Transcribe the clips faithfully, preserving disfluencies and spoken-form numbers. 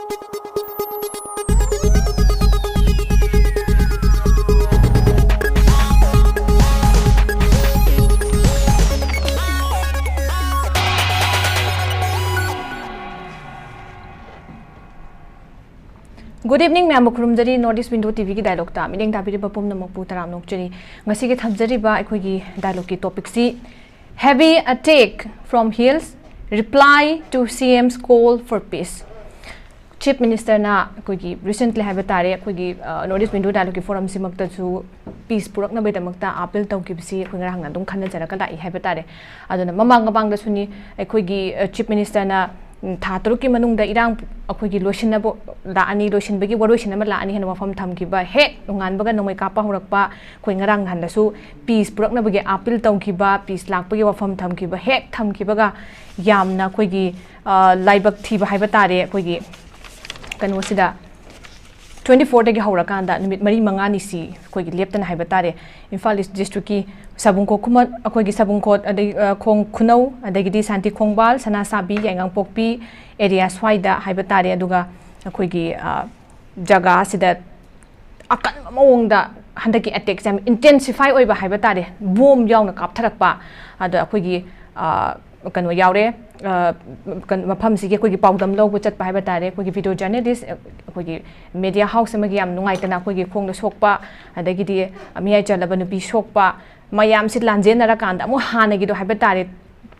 Good evening, ꯃꯌꯥꯝꯕꯨ ꯈꯨꯔꯨꯝꯖꯔꯤ꯫ North East Window ꯇꯤꯚꯤꯒꯤ ꯗꯥꯏꯂꯣꯛꯇ ꯃꯤꯠꯌꯦꯡ ꯇꯥꯕꯤꯔꯤꯕ ꯄꯨꯝꯅꯃꯛꯄꯨ ꯇꯔꯥꯝꯅ ꯑꯣꯛꯆꯔꯤ꯫ ꯉꯁꯤꯒꯤ ꯊꯝꯖꯔꯤꯕ ꯑꯩꯈꯣꯏꯒꯤ ꯗꯥꯏꯂꯣꯛꯀꯤ ꯇꯣꯄꯤꯛꯁꯤ, Heavy attack from hills, reply to C M's call for peace. Chief ꯃꯤꯅꯤꯁꯇꯔꯅ ꯑꯩꯈꯣꯏꯒꯤ ꯔꯤꯁꯦꯟꯠꯂꯤ ꯍꯥꯏꯕ ꯇꯥꯔꯦ, ꯑꯩꯈꯣꯏꯒꯤ ꯅꯣꯔꯠ ꯏꯁ ꯋꯤꯟꯗꯣ ꯗꯥꯏꯂꯣꯛꯀꯤ ꯐꯣꯔꯝꯁꯤꯃꯛꯇꯁꯨ ꯄꯤꯁ ꯄꯨꯔꯛꯅꯕꯒꯤꯗꯃꯛꯇ ꯑꯥꯄꯤꯜ ꯇꯧꯈꯤꯕꯁꯤ ꯑꯩꯈꯣꯏ ꯉꯔꯥꯡꯅ ꯑꯗꯨꯝ ꯈꯟꯅꯖꯔꯒ ꯂꯥꯛꯏ ꯍꯥꯏꯕ ꯇꯥꯔꯦ꯫ ꯑꯗꯨꯅ ꯃꯃꯥꯡ ꯃꯃꯥꯡꯗꯁꯨꯅꯤ, ꯑꯩꯈꯣꯏꯒꯤ ꯆꯤꯐ ꯃꯤꯅꯤꯁꯇꯔꯅ ꯎꯝ, ꯊꯥ ꯇꯔꯨꯛꯀꯤ ꯃꯅꯨꯡꯗ ꯏꯔꯥꯡ ꯑꯩꯈꯣꯏꯒꯤ ꯂꯣꯏꯁꯤꯟꯅꯕ ꯂꯥꯛꯑꯅꯤ, ꯂꯣꯏꯁꯤꯟꯕꯒꯤ ꯋꯥꯔꯣꯏꯁꯤꯟ ꯑꯃ ꯂꯥꯛꯑꯅꯤ ꯍꯥꯏꯅ ꯋꯥꯐꯝ ꯊꯝꯈꯤꯕ, ꯍꯦꯛ ꯅꯣꯡꯉꯥꯟꯕꯒ ꯅꯣꯡꯃꯩ ꯀꯥꯞꯄ ꯍꯧꯔꯛꯄ, ꯑꯩꯈꯣꯏ ꯉꯔꯥꯡ ꯅꯍꯥꯟꯗꯁꯨ ꯄꯤꯁ ꯄꯨꯔꯛꯅꯕꯒꯤ ꯑꯥꯄꯤꯜ ꯇꯧꯈꯤꯕ, ꯄꯤꯁ ꯂꯥꯛꯄꯒꯤ ꯋꯥꯐꯝ ꯊꯝꯈꯤꯕ, ꯍꯦꯛ ꯊꯝꯈꯤꯕꯒ ꯌꯥꯝꯅ ꯑꯩꯈꯣꯏꯒꯤ, ꯑ, ꯂꯥꯏꯕꯛ ꯊꯤꯕ ꯍꯥꯏꯕ ꯇꯥꯔꯦ, ꯑꯩꯈꯣꯏꯒꯤ ꯀꯩꯅꯣꯁꯤꯗ ꯇ꯭ꯋꯦꯟꯇꯤ ꯐꯣꯔꯗꯒꯤ ꯍꯧꯔꯀꯥꯟꯗ ꯅꯨꯃꯤꯠ ꯃꯔꯤ ꯃꯉꯥꯅꯤꯁꯤ ꯑꯩꯈꯣꯏꯒꯤ ꯂꯦꯞꯇꯅ ꯍꯥꯏꯕ ꯇꯥꯔꯦ, ꯏꯝꯐꯥꯜ ꯏꯁ ꯗꯤꯁꯇ꯭ꯔꯤꯛꯀꯤ ꯁꯥꯕꯨꯡꯈꯣꯛ ꯈꯨꯃꯟ, ꯑꯩꯈꯣꯏꯒꯤ ꯁꯥꯕꯨꯡꯈꯣꯛ, ꯑꯗꯩ, ꯑ, ꯈꯣꯡ ꯈꯨꯅꯧ, ꯑꯗꯒꯤꯗꯤ ꯁꯥꯟꯇꯤ ꯈꯣꯡꯕꯥꯜ, ꯁꯅꯥꯁꯥꯕꯤ, ꯌꯥꯏꯉꯪꯄꯣꯛꯄꯤ ꯑꯦꯔꯤꯌꯥ ꯁ꯭ꯋꯥꯏꯗ ꯍꯥꯏꯕ ꯇꯥꯔꯦ꯫ ꯑꯗꯨꯒ ꯑꯩꯈꯣꯏꯒꯤ, ꯑ, ꯖꯒꯥꯁꯤꯗ ꯑꯀꯟꯕ ꯃꯑꯣꯡꯗ ꯍꯟꯗꯛꯀꯤ ꯑꯦꯇꯦꯛꯁꯦ ꯌꯥꯝ ꯏꯟꯇꯦꯟꯁꯤꯐꯥꯏ ꯑꯣꯏꯕ ꯍꯥꯏꯕ ꯇꯥꯔꯦ, ꯕꯣꯝ ꯌꯥꯎꯅ ꯀꯥꯞꯊꯔꯛꯄ꯫ ꯑꯗ ꯑꯩꯈꯣꯏꯒꯤ, ꯑ, ꯀꯩꯅꯣ ꯌꯥꯎꯔꯦ, ꯑ, ꯀꯩꯅꯣ, ꯃꯐꯝꯁꯤꯒꯤ ꯑꯩꯈꯣꯏꯒꯤ ꯄꯥꯎꯗꯝ ꯂꯧꯕ ꯆꯠꯄ ꯍꯥꯏꯕ ꯇꯥꯔꯦ, ꯑꯩꯈꯣꯏꯒꯤ ꯚꯤꯗꯤꯑꯣ ꯖꯔꯅꯦꯂꯤꯁ, ꯑꯩꯈꯣꯏꯒꯤ ꯃꯦꯗꯤꯌꯥ ꯍꯥꯎꯁ ꯑꯃꯒꯤ ꯌꯥꯝ ꯅꯨꯡꯉꯥꯏꯇꯅ ꯑꯩꯈꯣꯏꯒꯤ ꯈꯣꯡꯗ ꯁꯣꯛꯄ, ꯑꯗꯒꯤꯗꯤ ꯃꯤꯌꯥꯏ ꯆꯜꯂꯕ ꯅꯨꯄꯤ ꯁꯣꯛꯄ, ꯃꯌꯥꯝꯁꯤ ꯂꯥꯟꯖꯦꯟꯅꯔꯀꯥꯟꯗ ꯑꯃꯨꯛ ꯍꯥꯟꯅꯒꯤꯗꯣ ꯍꯥꯏꯕ ꯇꯥꯔꯦ,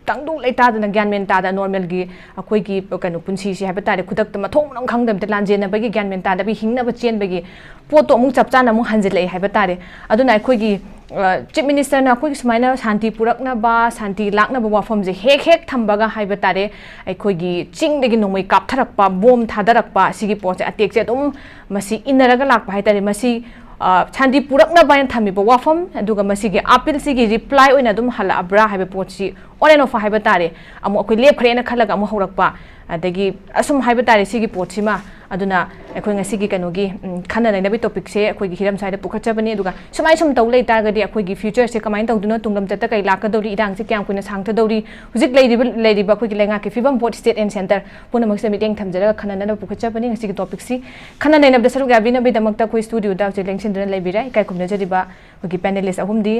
ꯇꯪꯗꯨ ꯂꯩꯇꯥꯗꯅ ꯒ꯭ꯌꯥꯟ ꯃꯦꯟ ꯇꯥꯗ ꯅꯣꯔꯃꯦꯜꯒꯤ ꯑꯩꯈꯣꯏꯒꯤ ꯀꯩꯅꯣ ꯄꯨꯟꯁꯤꯁꯦ ꯍꯥꯏꯕ ꯇꯥꯔꯦ, ꯈꯨꯗꯛꯇ ꯃꯊꯣꯡ ꯃꯔꯝ ꯈꯪꯗꯕꯤꯗ ꯂꯥꯟꯖꯦꯟꯅꯕꯒꯤ, ꯒ꯭ꯌꯥꯟ ꯃꯦꯟ ꯇꯥꯗꯕꯒꯤ ꯍꯤꯡꯅꯕ ꯆꯦꯟꯕꯒꯤ ꯄꯣꯠꯇꯣ ꯑꯃꯨꯛ ꯆꯞ ꯆꯥꯅ ꯑꯃꯨꯛ ꯍꯟꯖꯤꯜꯂꯛꯑꯦ ꯍꯥꯏꯕ ꯇꯥꯔꯦ꯫ ꯑꯗꯨꯅ ꯑꯩꯈꯣꯏꯒꯤ, ꯑ, ꯆꯤꯐ ꯃꯤꯅꯤꯁꯇꯔꯅ ꯑꯩꯈꯣꯏꯒꯤ ꯁꯨꯃꯥꯏꯅ ꯁꯥꯟꯇꯤ ꯄꯨꯔꯛꯅꯕ, ꯁꯥꯟꯇꯤ ꯂꯥꯛꯅꯕ ꯋꯥꯐꯝꯁꯦ ꯍꯦꯛ ꯍꯦꯛ ꯊꯝꯕꯒ ꯍꯥꯏꯕ ꯇꯥꯔꯦ, ꯑꯩꯈꯣꯏꯒꯤ ꯆꯤꯡꯗꯒꯤ ꯅꯣꯡꯃꯩ ꯀꯥꯞꯊꯔꯛꯄ, ꯕꯣꯝ ꯊꯥꯗꯔꯛꯄ, ꯁꯤꯒꯤ ꯄꯣꯠꯁꯦ, ꯑꯦꯇꯦꯛꯁꯦ ꯑꯗꯨꯝ ꯃꯁꯤ ꯏꯟꯅꯔꯒ ꯂꯥꯛꯄ ꯍꯥꯏ ꯇꯥꯔꯦ꯫ ꯃꯁꯤ, ꯑ, ꯁꯥꯟꯇꯤ ꯄꯨꯔꯛꯅꯕ ꯍꯥꯏꯅ ꯊꯝꯃꯤꯕ ꯋꯥꯐꯝ, ꯑꯗꯨꯒ ꯃꯁꯤꯒꯤ ꯑꯥꯄꯤꯜꯁꯤꯒꯤ ꯔꯤꯄ꯭ꯂꯥꯏ ꯑꯣꯏꯅ ꯑꯗꯨꯝ ꯍꯜꯂꯛꯑꯕ꯭ꯔꯥ ꯍꯥꯏꯕ ꯄꯣꯠꯁꯤ on and off ꯍꯥꯏꯕ ꯇꯥꯔꯦ, ꯑꯃꯨꯛ ꯑꯩꯈꯣꯏ ꯂꯦꯞꯈ꯭ꯔꯦꯅ ꯈꯜꯂꯒ ꯑꯃꯨꯛ ꯍꯧꯔꯛꯄ꯫ ꯑꯗꯒꯤ ꯑꯁꯨꯝ ꯍꯥꯏꯕ ꯇꯥꯔꯦ ꯁꯤꯒꯤ ꯄꯣꯠꯁꯤꯃ꯫ ꯑꯗꯨꯅ ꯑꯩꯈꯣꯏ ꯉꯁꯤꯒꯤ ꯀꯩꯅꯣꯒꯤ, ꯎꯝ, ꯈꯟꯅ ꯅꯩꯅꯕꯒꯤ ꯇꯣꯄꯤꯛꯁꯦ ꯑꯩꯈꯣꯏꯒꯤ ꯍꯤꯔꯝ ꯁ꯭ꯋꯥꯏꯗ ꯄꯨꯈꯠꯆꯕꯅꯤ꯫ ꯑꯗꯨꯒ ꯁꯨꯃꯥꯏ ꯁꯨꯝ ꯇꯧ ꯂꯩ ꯇꯥꯔꯒꯗꯤ ꯑꯩꯈꯣꯏꯒꯤ ꯐ꯭ꯌꯨꯆꯔꯁꯦ ꯀꯃꯥꯏꯅ ꯇꯧꯗꯣꯏꯅꯣ, ꯇꯨꯡꯂꯝꯆꯠꯇ ꯀꯩ ꯂꯥꯛꯀꯗꯧꯔꯤ, ꯏꯔꯥꯡꯁꯦ ꯀꯌꯥꯝ ꯀꯨꯏꯅ ꯁꯥꯡꯊꯗꯧꯔꯤ, ꯍꯧꯖꯤꯛ ꯂꯩꯔꯤꯕ, ꯂꯩꯔꯤꯕ ꯑꯩꯈꯣꯏꯒꯤ ꯂꯩꯉꯥꯛꯀꯤ ꯐꯤꯕꯝ, ꯕꯣꯠ, ꯁ꯭ꯇꯦꯠ ꯑꯦꯟ ꯁꯦꯟꯇꯔ ꯄꯨꯝꯅꯃꯛꯁꯤꯗ ꯃꯤꯠꯌꯦꯡ ꯊꯝꯖꯔꯒ ꯈꯟꯅ ꯅꯩꯅꯕ ꯄꯨꯈꯠꯆꯕꯅꯤ ꯉꯁꯤꯒꯤ ꯇꯣꯄꯤꯛꯁꯤ꯫ ꯈꯟꯅ ꯅꯩꯅꯕꯗ ꯁꯔꯨꯛ ꯌꯥꯕꯤꯅꯕꯒꯤꯗꯃꯛꯇ ꯑꯩꯈꯣꯏ ꯁ꯭ꯇꯨꯗꯤꯑꯣꯗ ꯍꯧꯖꯤꯛ ꯂꯦꯡꯁꯤꯟꯗꯨꯅ ꯂꯩꯕꯤꯔꯦ ꯏꯀꯥꯏ ꯈꯨꯝꯅꯖꯔꯤꯕ ꯑꯩꯈꯣꯏꯒꯤ ꯄꯦꯅꯦꯂꯤꯁ ꯑꯍꯨꯝꯗꯤ꯫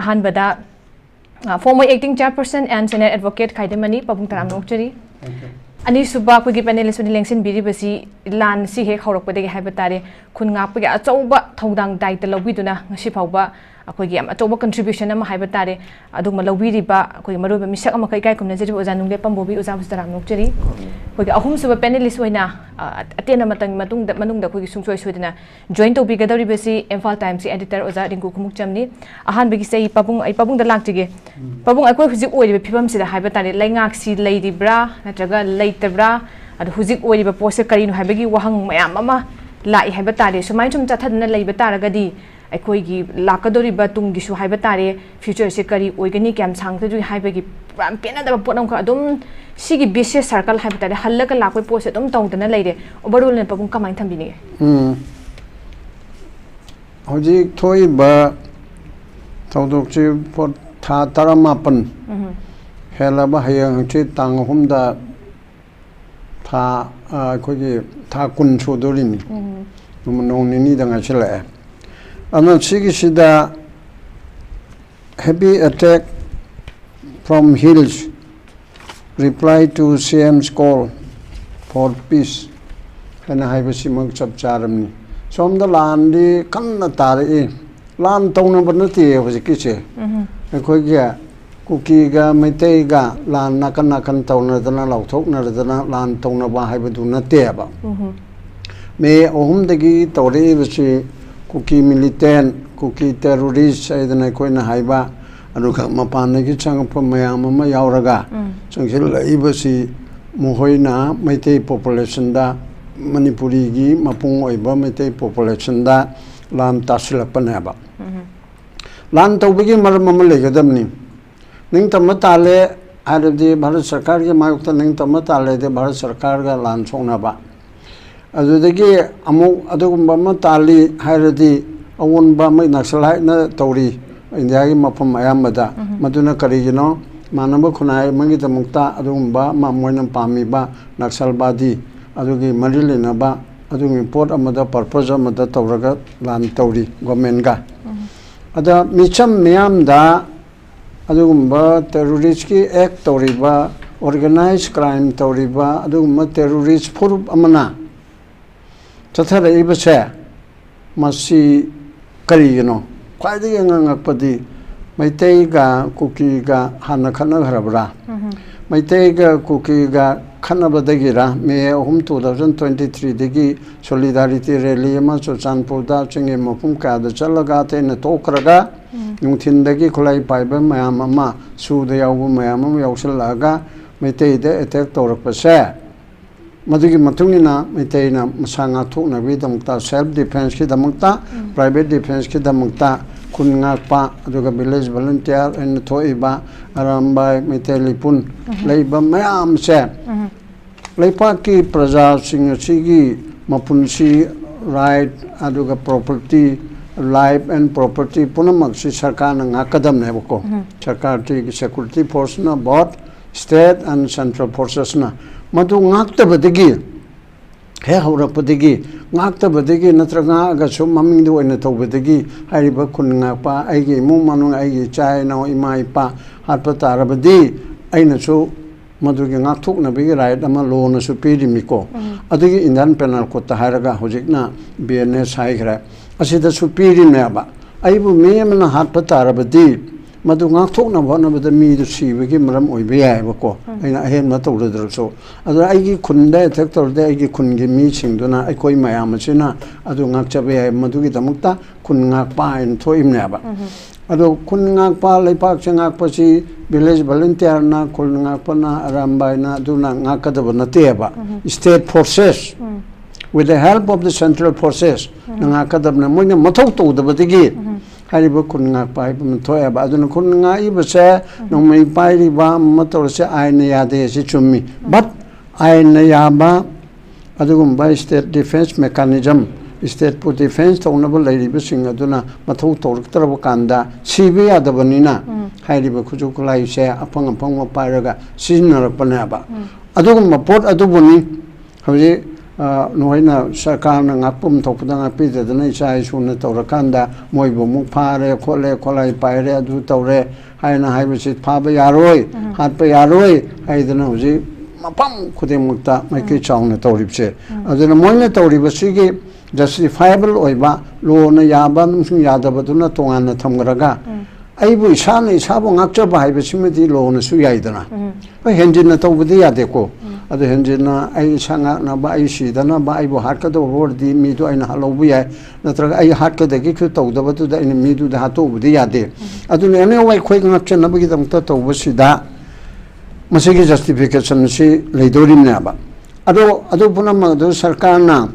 ꯑꯍꯥꯟꯕꯗ, ꯑ, former acting chairperson and senior advocate ꯈꯥꯏꯗꯦꯝꯃꯅꯤ, ꯄꯥꯕꯨꯡ ꯇꯔꯥꯝꯅ ꯑꯣꯛꯆꯔꯤ꯫ ꯑꯅꯤꯁꯨꯕ ꯑꯩꯈꯣꯏꯒꯤ ꯄꯦꯅꯦꯂꯤꯁ ꯑꯣꯏꯅ ꯂꯦꯡꯁꯤꯟꯕꯤꯔꯤꯕꯁꯤ ꯂꯥꯟꯁꯤ ꯍꯦꯛ ꯍꯧꯔꯛꯄꯗꯒꯤ ꯍꯥꯏꯕ ꯇꯥꯔꯦ, ꯈꯨꯟ ꯉꯥꯛꯄꯒꯤ ꯑꯆꯧꯕ ꯊꯧꯗꯥꯡ ꯗꯥꯏꯇ ꯂꯧꯕꯤꯗꯨꯅ ꯉꯁꯤ ꯐꯥꯎꯕ ꯑꯩꯈꯣꯏꯒꯤ ꯌꯥꯝ ꯑꯆꯧꯕ ꯀꯟꯇ꯭ꯔꯤꯕ꯭ꯌꯨꯁꯟ ꯑꯃ ꯍꯥꯏꯕ ꯇꯥꯔꯦ, ꯑꯗꯨꯒꯨꯝꯕ ꯂꯧꯕꯤꯔꯤꯕ ꯑꯩꯈꯣꯏꯒꯤ ꯃꯔꯨꯑꯣꯏꯕ ꯃꯤꯁꯛ ꯑꯃꯈꯛ ꯏꯀꯥꯏ ꯈꯨꯝꯅꯖꯔꯤꯕ ꯑꯣꯖꯥ ꯅꯨꯡꯂꯦꯞ ꯄꯥꯝꯕꯣꯕꯤ, ꯑꯣꯖꯥꯕꯨꯁꯨ ꯇꯔꯥꯝꯅ ꯑꯣꯛꯆꯔꯤ꯫ ꯑꯩꯈꯣꯏꯒꯤ ꯑꯍꯨꯝꯁꯨꯕ ꯄꯦꯅꯦꯂꯤꯁ ꯑꯣꯏꯅ, ꯑ, ꯑꯇꯦꯟꯕ ꯃꯇꯝꯒꯤ ꯃꯇꯨꯡꯗ, ꯃꯅꯨꯡꯗ ꯑꯩꯈꯣꯏꯒꯤ ꯁꯨꯡꯁꯣꯏ ꯁꯣꯏꯗꯅ ꯖꯣꯏꯟ ꯇꯧꯕꯤꯒꯗꯧꯔꯤꯕꯁꯤ ꯏꯝꯐꯥꯜ ꯇꯥꯏꯝꯁꯀꯤ ꯑꯦꯗꯤꯇꯔ ꯑꯣꯖꯥ ꯔꯤꯡꯀꯨ ꯈꯨꯃꯨꯛꯆꯝꯅꯤ꯫ ꯑꯍꯥꯟꯕꯒꯤꯁꯦ ꯑꯩ ꯄꯥꯕꯨꯡ, ꯑꯩ ꯄꯥꯕꯨꯡꯗ ꯂꯥꯛꯆꯒꯦ꯫ ꯄꯥꯕꯨꯡ, ꯑꯩꯈꯣꯏ ꯍꯧꯖꯤꯛ ꯑꯣꯏꯔꯤꯕ ꯐꯤꯕꯝꯁꯤꯗ ꯍꯥꯏꯕ ꯇꯥꯔꯦ, ꯂꯩꯉꯥꯛꯁꯤ ꯂꯩꯔꯤꯕ꯭ꯔꯥ ꯅꯠꯇ꯭ꯔꯒ ꯂꯩꯇꯕ꯭ꯔꯥ? ꯑꯗꯣ ꯍꯧꯖꯤꯛ ꯑꯣꯏꯔꯤꯕ ꯄꯣꯠꯁꯦ ꯀꯔꯤꯅꯣ ꯍꯥꯏꯕꯒꯤ ꯋꯥꯍꯪ ꯃꯌꯥꯝ ꯑꯃ ꯂꯥꯛꯏ ꯍꯥꯏꯕ ꯇꯥꯔꯦ꯫ ꯁꯨꯃꯥꯏꯅ ꯁꯨꯝ ꯆꯠꯊꯗꯨꯅ ꯂꯩꯕ ꯇꯥꯔꯒꯗꯤ ꯑꯩꯈꯣꯏꯒꯤ ꯂꯥꯛꯀꯗꯧꯔꯤꯕ ꯇꯨꯡꯒꯤꯁꯨ ꯍꯥꯏꯕ ꯇꯥꯔꯦ, ꯐ꯭ꯌꯨꯆꯔꯁꯦ ꯀꯔꯤ ꯑꯣꯏꯒꯅꯤ, ꯀꯌꯥꯝ ꯁꯥꯡꯊꯗꯣꯏ ꯍꯥꯏꯕꯒꯤ ꯄꯨꯔꯥ ꯄꯦꯟꯅꯗꯕ ꯄꯣꯠ ꯑꯃꯈꯛ ꯑꯗꯨꯝ ꯁꯤꯒꯤ ꯕꯤꯁꯤꯌꯁ ꯁꯥꯔꯀꯜ ꯍꯥꯏꯕ ꯇꯥꯔꯦ, ꯍꯜꯂꯒ ꯂꯥꯛꯄꯒꯤ ꯄꯣꯠꯁꯦ ꯑꯗꯨꯝ ꯇꯧꯗꯅ ꯂꯩꯔꯦ꯫ ꯑꯣꯚꯔꯑꯣꯜ ꯑꯣꯏꯅ ꯄꯥꯕꯨꯡ ꯀꯃꯥꯏꯅ ꯊꯝꯕꯤꯅꯤꯡꯉꯤ? ꯎꯝ꯫ ꯍꯧꯖꯤꯛ ꯊꯣꯛꯏꯕ ꯊꯧꯗꯣꯛꯁꯤ ꯐꯣ-, ꯊꯥ ꯇꯔꯥꯃꯥꯄꯟ ꯎꯝ꯫ ꯍꯦꯜꯂꯕ, ꯍꯌꯦꯡ ꯍꯪꯆꯤꯠ ꯇꯥꯡ ꯑꯍꯨꯝꯗ ꯊꯥ, ꯑ, ꯑꯩꯈꯣꯏꯒꯤ ꯊꯥ ꯀꯨꯟ ꯁꯨꯗꯣꯔꯤꯅꯤ꯫ ꯎꯝ꯫ ꯅꯣꯡꯃ, ꯅꯣꯡ ꯅꯤꯅꯤꯗ ꯉꯥꯏꯁꯤꯜꯂꯛꯑꯦ꯫ ꯑꯗꯨꯅ ꯁꯤꯒꯤꯁꯤꯗ heavy attack from hills, reply to C M's call for peace ꯍꯥꯏꯅ ꯍꯥꯏꯕꯁꯤꯃꯛ ꯆꯞ ꯆꯥꯔꯕꯅꯤ꯫ ꯁꯣꯝꯗ ꯂꯥꯟꯗꯤ ꯀꯟꯅ ꯇꯥꯔꯛꯏ꯫ ꯂꯥꯟ ꯇꯧꯅꯕ ꯅꯠꯇꯦ ꯍꯧꯖꯤꯛꯀꯤꯁꯦ꯫ ꯎꯝ꯫ ꯑꯩꯈꯣꯏꯒꯤ ꯀꯨꯀꯤꯒ ꯃꯩꯇꯩꯒ ꯂꯥꯟ ꯅꯥꯀꯟ ꯅꯥꯀꯟ ꯇꯧꯅꯗꯅ, ꯂꯥꯎꯊꯣꯛꯅꯔꯗꯅ ꯂꯥꯟ ꯇꯧꯅꯕ ꯍꯥꯏꯕꯗꯨ ꯅꯠꯇꯦꯕ꯫ ꯎꯝ꯫ ꯃꯦ ꯑꯍꯨꯝꯗꯒꯤ ꯇꯧꯔꯛꯏꯕꯁꯤ ꯀꯨꯀꯤ ꯃꯤꯂꯤꯇꯦꯟ, ꯀꯨꯀꯤ ꯇꯦꯔꯣꯔꯤꯁ ꯍꯥꯏꯗꯅ ꯑꯩꯈꯣꯏꯅ ꯍꯥꯏꯕ, ꯑꯗꯨꯒ ꯃꯄꯥꯟꯗꯒꯤ ꯆꯪꯉꯛꯄ ꯃꯌꯥꯝ ꯑꯃ ꯌꯥꯎꯔꯒ ꯎꯝ꯫ ꯆꯪꯁꯤꯜꯂꯛꯏꯕꯁꯤ ꯃꯈꯣꯏꯅ ꯃꯩꯇꯩ ꯄꯣꯄꯨꯂꯦꯁꯟꯗ, ꯃꯅꯤꯄꯨꯔꯤꯒꯤ ꯃꯄꯨꯡ ꯑꯣꯏꯕ ꯃꯩꯇꯩ ꯄꯣꯄꯨꯂꯦꯁꯟꯗ ꯂꯥꯟ ꯇꯥꯁꯤꯜꯂꯛꯄꯅꯦꯕ꯫ ꯎꯝ꯫ ꯂꯥꯟ ꯇꯧꯕꯒꯤ ꯃꯔꯝ ꯑꯃ ꯂꯩꯒꯗꯕꯅꯤ꯫ ꯅꯤꯡꯇꯝꯕ ꯇꯥꯜꯂꯦ, ꯍꯥꯏꯔꯕꯗꯤ ꯚꯥꯔꯠ ꯁꯔꯀꯥꯔꯒꯤ ꯃꯥꯌꯣꯛꯇ ꯅꯤꯡꯇꯝꯕ ꯇꯥꯜꯂꯦꯗꯤ ꯚꯥꯔꯠ ꯁꯔꯀꯥꯔꯒ ꯂꯥꯟ ꯁꯣꯛꯅꯕ꯫ ꯑꯗꯨꯗꯒꯤ ꯑꯃꯨꯛ ꯑꯗꯨꯒꯨꯝꯕ ꯑꯃ ꯇꯥꯜꯂꯤ ꯍꯥꯏꯔꯗꯤ ꯑꯑꯣꯟꯕ ꯑꯃ ꯅꯛꯁꯂꯥꯏꯠꯅ ꯇꯧꯔꯤ ꯏꯟꯗꯤꯌꯥꯒꯤ ꯃꯐꯝ ꯑꯌꯥꯝꯕꯗ꯫ ꯃꯗꯨꯅ ꯀꯔꯤꯒꯤꯅꯣ? ꯃꯥꯟꯅꯕ ꯈꯨꯟꯅꯥꯏ ꯑꯃꯒꯤꯗꯃꯛꯇ ꯑꯗꯨꯒꯨꯝꯕ ꯑꯃ ꯃꯣꯏꯅ ꯄꯥꯝꯃꯤꯕ ꯅꯛꯁꯜꯕꯥꯗꯤ, ꯑꯗꯨꯒꯤ ꯃꯔꯤ ꯂꯩꯅꯕ ꯑꯗꯨꯒꯤ ꯄꯣꯠ ꯑꯃꯗ, ꯄꯔꯄꯁ ꯑꯃꯗ ꯇꯧꯔꯒ ꯂꯥꯟ ꯇꯧꯔꯤ ꯒꯣꯔꯃꯦꯟꯒ꯫ ꯑꯗ ꯃꯤꯆꯝ ꯃꯤꯌꯥꯝꯗ ꯑꯗꯨꯒꯨꯝꯕ ꯇꯦꯔꯣꯔꯤꯁꯀꯤ ꯑꯦꯛ ꯇꯧꯔꯤꯕ, ꯑꯣꯔꯒꯅꯥꯏꯖ ꯀ꯭ꯔꯥꯏꯝ ꯇꯧꯔꯤꯕ ꯑꯗꯨꯒꯨꯝꯕ ꯇꯦꯔꯣꯔꯤꯁ ꯐꯨꯔꯨꯞ ꯑꯃꯅ ꯆꯠꯊꯔꯛꯏꯕꯁꯦ, ꯃꯁꯤ ꯀꯔꯤꯒꯤꯅꯣ? ꯈ꯭ꯋꯥꯏꯗꯒꯤ ꯑꯉꯛꯄꯗꯤ ꯃꯩꯇꯩꯒ ꯀꯨꯀꯤꯒ ꯍꯥꯟꯅ ꯈꯠꯅꯈ꯭ꯔꯕ꯭ꯔꯥ? ꯃꯩꯇꯩꯒ ꯀꯨꯀꯤꯒ ꯈꯠꯅꯕꯗꯒꯤꯔ, ꯃꯦ ꯑꯍꯨꯝ, two thousand twenty threeꯗꯒꯤ ꯁꯣꯂꯤꯗꯥꯔꯤꯇꯤ ꯔꯦꯂꯤ ꯑꯃ ꯆꯨꯔꯆꯥꯟꯄꯨꯔꯗ, ꯆꯤꯡꯒꯤ ꯃꯐꯝ ꯀꯌꯥꯗ ꯆꯠꯂꯒ ꯑꯇꯩꯅ ꯇꯣꯛꯈ꯭ꯔꯒ, ꯅꯨꯡꯊꯤꯟꯗꯒꯤ ꯈꯨꯠꯂꯥꯏ ꯄꯥꯏꯕ ꯃꯌꯥꯝ ꯑꯃ, ꯁꯨꯗ ꯌꯥꯎꯕ ꯃꯌꯥꯝ ꯑꯃ ꯌꯥꯎꯁꯜꯂꯛꯑꯒ ꯃꯩꯇꯩꯗ ꯑꯦꯇꯦꯛ ꯇꯧꯔꯛꯄꯁꯦ, ꯃꯗꯨꯒꯤ ꯃꯇꯨꯡ ꯏꯟꯅ ꯃꯩꯇꯩꯅ ꯃꯁꯥ ꯉꯥꯛꯊꯣꯛꯅꯕꯒꯤꯗꯃꯛꯇ, ꯁꯦꯜꯐ ꯗꯤꯐꯦꯟꯁꯀꯤꯗꯃꯛꯇ, ꯄ꯭ꯔꯥꯏꯚꯦꯠ ꯗꯤꯐꯦꯟꯁꯀꯤꯗꯃꯛꯇ ꯈꯨꯟ ꯉꯥꯛꯄ, ꯑꯗꯨꯒ ꯚꯤꯂꯦꯖ ꯚꯣꯂꯨꯟꯇꯤꯌꯥꯔ ꯑꯣꯏꯅ ꯊꯣꯛꯏꯕ ꯑꯔꯥꯝꯕꯥꯏ, ꯃꯩꯇꯩ ꯂꯩꯄꯨꯟ ꯂꯩꯕ ꯃꯌꯥꯝꯁꯦ, ꯂꯩꯄꯥꯛꯀꯤ ꯄ꯭ꯔꯖꯥꯁꯤꯡ ꯑꯁꯤꯒꯤ ꯃꯄꯨꯟꯁꯤ, ꯔꯥꯏꯠ, ꯑꯗꯨꯒ ꯄ꯭ꯔꯣꯄꯔꯇꯤ, life and property ꯄꯨꯝꯅꯃꯛꯁꯤ ꯁꯔꯀꯥꯔꯅ ꯉꯥꯛꯀꯗꯕꯅꯦꯕꯀꯣ꯫ ꯁꯔꯀꯥꯔꯒꯤ ꯁꯦꯀ꯭ꯌꯨꯔꯤꯇꯤ ꯐꯣꯔꯁꯅ, both state and central forcesꯅ ꯃꯗꯨ ꯉꯥꯛꯇꯕꯗꯒꯤ, ꯍꯦꯛ ꯍꯧꯔꯛꯄꯗꯒꯤ ꯉꯥꯛꯇꯕꯗꯒꯤ, ꯅꯠꯇ꯭ꯔꯒ ꯉꯥꯛꯑꯒꯁꯨ ꯃꯃꯤꯡꯗ ꯑꯣꯏꯅ ꯇꯧꯕꯗꯒꯤ, ꯍꯥꯏꯔꯤꯕ ꯈꯨꯟ ꯉꯥꯛꯄ, ꯑꯩꯒꯤ ꯏꯃꯨꯡ ꯃꯅꯨꯡ, ꯑꯩꯒꯤ ꯏꯆꯥ ꯏꯅꯥꯎ, ꯏꯃꯥ ꯏꯄꯥ ꯍꯥꯠꯄ ꯇꯥꯔꯕꯗꯤ, ꯑꯩꯅꯁꯨ ꯃꯗꯨꯒꯤ ꯉꯥꯛꯊꯣꯛꯅꯕꯒꯤ ꯔꯥꯏꯠ ꯑꯃ ꯂꯣꯅꯁꯨ ꯄꯤꯔꯤꯃꯤꯀꯣ꯫ ꯑꯗꯨꯒꯤ ꯏꯟꯗꯤꯌꯥꯟ ꯄꯦꯅꯥꯜ ꯀꯣꯗꯇ ꯍꯥꯏꯔꯒ ꯍꯧꯖꯤꯛꯅ ꯕꯤ ꯑꯦꯟ ꯑꯦꯁ ꯍꯥꯏꯈ꯭ꯔꯦ, ꯑꯁꯤꯗꯁꯨ ꯄꯤꯔꯤꯅꯦꯕ꯫ ꯑꯩꯕꯨ ꯃꯤ ꯑꯃꯅ ꯍꯥꯠꯄ ꯇꯥꯔꯕꯗꯤ, ꯃꯗꯨ ꯉꯥꯛꯊꯣꯛꯅꯕ ꯍꯣꯠꯅꯕꯗ ꯃꯤꯗꯨ ꯁꯤꯕꯒꯤ ꯃꯔꯝ ꯑꯣꯏꯕ ꯌꯥꯏꯑꯕꯀꯣ, ꯑꯩꯅ ꯑꯍꯦꯟꯕ ꯇꯧꯔꯨꯗ꯭ꯔꯁꯨ꯫ ꯑꯗꯨꯅ ꯑꯩꯒꯤ ꯈꯨꯟꯗ ꯑꯦꯇꯦꯛ ꯇꯧꯔꯗꯤ, ꯑꯩꯒꯤ ꯈꯨꯟꯒꯤ ꯃꯤꯁꯤꯡꯗꯨꯅ, ꯑꯩꯈꯣꯏ ꯃꯌꯥꯝ ꯑꯁꯤꯅ ꯑꯗꯨ ꯉꯥꯛꯆꯕ ꯌꯥꯏ꯫ ꯃꯗꯨꯒꯤꯗꯃꯛꯇ ꯈꯨꯟ ꯉꯥꯛꯄ ꯍꯥꯏꯅ ꯊꯣꯛꯏꯕꯅꯦꯕ꯫ ꯑꯗꯣ ꯈꯨꯟ ꯉꯥꯛꯄ, ꯂꯩꯄꯥꯛꯁꯦ ꯉꯥꯛꯄꯁꯤ ꯚꯤꯂꯦꯖ ꯚꯣꯂꯨꯟꯇꯤꯌꯥꯔꯅ, ꯈꯨꯟ ꯉꯥꯛꯄꯅ, ꯑꯔꯥꯝꯕꯥꯏꯅ ꯑꯗꯨꯅ ꯉꯥꯛꯀꯗꯕ ꯅꯠꯇꯦꯕ꯫ State forces, with the help of the central forcesꯅ ꯉꯥꯛꯀꯗꯕꯅꯦ꯫ ꯃꯣꯏꯅ ꯃꯊꯧ ꯇꯧꯗꯕꯗꯒꯤ ꯍꯥꯏꯔꯤꯕ ꯈꯨꯟ ꯉꯥꯛꯄ ꯍꯥꯏꯕ ꯑꯃ ꯊꯣꯛꯑꯦꯕ꯫ ꯑꯗꯨꯅ ꯈꯨꯟ ꯉꯥꯛꯏꯕꯁꯦ ꯅꯣꯡꯃꯩ ꯄꯥꯏꯔꯤꯕ ꯑꯃ ꯇꯧꯔꯁꯦ ꯑꯥꯏꯟꯅ ꯌꯥꯗꯦ, ꯁꯤ ꯆꯨꯝꯃꯤ꯫ But ꯑꯥꯏꯟꯅ ꯌꯥꯕ ꯑꯗꯨꯒꯨꯝꯕ state defence mechanism, stateꯄꯨ defence ꯇꯧꯅꯕ ꯂꯩꯔꯤꯕꯁꯤꯡ ꯑꯗꯨꯅ ꯃꯊꯧ ꯇꯧꯔꯛꯇ꯭ꯔꯕ ꯀꯥꯟꯗ ꯁꯤꯕ ꯌꯥꯗꯕꯅꯤꯅ ꯍꯥꯏꯔꯤꯕ ꯈꯨꯠꯁꯨ ꯈꯨꯠꯂꯥꯏꯁꯦ ꯑꯐꯪ ꯑꯐꯪꯕ ꯄꯥꯏꯔꯒ ꯁꯤꯖꯤꯟꯅꯔꯛꯄꯅꯦꯕ꯫ ꯑꯗꯨꯒꯨꯝꯕ ꯄꯣꯠ ꯑꯗꯨꯕꯨꯅꯤ ꯍꯧꯖꯤꯛ, ꯑ, ꯅꯈꯣꯏꯅ ꯁꯔꯀꯥꯔꯅ ꯉꯥꯛꯐꯝ ꯊꯣꯛꯄꯗ ꯉꯥꯛꯄꯤꯗꯗꯅ ꯏꯆꯥ ꯏꯁꯨꯅ ꯇꯧꯔꯀꯥꯟꯗ ꯃꯣꯏꯕꯨ ꯑꯃꯨꯛ ꯐꯥꯔꯦ ꯈꯣꯠꯂꯦ, ꯈꯣꯠꯂꯥꯏ ꯄꯥꯏꯔꯦ, ꯑꯗꯨ ꯇꯧꯔꯦ ꯍꯥꯏꯅ ꯍꯥꯏꯕꯁꯤ ꯐꯥꯕ ꯌꯥꯔꯣꯏ, ꯍꯥꯠꯄ ꯌꯥꯔꯣꯏ ꯍꯥꯏꯗꯅ ꯍꯧꯖꯤꯛ ꯃꯐꯝ ꯈꯨꯗꯤꯡꯃꯛꯇ ꯃꯥꯏꯀꯩ ꯆꯥꯎꯅ ꯇꯧꯔꯤꯕꯁꯦ꯫ ꯑꯗꯨꯅ ꯃꯣꯏꯅ ꯇꯧꯔꯤꯕꯁꯤꯒꯤ justifiable ꯑꯣꯏꯕ, ꯂꯣꯅ ꯌꯥꯕ ꯑꯃꯁꯨꯡ ꯌꯥꯗꯕꯗꯨꯅ ꯇꯣꯉꯥꯟꯅ ꯊꯝꯈ꯭ꯔꯒ, ꯑꯩꯕꯨ ꯏꯁꯥꯅ ꯏꯁꯥꯕꯨ ꯉꯥꯛꯆꯕ ꯍꯥꯏꯕꯁꯤꯃꯗꯤ ꯂꯣꯅꯁꯨ ꯌꯥꯏꯗꯅ꯫ ꯍꯣꯏ, ꯍꯦꯟꯖꯤꯟꯅ ꯇꯧꯕꯗꯤ ꯌꯥꯗꯦꯀꯣ꯫ ꯑꯗꯨ ꯍꯦꯟꯖꯤꯟꯅ ꯑꯩ ꯏꯁꯥ ꯉꯥꯛꯅꯕ, ꯑꯩ ꯁꯤꯗꯅꯕ, ꯑꯩꯕꯨ ꯍꯥꯠꯀꯗꯧꯕ ꯑꯣꯏꯔꯗꯤ ꯃꯤꯗꯨ ꯑꯩꯅ ꯍꯥꯠꯍꯧꯕ ꯌꯥꯏ, ꯅꯠꯇ꯭ꯔꯒ ꯑꯩ ꯍꯥꯠꯀꯗꯒꯦꯁꯨ ꯇꯧꯗꯕꯗꯨꯗ ꯑꯩꯅ ꯃꯤꯗꯨꯗ ꯍꯥꯠꯇꯣꯛꯎꯕꯗꯤ ꯌꯥꯗꯦ꯫ ꯑꯗꯨꯅ ꯑꯩꯅ ꯑꯩꯈꯣꯏ ꯉꯥꯛꯆꯅꯕꯒꯤꯗꯃꯛꯇ ꯇꯧꯕꯁꯤꯗ ꯃꯁꯤꯒꯤ justification ꯑꯁꯤ ꯂꯩꯗꯧꯔꯤꯕꯅꯦꯕ꯫ ꯑꯗꯣ ꯑꯗꯨ ꯄꯨꯝꯅꯃꯛ ꯑꯗꯨ ꯁꯔꯀꯥꯔꯅ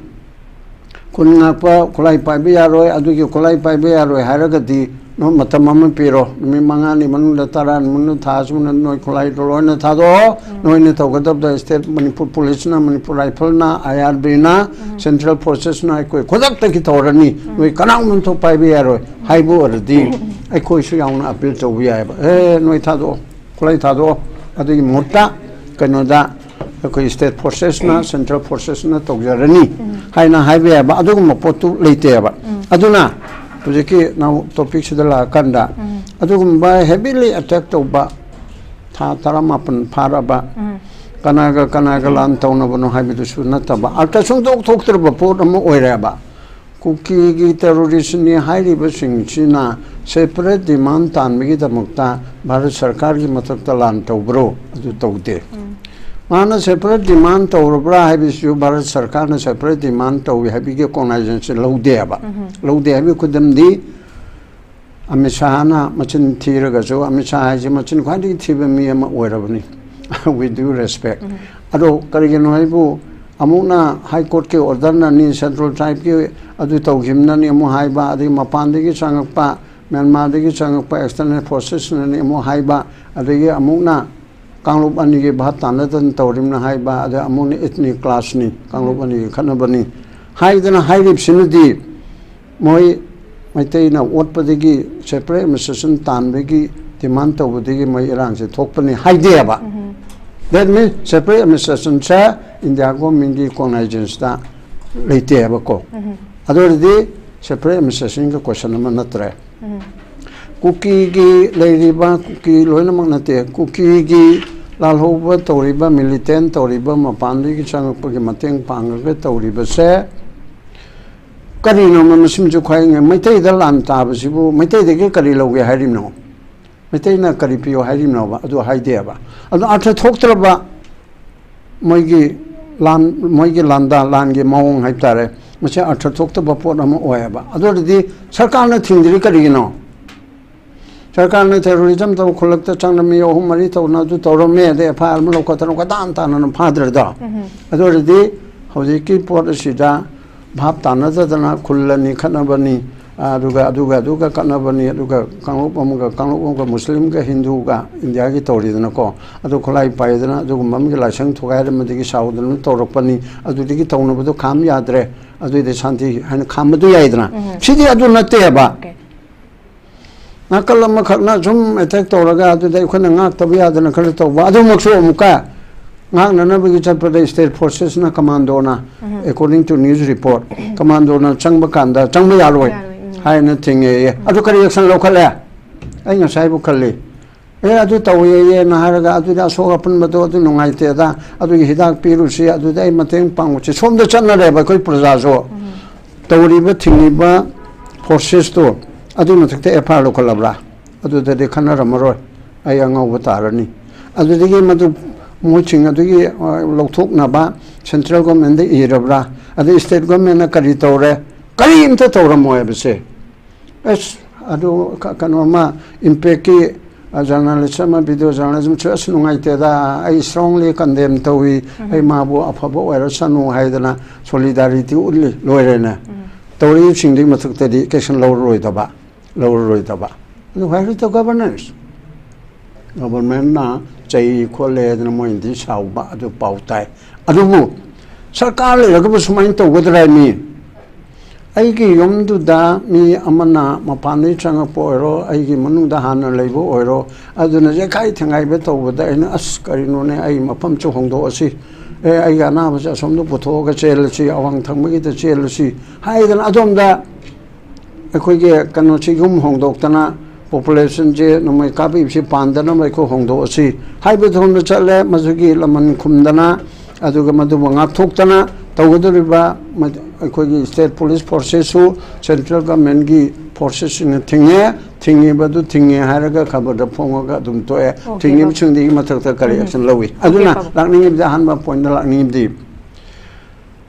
ꯈꯨꯟ ꯉꯥꯛꯄ ꯈꯨꯠꯂꯥꯏ ꯄꯥꯏꯕ ꯌꯥꯔꯣꯏ, ꯑꯗꯨꯒꯤ ꯈꯨꯠꯂꯥꯏ ꯄꯥꯏꯕ ꯌꯥꯔꯣꯏ ꯍꯥꯏꯔꯒꯗꯤ ꯅꯣꯏ ꯃꯇꯝ ꯑꯃ ꯄꯤꯔꯣ, ꯅꯨꯃꯤꯠ ꯃꯉꯥꯅꯤ ꯃꯅꯨꯡꯗ, ꯇꯔꯥꯅꯤ ꯃꯅꯨꯡꯗ, ꯊꯥ ꯑꯁꯨꯛ ꯃꯅꯨꯡꯗ ꯅꯣꯏ ꯈꯨꯠꯂꯥꯏꯗꯣ ꯂꯣꯏꯅ ꯊꯥꯗꯣꯛꯑꯣ꯫ ꯅꯣꯏꯅ ꯇꯧꯒꯗꯕꯗ state ꯃꯅꯤꯄꯨꯔ policeꯅ, ꯃꯅꯤꯄꯨꯔ rifleꯅ, IRBꯅ, central forcesꯅ ꯑꯩꯈꯣꯏ ꯈꯨꯗꯛꯇꯒꯤ ꯇꯧꯔꯅꯤ꯫ ꯅꯣꯏ ꯀꯅꯥꯒꯨꯝꯕ ꯑꯃ ꯊꯣꯛ ꯄꯥꯏꯕ ꯌꯥꯔꯣꯏ ꯍꯥꯏꯕ ꯑꯣꯏꯔꯗꯤ ꯑꯩꯈꯣꯏꯁꯨ ꯌꯥꯎꯅ appeal ꯇꯧꯕ ꯌꯥꯏꯑꯕ꯫ ꯑꯦ, ꯅꯣꯏ ꯊꯥꯗꯣꯛꯑꯣ, ꯈꯨꯠꯂꯥꯏ ꯊꯥꯗꯣꯛꯑꯣ, ꯑꯗꯨꯒꯤ ꯃꯍꯨꯠꯇ ꯀꯩꯅꯣꯗ ꯑꯩꯈꯣꯏ state forcesꯅ, central forcesꯅ ꯇꯧꯖꯔꯅꯤ ꯍꯥꯏꯅ ꯍꯥꯏꯕ ꯌꯥꯕ ꯑꯗꯨꯒꯨꯝꯕ ꯄꯣꯠꯇꯨ ꯂꯩꯇꯦꯕ꯫ ꯑꯗꯨꯅ ꯍꯧꯖꯤꯛꯀꯤ ꯅꯧ topicꯁꯤꯗ ꯂꯥꯛꯑꯀꯥꯟꯗ ꯑꯗꯨꯒꯨꯝꯕ heavily attack ꯇꯧꯕ, ꯊꯥ ꯇꯔꯥꯃꯥꯄꯟ ꯐꯥꯔꯕ, ꯀꯅꯥꯒ ꯀꯅꯥꯒ ꯂꯥꯟ ꯇꯧꯅꯕꯅꯣ ꯍꯥꯏꯕꯗꯨꯁꯨ ꯅꯠꯇꯕ, ꯑꯥꯔꯊ ꯁꯨꯡꯊꯣꯛ ꯊꯣꯛꯇ꯭ꯔꯕ ꯄꯣꯠ ꯑꯃ ꯑꯣꯏꯔꯦꯕ꯫ ꯀꯨꯀꯤꯒꯤ terroristꯅꯤ ꯍꯥꯏꯔꯤꯕꯁꯤꯡꯁꯤꯅ separate demand ꯇꯥꯟꯕꯒꯤꯗꯃꯛꯇ ꯚꯥꯔꯠ ꯁꯔꯀꯥꯔꯒꯤ ꯃꯊꯛꯇ ꯂꯥꯟ ꯇꯧꯕ꯭ꯔꯣ? ꯑꯗꯨ ꯇꯧꯗꯦ꯫ ꯃꯥꯅ separate demand ꯇꯧꯔꯕ꯭ꯔꯥ ꯍꯥꯏꯕꯁꯤꯁꯨ ꯚꯥꯔꯠ ꯁꯔꯀꯥꯔꯅ separate demand ꯇꯧꯏ ꯍꯥꯏꯕꯒꯤ cognizance ꯂꯧꯗꯦꯕ꯫ ꯂꯧꯗꯦ ꯍꯥꯏꯕꯒꯤ ꯈꯨꯗꯝꯗꯤ, ꯑꯃꯤꯠ ꯁꯥꯍꯅ ꯃꯆꯤꯟ ꯊꯤꯔꯒꯁꯨ, ꯑꯃꯤꯠ ꯁꯥꯍ ꯍꯥꯏꯁꯦ ꯃꯆꯤꯟ ꯈ꯭ꯋꯥꯏꯗꯒꯤ ꯊꯤꯕ ꯃꯤ ꯑꯃ ꯑꯣꯏꯔꯕꯅꯤ, with due respect꯫ ꯑꯗꯣ ꯀꯔꯤꯒꯤꯅꯣ ꯍꯥꯏꯕꯨ, ꯑꯃꯨꯛꯅ ꯍꯥꯏ ꯀꯣꯔꯠꯀꯤ ꯑꯣꯔꯗꯔꯅꯅꯤ, ꯁꯦꯟꯇ꯭ꯔꯦꯜ ꯇ꯭ꯔꯥꯏꯕꯀꯤ ꯑꯗꯨ ꯇꯧꯈꯤꯕꯅꯅꯤ ꯑꯃꯨꯛ ꯍꯥꯏꯕ, ꯑꯗꯒꯤ ꯃꯄꯥꯟꯗꯒꯤ ꯆꯪꯉꯛꯄ, ꯃ꯭ꯌꯥꯟꯃꯥꯔꯗꯒꯤ ꯆꯪꯉꯛꯄ ꯑꯦꯛꯁꯇꯔꯅꯦꯜ ꯐꯣꯔꯁꯦꯁꯅꯅꯤ ꯑꯃꯨꯛ ꯍꯥꯏꯕ, ꯑꯗꯒꯤ ꯑꯃꯨꯛꯅ ꯀꯥꯡꯂꯨꯞ ꯑꯅꯤꯒꯤ ꯚꯥꯞ ꯇꯥꯅꯗꯅ ꯇꯧꯔꯤꯕꯅ ꯍꯥꯏꯕ, ꯑꯗ ꯑꯃꯨꯛꯅ ꯏꯊꯅꯤꯛ ꯀ꯭ꯂꯥꯁꯅꯤ, ꯀꯥꯡꯂꯨꯞ ꯑꯅꯤꯒꯤ ꯈꯠꯅꯕꯅꯤ ꯍꯥꯏꯗꯅ ꯍꯥꯏꯔꯤꯕꯁꯤꯅꯗꯤ, ꯃꯣꯏ ꯃꯩꯇꯩꯅ ꯑꯣꯠꯄꯗꯒꯤ ꯁꯦꯄꯔꯦꯠ ꯑꯦꯗꯃꯤꯅꯤꯁꯇ꯭ꯔꯦꯁꯟ ꯇꯥꯟꯕꯒꯤ ꯗꯤꯃꯥꯟ ꯇꯧꯕꯗꯒꯤ ꯃꯣꯏ ꯏꯔꯥꯡꯁꯦ ꯊꯣꯛꯄꯅꯤ ꯍꯥꯏꯗꯦꯕ꯫ That means separate administrationꯁꯦ ꯏꯟꯗꯤꯌꯥ ꯒꯣꯔꯃꯦꯟꯒꯤ ꯀꯣꯒꯅꯥꯏꯖꯦꯟꯁꯇ ꯂꯩꯇꯦ ꯍꯥꯏꯕꯀꯣ꯫ ꯑꯗꯨ ꯑꯣꯏꯔꯗꯤ ꯁꯦꯄꯔꯦꯠ ꯑꯦꯗꯃꯤꯅꯤꯁꯇ꯭ꯔꯦꯁꯟꯒꯤ ꯀꯣꯏꯁꯟ ꯑꯃ ꯅꯠꯇ꯭ꯔꯦ꯫ ꯀꯨꯀꯤꯒꯤ ꯂꯩꯔꯤꯕ, ꯀꯨꯀꯤ ꯂꯣꯏꯅꯃꯛ ꯅꯠꯇꯦ, ꯀꯨꯀꯤꯒꯤ ꯂꯥꯜꯍꯧꯕ ꯇꯧꯔꯤꯕ, ꯃꯤꯂꯤꯇꯦꯟ ꯇꯧꯔꯤꯕ, ꯃꯄꯥꯟꯗꯒꯤ ꯆꯪꯉꯛꯄꯒꯤ ꯃꯇꯦꯡ ꯄꯥꯡꯉꯒ ꯇꯧꯔꯤꯕꯁꯦ ꯀꯔꯤꯅꯣ? ꯃꯁꯤꯃꯁꯨ ꯈ꯭ꯋꯥꯏ ꯃꯩꯇꯩꯗ ꯂꯥꯟ ꯇꯥꯕꯁꯤꯕꯨ ꯃꯩꯇꯩꯗꯒꯤ ꯀꯔꯤ ꯂꯧꯒꯦ ꯍꯥꯏꯔꯤꯕꯅꯣ? ꯃꯩꯇꯩꯅ ꯀꯔꯤ ꯄꯤꯌꯣ ꯍꯥꯏꯔꯤꯕꯅꯣꯕ? ꯑꯗꯨ ꯍꯥꯏꯗꯦꯕ꯫ ꯑꯗꯨ ꯑꯥꯔꯊ ꯊꯣꯛꯇ꯭ꯔꯕ ꯃꯣꯏꯒꯤ ꯂꯥꯟ, ꯃꯣꯏꯒꯤ ꯂꯥꯟꯗꯥ, ꯂꯥꯟꯒꯤ ꯃꯑꯣꯡ ꯍꯥꯏꯕ ꯇꯥꯔꯦ, ꯃꯁꯤ ꯑꯥꯔꯊ ꯊꯣꯛꯇꯕ ꯄꯣꯠ ꯑꯃ ꯑꯣꯏꯌꯦꯕ꯫ ꯑꯗꯨ ꯑꯣꯏꯔꯗꯤ ꯁꯔꯀꯥꯔꯅ ꯊꯤꯡꯗ꯭ꯔꯤ ꯀꯔꯤꯒꯤꯅꯣ? ꯁꯔꯀꯥꯔꯅ ꯇꯦꯔꯣꯔꯤꯖꯝ ꯇꯧ ꯈꯨꯜꯂꯛꯇ ꯆꯪꯅ ꯃꯤ ꯑꯍꯨꯝ ꯃꯔꯤ ꯇꯧꯅ ꯑꯗꯨ ꯇꯧꯔꯝꯃꯦ, ꯑꯗꯩ ꯑꯦꯐ ꯑꯥꯏ ꯑꯥꯔ ꯑꯃ ꯂꯧꯈꯠꯇꯅ ꯀꯣꯏꯇꯥꯟ ꯇꯥꯟꯅꯅ ꯐꯥꯗ꯭ꯔꯗꯣ? ꯑꯗꯨ ꯑꯣꯏꯔꯗꯤ ꯍꯧꯖꯤꯛꯀꯤ ꯄꯣꯠ ꯑꯁꯤꯗ ꯚꯥꯞ ꯇꯥꯅꯗꯗꯅ ꯈꯨꯜ ꯑꯅꯤ ꯈꯠꯅꯕꯅꯤ, ꯑꯗꯨꯒ, ꯑꯗꯨꯒ, ꯑꯗꯨꯒ ꯀꯠꯅꯕꯅꯤ, ꯑꯗꯨꯒ ꯀꯥꯡꯂꯨꯞ ꯑꯃꯒ, ꯀꯥꯡꯂꯨꯞ ꯑꯃꯒ, ꯃꯨꯁꯂꯤꯝꯒ ꯍꯤꯟꯗꯨꯒ ꯏꯟꯗꯤꯌꯥꯒꯤ ꯇꯧꯔꯤꯗꯅꯀꯣ, ꯑꯗꯨ ꯈꯨꯠꯂꯥꯏ ꯄꯥꯏꯗꯅ ꯑꯗꯨꯒꯨꯝꯕ ꯑꯃꯒꯤ ꯂꯥꯏꯁꯪ ꯊꯨꯒꯥꯏꯔꯝꯕꯗꯒꯤ ꯁꯥꯎꯗꯅ ꯇꯧꯔꯛꯄꯅꯤ, ꯑꯗꯨꯗꯒꯤ ꯇꯧꯅꯕꯗꯣ ꯈꯥꯝ ꯌꯥꯗ꯭ꯔꯦ, ꯑꯗꯨꯏꯗꯤ ꯁꯥꯟꯇꯤ ꯍꯥꯏꯅ ꯈꯥꯝꯕꯗꯨ ꯌꯥꯏꯗꯅ꯫ ꯁꯤꯗꯤ ꯑꯗꯨ ꯅꯠꯇꯦꯕ꯫ ꯅꯥꯀꯜ ꯑꯃꯈꯛꯅ ꯁꯨꯝ ꯑꯦꯇꯦꯛ ꯇꯧꯔꯒ ꯑꯗꯨꯗ ꯑꯩꯈꯣꯏꯅ ꯉꯥꯛꯇꯕ ꯌꯥꯗꯅ ꯈꯔ ꯇꯧꯕ, ꯑꯗꯨꯃꯛꯁꯨ ꯑꯃꯨꯛꯀ ꯉꯥꯛꯅꯅꯕꯒꯤ ꯆꯠꯄꯗ ꯁ꯭ꯇꯦꯠ ꯐꯣꯔꯁꯦꯁꯅ ꯀꯃꯥꯟꯗꯣꯅ, according to news report, ꯀꯃꯥꯟꯗꯣꯅ ꯆꯪꯕ ꯀꯥꯟꯗ ꯆꯪꯕ ꯌꯥꯔꯣꯏ ꯍꯥꯏꯅ ꯊꯤꯡꯉꯦꯌꯦ꯫ ꯑꯗꯨ ꯀꯔꯤ ꯑꯦꯛꯁꯟ ꯂꯧꯈꯠꯂꯦ? ꯑꯩ ꯉꯁꯥꯏꯕꯨ ꯈꯜꯂꯤ, ꯑꯦ, ꯑꯗꯨ ꯇꯧꯋꯦꯌꯦꯅ ꯍꯥꯏꯔꯒ ꯑꯗꯨꯗꯤ ꯑꯁꯣꯛ ꯑꯄꯟꯕꯗꯣ ꯑꯗꯨ ꯅꯨꯡꯉꯥꯏꯇꯦꯗ, ꯑꯗꯨꯒꯤ ꯍꯤꯗꯥꯛ ꯄꯤꯔꯨꯁꯤ, ꯑꯗꯨꯗꯤ ꯑꯩ ꯃꯇꯦꯡ ꯄꯥꯡꯉꯨꯁꯤ꯫ ꯁꯣꯝꯗ ꯆꯠꯅꯔꯦꯕ ꯑꯩꯈꯣꯏ ꯄ꯭ꯔꯖꯥꯁꯨ꯫ ꯇꯧꯔꯤꯕ ꯊꯤꯡꯉꯤꯕ ꯐꯣꯔꯁꯦꯁꯇꯣ ꯑꯗꯨꯒꯤ ꯃꯊꯛꯇ ꯑꯦꯐ ꯑꯥꯏ ꯑꯥꯔ ꯂꯧꯈꯠꯂꯕ꯭ꯔꯥ? ꯑꯗꯨꯗꯗꯤ ꯈꯟꯅꯔꯝꯃꯔꯣꯏ, ꯑꯩ ꯑꯉꯧꯕ ꯇꯥꯔꯅꯤ꯫ ꯑꯗꯨꯗꯒꯤ ꯃꯗꯨ ꯃꯣꯏꯁꯤꯡ ꯑꯗꯨꯒꯤ, ꯑ, ꯂꯧꯊꯣꯛꯅꯕ ꯁꯦꯟꯇ꯭ꯔꯦꯜ ꯒꯣꯔꯃꯦꯟꯗ ꯏꯔꯕ꯭ꯔꯥ? ꯑꯗꯩ ꯁ꯭ꯇꯦꯠ ꯒꯣꯔꯃꯦꯟꯅ ꯀꯔꯤ ꯇꯧꯔꯦ? ꯀꯔꯤꯝꯇ ꯇꯧꯔꯝꯃꯣꯏ ꯍꯥꯏꯕꯁꯦ꯫ ꯑꯁ, ꯑꯗꯨ ꯀ-, ꯀꯩꯅꯣ ꯑꯃ, ꯏꯝꯄꯦꯛꯀꯤ ꯖꯔꯅꯦꯂꯤꯁ ꯑꯃ, ꯚꯤꯗꯤꯑꯣ ꯖꯔꯅꯦꯂꯤꯖꯝꯁꯨ ꯑꯁ ꯅꯨꯡꯉꯥꯏꯇꯦꯗ, ꯑꯩ strongly condemn ꯇꯧꯏ, ꯑꯩ ꯃꯥꯕꯨ ꯑꯐꯕ ꯑꯣꯏꯔꯁꯅꯨ ꯍꯥꯏꯗꯅ solidarity ꯎꯠꯂꯤ, ꯂꯣꯏꯔꯦꯅꯦ꯫ ꯇꯧꯔꯤꯕꯁꯤꯡꯗꯨꯒꯤ ꯃꯊꯛꯇꯗꯤ action ꯂꯧꯔꯔꯣꯏꯗꯕ, ꯂꯧꯔꯔꯣꯏꯗꯕ꯫ ꯑꯗꯨ where is the governance? ꯒꯣꯕꯔꯃꯦꯟꯅ ꯆꯩ ꯈꯣꯠꯂꯦ ꯍꯥꯏꯗꯅ ꯃꯣꯏꯅꯗꯤ ꯁꯥꯎꯕ, ꯑꯗꯨ ꯄꯥꯎ ꯇꯥꯏ꯫ ꯑꯗꯨꯕꯨ ꯁꯔꯀꯥꯔ ꯂꯩꯔꯒꯕꯨ ꯁꯨꯃꯥꯏꯅ ꯇꯧꯒꯗ꯭ꯔꯥ ꯃꯤ? ꯑꯩꯒꯤ ꯌꯨꯝꯗꯨꯗ ꯃꯤ ꯑꯃꯅ ꯃꯄꯥꯟꯗꯒꯤ ꯆꯪꯉꯛꯄ ꯑꯣꯏꯔꯣ, ꯑꯩꯒꯤ ꯃꯅꯨꯡꯗ ꯍꯥꯟꯅ ꯂꯩꯕ ꯑꯣꯏꯔꯣ, ꯑꯗꯨꯅ ꯌꯩꯈꯥꯏ ꯊꯤꯡꯒꯥꯏꯕ ꯇꯧꯕꯗ ꯑꯩꯅ, "ꯑꯁ, ꯀꯔꯤꯅꯣꯅꯦ, ꯑꯩ ꯃꯐꯝꯁꯨ ꯍꯣꯡꯗꯣꯛꯑꯁꯤ, ꯑꯦ, ꯑꯩꯒꯤ ꯑꯅꯥꯕꯁꯦ ꯑꯁꯣꯝꯗ ꯄꯨꯊꯣꯛꯑꯒ ꯆꯦꯜꯂꯁꯤ, ꯑꯋꯥꯡ ꯊꯪꯕꯒꯤꯗ ꯆꯦꯜꯂꯁꯤ" ꯍꯥꯏꯗꯅ ꯑꯗꯣꯝꯗ ꯑꯩꯈꯣꯏꯒꯤ ꯀꯩꯅꯣꯁꯤ, ꯌꯨꯝ ꯍꯣꯡꯗꯣꯛꯇꯅ, populationꯁꯦ ꯅꯣꯡꯃꯩ ꯀꯥꯞꯄꯤꯕꯁꯤ ꯄꯥꯟꯗꯅꯕ ꯑꯩꯈꯣꯏ ꯍꯣꯡꯗꯣꯛꯑꯁꯤ ꯍꯥꯏꯕ ꯊꯣꯡꯗ ꯆꯠꯂꯦ꯫ ꯃꯁꯤꯒꯤ ꯂꯃꯟ ꯈꯨꯝꯗꯅ, ꯑꯗꯨꯒ ꯃꯗꯨꯕꯨ ꯉꯥꯛꯊꯣꯛꯇꯅ ꯇꯧꯒꯗꯧꯔꯤꯕ ꯃ-, ꯑꯩꯈꯣꯏꯒꯤ state police forcesꯁꯨ central governmentꯀꯤ forcesꯁꯤꯡꯅ ꯊꯤꯡꯉꯦ꯫ ꯊꯤꯡꯉꯤꯕꯗꯨ ꯊꯤꯡꯉꯦ ꯍꯥꯏꯔꯒ ꯈꯕꯔꯗ ꯐꯣꯡꯉꯒ ꯑꯗꯨꯝ ꯇꯣꯛꯑꯦ꯫ Okay, ꯊꯤꯡꯉꯤꯕꯁꯤꯡꯗꯨꯒꯤ ꯃꯊꯛꯇ ꯀꯔꯤ ꯎꯝ꯫ Action ꯂꯧꯏ? Okay, ꯑꯗꯨꯅ ꯄꯥꯕꯨꯡ꯫ ꯂꯥꯛꯅꯤꯡꯉꯤꯕꯗꯤ, ꯑꯍꯥꯟꯕ pointꯇ ꯂꯥꯛꯅꯤꯡꯉꯤꯕꯗꯤ,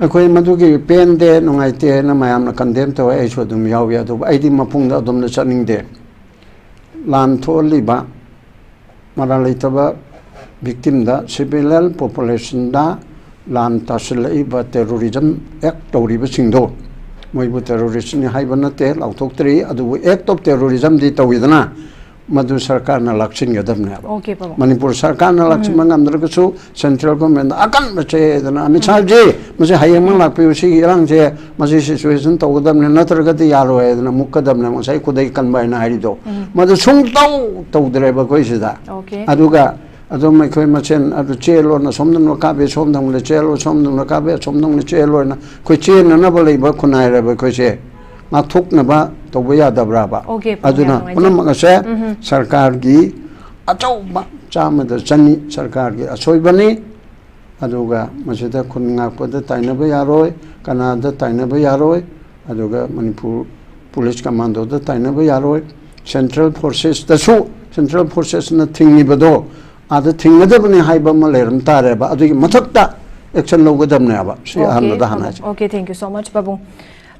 ꯑꯩꯈꯣꯏ ꯃꯗꯨꯒꯤ ꯄꯦꯟꯗꯦ, ꯅꯨꯡꯉꯥꯏꯇꯦ ꯍꯥꯏꯅ ꯃꯌꯥꯝꯅ condemn ꯇꯧꯋꯦ, ꯑꯩꯁꯨ ꯑꯗꯨꯝ ꯌꯥꯎꯏ꯫ ꯑꯗꯨꯕꯨ ꯑꯩꯗꯤ ꯃꯄꯨꯡꯗ ꯑꯗꯨꯝꯅ ꯆꯠꯅꯤꯡꯗꯦ꯫ ꯂꯥꯟ ꯊꯣꯛꯍꯜꯂꯤꯕ ꯃꯔꯥꯜ ꯂꯩꯇꯕ victimꯗ, civilian populationꯗ ꯂꯥꯟ ꯇꯥꯁꯤꯜꯂꯛꯏꯕ terrorism act ꯇꯧꯔꯤꯕꯁꯤꯡꯗꯣ, ꯃꯣꯏꯕꯨ terroristꯅꯤ ꯍꯥꯏꯕ ꯅꯠꯇꯦ, ꯂꯥꯎꯊꯣꯛꯇ꯭ꯔꯤ, ꯑꯗꯨꯕꯨ act of terrorismꯗꯤ ꯇꯧꯏꯗꯅ, ꯃꯗꯨ ꯁꯔꯀꯥꯔꯅ ꯂꯥꯛꯁꯤꯟꯒꯗꯕꯅꯦꯕ꯫ Okay, ꯄꯥꯕꯨꯡ꯫ ꯃꯅꯤꯄꯨꯔ ꯁꯔꯀꯥꯔꯅ ꯂꯥꯛꯁꯤꯟꯕ ꯉꯝꯗ꯭ꯔꯒꯁꯨ central governmentꯗ ꯑꯀꯟꯕ ꯆꯦꯗꯅ, "ꯑꯃꯤꯠ ꯁꯥꯍꯦꯕꯖꯤ, ꯃꯁꯤ ꯍꯌꯦꯡꯃꯛ ꯂꯥꯛꯄꯤꯌꯨ, ꯁꯤꯒꯤ ꯏꯔꯥꯡꯁꯦ, ꯃꯁꯤ situation ꯇꯧꯒꯗꯕꯅꯤ, ꯅꯠꯇ꯭ꯔꯒꯗꯤ ꯌꯥꯔꯣꯏ" ꯍꯥꯏꯗꯅ ꯃꯨꯛꯀꯗꯕꯅꯦ, ꯉꯁꯥꯏ ꯈꯨꯗꯩ ꯀꯟꯕ ꯍꯥꯏꯅ ꯍꯥꯏꯔꯤꯗꯣ꯫ ꯃꯗꯨ ꯁꯨꯡꯇꯧ ꯇꯧꯗ꯭ꯔꯦꯕ ꯑꯩꯈꯣꯏ ꯁꯤꯗ꯫ Okay꯫ ꯑꯗꯨꯒ ꯑꯗꯨꯝ ꯑꯩꯈꯣꯏ ꯃꯁꯦꯟ ꯑꯗꯨ ꯆꯦꯜꯂꯣꯅ, ꯁꯣꯝꯗ ꯀꯥꯞꯄꯦ, ꯁꯣꯝꯗ ꯆꯦꯜꯂꯣ, ꯁꯣꯝꯗ ꯀꯥꯞꯄꯦ, ꯁꯣꯝꯗ ꯆꯦꯜꯂꯣꯅ ꯑꯩꯈꯣꯏ ꯆꯦꯟꯅꯅꯕ ꯂꯩꯕ ꯈꯨꯟꯅꯥꯏꯔꯕ ꯑꯩꯈꯣꯏꯁꯦ ꯉꯥꯛꯊꯣꯛꯅꯕ ꯇꯧꯕ ꯌꯥꯗꯕ꯭ꯔꯥꯕ? Okay, ꯄꯥꯕꯨꯡ, ꯑꯗꯨꯅ ꯌꯥꯝ ꯅꯨꯡꯉꯥꯏꯖꯩ꯫ ꯄꯨꯝꯅꯃꯛ ꯑꯁꯦ ꯁꯔꯀꯥꯔꯒꯤ ꯑꯆꯧꯕ ꯆꯥꯝꯃꯗ ꯆꯅꯤ ꯁꯔꯀꯥꯔꯒꯤ ꯑꯁꯣꯏꯕꯅꯤ꯫ ꯑꯗꯨꯒ ꯃꯁꯤꯗ ꯈꯨꯟ ꯉꯥꯛꯄꯗ ꯇꯥꯏꯅꯕ ꯌꯥꯔꯣꯏ, ꯀꯅꯥꯗ ꯇꯥꯏꯅꯕ ꯌꯥꯔꯣꯏ, ꯑꯗꯨꯒ ꯃꯅꯤꯄꯨꯔ police commandoꯗ ꯇꯥꯏꯅꯕ ꯌꯥꯔꯣꯏ꯫ Central forcesꯇꯁꯨ, central forcesꯅ ꯊꯤꯡꯉꯤꯕꯗꯣ ꯑꯥꯗ ꯊꯤꯡꯒꯗꯕꯅꯤ ꯍꯥꯏꯕ ꯑꯃ ꯂꯩꯔꯝ ꯇꯥꯔꯦꯕ, ꯑꯗꯨꯒꯤ ꯃꯊꯛꯇ action ꯂꯧꯒꯗꯕꯅꯦꯕ꯫ ꯁꯤ Okay, ꯑꯍꯥꯟꯕꯗ ꯍꯥꯟꯅ ꯄꯥꯕꯨꯡ꯫ ꯍꯥꯏꯖꯒꯦ꯫ Okay, thank you so much, ꯄꯥꯕꯨꯡ꯫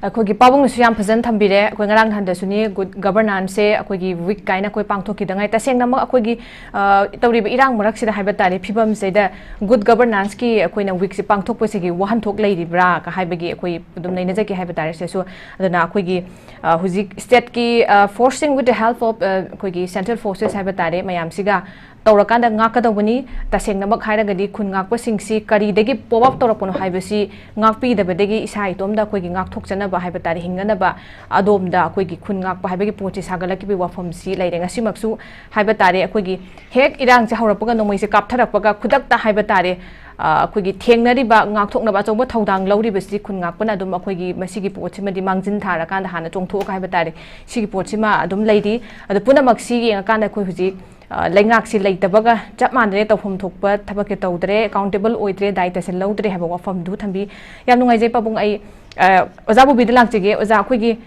ꯑꯩꯈꯣꯏꯒꯤ ꯄꯥꯕꯨꯡꯅꯁꯨ ꯌꯥꯝ ꯐꯖꯅ ꯊꯝꯕꯤꯔꯦ꯫ ꯑꯩꯈꯣꯏ ꯉꯔꯥꯡ ꯅꯍꯥꯟꯗꯁꯨꯅꯤ, ꯒꯨꯗ ꯒꯕꯔꯅꯥꯟꯁꯁꯦ ꯑꯩꯈꯣꯏꯒꯤ ꯋꯤꯛ ꯀꯥꯏꯅ ꯑꯩꯈꯣꯏ ꯄꯥꯡꯊꯣꯛꯈꯤꯗꯉꯥꯏ꯫ ꯇꯁꯦꯡꯅꯃꯛ ꯑꯩꯈꯣꯏꯒꯤ, ꯑ, ꯇꯧꯔꯤꯕ ꯏꯔꯥꯡ ꯃꯔꯛꯁꯤꯗ ꯍꯥꯏꯕ ꯇꯥꯔꯦ, ꯐꯤꯕꯝꯁꯤꯗ ꯒꯨꯗ ꯒꯕꯔꯅꯥꯟꯁꯀꯤ ꯑꯩꯈꯣꯏꯅ ꯋꯤꯛꯁꯦ ꯄꯥꯡꯊꯣꯛꯄꯁꯤꯒꯤ ꯋꯥꯍꯟꯊꯣꯛ ꯂꯩꯔꯤꯕ꯭ꯔꯥ ꯀ ꯍꯥꯏꯕꯒꯤ ꯑꯩꯈꯣꯏ ꯑꯗꯨꯝ ꯅꯩꯅꯖꯒꯦ ꯍꯥꯏꯕ ꯇꯥꯔꯦ ꯁꯤꯗꯁꯨ꯫ ꯑꯗꯨꯅ ꯑꯩꯈꯣꯏꯒꯤ, ꯑ, ꯍꯧꯖꯤꯛ ꯁ꯭ꯇꯦꯠꯀꯤ, ꯑ, forcing with the help of, ꯑ, ꯑꯩꯈꯣꯏꯒꯤ central forces ꯍꯥꯏꯕ ꯇꯥꯔꯦ, ꯃꯌꯥꯝꯁꯤꯒ ꯇꯧꯔꯀꯥꯟꯗ ꯉꯥꯛꯀꯗꯧꯕꯅꯤ꯫ ꯇꯁꯦꯡꯅꯃꯛ ꯍꯥꯏꯔꯒꯗꯤ ꯈꯨꯟ ꯉꯥꯛꯄꯁꯤꯡꯁꯤ ꯀꯔꯤꯗꯒꯤ pop up ꯇꯧꯔꯛꯄꯅꯣ ꯍꯥꯏꯕꯁꯤ ꯉꯥꯛꯄꯤꯗꯕꯗꯒꯤ ꯏꯁꯥ ꯏꯇꯣꯝꯗ ꯑꯩꯈꯣꯏꯒꯤ ꯉꯥꯛꯊꯣꯛꯆꯅꯕ ꯍꯥꯏꯕ ꯇꯥꯔꯦ, ꯍꯤꯡꯅꯅꯕ ꯑꯗꯣꯝꯗ ꯑꯩꯈꯣꯏꯒꯤ ꯈꯨꯟ ꯉꯥꯛꯄ ꯍꯥꯏꯕꯒꯤ ꯄꯣꯠꯁꯤ ꯁꯥꯒꯠꯂꯛꯈꯤꯕꯒꯤ ꯋꯥꯐꯝꯁꯤ ꯂꯩꯔꯦ꯫ ꯉꯁꯤꯃꯛꯁꯨ ꯍꯥꯏꯕ ꯇꯥꯔꯦ, ꯑꯩꯈꯣꯏꯒꯤ ꯍꯦꯛ ꯏꯔꯥꯡꯁꯦ ꯍꯧꯔꯛꯄꯒ, ꯅꯣꯡꯃꯩꯁꯦ ꯀꯥꯞꯊꯔꯛꯄꯒ ꯈꯨꯗꯛꯇ ꯍꯥꯏꯕ ꯇꯥꯔꯦ, ꯑ, ꯑꯩꯈꯣꯏꯒꯤ ꯊꯦꯡꯅꯔꯤꯕ ꯉꯥꯛꯊꯣꯛꯅꯕ ꯑꯆꯧꯕ ꯊꯧꯗꯥꯡ ꯂꯧꯔꯤꯕꯁꯤ ꯈꯨꯟ ꯉꯥꯛꯄꯅ ꯑꯗꯨꯝ ꯑꯩꯈꯣꯏꯒꯤ ꯃꯁꯤꯒꯤ ꯄꯣꯠꯁꯤꯃꯗꯤ ꯃꯥꯡꯖꯤꯟ ꯊꯥꯔꯀꯥꯟꯗ ꯍꯥꯟꯅ ꯆꯣꯡꯊꯣꯛꯑꯒ ꯍꯥꯏꯕ ꯇꯥꯔꯦ, ꯁꯤꯒꯤ ꯄꯣꯠꯁꯤꯃ ꯑꯗꯨꯝ ꯂꯩꯔꯤ꯫ ꯑꯗꯨ ꯄꯨꯝꯅꯃꯛꯁꯤ ꯌꯦꯡꯉꯀꯥꯟꯗ ꯑꯩꯈꯣꯏ ꯍꯧꯖꯤꯛ, ꯑ, ꯂꯩꯉꯥꯛꯁꯤ ꯂꯩꯇꯕꯒ ꯆꯞ ꯃꯥꯟꯅꯔꯦ, ꯇꯧꯐꯝ ꯊꯣꯛꯄ ꯊꯕꯛꯁꯦ ꯇꯧꯗ꯭ꯔꯦ, ꯑꯦꯀꯥꯎꯟꯇꯦꯕꯜ ꯑꯣꯏꯗ꯭ꯔꯦ, ꯗꯥꯏꯇꯁꯦ ꯂꯧꯗ꯭ꯔꯦ ꯍꯥꯏꯕ ꯋꯥꯐꯝꯗꯨ ꯊꯝꯕꯤ꯫ ꯌꯥꯝ ꯅꯨꯡꯉꯥꯏꯖꯩ ꯄꯥꯕꯨꯡ꯫ ꯑꯩ, ꯑ, ꯑꯣꯖꯥ ꯕꯣꯕꯤꯗ ꯂꯥꯛꯆꯒꯦ꯫ ꯑꯣꯖꯥ, ꯑꯩꯈꯣꯏꯒꯤ,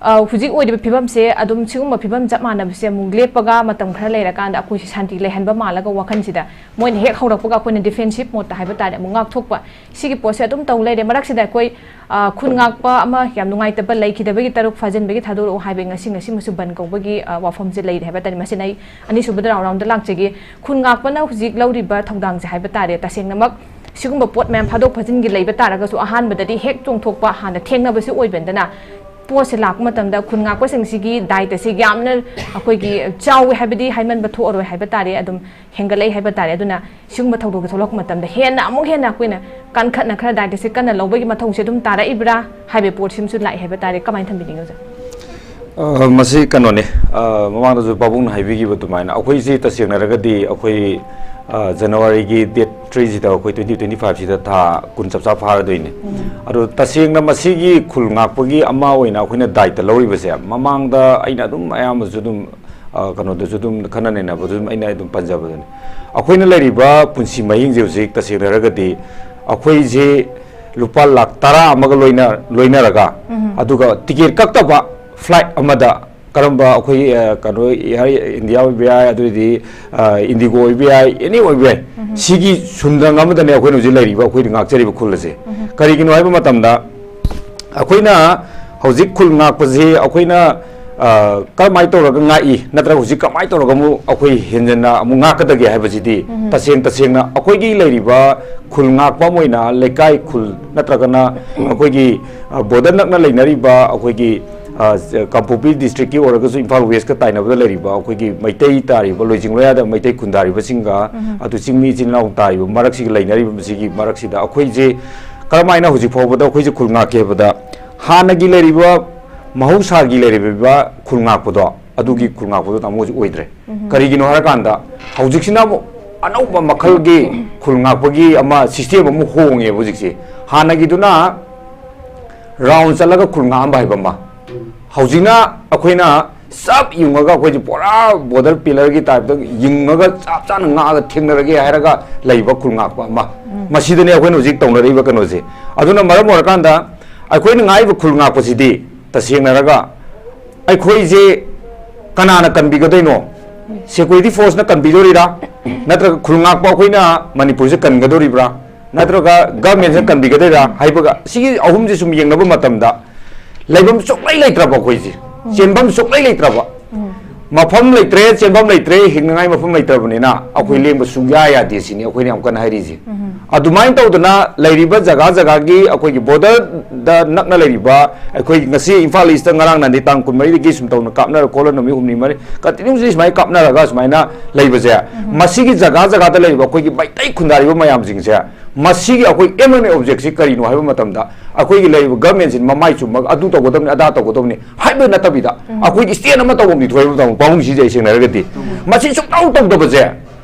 ꯑ, ꯍꯧꯖꯤꯛ ꯑꯣꯏꯔꯤꯕ ꯐꯤꯕꯝꯁꯦ, ꯑꯗꯨꯝ ꯁꯤꯒꯨꯝꯕ ꯐꯤꯕꯝ ꯆꯞ ꯃꯥꯟꯅꯕꯁꯦ ꯑꯃꯨꯛ ꯂꯦꯞꯄꯒ ꯃꯇꯝ ꯈꯔ ꯂꯩꯔꯀꯥꯟꯗ ꯑꯩꯈꯣꯏꯁꯦ ꯁꯥꯟꯇꯤ ꯂꯩꯍꯟꯕ ꯃꯥꯜꯂꯒ ꯋꯥꯈꯜꯁꯤꯗ ꯃꯣꯏꯅ ꯍꯦꯛ ꯍꯧꯔꯛꯄꯒ ꯑꯩꯈꯣꯏꯅ ꯗꯤꯐꯦꯟꯁꯤꯞ ꯃꯣꯠꯇ ꯍꯥꯏꯕ ꯇꯥꯔꯦ, ꯑꯃꯨꯛ ꯉꯥꯛꯊꯣꯛꯄ, ꯁꯤꯒꯤ ꯄꯣꯠꯁꯦ ꯑꯗꯨꯝ ꯇꯧ ꯂꯩꯔꯦ꯫ ꯃꯔꯛꯁꯤꯗ ꯑꯩꯈꯣꯏ, ꯑ, ꯈꯨꯟ ꯉꯥꯛꯄ ꯑꯃ ꯌꯥꯝ ꯅꯨꯡꯉꯥꯏꯇꯕ ꯂꯩꯈꯤꯗꯕꯒꯤ ꯇꯔꯨꯛ ꯐꯥꯖꯤꯟꯕꯒꯤ ꯊꯥꯗꯣꯔꯛꯑꯣ ꯍꯥꯏꯕꯒꯤ ꯉꯁꯤ, ꯉꯁꯤꯃꯁꯨ ꯕꯟ ꯀꯧꯕꯒꯤ, ꯑ, ꯋꯥꯐꯝꯁꯦ ꯂꯩꯔꯦ ꯍꯥꯏꯕ ꯇꯥꯔꯦ꯫ ꯃꯁꯤꯅ ꯑꯩ ꯑꯅꯤꯁꯨꯕꯗ ꯔꯥꯎꯟ ꯔꯥꯎꯟꯗ ꯂꯥꯛꯆꯒꯦ꯫ ꯈꯨꯟ ꯉꯥꯛꯄꯅ ꯍꯧꯖꯤꯛ ꯂꯧꯔꯤꯕ ꯊꯧꯗꯥꯡꯁꯦ ꯍꯥꯏꯕ ꯇꯥꯔꯦ, ꯇꯁꯦꯡꯅꯃꯛ ꯁꯤꯒꯨꯝꯕ ꯄꯣꯠ ꯃꯌꯥꯝ ꯐꯥꯗꯣꯛ ꯐꯥꯖꯤꯟꯒꯤ ꯂꯩꯕ ꯇꯥꯔꯒꯁꯨ ꯑꯍꯥꯟꯕꯗꯗꯤ ꯍꯦꯛ ꯆꯣꯡꯊꯣꯛꯄ, ꯍꯥꯟꯅ ꯊꯦꯡꯅꯕꯁꯤ ꯑꯣꯏꯕꯅꯤꯅ, ꯄꯣꯠꯁꯦ ꯂꯥꯛꯄ ꯃꯇꯝꯗ ꯈꯨꯟ ꯉꯥꯛꯄꯁꯤꯡꯁꯤꯒꯤ ꯗꯥꯏꯇꯁꯤ ꯌꯥꯝꯅ ꯑꯩꯈꯣꯏꯒꯤ ꯆꯥꯎꯋꯤ ꯍꯥꯏꯕꯗꯤ ꯍꯥꯏꯃꯟꯕ ꯊꯣꯛꯑꯔꯣꯏ ꯍꯥꯏꯕ ꯇꯥꯔꯦ, ꯑꯗꯨꯝ ꯍꯦꯟꯒꯠꯂꯛꯏ ꯍꯥꯏꯕ ꯇꯥꯔꯦ꯫ ꯑꯗꯨꯅ ꯁꯤꯒꯨꯝꯕ ꯊꯧꯗꯣꯛꯇ ꯊꯣꯛꯂꯛꯄ ꯃꯇꯝꯗ ꯍꯦꯟꯅ, ꯑꯃꯨꯛ ꯍꯦꯟꯅ ꯑꯩꯈꯣꯏꯅ ꯀꯟꯈꯠꯅ ꯈꯔ ꯗꯥꯏꯇꯁꯦ ꯀꯟꯅ ꯂꯧꯕꯒꯤ ꯃꯊꯧꯁꯦ ꯑꯗꯨꯝ ꯇꯥꯔꯛꯏꯕ꯭ꯔꯥ ꯍꯥꯏꯕꯒꯤ ꯄꯣꯠꯁꯤꯃꯁꯨ ꯂꯥꯛꯑꯦ ꯍꯥꯏꯕ ꯇꯥꯔꯦ꯫ ꯀꯃꯥꯏꯅ ꯊꯝꯕꯤꯅꯤꯡꯉꯤ ꯑꯣꯖꯥ? ꯑ, ꯃꯁꯤ ꯀꯩꯅꯣꯅꯦ, ꯑ, ꯃꯃꯥꯡꯗꯁꯨ ꯄꯥꯕꯨꯡꯅ ꯍꯥꯏꯕꯤꯈꯤꯕ ꯑꯗꯨꯃꯥꯏꯅ ꯑꯩꯈꯣꯏꯁꯤ ꯇꯁꯦꯡꯅ ꯍꯥꯏꯔꯒꯗꯤ ꯑꯩꯈꯣꯏ, ꯑ, ꯖꯅꯋꯥꯔꯤꯒꯤ date three ꯁꯤꯗ ꯑꯩꯈꯣꯏ twenty twenty five ꯁꯤꯗ ꯊꯥ ꯀꯨꯟ ꯆꯞ ꯆꯥ ꯐꯥꯔꯗꯣꯏꯅꯦ꯫ ꯎꯝ꯫ ꯑꯗꯣ ꯇꯁꯦꯡꯅ ꯃꯁꯤꯒꯤ ꯈꯨꯜ ꯉꯥꯛꯄꯒꯤ ꯑꯃ ꯑꯣꯏꯅ ꯑꯩꯈꯣꯏꯅ ꯗꯥꯏꯇ ꯂꯧꯔꯤꯕꯁꯦ, ꯃꯃꯥꯡꯗ ꯑꯩꯅ ꯑꯗꯨꯝ ꯑꯌꯥꯝꯕꯁꯨ ꯑꯗꯨꯝ, ꯑ, ꯀꯩꯅꯣꯗꯁꯨ ꯑꯗꯨꯝ ꯈꯟꯅ ꯅꯩꯅꯕꯗꯁꯨ ꯑꯗꯨꯝ ꯑꯩꯅ ꯑꯗꯨꯝ ꯄꯟꯖꯕꯗꯨꯅꯤ꯫ ꯑꯩꯈꯣꯏꯅ ꯂꯩꯔꯤꯕ ꯄꯨꯟꯁꯤ ꯃꯍꯤꯡꯁꯦ ꯍꯧꯖꯤꯛ ꯇꯁꯦꯡꯅ ꯍꯥꯏꯔꯒꯗꯤ ꯑꯩꯈꯣꯏꯁꯦ ꯂꯨꯄꯥ ꯂꯥꯈ ꯇꯔꯥ ꯑꯃꯒ ꯂꯣꯏꯅ-, ꯂꯣꯏꯅꯔꯒ, ꯎꯝ꯫ ꯑꯗꯨꯒ ꯇꯤꯀꯦꯠ ꯀꯛꯇꯕ flight ꯑꯃꯗ ꯀꯔꯝꯕ ꯑꯩꯈꯣꯏ, ꯑ, ꯀꯩꯅꯣ, Air India ꯑꯣꯏꯕ ꯌꯥꯏ, ꯑꯗꯨꯑꯣꯏꯗꯤ, ꯑ, IndiGo ꯑꯣꯏꯕ ꯌꯥꯏ, any ꯑꯣꯏꯕ ꯌꯥꯏ꯫ ꯎꯝ꯫ ꯁꯤꯒꯤ ꯁꯨꯟꯗꯪ ꯑꯃꯗꯅꯦ ꯑꯩꯈꯣꯏꯅ ꯍꯧꯖꯤꯛ ꯂꯩꯔꯤꯕ, ꯑꯩꯈꯣꯏꯅ ꯉꯥꯛꯆꯔꯤꯕ ꯈꯨꯜ ꯑꯁꯦ꯫ ꯎꯝ꯫ ꯀꯔꯤꯒꯤꯅꯣ ꯍꯥꯏꯕ ꯃꯇꯝꯗ ꯑꯩꯈꯣꯏꯅ ꯍꯧꯖꯤꯛ ꯈꯨꯜ ꯉꯥꯛꯄꯁꯤ ꯑꯩꯈꯣꯏꯅ, ꯑ, ꯀꯔꯝꯍꯥꯏꯅ ꯇꯧꯔꯒ ꯉꯥꯛꯏ, ꯅꯠꯇ꯭ꯔꯒ ꯍꯧꯖꯤꯛ ꯀꯃꯥꯏꯅ ꯇꯧꯔꯒ ꯑꯃꯨꯛ ꯑꯩꯈꯣꯏ ꯍꯦꯟꯖꯟꯅ ꯑꯃꯨꯛ ꯉꯥꯛꯀꯗꯒꯦ ꯍꯥꯏꯕꯁꯤꯗꯤ, ꯎꯝ꯫ ꯇꯁꯦꯡ ꯇꯁꯦꯡꯅ ꯑꯩꯈꯣꯏꯒꯤ ꯂꯩꯔꯤꯕ ꯈꯨꯜ ꯉꯥꯛꯄ ꯑꯃ ꯑꯣꯏꯅ ꯂꯩꯀꯥꯏ ꯈꯨꯜ ꯅꯠꯇ꯭ꯔꯒꯅ ꯑꯩꯈꯣꯏꯒꯤ, ꯑ, ꯕꯣꯔꯗꯔ ꯅꯛꯅ ꯂꯩꯅꯔꯤꯕ ꯑꯩꯈꯣꯏꯒꯤ, ꯑ, ꯀꯥꯡꯄꯣꯛꯄꯤ ꯗꯤꯁꯇ꯭ꯔꯤꯛꯀꯤ ꯑꯣꯏꯔꯒꯁꯨ ꯏꯝꯐꯥꯜ ꯋꯦꯁꯀ ꯇꯥꯏꯅꯕꯗ ꯂꯩꯔꯤꯕ ꯑꯩꯈꯣꯏꯒꯤ ꯃꯩꯇꯩ ꯇꯥꯔꯤꯕ ꯂꯣꯏꯖꯤꯡ ꯂꯣꯌꯥꯗ ꯃꯩꯇꯩ ꯈꯨꯟꯗꯥꯔꯤꯕꯁꯤꯡꯒ, ꯎꯝ꯫ ꯑꯗꯨ ꯆꯤꯡꯃꯤ ꯏꯆꯤꯜ ꯏꯅꯥꯎ ꯇꯥꯔꯤꯕ ꯃꯔꯛꯁꯤꯒꯤ ꯂꯩꯅꯔꯤꯕꯁꯤꯒꯤ ꯃꯔꯛꯁꯤꯗ ꯑꯩꯈꯣꯏꯁꯦ ꯀꯔꯝꯍꯥꯏꯅ ꯍꯧꯖꯤꯛ ꯐꯥꯎꯕꯗ ꯑꯩꯈꯣꯏꯁꯦ ꯈꯨꯜ ꯉꯥꯛꯀꯦ ꯍꯥꯏꯕꯗ, ꯍꯥꯟꯅꯒꯤ ꯂꯩꯔꯤꯕ ꯃꯍꯧꯁꯥꯒꯤ ꯂꯩꯔꯤꯕ ꯈꯨꯜ ꯉꯥꯛꯄꯗꯣ, ꯑꯗꯨꯒꯤ ꯈꯨꯜ ꯉꯥꯛꯄꯗꯣ ꯇꯥꯃꯣ ꯍꯧꯖꯤꯛ ꯑꯣꯏꯗ꯭ꯔꯦ꯫ ꯎꯝ꯫ ꯀꯔꯤꯒꯤꯅꯣ ꯍꯥꯏꯔꯀꯥꯟꯗ ꯍꯧꯖꯤꯛꯁꯤꯅ ꯑꯃꯨꯛ ꯑꯅꯧꯕ ꯃꯈꯜꯒꯤ ꯈꯨꯜ ꯉꯥꯛꯄꯒꯤ ꯑꯃ ꯁꯤꯁꯇꯦꯝ ꯑꯃ ꯍꯣꯡꯉꯦꯕ ꯍꯧꯖꯤꯛꯁꯦ꯫ ꯍꯥꯟꯅꯒꯤꯗꯨꯅ ꯔꯥꯎꯟ ꯆꯠꯂꯒ ꯈꯨꯜ ꯉꯥꯛꯑꯝꯕ ꯍꯥꯏꯕ ꯑꯃ, ꯍꯧꯖꯤꯛꯅ ꯑꯩꯈꯣꯏꯅ ꯆꯞ ꯌꯨꯡꯉꯒ ꯑꯩꯈꯣꯏꯁꯦ ꯄꯨꯔꯥ ꯕꯣꯔꯗꯔ ꯄꯤꯂꯔꯒꯤ ꯇꯥꯏꯞꯇ ꯌꯨꯡꯉꯒ ꯆꯞ ꯆꯥꯅ ꯉꯥꯛꯑꯒ ꯊꯦꯡꯅꯔꯒꯦ ꯍꯥꯏꯔꯒ ꯂꯩꯕ ꯈꯨꯜ ꯉꯥꯛꯄ ꯑꯃ꯫ ꯎꯝ꯫ ꯃꯁꯤꯗꯅꯦ ꯑꯩꯈꯣꯏꯅ ꯍꯧꯖꯤꯛ ꯇꯧꯅꯔꯤꯕ ꯀꯩꯅꯣꯁꯦ꯫ ꯑꯗꯨꯅ ꯃꯔꯝ ꯑꯣꯏꯔꯀꯥꯟꯗ ꯑꯩꯈꯣꯏꯅ ꯉꯥꯛꯏꯕ ꯈꯨꯜ ꯉꯥꯛꯄꯁꯤꯗꯤ ꯇꯁꯦꯡꯅꯔꯒ ꯑꯩꯈꯣꯏꯁꯦ ꯀꯅꯥꯅ ꯀꯟꯕꯤꯒꯗꯣꯏꯅꯣ? ꯁꯦꯀ꯭ꯌꯨꯔꯤꯇꯤ ꯐꯣꯔꯁꯅ ꯀꯟꯕꯤꯗꯣꯔꯤꯔꯥ? ꯅꯠꯇ꯭ꯔꯒ ꯈꯨꯜ ꯉꯥꯛꯄ ꯑꯩꯈꯣꯏꯅ ꯃꯅꯤꯄꯨꯔꯁꯦ ꯀꯟꯒꯗꯣꯔꯤꯕ꯭ꯔꯥ? ꯅꯠꯇ꯭ꯔꯒ ꯒꯚꯔꯟꯃꯦꯟꯁꯤꯅ ꯀꯟꯕꯤꯒꯗꯣꯏꯔꯥ? ꯍꯥꯏꯕꯒ ꯁꯤꯒꯤ ꯑꯍꯨꯝꯁꯦ ꯁꯨꯝ ꯌꯦꯡꯅꯕ ꯃꯇꯝꯗ ꯂꯩꯐꯝ ꯁꯨꯡꯂꯩ ꯂꯩꯇ꯭ꯔꯕ ꯑꯩꯈꯣꯏꯁꯦ, ꯎꯝ꯫ ꯆꯦꯟꯐꯝ ꯁꯨꯡꯂꯩ ꯂꯩꯇ꯭ꯔꯕ, ꯎꯝ꯫ ꯃꯐꯝ ꯂꯩꯇ꯭ꯔꯦ, ꯆꯦꯟꯐꯝ ꯂꯩꯇ꯭ꯔꯦ, ꯍꯤꯡꯅꯉꯥꯏ ꯃꯐꯝ ꯂꯩꯇ꯭ꯔꯕꯅꯤꯅ ꯑꯩꯈꯣꯏ ꯎꯝ꯫ ꯂꯦꯡꯕ ꯁꯨꯡꯌꯥ ꯌꯥꯗꯦ ꯁꯤꯅꯤ ꯑꯩꯈꯣꯏꯅ ꯌꯥꯝ ꯀꯟꯅ ꯍꯥꯏꯔꯤꯁꯦ꯫ ꯎꯝ꯫ ꯑꯗꯨꯃꯥꯏꯅ ꯇꯧꯗꯅ ꯂꯩꯔꯤꯕ ꯖꯒꯥ ꯖꯒꯥꯒꯤ ꯑꯩꯈꯣꯏꯒꯤ ꯕꯣꯔꯗꯔꯗ ꯅꯛꯅ ꯂꯩꯔꯤꯕ ꯑꯩꯈꯣꯏ ꯉꯁꯤ ꯏꯝꯐꯥꯜ ꯏꯁꯇ ꯉꯔꯥꯡ ꯅꯍꯥꯟꯗꯤ ꯇꯥꯡ ꯀꯨꯟꯃꯔꯤꯗꯒꯤ ꯁꯨꯝ ꯇꯧꯅ ꯀꯥꯞꯅꯔ ꯈꯣꯠꯂ ꯅꯨꯃꯤꯠ ꯍꯨꯝꯅꯤ ꯃꯔꯤ ꯀꯟꯇꯤꯅ꯭ꯌꯨꯁꯂꯤ ꯁꯨꯃꯥꯏꯅ ꯀꯥꯞꯅꯔꯒ ꯁꯨꯃꯥꯏꯅ ꯂꯩꯕꯁꯦ, ꯎꯝ꯫ ꯃꯁꯤꯒꯤ ꯖꯒꯥ ꯖꯒꯥꯗ ꯂꯩꯔꯤꯕ ꯑꯩꯈꯣꯏꯒꯤ ꯃꯩꯇꯩ ꯈꯨꯟꯗꯥꯔꯤꯕ ꯃꯌꯥꯝꯁꯤꯡꯁꯦ, ꯃꯁꯤꯒꯤ ꯑꯩꯈꯣꯏ ꯑꯦꯝ ꯑꯦꯟ ꯑꯣꯕꯖꯦꯛꯁꯤ ꯀꯔꯤꯅꯣ ꯍꯥꯏꯕ ꯃꯇꯝꯗ, ꯑꯩꯈꯣꯏꯒꯤ ꯂꯩꯔꯤꯕ ꯒꯚꯔꯟꯃꯦꯟꯁꯤꯅ ꯃꯃꯥꯏ ꯆꯨꯝꯃꯒ ꯑꯗꯨ ꯇꯧꯒꯗꯕꯅꯤ, ꯑꯗꯥ ꯇꯧꯒꯗꯕꯅꯤ ꯍꯥꯏꯕ ꯅꯠꯇꯕꯤꯗ, ꯎꯝ꯫ ꯑꯩꯈꯣꯏꯒꯤ ꯁ꯭ꯇꯦꯠ ꯑꯃ ꯇꯧꯐꯝꯗꯤ ꯊꯣꯛꯑꯦꯕ ꯇꯥꯃꯣ, ꯄꯥꯕꯨꯡꯁꯤꯁꯦ ꯑꯩ ꯁꯦꯡꯅ ꯍꯥꯏꯔꯒꯗꯤ꯫ ꯎꯝ꯫ ꯃꯁꯤ ꯁꯨꯡꯇꯧ ꯇꯧꯗꯕꯁꯦ,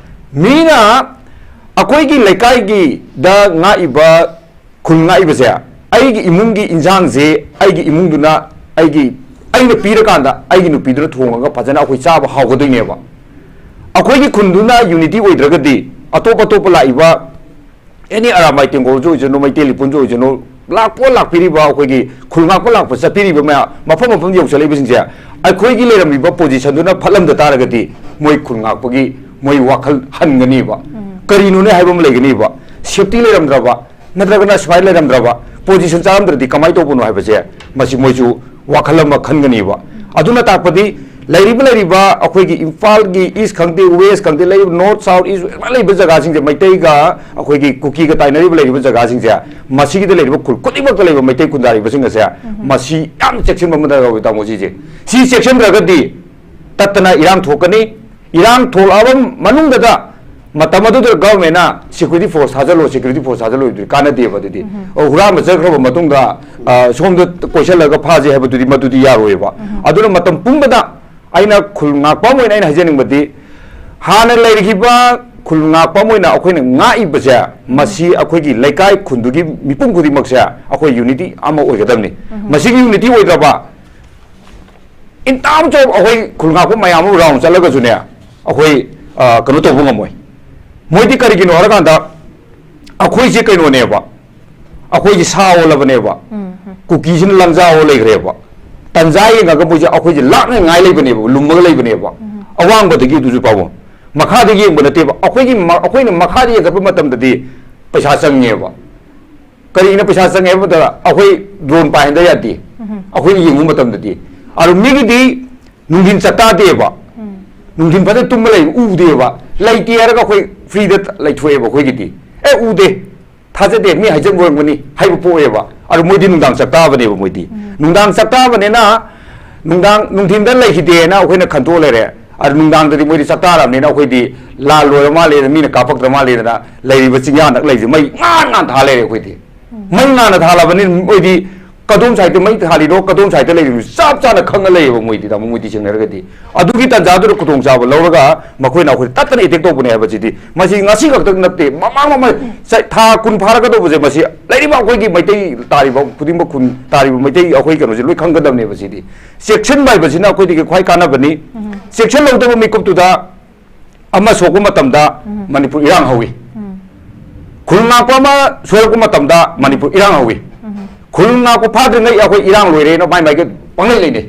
ꯃꯤꯅ ꯑꯩꯈꯣꯏꯒꯤ ꯂꯩꯀꯥꯏꯒꯤꯗ ꯉꯥꯛꯏꯕ ꯈꯨꯜ ꯉꯥꯛꯏꯕꯁꯦ, ꯑꯩꯒꯤ ꯏꯃꯨꯡꯒꯤ ꯏꯟꯁꯥꯡꯁꯦ ꯑꯩꯒꯤ ꯏꯃꯨꯡꯗꯨꯅ ꯑꯩꯒꯤ, ꯑꯩꯅ ꯄꯤꯔꯀꯥꯟꯗ ꯑꯩꯒꯤ ꯅꯨꯄꯤꯗꯨꯅ ꯊꯣꯡꯉꯒ ꯐꯖꯅ ꯑꯩꯈꯣꯏ ꯆꯥꯕ ꯍꯥꯎꯒꯗꯣꯏꯅꯦꯕ꯫ ꯑꯩꯈꯣꯏꯒꯤ ꯈꯨꯟꯗꯨꯅ ꯌꯨꯅꯤꯇꯤ ꯑꯣꯏꯗ꯭ꯔꯒꯗꯤ ꯑꯇꯣꯞ ꯑꯇꯣꯞꯄ ꯂꯥꯛꯏꯕ ꯑꯦꯅꯤ ꯑꯔꯥꯝꯕꯥꯏ ꯇꯦꯡꯒꯣꯜꯁꯨ ꯑꯣꯏꯖꯅꯨ, ꯃꯩꯇꯩ ꯂꯤꯄꯨꯟꯁꯨ ꯑꯣꯏꯖꯅꯨ, ꯂꯥꯛꯄ ꯂꯥꯛꯄꯤꯔꯤꯕ ꯑꯩꯈꯣꯏꯒꯤ ꯈꯨꯜ ꯉꯥꯛꯄ ꯂꯥꯛꯄ ꯆꯠꯄꯤꯔꯤꯕ ꯃꯌꯥꯝ, ꯃꯐꯝ ꯃꯐꯝꯗ ꯌꯧꯁꯜꯂꯛꯏꯕꯁꯤꯡꯁꯦ, ꯑꯩꯈꯣꯏꯒꯤ ꯂꯩꯔꯝꯃꯤꯕ ꯄꯣꯖꯤꯁꯟꯗꯨꯅ ꯐꯠꯂꯝꯗ ꯇꯥꯔꯒꯗꯤ ꯃꯣꯏ ꯈꯨꯜ ꯉꯥꯛꯄꯒꯤ ꯃꯣꯏ ꯋꯥꯈꯜ ꯍꯟꯒꯅꯤꯕ꯫ ꯎꯝ꯫ ꯀꯔꯤꯅꯣꯅꯦ ꯍꯥꯏꯕ ꯑꯃ ꯂꯩꯒꯅꯤꯕ꯫ ꯁꯦꯐꯇꯤ ꯂꯩꯔꯝꯗ꯭ꯔꯕ, ꯅꯠꯇ꯭ꯔꯒꯅ ꯁꯨꯃꯥꯏꯅ ꯂꯩꯔꯝꯗ꯭ꯔꯕ, ꯄꯣꯖꯤꯁꯟ ꯆꯥꯔꯝꯗ꯭ꯔꯗꯤ ꯀꯃꯥꯏꯅ ꯇꯧꯕꯅꯣ ꯍꯥꯏꯕꯁꯦ, ꯃꯁꯤ ꯃꯣꯏꯁꯨ ꯋꯥꯈꯜ ꯑꯃ ꯈꯟꯒꯅꯤꯕ꯫ ꯑꯗꯨꯅ ꯇꯥꯛꯄꯗꯤ ꯂꯩꯔꯤꯕ, ꯂꯩꯔꯤꯕ ꯑꯩꯈꯣꯏꯒꯤ ꯏꯝꯐꯥꯜꯒꯤ ꯏꯁ ꯈꯪꯗꯦ, ꯋꯦꯁ ꯈꯪꯗꯦ, ꯂꯩꯔꯤꯕ ꯅꯣꯔꯠ, ꯁꯥꯎꯠ, ꯏꯁ ꯂꯣꯏꯅ ꯂꯩꯕ ꯖꯒꯥꯁꯤꯡꯁꯦ, ꯃꯩꯇꯩꯒ ꯑꯩꯈꯣꯏꯒꯤ ꯀꯨꯀꯤꯒ ꯇꯥꯏꯅꯔꯤꯕ, ꯂꯩꯔꯤꯕ ꯖꯒꯥꯁꯤꯡꯁꯦ, ꯃꯁꯤꯒꯤꯗ ꯂꯩꯔꯤꯕ ꯈꯨꯜ ꯈꯨꯗꯤꯡꯃꯛꯇ ꯂꯩꯕ ꯃꯩꯇꯩ ꯈꯨꯟꯗꯥꯔꯤꯕꯁꯤꯡ ꯑꯁꯦ, ꯃꯁꯤ ꯌꯥꯝ ꯆꯦꯛꯁꯤꯟꯕ ꯑꯃ ꯗꯔꯀꯥꯔ ꯑꯣꯏ, ꯇꯥꯃꯣ꯫ ꯁꯤꯁꯦ, ꯁꯤ ꯆꯦꯛꯁꯤꯟꯗ꯭ꯔꯒꯗꯤ ꯇꯠꯇꯅ ꯏꯔꯥꯡ ꯊꯣꯛꯀꯅꯤ꯫ ꯏꯔꯥꯡ ꯊꯣꯛꯂꯛꯑꯕ ꯃꯅꯨꯡꯗꯗ ꯃꯇꯝ ꯑꯗꯨꯗ ꯒꯚꯔꯟꯃꯦꯟꯅ ꯁꯦꯀ꯭ꯌꯨꯔꯤꯇꯤ ꯐꯣꯔꯁ ꯊꯥꯖꯜꯂꯣ, ꯁꯦꯀ꯭ꯌꯨꯔꯤꯇꯤ ꯐꯣꯔꯁ ꯊꯥꯖꯜꯂꯣ ꯍꯥꯏꯕꯗꯨꯗꯤ ꯀꯥꯟꯅꯗꯦꯕ꯫ ꯑꯗꯨꯗꯤ, ꯑꯣ, ꯍꯨꯔꯥꯟꯕ ꯆꯠꯈ꯭ꯔꯕ ꯃꯇꯨꯡꯗ, ꯑ, ꯁꯣꯝꯗ ꯀꯣꯏꯁꯜꯂꯒ ꯐꯥꯁꯦ ꯍꯥꯏꯕꯗꯨꯗꯤ, ꯃꯗꯨꯗꯤ ꯌꯥꯔꯣꯏꯕ꯫ ꯑꯗꯨꯅ ꯃꯇꯝ ꯄꯨꯝꯕꯗ ꯑꯩꯅ ꯈꯨꯜ ꯉꯥꯛꯄ ꯑꯃ ꯑꯣꯏꯅ ꯑꯩꯅ ꯍꯥꯏꯖꯅꯤꯡꯕꯗꯤ, ꯍꯥꯟꯅ ꯂꯩꯔꯤꯕ ꯈꯨꯜ ꯉꯥꯛꯄ ꯑꯃ ꯑꯣꯏꯅ ꯑꯩꯈꯣꯏꯅ ꯉꯥꯛꯏꯕꯁꯦ, ꯃꯁꯤ ꯑꯩꯈꯣꯏꯒꯤ ꯂꯩꯀꯥꯏ ꯈꯨꯟꯗꯨꯒꯤ ꯃꯤꯄꯨꯝ ꯈꯨꯗꯤꯡꯃꯛꯁꯦ ꯑꯩꯈꯣꯏ ꯌꯨꯅꯤꯇꯤ ꯑꯃ ꯑꯣꯏꯒꯗꯕꯅꯤ꯫ ꯃꯁꯤꯒꯤ ꯌꯨꯅꯤꯇꯤ ꯑꯣꯏꯗ꯭ꯔꯕ, ꯏꯟꯇꯥꯝ ꯆꯧ ꯑꯩꯈꯣꯏ ꯈꯨꯜ ꯉꯥꯛꯄ ꯃꯌꯥꯝ ꯑꯃ ꯔꯥꯎꯟ ꯆꯠꯂꯒꯁꯨꯅꯦ, ꯑꯩꯈꯣꯏ, ꯑ, ꯀꯩꯅꯣ ꯇꯧꯕ ꯉꯝꯃꯣꯏ꯫ ꯃꯣꯏꯗꯤ ꯀꯔꯤꯒꯤꯅꯣ ꯍꯥꯏꯔꯀꯥꯟꯗ, ꯑꯩꯈꯣꯏꯁꯦ ꯀꯩꯅꯣꯅꯦꯕ, ꯑꯩꯈꯣꯏꯁꯦ ꯁꯥ ꯑꯣꯜꯂꯕꯅꯦꯕ꯫ ꯀꯨꯀꯤꯁꯤꯅ ꯂꯪꯖꯥ ꯑꯣꯜ ꯂꯩꯈ꯭ꯔꯦꯕ꯫ ꯇꯟꯖꯥ ꯌꯦꯡꯉꯒ ꯃꯣꯏꯁꯦ ꯑꯩꯈꯣꯏꯁꯦ ꯂꯥꯛꯅꯉꯥꯏ ꯂꯩꯕꯅꯦꯕ, ꯂꯨꯝꯃꯒ ꯂꯩꯕꯅꯦꯕ꯫ ꯑꯋꯥꯡꯕꯗꯒꯤ ꯑꯗꯨꯁꯨ ꯄꯥꯕ, ꯃꯈꯥꯗꯒꯤ ꯌꯦꯡꯕ ꯅꯠꯇꯦꯕ꯫ ꯑꯩꯈꯣꯏꯒꯤ ꯃ-, ꯑꯩꯈꯣꯏꯅ ꯃꯈꯥꯗ ꯌꯦꯡꯈꯠꯄ ꯃꯇꯝꯗꯗꯤ ꯄꯩꯁꯥ ꯆꯪꯉꯦꯕ꯫ ꯀꯔꯤꯒꯤꯅ ꯄꯩꯁꯥ ꯆꯪꯉꯦ ꯍꯥꯏꯕ ꯃꯇꯝꯗ, ꯑꯩꯈꯣꯏ ꯗ꯭ꯔꯣꯟ ꯄꯥꯏꯍꯟꯗ ꯌꯥꯗꯦ꯫ ꯑꯩꯈꯣꯏꯅ ꯌꯦꯡꯕ ꯃꯇꯝꯗꯗꯤ, ꯑꯗꯨ ꯃꯤꯒꯤꯗꯤ ꯅꯨꯡꯊꯤꯟ ꯆꯥꯛꯇꯥꯗꯦꯕ꯫ ꯅꯨꯡꯊꯤꯟ ꯐꯖꯅ ꯇꯨꯝꯕ ꯂꯩꯕ ꯎꯗꯦꯕ꯫ ꯂꯩꯇꯦ ꯍꯥꯏꯔꯒ ꯑꯩꯈꯣꯏ ꯐ꯭ꯔꯤꯗ ꯂꯩꯊꯣꯛꯑꯦꯕ꯫ ꯑꯩꯈꯣꯏꯒꯤꯗꯤ, "ꯑꯦ, ꯎꯗꯦ, ꯊꯥꯖꯗꯦ, ꯃꯤ ꯍꯥꯏꯖꯟꯕ ꯑꯣꯏꯔꯝꯒꯅꯤ" ꯍꯥꯏꯕ ꯄꯣꯛꯑꯦꯕ꯫ ꯑꯗꯨ ꯃꯣꯏꯗꯤ ꯅꯨꯡꯗꯥꯡ ꯆꯥꯛꯇꯥꯕꯅꯦꯕ꯫ ꯃꯣꯏꯗꯤ ꯅꯨꯡꯗꯥꯡ ꯆꯥꯛꯇꯥꯕꯅꯤꯅ, ꯅꯨꯡꯗꯥꯡ, ꯅꯨꯡꯊꯤꯟꯗ ꯂꯩꯈꯤꯗꯦꯅ ꯑꯩꯈꯣꯏꯅ ꯈꯟꯇꯣꯛꯑ ꯂꯩꯔꯦ꯫ ꯑꯗꯨ ꯅꯨꯡꯗꯥꯡꯗꯗꯤ ꯃꯣꯏꯗꯤ ꯆꯥꯛꯇꯥꯔꯕꯅꯤꯅ, ꯑꯩꯈꯣꯏꯗꯤ ꯂꯥꯟ ꯂꯣꯏꯔ ꯃꯥꯜꯂꯦꯅ, ꯃꯤꯅ ꯀꯥꯞꯄꯛꯇ꯭ꯔ ꯃꯥꯜꯂꯦꯗꯅ, ꯂꯩꯔꯤꯕ ꯆꯤꯡꯌꯥ ꯅꯛ ꯂꯩꯁꯦ ꯃꯩ ꯉꯥꯟ ꯉꯥꯟ ꯊꯥ ꯂꯩꯔꯦ ꯑꯩꯈꯣꯏꯗꯤ꯫ ꯃꯩ ꯉꯥꯟꯅ ꯊꯥꯜꯂꯕꯅꯤ꯫ ꯃꯣꯏꯗꯤ ꯀꯗꯣꯝ ꯁꯥꯏꯠꯇ ꯃꯩ ꯊꯥꯜꯂꯤꯅꯣ, ꯀꯗꯣꯝ ꯁꯥꯏꯠꯇ ꯂꯩꯔꯤꯅꯣ ꯆꯞ ꯆꯥꯅ ꯈꯪꯉ ꯂꯩꯌꯦꯕ ꯃꯣꯏꯗꯤ, ꯇꯥꯃꯣ, ꯃꯣꯏꯗꯤ ꯆꯤꯡꯅꯔꯒꯗꯤ꯫ ꯑꯗꯨꯒꯤ ꯇꯥꯟꯖꯥꯗꯨꯗ ꯈꯨꯗꯣꯡꯆꯥꯕ ꯂꯧꯔꯒ ꯃꯈꯣꯏꯅ ꯑꯩꯈꯣꯏ ꯇꯠꯇꯅ ꯑꯦꯇꯦꯛ ꯇꯧꯕꯅꯦ ꯍꯥꯏꯕꯁꯤꯗꯤ, ꯃꯁꯤ ꯉꯁꯤ ꯈꯛꯇ ꯅꯠꯇꯦ, ꯃꯃꯥꯡ ꯃꯃꯥꯡ ꯆ-, ꯊꯥ ꯀꯨꯟ ꯐꯥꯔꯛꯀꯗꯧꯕꯁꯦ, ꯃꯁꯤ ꯂꯩꯔꯤꯕ ꯑꯩꯈꯣꯏꯒꯤ ꯃꯩꯇꯩ ꯇꯥꯔꯤꯕ ꯈꯨꯗꯤꯡꯃꯛ, ꯈꯨꯟ ꯇꯥꯔꯤꯕ ꯃꯩꯇꯩ ꯑꯩꯈꯣꯏ ꯀꯩꯅꯣꯁꯦ ꯂꯣꯏ ꯈꯪꯒꯗꯕꯅꯦꯕ꯫ ꯁꯤꯗꯤ ꯆꯦꯛꯁꯤꯟꯕ ꯍꯥꯏꯕꯁꯤꯅ ꯑꯩꯈꯣꯏꯗꯒꯤ ꯈ꯭ꯋꯥꯏ ꯀꯥꯟꯅꯕꯅꯤ꯫ ꯆꯦꯛꯁꯤꯟꯍꯧꯗꯕ ꯃꯤꯀꯨꯞꯇꯨꯗ ꯑꯃ ꯁꯣꯛꯄ ꯃꯇꯝꯗ ꯃꯅꯤꯄꯨꯔ ꯏꯔꯥꯡ ꯍꯧꯏ꯫ ꯈꯨꯜ ꯉꯥꯛꯄ ꯑꯃ ꯁꯣꯏꯔꯛꯄ ꯃꯇꯝꯗ ꯃꯅꯤꯄꯨꯔ ꯏꯔꯥꯡ ꯍꯧꯏ꯫ ꯈꯨꯜ ꯉꯥꯛꯄ ꯐꯥꯗ꯭ꯔꯤꯉꯩ ꯑꯩꯈꯣꯏ ꯏꯔꯥꯡ ꯂꯣꯏꯔꯦꯅ ꯃꯥꯏ ꯃꯥꯏꯒꯤ ꯄꯪꯂꯩ ꯂꯩꯅꯩ꯫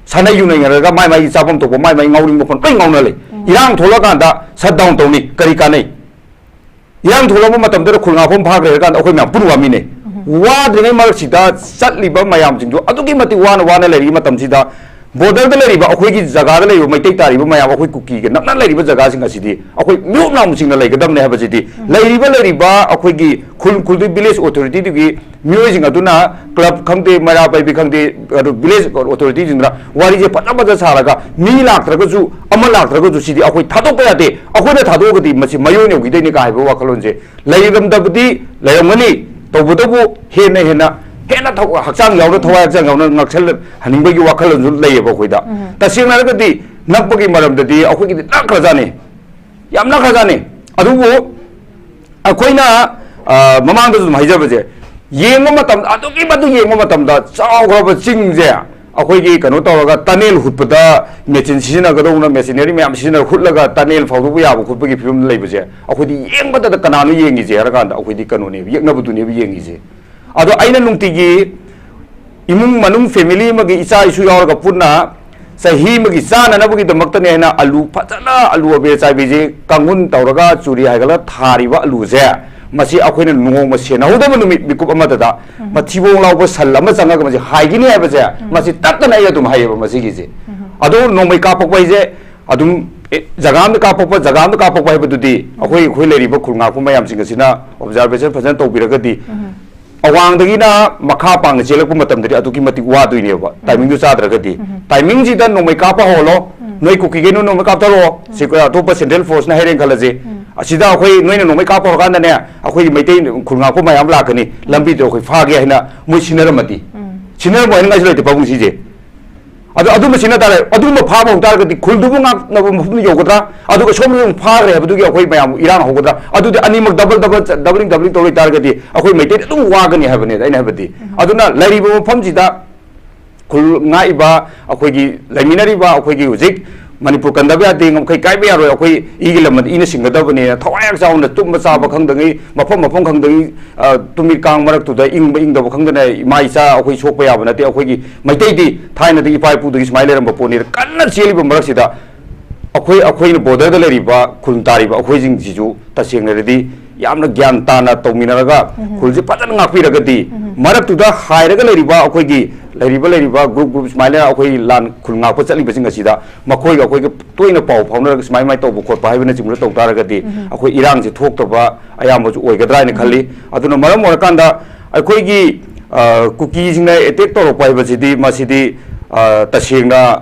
ꯁꯥꯟꯅꯩ ꯌꯨ ꯅꯩꯅꯔꯒ ꯃꯥꯏ ꯃꯥꯏꯒꯤ ꯆꯥꯐꯝ ꯊꯣꯛꯄ, ꯃꯥꯏ ꯃꯥꯏ ꯉꯥꯎꯅꯤꯡꯕ ꯐꯣꯟ ꯂꯣꯏ ꯉꯥꯎꯅ ꯂꯩ꯫ ꯏꯔꯥꯡ ꯊꯣꯛꯂꯀꯥꯟꯗ ꯁꯠ ꯗꯥꯎꯟ ꯇꯧꯅꯤ, ꯀꯔꯤ ꯀꯥꯟꯅꯩ? ꯏꯔꯥꯡ ꯊꯣꯛꯂꯛꯄ ꯃꯇꯝꯗꯨꯗ ꯈꯨꯜ ꯉꯥꯛꯄ ꯑꯃ ꯐꯥꯈ꯭ꯔꯦ ꯍꯥꯏꯔꯀꯥꯟꯗ ꯑꯩꯈꯣꯏ ꯃꯌꯥꯝ ꯄꯨꯟꯅ ꯋꯥꯃꯤꯟꯅꯩ꯫ ꯋꯥꯗ꯭ꯔꯤꯉꯩ ꯃꯔꯛꯁꯤꯗ ꯆꯠꯂꯤꯕ ꯃꯌꯥꯝꯁꯤꯡꯗꯨ ꯑꯗꯨꯛꯀꯤ ꯃꯇꯤꯛ ꯋꯥꯅ ꯋꯥꯅ ꯂꯩꯔꯤꯉꯩ ꯃꯇꯝꯁꯤꯗ, ꯕꯣꯔꯗꯔꯗ ꯂꯩꯔꯤꯕ ꯑꯩꯈꯣꯏꯒꯤ ꯖꯒꯥꯗ ꯂꯩꯔꯤꯕ ꯃꯩꯇꯩ ꯇꯥꯔꯤꯕ ꯃꯌꯥꯝ, ꯑꯩꯈꯣꯏ ꯀꯨꯀꯤꯒ ꯅꯛꯅ ꯂꯩꯔꯤꯕ ꯖꯒꯥꯁꯤꯡ ꯑꯁꯤꯗꯤ ꯑꯩꯈꯣꯏ ꯃꯤꯔꯣꯛ ꯂꯥꯎꯅ ꯆꯤꯡꯅ ꯂꯩꯒꯗꯕꯅꯦ ꯍꯥꯏꯕꯁꯤꯗꯤ, ꯎꯝ, ꯂꯩꯔꯤꯕ, ꯂꯩꯔꯤꯕ ꯑꯩꯈꯣꯏꯒꯤ ꯈꯨꯜ, ꯈꯨꯜꯗꯨꯒꯤ ꯚꯤꯂꯦꯖ ꯑꯣꯊꯣꯔꯤꯇꯤꯗꯨꯒꯤ ꯃꯤꯑꯣꯏꯁꯤꯡ ꯑꯗꯨꯅ, ꯀ꯭ꯂꯕ ꯈꯪꯗꯦ, ꯃꯩꯔꯥ ꯄꯥꯏꯕꯤ ꯈꯪꯗꯦ, ꯑꯗꯨ ꯚꯤꯂꯦꯖ ꯑꯣꯊꯣꯔꯤꯇꯤꯁꯤꯡꯗꯨꯅ ꯋꯥꯔꯤꯁꯦ ꯐꯖ ꯐꯖ ꯁꯥꯔꯒ, ꯃꯤ ꯂꯥꯛꯇ꯭ꯔꯒꯁꯨ, ꯑꯃ ꯂꯥꯛꯇ꯭ꯔꯒꯁꯨ, ꯁꯤꯗꯤ ꯑꯩꯈꯣꯏ ꯊꯥꯗꯣꯛꯄ ꯌꯥꯗꯦ, ꯑꯩꯈꯣꯏꯅ ꯊꯥꯗꯣꯛꯑꯒꯗꯤ ꯃꯁꯤ ꯃꯌꯣꯟ ꯌꯧꯈꯤꯗꯣꯏꯅꯤ ꯀꯥ ꯍꯥꯏꯕ ꯋꯥꯈꯜꯂꯣꯟꯁꯦ ꯂꯩꯔꯝꯗꯕꯗꯤ ꯂꯩꯔꯝꯒꯅꯤ, ꯇꯧꯕꯇꯕꯨ ꯍꯦꯟꯅ ꯍꯦꯟꯅ, ꯍꯦꯟꯅ ꯊꯧ-, ꯍꯛꯆꯥꯡ ꯌꯥꯎꯅ, ꯊꯋꯥꯏ ꯍꯛꯆꯥꯡ ꯌꯥꯎꯅ ꯉꯥꯛꯁꯜꯍꯟꯅꯤꯡꯕꯒꯤ ꯋꯥꯈꯜꯂꯣꯟꯁꯨ ꯂꯩꯌꯦꯕ ꯑꯩꯈꯣꯏꯗ꯫ ꯎꯝ꯫ ꯇꯁꯦꯡꯅ ꯍꯥꯏꯔꯒꯗꯤ ꯅꯛꯄꯒꯤ ꯃꯔꯝꯗꯗꯤ ꯑꯩꯈꯣꯏꯒꯤꯗꯤ ꯅꯛꯈ꯭ꯔꯖꯥꯠꯅꯤ, ꯌꯥꯝ ꯅꯛꯈ꯭ꯔꯖꯥꯠꯅꯤ꯫ ꯑꯗꯨꯕꯨ ꯑꯩꯈꯣꯏꯅ, ꯑ, ꯃꯃꯥꯡꯗꯁꯨ ꯑꯗꯨꯝ ꯍꯥꯏꯖꯕꯁꯦ, ꯌꯦꯡꯕ ꯃꯇꯝꯗ, ꯑꯗꯨꯛꯀꯤ ꯃꯇꯤꯛ ꯌꯦꯡꯕ ꯃꯇꯝꯗ ꯆꯥꯎꯈ꯭ꯔꯕ ꯆꯤꯡꯁꯦ ꯑꯩꯈꯣꯏꯒꯤ ꯀꯩꯅꯣ ꯇꯧꯔꯒ, ꯇꯅꯦꯜ ꯍꯨꯠꯄꯗ ꯃꯦꯆꯤꯟ ꯁꯤꯖꯤꯟꯅꯒꯗꯧꯅ, ꯃꯦꯆꯤꯅꯔꯤ ꯃꯌꯥꯝ ꯁꯤꯖꯤꯟꯅꯔ ꯍꯨꯠꯂꯒ ꯇꯅꯦꯜ ꯐꯥꯎꯗꯣꯛꯄ ꯌꯥꯕ ꯈꯣꯠꯄꯒꯤ ꯐꯤꯕꯝꯗ ꯂꯩꯕꯁꯦ, ꯑꯩꯈꯣꯏꯗꯤ ꯌꯦꯡꯕꯗꯗ ꯀꯅꯥꯅꯣ ꯌꯦꯡꯉꯤꯁꯦ ꯍꯥꯏꯔ ꯀꯥꯟꯗ, ꯑꯩꯈꯣꯏꯗꯤ ꯀꯩꯅꯣꯅꯦꯕ, ꯌꯦꯛꯅꯕꯗꯨꯅꯦꯕ ꯌꯦꯡꯉꯤꯁꯦ꯫ ꯑꯗꯣ ꯑꯩꯅ ꯅꯨꯡꯇꯤꯒꯤ ꯏꯃꯨꯡ ꯃꯅꯨꯡ, ꯐꯦꯃꯤꯂꯤ ꯑꯃꯒꯤ ꯏꯆꯥ ꯏꯁꯨ ꯌꯥꯎꯔꯒ ꯄꯨꯟꯅ ꯆꯍꯤ ꯑꯃꯒꯤ ꯆꯥꯅꯅꯕꯒꯤꯗꯃꯛꯇꯅꯦ ꯍꯥꯏꯅ ꯑꯂꯨ ꯐꯖꯅ, ꯑꯂꯨ ꯑꯕꯦꯔ ꯆꯥꯏꯕꯤꯁꯦ ꯀꯥꯡꯍꯨꯟ ꯇꯧꯔꯒ ꯆꯨꯔꯤ ꯍꯥꯏꯒꯠꯂ ꯊꯥꯔꯤꯕ ꯑꯂꯨꯁꯦ, ꯃꯁꯤ ꯑꯩꯈꯣꯏꯅ ꯅꯣꯡꯃ ꯁꯦꯟꯅꯍꯧꯗꯕ ꯅꯨꯃꯤꯠ ꯃꯤꯀꯨꯞ ꯑꯃꯗꯗ ꯎꯝ꯫ ꯃꯊꯤꯕꯣꯡ ꯂꯥꯎꯕ ꯁꯜ ꯑꯃ ꯆꯪꯉꯒ ꯃꯁꯤ ꯍꯥꯏꯒꯤꯅꯤ ꯍꯥꯏꯕꯁꯦ, ꯎꯝ꯫ ꯃꯁꯤ ꯇꯠꯇꯅ ꯑꯩ ꯑꯗꯨꯝ ꯍꯥꯏꯌꯦꯕ ꯃꯁꯤꯒꯤꯁꯦ꯫ ꯎꯝ꯫ ꯑꯗꯣ ꯅꯣꯡꯃꯩ ꯀꯥꯞꯄꯛꯄ ꯍꯥꯏꯁꯦ ꯑꯗꯨꯝ, ꯑꯦ, ꯖꯒꯥ ꯑꯃꯗ ꯀꯥꯞꯄꯛꯄ, ꯖꯒꯥ ꯑꯃꯗ ꯀꯥꯞꯄꯛꯄ ꯍꯥꯏꯕꯗꯨꯗꯤ ꯎꯝ꯫ ꯑꯩꯈꯣꯏ, ꯑꯩꯈꯣꯏ ꯂꯩꯔꯤꯕ ꯈꯨꯜ ꯉꯥꯛꯄ ꯃꯌꯥꯝꯁꯤꯡ ꯑꯁꯤꯅ ꯑꯣꯕꯖꯥꯔꯕꯦꯁꯟ ꯐꯖꯅ ꯇꯧꯕꯤꯔꯒꯗꯤ, ꯎꯝ꯫ ꯑꯋꯥꯡꯗꯒꯤꯅ ꯃꯈꯥ ꯄꯥꯡꯅ ꯆꯦꯜꯂꯛꯄ ꯃꯇꯝꯗꯗꯤ ꯑꯗꯨꯛꯀꯤ ꯃꯇꯤꯛ ꯋꯥꯗꯣꯏꯅꯦꯕ, ꯎꯝ꯫ ꯇꯥꯏꯃꯤꯡꯗꯨ ꯆꯥꯗ꯭ꯔꯒꯗꯤ꯫ ꯎꯝ꯫ ꯇꯥꯏꯃꯤꯡꯁꯤꯗ ꯅꯣꯡꯃꯩ ꯀꯥꯞꯄ ꯍꯧꯔꯣ, ꯎꯝ꯫ ꯅꯣꯏ ꯀꯨꯀꯤꯈꯩꯅ ꯅꯣꯡꯃꯩ ꯀꯥꯞꯊꯔꯛꯑꯣ, ꯎꯝ꯫ ꯁꯤ ꯑꯇꯣꯞꯄ ꯁꯦꯟꯇ꯭ꯔꯦꯜ ꯐꯣꯔꯁꯅ ꯍꯥꯏꯔꯦꯅ ꯈꯜꯂꯁꯤ, ꯎꯝ꯫ ꯑꯁꯤꯗ ꯑꯩꯈꯣꯏ, ꯅꯣꯏꯅ ꯅꯣꯡꯃꯩ ꯀꯥꯞꯄ ꯍꯧꯔꯀꯥꯟꯗꯅꯦ, ꯑꯩꯈꯣꯏꯒꯤ ꯃꯩꯇꯩ ꯈꯨꯜ ꯉꯥꯛꯄ ꯃꯌꯥꯝ ꯂꯥꯛꯀꯅꯤ, ꯎꯝ꯫ ꯂꯝꯕꯤꯗ ꯑꯩꯈꯣꯏ ꯐꯥꯒꯦ ꯍꯥꯏꯅ ꯃꯣꯏ ꯁꯤꯟꯅꯔꯝꯃꯗꯤ, ꯎꯝ꯫ ꯁꯤꯟꯅꯔꯝꯃꯣ ꯍꯥꯏꯅꯤꯡꯉꯥꯏꯁꯨ ꯂꯩꯇꯦ ꯄꯥꯕꯨꯡ ꯁꯤꯁꯦ꯫ ꯑꯗꯣ ꯑꯗꯨꯝꯕ ꯁꯤꯖꯤꯟꯅ ꯇꯥꯔꯦ, ꯑꯗꯨꯒꯨꯝꯕ ꯐꯥꯕ ꯍꯧ ꯇꯥꯔꯒꯗꯤ ꯈꯨꯜꯗꯨꯕꯨ ꯉꯥꯛꯅꯕ ꯃꯐꯝꯗ ꯌꯧꯒꯗ꯭ꯔꯥ? ꯑꯗꯨꯒ ꯁꯣꯝꯗ ꯑꯃꯨꯛ ꯐꯥꯈ꯭ꯔꯦ ꯍꯥꯏꯕꯗꯨꯒꯤ ꯑꯩꯈꯣꯏ ꯃꯌꯥꯝ ꯏꯔꯥꯡ ꯍꯧꯒꯗ꯭ꯔꯥ? ꯑꯗꯨꯗꯤ ꯑꯅꯤꯃꯛ ꯗꯕꯜ ꯗꯕꯜ, ꯗꯕꯂꯤꯡ ꯗꯕꯂꯤꯡ ꯇꯧ ꯂꯩꯇꯥꯔꯒꯗꯤ ꯑꯩꯈꯣꯏ ꯃꯩꯇꯩꯗ ꯑꯗꯨꯝ ꯋꯥꯒꯅꯤ ꯍꯥꯏꯕꯅꯦ ꯑꯩꯅ ꯍꯥꯏꯕꯗꯤ꯫ ꯎꯝ꯫ ꯑꯗꯨꯅ ꯂꯩꯔꯤꯕ ꯃꯐꯝꯁꯤꯗ ꯈꯨꯜ ꯉꯥꯛꯏꯕ, ꯑꯩꯈꯣꯏꯒꯤ ꯂꯩꯃꯤꯟꯅꯔꯤꯕ, ꯑꯩꯈꯣꯏꯒꯤ ꯍꯧꯖꯤꯛ ꯃꯅꯤꯄꯨꯔ ꯀꯟꯗꯕ ꯌꯥꯗꯦ, ꯉꯝꯈꯩ ꯀꯥꯏꯕ ꯌꯥꯔꯣꯏ, ꯑꯩꯈꯣꯏ ꯏꯒꯤ ꯂꯝ ꯑꯗꯨ ꯏꯅ ꯁꯤꯡꯒꯗꯕꯅꯦꯅ ꯊꯋꯥꯏ ꯌꯥꯝ ꯆꯥꯎꯅ ꯇꯨꯝꯕ ꯆꯥꯕ ꯈꯪꯗꯉꯩ, ꯃꯐꯝ ꯃꯐꯝ ꯈꯪꯗꯉꯩ, ꯑ, ꯇꯨꯃꯤꯠ ꯀꯥꯡ ꯃꯔꯛꯇꯨꯗ ꯏꯪꯕ ꯏꯪꯗꯕ ꯈꯪꯗꯅ ꯏꯃꯥ ꯏꯆꯥ ꯑꯩꯈꯣꯏ ꯁꯣꯛꯄ ꯌꯥꯕ ꯅꯠꯇꯦ꯫ ꯑꯩꯈꯣꯏꯒꯤ ꯃꯩꯇꯩꯗꯤ ꯊꯥꯏꯅꯗꯒꯤ ꯏꯄꯥ ꯏꯄꯨꯗꯒꯤ ꯁꯨꯃꯥꯏꯅ ꯂꯩꯔꯝꯕ ꯄꯣꯠꯅꯤ꯫ ꯀꯟꯅ ꯆꯦꯜꯂꯤꯕ ꯃꯔꯛꯁꯤꯗ ꯑꯩꯈꯣꯏ, ꯑꯩꯈꯣꯏꯅ ꯕꯣꯔꯗꯔꯗ ꯂꯩꯔꯤꯕ ꯈꯨꯜ ꯇꯥꯔꯤꯕ ꯑꯩꯈꯣꯏꯁꯤꯡꯁꯤꯁꯨ ꯇꯁꯦꯡꯅ ꯍꯥꯏꯔꯗꯤ ꯌꯥꯝꯅ ꯒ꯭ꯌꯥꯟ ꯇꯥꯅ ꯇꯧꯃꯤꯟꯅꯔꯒ ꯈꯨꯜꯁꯦ ꯐꯖꯅ ꯉꯥꯛꯄꯤꯔꯒꯗꯤ, ꯃꯔꯛꯇꯨꯗ ꯍꯥꯏꯔꯒ ꯂꯩꯔꯤꯕ ꯑꯩꯈꯣꯏꯒꯤ ꯂꯩꯔꯤꯕ ꯂꯩꯔꯤꯕ ꯒ꯭ꯔꯨꯞ ꯒ꯭ꯔꯨꯞ ꯁꯨꯃꯥꯏꯅ ꯑꯩꯈꯣꯏ ꯂꯥꯟ ꯈꯨꯜ ꯉꯥꯛꯄ ꯆꯠꯂꯤꯕꯁꯤꯡ ꯑꯁꯤꯗ ꯃꯈꯣꯏꯒ ꯑꯩꯈꯣꯏꯒ ꯇꯣꯏꯅ ꯄꯥꯎ ꯐꯥꯎꯅꯔꯒ ꯁꯨꯃꯥꯏ ꯁꯨꯃꯥꯏꯅ ꯇꯧꯕ ꯈꯣꯠꯄ ꯍꯥꯏꯕꯅꯆꯤꯡꯕꯗ ꯇꯧ ꯇꯥꯔꯒꯗꯤ ꯑꯩꯈꯣꯏ ꯏꯔꯥꯡꯁꯦ ꯊꯣꯛꯇꯕ ꯑꯌꯥꯝꯕꯁꯨ ꯑꯣꯏꯒꯗ꯭ꯔꯥ ꯍꯥꯏꯅ ꯈꯜꯂꯤ꯫ ꯑꯗꯨꯅ ꯃꯔꯝ ꯑꯣꯏꯔꯀꯥꯟꯗ ꯑꯩꯈꯣꯏꯒꯤ, ꯑ, ꯀꯨꯀꯤꯁꯤꯡꯅ ꯑꯦꯇꯦꯛ ꯇꯧꯔꯛꯄ ꯍꯥꯏꯕꯁꯤꯗꯤ, ꯃꯁꯤꯗꯤ, ꯑ, ꯇꯁꯦꯡꯅ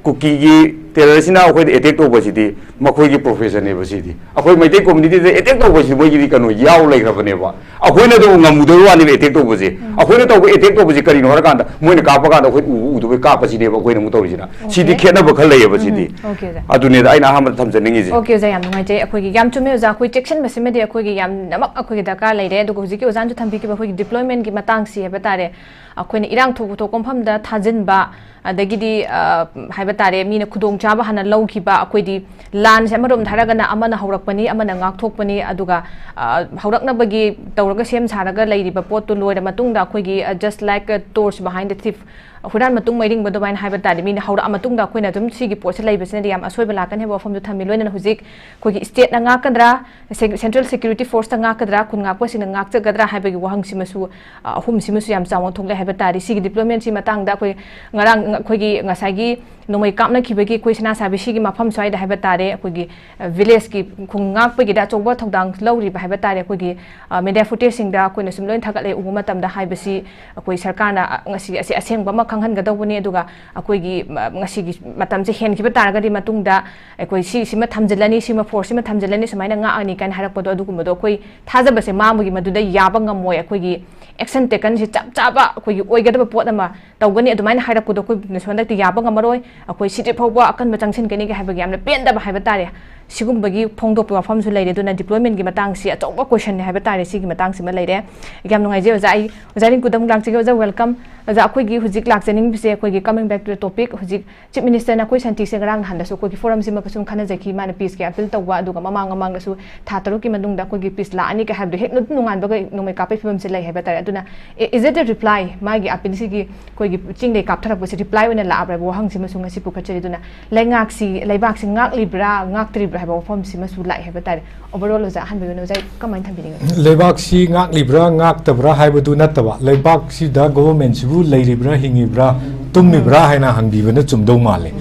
ꯀꯨꯀꯤꯒꯤ ꯇꯦꯔꯔꯁꯤꯅ ꯑꯩꯈꯣꯏꯗ ꯑꯦꯇꯦꯛ ꯇꯧꯕꯁꯤꯗꯤ ꯃꯈꯣꯏꯒꯤ ꯄ꯭ꯔꯣꯐꯦꯁꯟꯅꯦꯕ꯫ ꯁꯤꯗꯤ ꯑꯩꯈꯣꯏ ꯃꯩꯇꯩ ꯀꯝꯃ꯭ꯌꯨꯅꯤꯇꯤꯗ ꯑꯦꯇꯦꯛ ꯇꯧꯕꯁꯤꯗꯤ ꯃꯣꯏꯒꯤꯗꯤ ꯀꯩꯅꯣ ꯌꯥꯎ ꯂꯩꯈ꯭ꯔꯕꯅꯦꯕ꯫ ꯑꯩꯈꯣꯏꯅ ꯑꯗꯨꯝ ꯉꯝꯃꯨꯗꯣꯏ ꯋꯥꯅꯦꯕ ꯑꯦꯇꯦꯛ ꯇꯧꯕꯁꯦ꯫ ꯑꯩꯈꯣꯏꯅ ꯇꯧꯕ ꯑꯦꯇꯦꯛ ꯇꯧꯕꯁꯦ ꯀꯔꯤꯅꯣ ꯍꯥꯏꯔꯀꯥꯟꯗ, ꯃꯣꯏꯅ ꯀꯥꯞꯄ ꯀꯥꯟꯗ ꯑꯩꯈꯣꯏ ꯎꯕ ꯎꯗꯕꯩ ꯀꯥꯞꯄꯁꯤꯅꯦꯕ ꯑꯩꯈꯣꯏꯅ ꯑꯃꯨꯛ ꯇꯧꯔꯤꯁꯤꯅ꯫ ꯁꯤꯗꯤ ꯑꯣꯀꯦ꯫ ꯈꯦꯠꯅꯕ ꯈꯔ ꯂꯩꯌꯦꯕ ꯁꯤꯗꯤ꯫ ꯎꯝ, ꯑꯣꯀꯦ, ꯑꯣꯖꯥ꯫ ꯑꯗꯨꯅꯦꯗ ꯑꯩꯅ ꯑꯍꯥꯟꯕꯗ ꯊꯝꯖꯅꯤꯡꯉꯤꯁꯦ꯫ ꯑꯣꯀꯦ, ꯑꯣꯖꯥ, ꯌꯥꯝ ꯅꯨꯡꯉꯥꯏꯖꯩ꯫ ꯑꯩꯈꯣꯏꯒꯤ ꯌꯥꯝ ꯆꯨꯝꯃꯦ, ꯑꯣꯖꯥ꯫ ꯑꯩꯈꯣꯏ ꯆꯦꯛꯁꯤꯟꯕꯁꯤꯃꯗꯤ ꯑꯩꯈꯣꯏꯒꯤ ꯌꯥꯝꯅꯃꯛ ꯑꯩꯈꯣꯏꯒꯤ ꯗꯔꯀꯥꯔ ꯂꯩꯔꯦ꯫ ꯑꯗꯨꯒ ꯍꯧꯖꯤꯛꯀꯤ ꯑꯣꯖꯥꯅꯁꯨ ꯊꯝꯕꯤꯈꯤꯕ ꯑꯩꯈꯣꯏꯒꯤ ꯗꯤꯄ꯭ꯂꯣꯏꯃꯦꯟꯒꯤ ꯃꯇꯥꯡꯁꯤ ꯍꯥꯏꯕ ꯇꯥꯔꯦ, ꯑꯩꯈꯣꯏꯅ ꯏꯔꯥꯡ ꯊꯣꯛꯄ ꯊꯣꯛꯄ ꯃꯐꯝꯗ ꯊꯥꯖꯤꯟꯕ, ꯑꯗꯒꯤꯗꯤ, ꯑ, ꯍꯥꯏꯕ ꯇꯥꯔꯦ, ꯃꯤꯅ ꯈꯨꯗꯣꯡꯆꯥꯕ ꯍꯥꯟꯅ ꯂꯧꯈꯤꯕ, ꯑꯩꯈꯣꯏꯗꯤ ꯂꯥꯟꯁꯦ ꯑꯃꯔꯣꯝꯗ ꯍꯥꯏꯔꯒꯅ ꯑꯃꯅ ꯍꯧꯔꯛꯄꯅꯤ, ꯑꯃꯅ ꯉꯥꯛꯊꯣꯛꯄꯅꯤ, ꯑꯗꯨꯒ, ꯑ, ꯍꯧꯔꯛꯅꯕꯒꯤ ꯇꯧꯔꯒ ꯁꯦꯝ ꯁꯥꯔꯒ ꯂꯩꯔꯤꯕ ꯄꯣꯠꯇꯨ ꯂꯣꯏꯔ ꯃꯇꯨꯡꯗ ꯑꯩꯈꯣꯏꯒꯤ, ꯑ, just like a torch behind the thief, ꯍꯨꯔꯥꯟ ꯃꯇꯨꯡ ꯃꯩꯔꯤꯡꯕ ꯑꯗꯨꯃꯥꯏꯅ ꯍꯥꯏꯕ ꯇꯥꯔꯦ, ꯃꯤꯅ ꯍꯧꯔꯛꯑ ꯃꯇꯨꯡꯗ ꯑꯩꯈꯣꯏꯅ ꯑꯗꯨꯝ ꯁꯤꯒꯤ ꯄꯣꯠꯁꯦ ꯂꯩꯕꯁꯤꯅꯗꯤ ꯌꯥꯝ ꯑꯁꯣꯏꯕ ꯂꯥꯛꯀꯅꯤ ꯍꯥꯏꯕ ꯋꯥꯐꯝꯗꯨ ꯊꯝꯃꯤ꯫ ꯂꯣꯏꯅꯅ ꯍꯧꯖꯤꯛ ꯑꯩꯈꯣꯏꯒꯤ ꯁ꯭ꯇꯦꯠꯅ ꯉꯥꯛꯀꯗ꯭ꯔꯥ, ꯁꯦ-, ꯁꯦꯟꯇ꯭ꯔꯦꯜ ꯁꯦꯀ꯭ꯌꯨꯔꯤꯇꯤ ꯐꯣꯔꯁꯇ ꯉꯥꯛꯀꯗ꯭ꯔꯥ, ꯈꯨꯟ ꯉꯥꯛꯄꯁꯤꯡꯅ ꯉꯥꯛꯆꯒꯗ꯭ꯔꯥ ꯍꯥꯏꯕꯒꯤ ꯋꯥꯍꯪꯁꯤꯃꯁꯨ, ꯑ, ꯑꯍꯨꯝꯁꯤꯃꯁꯨ ꯌꯥꯝ ꯆꯥꯎꯅ ꯊꯣꯛꯂꯦ ꯍꯥꯏꯕ ꯇꯥꯔꯦ꯫ ꯁꯤꯒꯤ ꯗꯤꯄ꯭ꯂꯣꯏꯃꯦꯟꯁꯤ ꯃꯇꯥꯡꯗ ꯑꯩꯈꯣꯏ ꯉꯔꯥꯡ ꯑꯩꯈꯣꯏꯒꯤ ꯉꯁꯥꯏꯒꯤ ꯅꯣꯡꯃꯩ ꯀꯥꯞꯅꯈꯤꯕꯒꯤ ꯑꯩꯈꯣꯏ ꯁꯅꯥꯁꯥꯕꯤ ꯁꯤꯒꯤ ꯃꯐꯝ ꯁ꯭ꯋꯥꯏꯗ ꯍꯥꯏꯕ ꯇꯥꯔꯦ, ꯑꯩꯈꯣꯏꯒꯤ, ꯑ, ꯚꯤꯂꯦꯖꯀꯤ ꯈꯨꯟ ꯉꯥꯛꯄꯒꯤꯗ ꯑꯆꯧꯕ ꯊꯧꯗꯥꯡ ꯂꯧꯔꯤꯕ ꯍꯥꯏꯕ ꯇꯥꯔꯦ꯫ ꯑꯩꯈꯣꯏꯒꯤ, ꯑ, ꯃꯦꯗꯤꯌꯥ ꯐꯨꯇꯦꯖꯁꯤꯡꯗ ꯑꯩꯈꯣꯏꯅ ꯁꯨꯝ ꯂꯣꯏꯅ ꯊꯥꯒꯠꯂꯦ ꯎꯕ ꯃꯇꯝꯗ꯫ ꯍꯥꯏꯕꯁꯤ ꯑꯩꯈꯣꯏ ꯁꯔꯀꯥꯔꯅ, ꯑ, ꯉꯁꯤ ꯑꯁꯤ ꯑꯁꯦꯡꯕ ꯑꯃ ꯈꯪꯍꯟꯒꯗꯧꯕꯅꯤ꯫ ꯑꯗꯨꯒ ꯑꯩꯈꯣꯏꯒꯤ, ꯃ-, ꯉꯁꯤꯒꯤ ꯃꯇꯝꯁꯦ ꯍꯦꯟꯈꯤꯕ ꯇꯥꯔꯒꯗꯤ ꯃꯇꯨꯡꯗ ꯑꯩꯈꯣꯏ ꯁꯤꯁꯤꯃ ꯊꯝꯖꯤꯜꯂꯅꯤ, ꯁꯤꯃ ꯐꯣꯔꯁꯁꯤꯃ ꯊꯝꯖꯤꯜꯂꯅꯤ, ꯁꯨꯃꯥꯏꯅ ꯉꯥꯛꯑꯅꯤ ꯀꯥꯏꯅ ꯍꯥꯏꯔꯛꯄꯗꯣ, ꯑꯗꯨꯒꯨꯝꯕꯗꯣ ꯑꯩꯈꯣꯏ ꯊꯥꯖꯕꯁꯦ ꯃꯥꯡꯕꯒꯤ ꯃꯗꯨꯗ ꯌꯥꯕ ꯉꯝꯃꯣꯏ꯫ ꯑꯩꯈꯣꯏꯒꯤ ꯑꯦꯛꯁꯟ ꯇꯦꯀꯟꯁꯤ ꯆꯞ ꯆꯥꯕ ꯑꯩꯈꯣꯏꯒꯤ ꯑꯣꯏꯒꯗꯕ ꯄꯣꯠ ꯑꯃ ꯇꯧꯒꯅꯤ꯫ ꯑꯗꯨꯃꯥꯏꯅ ꯍꯥꯏꯔꯛꯄꯗꯣ ꯑꯩꯈꯣꯏꯅꯁꯨ ꯍꯟꯗꯛꯇꯤ ꯌꯥꯕ ꯉꯝꯃꯔꯣꯏ꯫ ꯑꯩꯈꯣꯏ ꯁꯤꯗ꯭ꯔꯤ ꯐꯥꯎꯕ ꯑꯀꯟꯕ ꯆꯪꯁꯤꯟꯒꯅꯤꯒ ꯍꯥꯏꯕꯒꯤ ꯌꯥꯝꯅ ꯄꯦꯟꯗꯕ ꯍꯥꯏꯕ ꯇꯥꯔꯦ, ꯁꯤꯒꯨꯝꯕꯒꯤ ꯐꯣꯡꯗꯣꯛꯄ ꯋꯥꯐꯝꯁꯨ ꯂꯩꯔꯦ꯫ ꯑꯗꯨꯅ ꯗꯤꯄ꯭ꯂꯣꯏꯃꯦꯟꯒꯤ ꯃꯇꯥꯡꯁꯤ ꯑꯆꯧꯕ ꯀꯣꯏꯁꯟꯅꯦ ꯍꯥꯏꯕ ꯇꯥꯔꯦ꯫ ꯁꯤꯒꯤ ꯃꯇꯥꯡꯁꯤꯃ ꯂꯩꯔꯦ꯫ ꯌꯥꯝ ꯅꯨꯡꯉꯥꯏꯖꯩ ꯑꯣꯖꯥ꯫ ꯑꯩ ꯑꯣꯖꯥ ꯔꯤꯡꯀꯨꯗ ꯑꯃꯨꯛ ꯂꯥꯛꯆꯒꯦ꯫ ꯑꯣꯖꯥ, ꯋꯦꯜꯀꯝ꯫ ꯑꯣꯖꯥ, ꯑꯩꯈꯣꯏꯒꯤ ꯍꯧꯖꯤꯛ ꯂꯥꯛꯆꯅꯤꯡꯕꯁꯦ ꯑꯩꯈꯣꯏꯒꯤ coming back to the topic, ꯍꯧꯖꯤꯛ ꯆꯤꯐ ꯃꯤꯅꯤꯁꯇꯔꯅ ꯑꯩꯈꯣꯏ ꯁꯟꯇꯤꯁꯦ ꯉꯔꯥꯡ ꯅꯍꯥꯟꯗꯁꯨ ꯑꯩꯈꯣꯏꯒꯤ ꯐꯣꯔꯝꯁꯤꯃ ꯁꯨꯝ ꯈꯟꯅꯖꯈꯤ꯫ ꯃꯥꯅ ꯄꯤꯁꯀꯤ ꯑꯄꯤꯜ ꯇꯧꯕ, ꯑꯗꯨꯒ ꯃꯃꯥꯡ ꯃꯃꯥꯡꯗꯁꯨ ꯊꯥ ꯇꯔꯨꯛꯀꯤ ꯃꯅꯨꯡꯗ ꯑꯩꯈꯣꯏꯒꯤ ꯄꯤꯁ ꯂꯥꯛꯑꯅꯤ ꯀꯩ ꯍꯥꯏꯕꯗꯣ ꯍꯦꯛ ꯅꯣꯡꯉꯥꯟꯕꯒ ꯅꯣꯡꯃꯩ ꯀꯥꯞꯄꯩ ꯐꯤꯕꯝꯁꯦ ꯂꯩ ꯍꯥꯏꯕ ꯇꯥꯔꯦ꯫ ꯑꯗꯨꯅ, is it a reply? ꯃꯥꯒꯤ ꯑꯄꯤꯜꯁꯤꯒꯤ ꯑꯩꯈꯣꯏꯒꯤ ꯆꯤꯡꯗꯩ ꯀꯥꯞꯊꯔꯛꯄꯁꯦ ꯔꯤꯄ꯭ꯂꯥꯏ ꯑꯣꯏꯅ ꯂꯥꯛꯑꯕ꯭ꯔꯥ ꯍꯥꯏꯕ ꯋꯥꯍꯪꯁꯤꯃꯁꯨ ꯉꯁꯤ ꯄꯨꯈꯠꯆꯔꯤ꯫ ꯑꯗꯨꯅ ꯂꯩꯉꯥꯛꯁꯤ, ꯂꯩꯕꯥꯛꯁꯤ ꯉꯥꯛꯂꯤꯕ꯭ꯔꯥ, ꯉꯥꯛꯇ꯭ꯔꯤꯕ꯭ꯔꯥ? ꯍꯥꯏꯕ ꯋꯥꯐꯝꯁꯤꯃꯁꯨ ꯂꯥꯛꯑꯦ ꯍꯥꯏꯕ ꯇꯥꯔꯦ꯫ Overall ꯑꯣꯖꯥ, ꯑꯍꯥꯟꯕꯒꯤ ꯑꯣꯏꯅ ꯑꯣꯖꯥ ꯀꯃꯥꯏꯅ ꯊꯝꯕꯤꯅꯤꯡꯉꯤ? ꯂꯩꯕꯥꯛꯁꯤ ꯉꯥꯛꯂꯤꯕ꯭ꯔꯥ ꯉꯥꯛꯇꯕ꯭ꯔꯥ ꯍꯥꯏꯕꯗꯨ ꯅꯠꯇꯕ, ꯂꯩꯕꯥꯛꯁꯤꯗ ꯒꯣꯚꯔꯟꯃꯦꯟꯠꯁꯤꯕꯨ ꯂꯩꯔꯤꯕ꯭ꯔꯥ ꯍꯤꯡꯉꯤꯕ꯭ꯔꯥ ꯇꯨꯝꯃꯤꯕ꯭ꯔꯥ ꯍꯥꯏꯅ ꯍꯪꯕꯤꯕꯅ ꯆꯨꯝꯗꯧ ꯃꯥꯜꯂꯤ꯫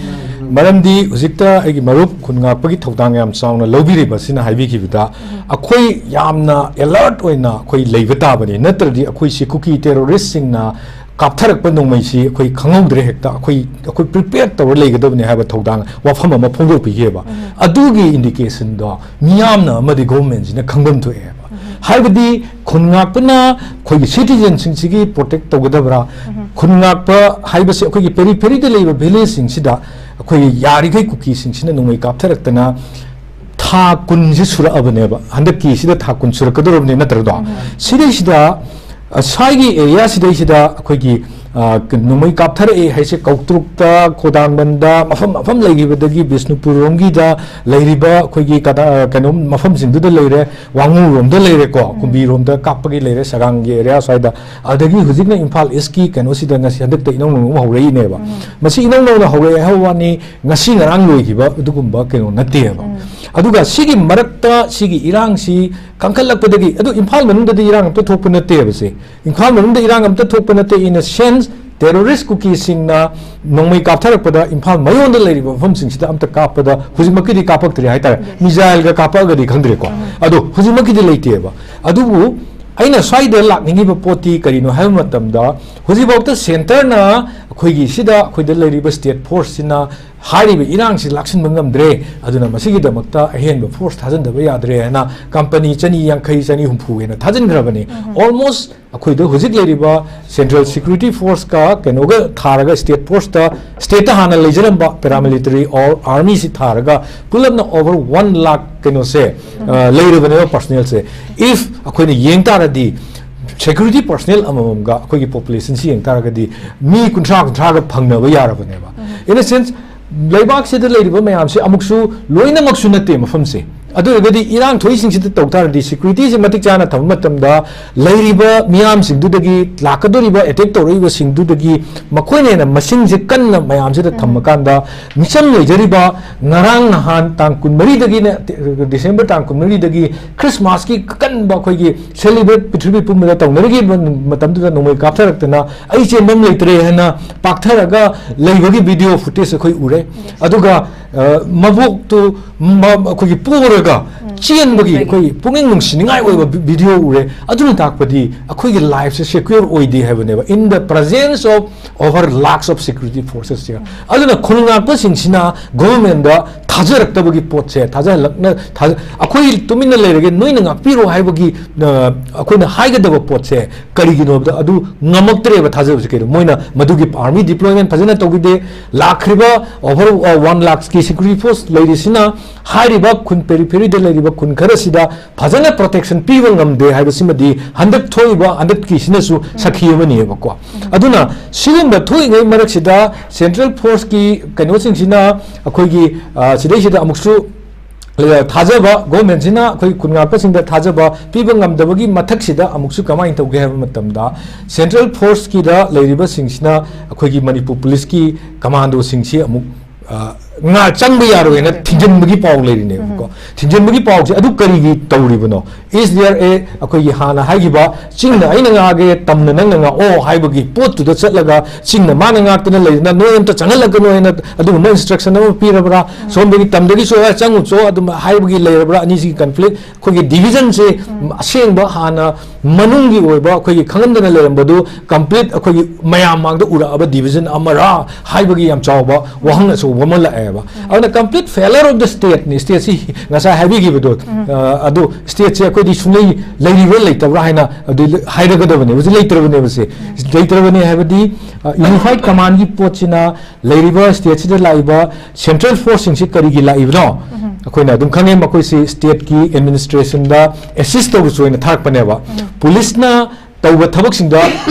ꯃꯔꯝꯗꯤ ꯍꯧꯖꯤꯛꯇ ꯑꯩꯒꯤ ꯃꯔꯨꯞ ꯈꯨꯟ ꯉꯥꯛꯄꯒꯤ ꯊꯧꯗꯥꯡ ꯌꯥꯝ ꯆꯥꯎꯅ ꯂꯧꯕꯤꯔꯤꯕꯁꯤꯅ ꯍꯥꯏꯕꯤꯈꯤꯕꯗ, ꯑꯩꯈꯣꯏ ꯌꯥꯝꯅ alert ꯑꯣꯏꯅ ꯑꯩꯈꯣꯏ ꯂꯩꯕ ꯇꯥꯕꯅꯤ, ꯅꯠꯇ꯭ꯔꯗꯤ ꯑꯩꯈꯣꯏꯁꯤ ꯀꯨꯀꯤ terroristꯁꯤꯡꯅ ꯀꯥꯞꯊꯔꯛꯄ ꯅꯣꯡꯃꯩꯁꯤ ꯑꯩꯈꯣꯏ ꯈꯪꯍꯧꯗ꯭ꯔꯦ, ꯍꯦꯛꯇ ꯑꯩꯈꯣꯏ ꯑꯩꯈꯣꯏ prepared ꯇꯧꯔ ꯂꯩꯒꯗꯕꯅꯤ ꯍꯥꯏꯕ ꯊꯧꯗꯥꯡ ꯋꯥꯐꯝ ꯑꯃ ꯐꯣꯡꯗꯣꯛꯄꯤꯈꯤꯑꯕ꯫ ꯑꯗꯨꯒꯤ indicationꯗꯣ ꯃꯤꯌꯥꯝꯅ ꯑꯃꯗꯤ ꯒꯣꯚꯔꯟꯃꯦꯟꯠꯁꯤꯅ ꯈꯪꯐꯝ ꯊꯣꯛꯑꯦꯕ꯫ ꯍꯥꯏꯕꯗꯤ ꯈꯨꯟ ꯉꯥꯛꯄꯅ ꯑꯩꯈꯣꯏꯒꯤ citizenꯁꯤꯡꯁꯤꯒꯤ protect ꯇꯧꯒꯗꯕ꯭ꯔꯥ? ꯈꯨꯟ ꯉꯥꯛꯄ ꯍꯥꯏꯕꯁꯤ ꯑꯩꯈꯣꯏꯒꯤ peripheryꯗ ꯂꯩꯕ villageꯁꯤꯡꯁꯤꯗ ꯑꯩꯈꯣꯏꯒꯤ ꯌꯥꯔꯤꯈꯩ ꯀꯨꯀꯤꯁꯤꯡꯁꯤꯅ ꯅꯣꯡꯃꯩ ꯀꯥꯞꯊꯔꯛꯇꯅ ꯊꯥ ꯀꯨꯟꯁꯤ ꯁꯨꯔꯛꯑꯕꯅꯦꯕ, ꯍꯟꯗꯛꯀꯤꯁꯤꯗ ꯊꯥ ꯀꯨꯟ ꯁꯨꯔꯛꯀꯗꯧꯔꯕꯅꯦ, ꯅꯠꯇ꯭ꯔꯗꯣ? ꯁꯤꯗꯩꯁꯤꯗ, ꯑ, ꯁ꯭ꯋꯥꯏꯒꯤ areaꯁꯤꯗꯩꯁꯤꯗ ꯑꯩꯈꯣꯏꯒꯤ, ꯑ, ꯀ-, ꯅꯣꯡꯃꯩ ꯀꯥꯞꯊꯔꯛꯑꯦ ꯍꯥꯏꯁꯦ, ꯀꯧꯇ꯭ꯔꯨꯛꯇ, ꯈꯣꯗꯥꯡꯕꯟꯗ, ꯃꯐꯝ ꯃꯐꯝ ꯂꯩꯈꯤꯕꯗꯒꯤ ꯕꯤꯁꯅꯨꯄꯨꯔ ꯔꯣꯝꯒꯤꯗ ꯂꯩꯔꯤꯕ ꯑꯩꯈꯣꯏꯒꯤ ꯀꯗꯥ-, ꯀꯩꯅꯣ ꯃꯐꯝꯁꯤꯡꯗꯨꯗ ꯂꯩꯔꯦ, ꯋꯥꯉꯨꯔꯣꯝꯗ ꯂꯩꯔꯦꯀꯣ, ꯀꯨꯝꯕꯤꯔꯣꯝꯗ ꯀꯥꯞꯄꯒꯤ ꯂꯩꯔꯦ, ꯁꯒꯥꯡꯒꯤ area ꯁ꯭ꯋꯥꯏꯗ, ꯑꯗꯒꯤ ꯍꯧꯖꯤꯛꯅ ꯏꯝꯐꯥꯜ Eastꯀꯤ ꯀꯩꯅꯣꯁꯤꯗ ꯉꯁꯤ ꯍꯟꯗꯛꯇ ꯏꯅꯧ ꯅꯧꯅ ꯑꯃ ꯍꯧꯔꯛꯏꯅꯦꯕ꯫ ꯃꯁꯤ ꯏꯅꯧ ꯅꯧꯅ ꯍꯧꯔꯛꯑꯦ ꯍꯥꯏꯕ ꯋꯥꯅꯤ, ꯉꯁꯤ ꯉꯔꯥꯡ ꯂꯣꯏꯈꯤꯕ ꯑꯗꯨꯒꯨꯝꯕ ꯀꯩꯅꯣ ꯅꯠꯇꯦꯕ꯫ ꯑꯗꯨꯒ ꯁꯤꯒꯤ ꯃꯔꯛꯇ ꯁꯤꯒꯤ ꯏꯔꯥꯡꯁꯤ ꯀꯟꯈꯠꯂꯛꯄꯗꯒꯤ, ꯑꯗꯨ ꯏꯝꯐꯥꯜ ꯃꯅꯨꯡꯗꯗꯤ ꯏꯔꯥꯡ ꯑꯝꯇ ꯊꯣꯛꯄ ꯅꯠꯇꯦꯕ ꯁꯦ꯫ ꯏꯝꯐꯥꯜ ꯃꯅꯨꯡꯗ ꯏꯔꯥꯡ ꯑꯝꯇ ꯊꯣꯛꯄ ꯅꯠꯇꯦ, in a sense terrorist ꯀꯨꯀꯤꯁꯤꯡꯅ ꯅꯣꯡꯃꯩ ꯀꯥꯞꯊꯔꯛꯄꯗ ꯏꯝꯐꯥꯜ ꯃꯌꯣꯟꯗ ꯂꯩꯔꯤꯕ ꯃꯐꯝꯁꯤꯡꯁꯤꯗ ꯑꯝꯇ ꯀꯥꯞꯄꯗ ꯍꯧꯖꯤꯛꯃꯛꯀꯤꯗꯤ ꯀꯥꯞꯄꯛꯇ꯭ꯔꯤ ꯍꯥꯏꯇꯥꯔꯦ꯫ Missileꯒ ꯀꯥꯞꯄꯛꯑꯒꯗꯤ ꯈꯪꯗ꯭ꯔꯦꯀꯣ꯫ ꯑꯗꯣ ꯍꯧꯖꯤꯛꯃꯛꯀꯤꯗꯤ ꯂꯩꯇꯦꯕ꯫ ꯑꯗꯨꯕꯨ ꯑꯩꯅ ꯁ꯭ꯋꯥꯏꯗ ꯂꯥꯛꯅꯤꯡꯉꯤꯕ ꯄꯣꯠꯇꯤ ꯀꯔꯤꯅꯣ ꯍꯥꯏꯕ ꯃꯇꯝꯗ, ꯍꯧꯖꯤꯛꯐꯥꯎꯗ centreꯅ ꯑꯩꯈꯣꯏꯒꯤ ꯁꯤꯗ ꯑꯩꯈꯣꯏꯗ ꯂꯩꯔꯤꯕ state forceꯁꯤꯅ ꯍꯥꯏꯔꯤꯕ ꯏꯔꯥꯡꯁꯤ ꯂꯥꯛꯁꯤꯟꯕ ꯉꯝꯗ꯭ꯔꯦ, ꯑꯗꯨꯅ ꯃꯁꯤꯒꯤꯗꯃꯛꯇ ꯑꯍꯦꯟꯕ force ꯊꯥꯖꯤꯟꯗꯕ ꯌꯥꯗ꯭ꯔꯦ ꯍꯥꯏꯅ company ꯆꯅꯤ ꯌꯥꯡꯈꯩ, ꯆꯅꯤ ꯍꯨꯝꯐꯨ ꯍꯦꯟꯅ ꯊꯥꯖꯤꯟꯈ꯭ꯔꯕꯅꯤ꯫ Almost ꯑꯩꯈꯣꯏꯗ ꯍꯧꯖꯤꯛ ꯂꯩꯔꯤꯕ central security forceꯀ ꯀꯩꯅꯣꯒ ꯊꯥꯔꯒ, state forceꯇ, stateꯇ ꯍꯥꯟꯅ ꯂꯩꯖꯔꯝꯕ paramilitary or armyꯁꯤ ꯊꯥꯔꯒ ꯄꯨꯂꯞꯅ over one lakh ꯀꯩꯅꯣꯁꯦ, ꯑ, ꯂꯩꯔꯕꯅꯦꯕ personnelꯁꯦ꯫ If ꯑꯩꯈꯣꯏꯅ ꯌꯦꯡ ꯇꯥꯔꯗꯤ, security personnel ꯑꯃꯃꯝꯒ ꯑꯩꯈꯣꯏꯒꯤ populationꯁꯤ ꯌꯦꯡ ꯇꯥꯔꯒꯗꯤ ꯃꯤ ꯀꯨꯟꯊ꯭ꯔꯥ, ꯀꯨꯟꯊ꯭ꯔꯥꯒ ꯐꯪꯅꯕ ꯌꯥꯔꯕꯅꯦꯕ꯫ In a sense, ꯂꯩꯕꯥꯛꯁꯤꯗ ꯂꯩꯔꯤꯕ ꯃꯌꯥꯝꯁꯦ ꯑꯃꯨꯛꯁꯨ ꯂꯣꯏꯅꯃꯛꯁꯨ ꯅꯠꯇꯦ ꯃꯐꯝꯁꯦ꯫ ꯑꯗꯨ ꯑꯣꯏꯔꯒꯗꯤ ꯏꯔꯥꯡ ꯊꯣꯛꯏꯁꯤꯡꯁꯤꯗ ꯇꯧ ꯇꯥꯔꯗꯤ, ꯁꯦꯀ꯭ꯌꯨꯔꯤꯇꯤꯁꯦ ꯃꯇꯤꯛ ꯆꯥꯅ ꯊꯝꯕ ꯃꯇꯝꯗ, ꯂꯩꯔꯤꯕ ꯃꯤꯌꯥꯝꯁꯤꯡꯗꯨꯗꯒꯤ, ꯂꯥꯛꯀꯗꯧꯔꯤꯕ, ꯑꯦꯇꯦꯛ ꯇꯧꯔꯛꯏꯕꯁꯤꯡꯗꯨꯗꯒꯤ ꯃꯈꯣꯏꯅ ꯍꯦꯟꯅ ꯃꯁꯤꯡꯁꯦ ꯀꯟꯅ ꯃꯌꯥꯝꯁꯤꯗ ꯊꯝꯃꯀꯥꯟꯗ, ꯃꯤꯆꯝ ꯂꯩꯖꯔꯤꯕ, ꯉꯔꯥꯡ ꯅꯍꯥꯟ ꯇꯥꯡ ꯀꯨꯟꯃꯔꯤꯗꯒꯤꯅ, ꯗꯤꯁꯦꯝꯕꯔ ꯇꯥꯡ ꯀꯨꯟꯃꯔꯤꯗꯒꯤ ꯈ꯭ꯔꯤꯁꯃꯥꯁꯀꯤ ꯑꯀꯟꯕ ꯑꯩꯈꯣꯏꯒꯤ ꯁꯦꯂꯤꯕ꯭ꯔꯦꯠ ꯄ꯭ꯔꯤꯊꯤꯕꯤ ꯄꯨꯝꯕꯗ ꯇꯧꯅꯔꯤꯕ ꯃꯇꯝꯗꯨꯗ ꯅꯣꯡꯃꯩ ꯀꯥꯞꯊꯔꯛꯇꯅ ꯑꯩ ꯆꯦꯟꯐꯝ ꯂꯩꯇ꯭ꯔꯦ ꯍꯥꯏꯅ ꯄꯥꯛꯊꯔꯒ ꯂꯩꯕꯒꯤ ꯚꯤꯗꯤꯑꯣ ꯐꯨꯇꯦꯖ ꯑꯩꯈꯣꯏ ꯎꯔꯦ꯫ ꯑꯗꯨꯒ, ꯑ, ꯃꯕꯣꯛꯇꯨ ꯃ-, ꯑꯩꯈꯣꯏꯒꯤ ꯄꯣꯔꯒ ꯆꯦꯟꯕꯒꯤ ꯑꯩꯈꯣꯏ ꯄꯨꯛꯅꯤꯡ ꯅꯨꯡꯁꯤꯅꯤꯡꯉꯥꯏ ꯑꯣꯏꯕ ꯚꯤ-, ꯚꯤꯗꯤꯑꯣ ꯎꯔꯦ꯫ ꯑꯗꯨꯅ ꯇꯥꯛꯄꯗꯤ ꯑꯩꯈꯣꯏꯒꯤ ꯂꯥꯏꯐꯁꯦ ꯁꯦꯀ꯭ꯌꯣꯔ ꯑꯣꯏꯗꯦ ꯍꯥꯏꯕꯅꯦꯕ, in the presence of over lakhs of security forces ꯁꯦ꯫ ꯑꯗꯨꯅ ꯈꯨꯜ ꯉꯥꯛꯄꯁꯤꯡꯁꯤꯅ ꯒꯣꯚꯔꯟꯃꯦꯟꯗ ꯊꯥꯖꯔꯛꯇꯕꯒꯤ ꯄꯣꯠꯁꯦ, ꯊꯥꯖꯍꯜꯂꯛꯅ-, ꯊꯥꯖ-, ꯑꯩꯈꯣꯏ ꯇꯨꯃꯤꯟꯅ ꯂꯩꯔꯒꯦ, ꯅꯣꯏꯅ ꯉꯥꯛꯄꯤꯔꯣ ꯍꯥꯏꯕꯒꯤ, ꯑ, ꯑꯩꯈꯣꯏꯅ ꯍꯥꯏꯒꯗꯕ ꯄꯣꯠꯁꯦ ꯀꯔꯤꯒꯤꯅꯣ ꯍꯥꯏꯕꯗ, ꯑꯗꯨ ꯉꯝꯃꯛꯇ꯭ꯔꯦꯕ ꯊꯥꯖꯕꯁꯦ꯫ ꯀꯩꯅꯣ, ꯃꯣꯏꯅ ꯃꯗꯨꯒꯤ ꯑꯥꯔꯃꯤ ꯗꯤꯄ꯭ꯂꯣꯏꯃꯦꯟ ꯐꯖꯅ ꯇꯧꯈꯤꯗꯦ꯫ ꯂꯥꯛꯈ꯭ꯔꯤꯕ ꯑꯣꯚꯔ, ꯑ, ꯋꯥꯟ ꯂꯥꯛꯁꯀꯤ ꯁꯦꯀ꯭ꯌꯨꯔꯤꯇꯤ ꯐꯣꯔꯁ ꯂꯩꯔꯤꯁꯤꯅ ꯍꯥꯏꯔꯤꯕ ꯈꯨꯟ, ꯄꯦꯔꯤꯐꯦꯔꯤꯗ ꯂꯩꯔꯤꯕ ꯈꯨꯟ ꯈꯔꯁꯤꯗ ꯐꯖꯅ ꯄ꯭ꯔꯣꯇꯦꯛꯁꯟ ꯄꯤꯕ ꯉꯝꯗꯦ ꯍꯥꯏꯕꯁꯤꯃꯗꯤ ꯍꯟꯗꯛ ꯊꯣꯛꯏꯕ, ꯍꯟꯗꯛꯀꯤꯁꯤꯅꯁꯨ ꯁꯥꯈꯤ ꯑꯃꯅꯦꯕꯀꯣ꯫ ꯑꯗꯨꯅ ꯁꯤꯒꯨꯝꯕ ꯊꯣꯛꯏꯉꯩ ꯃꯔꯛꯁꯤꯗ ꯁꯦꯟꯇ꯭ꯔꯦꯜ ꯐꯣꯔꯁꯀꯤ ꯀꯩꯅꯣꯁꯤꯡꯁꯤꯅ ꯑꯩꯈꯣꯏꯒꯤ, ꯑ, ꯁꯤꯗꯩꯁꯤꯗ ꯑꯃꯨꯛꯁꯨ, ꯑ, ꯊꯥꯖꯕ, ꯒꯣꯚꯔꯟꯃꯦꯟꯁꯤꯅ ꯑꯩꯈꯣꯏ ꯈꯨꯟ ꯉꯥꯛꯄꯁꯤꯡꯗ ꯊꯥꯖꯕ ꯄꯤꯕ ꯉꯝꯗꯕꯒꯤ ꯃꯊꯛꯁꯤꯗ ꯑꯃꯨꯛꯁꯨ ꯀꯃꯥꯏꯅ ꯇꯧꯒꯦ ꯍꯥꯏꯕ ꯃꯇꯝꯗ, ꯁꯦꯟꯇ꯭ꯔꯦꯜ ꯐꯣꯔꯁꯀꯤꯗ ꯂꯩꯔꯤꯕꯁꯤꯡꯁꯤꯅ ꯑꯩꯈꯣꯏꯒꯤ ꯃꯅꯤꯄꯨꯔ ꯄꯨꯂꯤꯁꯀꯤ ꯀꯃꯥꯟꯗꯣꯁꯤꯡꯁꯤ ꯑꯃꯨꯛ, ꯑ, ꯉꯥ ꯆꯪꯕ ꯌꯥꯔꯣꯏꯅ ꯊꯤꯡꯖꯤꯟꯕꯒꯤ ꯄꯥꯎ ꯂꯩꯔꯤꯅꯦꯕꯀꯣ꯫ ꯊꯤꯡꯖꯤꯟꯕꯒꯤ ꯄꯥꯎꯁꯦ ꯑꯗꯨ ꯀꯔꯤꯒꯤ ꯇꯧꯔꯤꯕꯅꯣ? Is there a, ꯑꯩꯈꯣꯏꯒꯤ ꯍꯥꯟꯅ ꯍꯥꯏꯈꯤꯕ, "ꯆꯤꯡꯅ ꯑꯩꯅ ꯉꯥꯛꯑꯒꯦ, ꯇꯝꯅ ꯅꯪꯅ ꯉꯥꯛꯑꯣ" ꯍꯥꯏꯕꯒꯤ ꯄꯣꯠꯇꯨꯗ ꯆꯠꯂꯒ, ꯆꯤꯡꯅ ꯃꯥꯅ ꯉꯥꯛꯇꯅ ꯂꯩꯗꯅ, "ꯅꯣꯏ ꯑꯝꯇ ꯆꯪꯍꯜꯂꯛꯀꯅꯣ" ꯍꯥꯏꯅ ꯑꯗꯨꯒꯨꯝꯕ ꯏꯟꯁꯇ꯭ꯔꯛꯁꯟ ꯑꯃ ꯄꯤꯔꯕ꯭ꯔꯥ? ꯁꯣꯝꯗꯒꯤ ꯇꯝꯗꯒꯤꯁꯨ, "ꯑꯦ, ꯆꯪꯉꯨꯆꯣ" ꯑꯗꯨꯝ ꯍꯥꯏꯕꯒꯤ ꯂꯩꯔꯕ꯭ꯔꯥ? ꯑꯅꯤꯁꯤꯒꯤ ꯀꯟꯐ꯭ꯂꯤꯛ, ꯑꯩꯈꯣꯏꯒꯤ ꯗꯤꯚꯤꯖꯟꯁꯦ ꯑꯁꯦꯡꯕ ꯍꯥꯟꯅ ꯃꯅꯨꯡꯒꯤ ꯑꯣꯏꯕ ꯑꯩꯈꯣꯏꯒꯤ ꯈꯪꯍꯟꯗꯅ ꯂꯩꯔꯝꯕꯗꯨ ꯀꯝꯄ꯭ꯂꯤꯠ ꯑꯩꯈꯣꯏꯒꯤ ꯃꯌꯥꯝ ꯃꯥꯡꯗ ꯎꯔꯛꯑꯕ ꯗꯤꯚꯤꯖꯟ ꯑꯃꯔꯥ ꯍꯥꯏꯕꯒꯤ ꯌꯥꯝ ꯆꯥꯎꯕ ꯋꯥꯍꯪ ꯑꯆꯧꯕ ꯑꯃ ꯂꯥꯛꯑꯦꯕ꯫ ꯑꯗꯨꯅ complete failure of the state ꯅꯤ, ꯁ꯭ꯇꯦꯠꯁꯤ ꯉꯁꯥꯏ ꯍꯥꯏꯕꯤꯈꯤꯕꯗꯣ, ꯑ, ꯑꯗꯨ ꯁ꯭ꯇꯦꯠꯁꯦ ꯑꯩꯈꯣꯏꯗꯤ ꯁꯨꯡꯂꯩ ꯂꯩꯔꯤꯕ꯭ꯔꯥ ꯂꯩꯇꯕ꯭ꯔꯥ ꯍꯥꯏꯅ ꯑꯗꯨ ꯍꯥꯏꯔꯒꯗꯕꯅꯦꯕ꯫ ꯍꯧꯖꯤꯛ ꯂꯩꯇ꯭ꯔꯕꯅꯦꯕ ꯁꯦ꯫ ꯂꯩꯇ꯭ꯔꯕꯅꯦ ꯍꯥꯏꯕꯗꯤ, ꯑ, ꯌꯨꯅꯤꯐꯥꯏꯠ ꯀꯃꯥꯟꯒꯤ ꯄꯣꯠꯁꯤꯅ ꯂꯩꯔꯤꯕ ꯁ꯭ꯇꯦꯠꯁꯤꯗ ꯂꯥꯛꯏꯕ ꯁꯦꯟꯇ꯭ꯔꯦꯜ ꯐꯣꯔꯁꯁꯤꯡꯁꯤ ꯀꯔꯤꯒꯤ ꯂꯥꯛꯏꯕꯅꯣ? ꯑꯩꯈꯣꯏꯅ ꯑꯗꯨꯝ ꯈꯪꯉꯦ, ꯃꯈꯣꯏꯁꯤ ꯁ꯭ꯇꯦꯠꯀꯤ ꯑꯦꯗꯃꯤꯅꯤꯁꯇ꯭ꯔꯦꯁꯟꯗ ꯑꯦꯁꯤꯁ ꯇꯧꯕꯁꯨ ꯑꯣꯏꯅ ꯊꯥꯔꯛꯄꯅꯦꯕ꯫ ꯄꯨꯂꯤꯁꯅ ꯇꯧꯕ ꯊꯕꯛꯁꯤꯡꯗ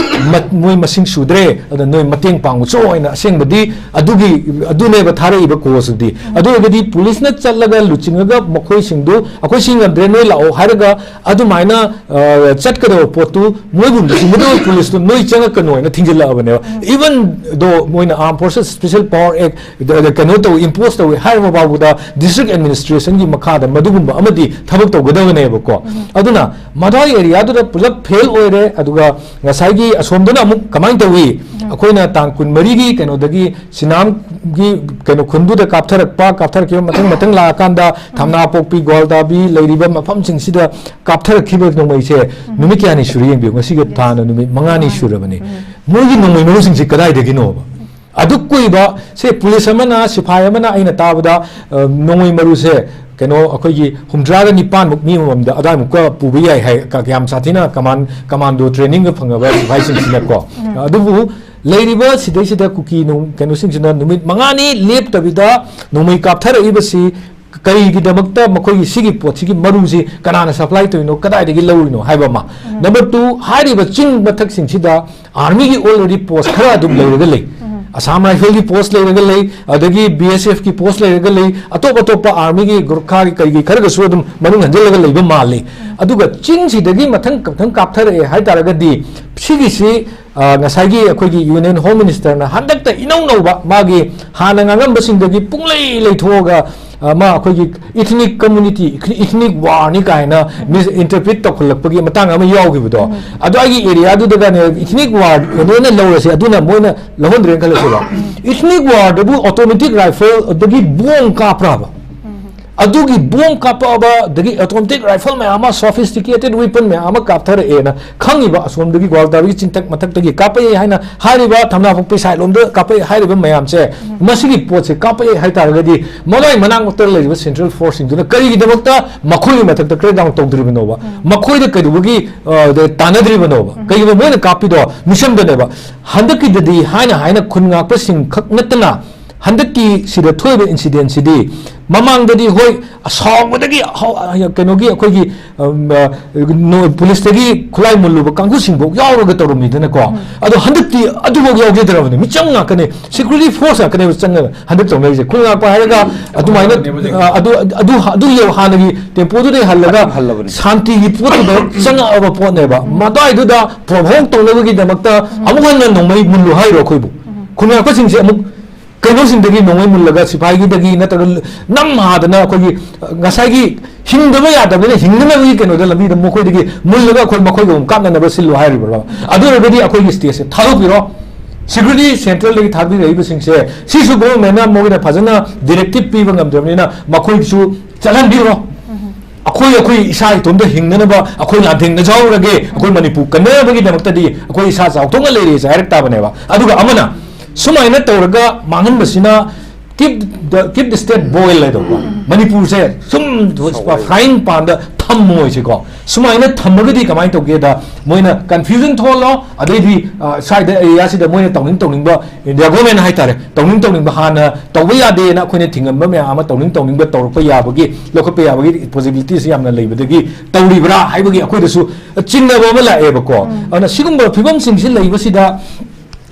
ꯃ-, ꯃꯣꯏ ꯃꯁꯤꯡ ꯁꯨꯗ꯭ꯔꯦ, ꯑꯗ ꯅꯣꯏ ꯃꯇꯦꯡ ꯄꯥꯡꯉꯨꯆꯣ ꯍꯥꯏꯅ ꯑꯁꯦꯡꯕꯗꯤ ꯑꯗꯨꯒꯤ, ꯑꯗꯨꯅꯦꯕ ꯊꯥꯔꯛꯏꯕ ꯀꯣꯜꯁꯤꯗꯤ꯫ ꯑꯗꯨ ꯑꯣꯏꯔꯒꯗꯤ ꯄꯨꯂꯤꯁꯅ ꯆꯠꯂꯒ ꯂꯨꯆꯤꯡꯉꯒ ꯃꯈꯣꯏꯁꯤꯡꯗꯨ "ꯑꯩꯈꯣꯏ ꯁꯤ ꯉꯝꯗ꯭ꯔꯦ, ꯅꯣꯏ ꯂꯥꯛꯑꯣ" ꯍꯥꯏꯔꯒ ꯑꯗꯨꯃꯥꯏꯅ, ꯑ, ꯆꯠꯀꯗꯕ ꯄꯣꯠꯇꯨ ꯃꯣꯏꯕꯨ ꯂꯨꯆꯤꯡꯒꯗꯕ ꯄꯨꯂꯤꯁꯇꯨ "ꯅꯣꯏ ꯆꯪꯉꯛꯀꯅꯨ" ꯍꯥꯏꯅ ꯊꯤꯡꯖꯤꯜꯂꯛꯑꯕꯅꯦꯕ꯫ Even though ꯃꯣꯏꯅ Armed Forces Special Power Act ꯗ-, ꯗ-, ꯀꯩꯅꯣ ꯇꯧ, impose ꯇꯧꯏ ꯍꯥꯏꯔꯕ ꯐꯥꯎꯕꯗ district administration ꯒꯤ ꯃꯈꯥꯗ ꯃꯗꯨꯒꯨꯝꯕ ꯑꯃꯗꯤ ꯊꯕꯛ ꯇꯧꯒꯗꯕꯅꯦꯕꯀꯣ꯫ ꯑꯗꯨꯅ ꯃꯗꯥꯏ area ꯗꯨꯗ ꯄꯨꯂꯞ fail ꯑꯣꯏꯔꯦ꯫ ꯑꯗꯨꯒ ꯉꯁꯥꯏꯒꯤ ꯑꯁꯣꯝꯗꯅ ꯑꯃꯨꯛ ꯀꯃꯥꯏꯅ ꯇꯧꯏ? ꯑꯩꯈꯣꯏꯅ ꯇꯥꯡ ꯀꯨꯟꯃꯔꯤꯒꯤ ꯀꯩꯅꯣꯗꯒꯤ ꯁꯤꯅꯥꯝꯒꯤ ꯀꯩꯅꯣ ꯈꯨꯟꯗꯨꯗ ꯀꯥꯞꯊꯔꯛꯄ, ꯀꯥꯞꯊꯔꯛꯈꯤꯕ ꯃꯊꯪ ꯃꯊꯪ ꯂꯥꯛꯑꯀꯥꯟꯗ ꯊꯝꯅꯥꯄꯣꯛꯄꯤ, ꯒ꯭ꯋꯥꯜꯗꯥꯕꯤ ꯂꯩꯔꯤꯕ ꯃꯐꯝꯁꯤꯡꯁꯤꯗ ꯀꯥꯞꯊꯔꯛꯈꯤꯕ ꯅꯣꯡꯃꯩꯁꯦ ꯅꯨꯃꯤꯠ ꯀꯌꯥꯅꯤ ꯁꯨꯔꯦ ꯌꯦꯡꯕꯤꯌꯨ, ꯉꯁꯤꯒ ꯊꯥꯅ ꯅꯨꯃꯤꯠ ꯃꯉꯥꯅꯤ ꯁꯨꯔꯕꯅꯤ꯫ ꯃꯣꯏꯒꯤ ꯅꯣꯡꯃꯩ ꯃꯔꯨꯁꯤꯡꯁꯤ ꯀꯗꯥꯏꯗꯒꯤꯅꯣꯕ? ꯑꯗꯨꯛ ꯀꯨꯏꯕ ꯁꯦ ꯄꯨꯂꯤꯁ ꯑꯃꯅ, ꯁꯤꯐꯥꯏ ꯑꯃꯅ, ꯑꯩꯅ ꯇꯥꯕꯗ, ꯑ, ꯅꯣꯡꯃꯩ ꯃꯔꯨꯁꯦ ꯀꯩꯅꯣ ꯑꯩꯈꯣꯏꯒꯤ ꯍꯨꯝꯗ꯭ꯔꯥꯒ ꯅꯤꯄꯥꯟꯃꯨꯛ ꯃꯤ ꯑꯃꯃꯝꯗ ꯑꯗꯥꯏꯃꯨꯛꯀ ꯄꯨꯕ ꯌꯥꯏ ꯍꯥꯏ, ꯀ-, ꯌꯥꯝ ꯁꯥꯊꯤꯅ ꯀꯃꯥꯟ-, ꯀꯃꯥꯟꯗꯣ training ꯒ ꯐꯪꯉꯕ ꯁꯤꯐꯥꯏꯁꯤꯡꯁꯤꯅꯀꯣ꯫ ꯑꯗꯨꯕꯨ ꯂꯩꯔꯤꯕ ꯁꯤꯗꯩꯁꯤꯗ ꯀꯨꯀꯤ ꯅꯨꯡ-, ꯀꯩꯅꯣꯁꯤꯡꯁꯤꯅ ꯅꯨꯃꯤꯠ ꯃꯉꯥꯅꯤ ꯂꯦꯞꯇꯕꯤꯗ ꯅꯣꯡꯃꯩ ꯀꯥꯞꯊꯔꯛꯏꯕꯁꯤ ꯀꯔꯤꯒꯤꯗꯃꯛꯇ, ꯃꯈꯣꯏꯒꯤ ꯁꯤꯒꯤ ꯄꯣꯠꯁꯤꯒꯤ ꯃꯔꯨꯁꯤ ꯀꯅꯥꯅ supply ꯇꯧꯔꯤꯅꯣ, ꯀꯗꯥꯏꯗꯒꯤ ꯂꯧꯔꯤꯅꯣ ꯍꯥꯏꯕ ꯑꯃ꯫ Number two, ꯍꯥꯏꯔꯤꯕ ꯆꯤꯡ ꯃꯊꯛꯁꯤꯡꯁꯤꯗ Army ꯒꯤ already post ꯈꯔ ꯑꯗꯨꯝ ꯂꯩꯔꯒ ꯂꯩ꯫ Assam Rifle ꯒꯤ post ꯂꯩꯔꯒ ꯂꯩ, ꯑꯗꯒꯤ B S F ꯀꯤ post ꯂꯩꯔꯒ ꯂꯩ, ꯑꯇꯣꯞ ꯑꯇꯣꯞꯄ Army ꯒꯤ, ꯒꯨꯔꯈꯥꯒꯤ, ꯀꯩꯒꯤ ꯈꯔꯒꯁꯨ ꯑꯗꯨꯝ ꯃꯅꯨꯡ ꯍꯟꯖꯤꯜꯂꯒ ꯂꯩꯕ ꯃꯥꯜꯂꯤ꯫ ꯑꯗꯨꯒ ꯆꯤꯡꯁꯤꯗꯒꯤ ꯃꯊꯪ ꯃꯊꯪ ꯀꯥꯞꯊꯔꯛꯑꯦ ꯍꯥꯏ ꯇꯥꯔꯒꯗꯤ, ꯁꯤꯒꯤꯁꯤ, ꯑ, ꯉꯁꯥꯏꯒꯤ ꯑꯩꯈꯣꯏꯒꯤ Union Home Minister ꯅ ꯍꯟꯗꯛꯇ ꯏꯅꯧ ꯅꯧꯕ ꯃꯥꯒꯤ ꯍꯥꯟꯅ ꯉꯥꯡꯉꯝꯕꯁꯤꯡꯗꯒꯤ ꯄꯨꯡꯂꯩ ꯂꯩꯊꯣꯛꯑꯒ, ꯑ, ꯃꯥ ꯑꯩꯈꯣꯏꯒꯤ ethnic community, ethnic war ꯅꯤ ꯀꯥꯏꯅ misinterpret ꯇꯧꯈꯠꯂꯛꯄꯒꯤ ꯃꯇꯥꯡ ꯑꯃ ꯌꯥꯎꯈꯤꯕꯗꯣ, ꯑꯗꯨꯋꯥꯏꯒꯤ area ꯗꯨꯗꯒꯅꯦ ethnic war ꯂꯣꯏꯅ ꯂꯧꯔꯁꯦ, ꯑꯗꯨꯅ ꯃꯣꯏꯅ ꯂꯧꯍꯟꯗ꯭ꯔꯦꯅ ꯈꯜꯂꯁꯦꯕ꯫ Ethnic war ꯗꯕꯨ automatic rifle ꯑꯗꯒꯤ ꯕꯣꯝ ꯀꯥꯞꯄ꯭ꯔꯥꯕ? ꯑꯗꯨꯒꯤ ꯕꯣꯝ ꯀꯥꯞꯄꯛꯑꯕ, ꯑꯗꯒꯤ automatic rifle ꯃꯌꯥꯝ ꯑꯃ, sophisticated weapon ꯃꯌꯥꯝ ꯑꯃ ꯀꯥꯞꯊꯔꯛꯑꯦꯅ ꯈꯪꯉꯤꯕ, ꯑꯁꯣꯝꯗꯒꯤ ꯒ꯭ꯋꯥꯜꯇꯥꯔꯒꯤ ꯆꯤꯡꯊꯛ ꯃꯊꯛꯇꯒꯤ ꯀꯥꯞꯄꯛꯑꯦ ꯍꯥꯏꯅ ꯍꯥꯏꯔꯤꯕ, ꯊꯝꯅꯥꯄꯣꯛꯄꯤ side ꯂꯣꯝꯗ ꯀꯥꯞꯄꯛꯑꯦ ꯍꯥꯏꯔꯤꯕ ꯃꯌꯥꯝꯁꯦ, ꯃꯁꯤꯒꯤ ꯄꯣꯠꯁꯦ ꯀꯥꯞꯄꯛꯑꯦ ꯍꯥꯏꯇꯥꯔꯒꯗꯤ, ꯃꯃꯥꯏ ꯃꯅꯥꯛꯃꯛꯇ ꯂꯩꯔꯤꯕ central force ꯁꯤꯡꯗꯨꯅ ꯀꯔꯤꯒꯤꯗꯃꯛꯇ ꯃꯈꯣꯏꯒꯤ ꯃꯊꯛꯇ crackdown ꯇꯧꯗ꯭ꯔꯤꯕꯅꯣꯕ? ꯃꯈꯣꯏꯗ ꯀꯩꯗꯧꯕꯒꯤ, ꯑ, ꯇꯥꯟꯅꯗ꯭ꯔꯤꯕꯅꯣꯕ? ꯀꯩꯒꯤꯅꯣ ꯃꯣꯏꯅ ꯀꯥꯞꯄꯤꯗꯣ ꯃꯤꯁꯝꯗꯅꯦꯕ? ꯍꯟꯗꯛꯀꯤꯗꯗꯤ ꯍꯥꯏꯅ ꯍꯥꯏꯅ ꯈꯨꯟ ꯉꯥꯛꯄꯁꯤꯡ ꯈꯛ ꯅꯠꯇꯅ, ꯍꯟꯗꯛꯀꯤ ꯁꯤꯗ ꯊꯣꯛꯏꯕ incident ꯁꯤꯗꯤ ꯃꯃꯥꯡꯗꯗꯤ ꯍꯣꯏ, ꯑꯁꯥꯎꯕꯗꯒꯤ ꯍꯧ-, ꯀꯩꯅꯣꯒꯤ ꯑꯩꯈꯣꯏꯒꯤ, ꯑꯝ, ꯑ, ꯅꯣ-, ꯄꯨꯂꯤꯁꯇꯒꯤ ꯈꯨꯠꯂꯥꯏ ꯃꯨꯜꯂꯨꯕ ꯀꯥꯡꯕꯨꯁꯤꯡꯐꯥꯎ ꯌꯥꯎꯔꯒ ꯇꯧꯔꯝꯃꯤꯗꯅꯀꯣ꯫ ꯑꯗꯣ ꯍꯟꯗꯛꯇꯤ ꯑꯗꯨꯐꯥꯎ ꯌꯥꯎꯖꯗ꯭ꯔꯕꯅꯤ, ꯃꯤꯆꯪ ꯉꯥꯛꯇꯅꯦ, security force ꯉꯥꯛꯇꯅꯦꯕ ꯆꯪꯉꯒ ꯍꯟꯗꯛ ꯇꯧꯅꯔꯤꯁꯦ꯫ ꯈꯨꯜ ꯉꯥꯛꯄ ꯍꯥꯏꯔꯒ ꯑꯗꯨꯃꯥꯏꯅ, ꯑ, ꯑꯗꯨ, ꯑꯗꯨ, ꯑꯗꯨ ꯌꯧ-, ꯍꯥꯟꯅꯒꯤ tempo ꯗꯨꯗꯩ ꯍꯜꯂꯒ ꯑꯗꯨꯝ ꯍꯜꯂꯕꯅꯤ꯫ ꯁꯥꯟꯇꯤꯒꯤ ꯄꯣꯠꯇꯨꯗ ꯆꯪꯉꯛꯑꯕ ꯄꯣꯠꯅꯦꯕ꯫ ꯃꯗꯨꯋꯥꯏꯗꯨꯗ provoke ꯇꯧꯅꯕꯒꯤꯗꯃꯛꯇ ꯑꯃꯨꯛ ꯍꯟꯅ ꯅꯣꯡꯃꯩ ꯃꯨꯜꯂꯨ ꯍꯥꯏꯔꯣ ꯑꯩꯈꯣꯏꯕꯨ? ꯈꯨꯜ ꯉꯥꯛꯄꯁꯤꯡꯁꯦ ꯑꯃꯨꯛ ꯀꯩꯅꯣꯁꯤꯡꯗꯒꯤ ꯅꯣꯡꯃꯩ ꯃꯨꯜꯂꯒ, ꯁꯤꯐꯥꯏꯒꯤꯗꯒꯤ ꯅꯠꯇ꯭ꯔꯒ ꯅꯝꯍꯥꯗꯅ ꯑꯩꯈꯣꯏꯒꯤ, ꯑ, ꯉꯁꯥꯏꯒꯤ ꯍꯤꯡꯗꯕ ꯌꯥꯗꯕꯅꯤꯅ ꯍꯤꯡꯅꯅꯕꯒꯤ ꯀꯩꯅꯣꯗ ꯂꯝꯕꯤꯗ ꯃꯈꯣꯏꯗꯒꯤ ꯃꯨꯜꯂꯒ ꯑꯩꯈꯣꯏ ꯃꯈꯣꯏꯒ ꯑꯃꯨꯛ ꯀꯥꯞꯅꯅꯕ ꯁꯤꯜꯂꯨ ꯍꯥꯏꯔꯤꯕ꯭ꯔꯣ? ꯑꯗꯨ ꯑꯣꯏꯔꯒꯗꯤ ꯑꯩꯈꯣꯏꯒꯤ state ꯁꯦ ꯊꯥꯗꯣꯛꯄꯤꯔꯣ꯫ Security central ꯗꯒꯤ ꯊꯥꯕꯤꯔꯛꯏꯕꯁꯤꯡꯁꯦ ꯁꯤꯁꯨ government ꯅ ꯃꯣꯏꯗ ꯐꯖꯅ directive ꯄꯤꯕ ꯉꯝꯗ꯭ꯔꯕꯅꯤꯅ ꯃꯈꯣꯏꯁꯨ ꯆꯠꯍꯟꯕꯤꯔꯣ꯫ ꯑꯩꯈꯣꯏ, ꯑꯩꯈꯣꯏ ꯏꯁꯥ ꯏꯇꯣꯝꯇ ꯍꯤꯡꯅꯅꯕ, ꯑꯩꯈꯣꯏ ꯂꯥꯟꯊꯦꯡꯅꯖꯍꯧꯔꯒꯦ, ꯑꯩꯈꯣꯏ ꯃꯅꯤꯄꯨꯔ ꯀꯟꯅꯕꯒꯤꯗꯃꯛꯇꯗꯤ ꯑꯩꯈꯣꯏ ꯏꯁꯥ ꯆꯥꯎꯊꯣꯛꯅ ꯂꯩꯔꯦꯁꯦ ꯍꯥꯏꯔꯛ ꯇꯥꯕꯅꯦꯕ꯫ ꯑꯗꯨꯒ ꯑꯃꯅ ꯁꯨꯃꯥꯏꯅ ꯇꯧꯔꯒ ꯃꯥꯡꯍꯟꯕꯁꯤꯅ keep the, keep the state boil ꯍꯥꯏꯗꯧꯕ꯫ ꯃꯅꯤꯄꯨꯔꯁꯦ ꯁꯨꯝ frying pan ꯗ ꯊꯝꯃꯣꯏꯁꯦꯀꯣ꯫ ꯁꯨꯃꯥꯏꯅ ꯊꯝꯃꯒꯗꯤ ꯀꯃꯥꯏꯅ ꯇꯧꯒꯦꯗ, ꯃꯣꯏꯅ confusion ꯊꯣꯛꯍꯜꯂꯣ, ꯑꯗꯩꯗꯤ, ꯑ, ꯁ꯭ꯋꯥꯏꯗ area ꯁꯤꯗ ꯃꯣꯏꯅ ꯇꯧꯅꯤꯡ ꯇꯧꯅꯤꯡꯕ, India government ꯍꯥꯏꯇꯥꯔꯦ, ꯇꯧꯅꯤꯡ ꯇꯧꯅꯤꯡꯕ, ꯍꯥꯟꯅ ꯇꯧꯕ ꯌꯥꯗꯦꯅ ꯑꯩꯈꯣꯏꯅ ꯊꯤꯡꯉꯝꯕ ꯃꯌꯥꯝ ꯑꯃ ꯇꯧꯅꯤꯡ ꯇꯧꯅꯤꯡꯕ ꯇꯧꯔꯛꯄ ꯌꯥꯕꯒꯤ, ꯂꯧꯈꯠꯄ ꯌꯥꯕꯒꯤ possibility ꯁꯤ ꯌꯥꯝꯅ ꯂꯩꯕꯗꯒꯤ ꯇꯧꯔꯤꯕ꯭ꯔꯥ ꯍꯥꯏꯕꯒꯤ ꯑꯩꯈꯣꯏꯗꯁꯨ ꯆꯤꯡꯅꯕ ꯑꯃ ꯂꯥꯛꯑꯦꯕꯀꯣ꯫ ꯑꯗꯨꯅ ꯁꯤꯒꯨꯝꯕ ꯐꯤꯕꯝꯁꯤꯡꯁꯤ ꯂꯩꯕꯁꯤꯗ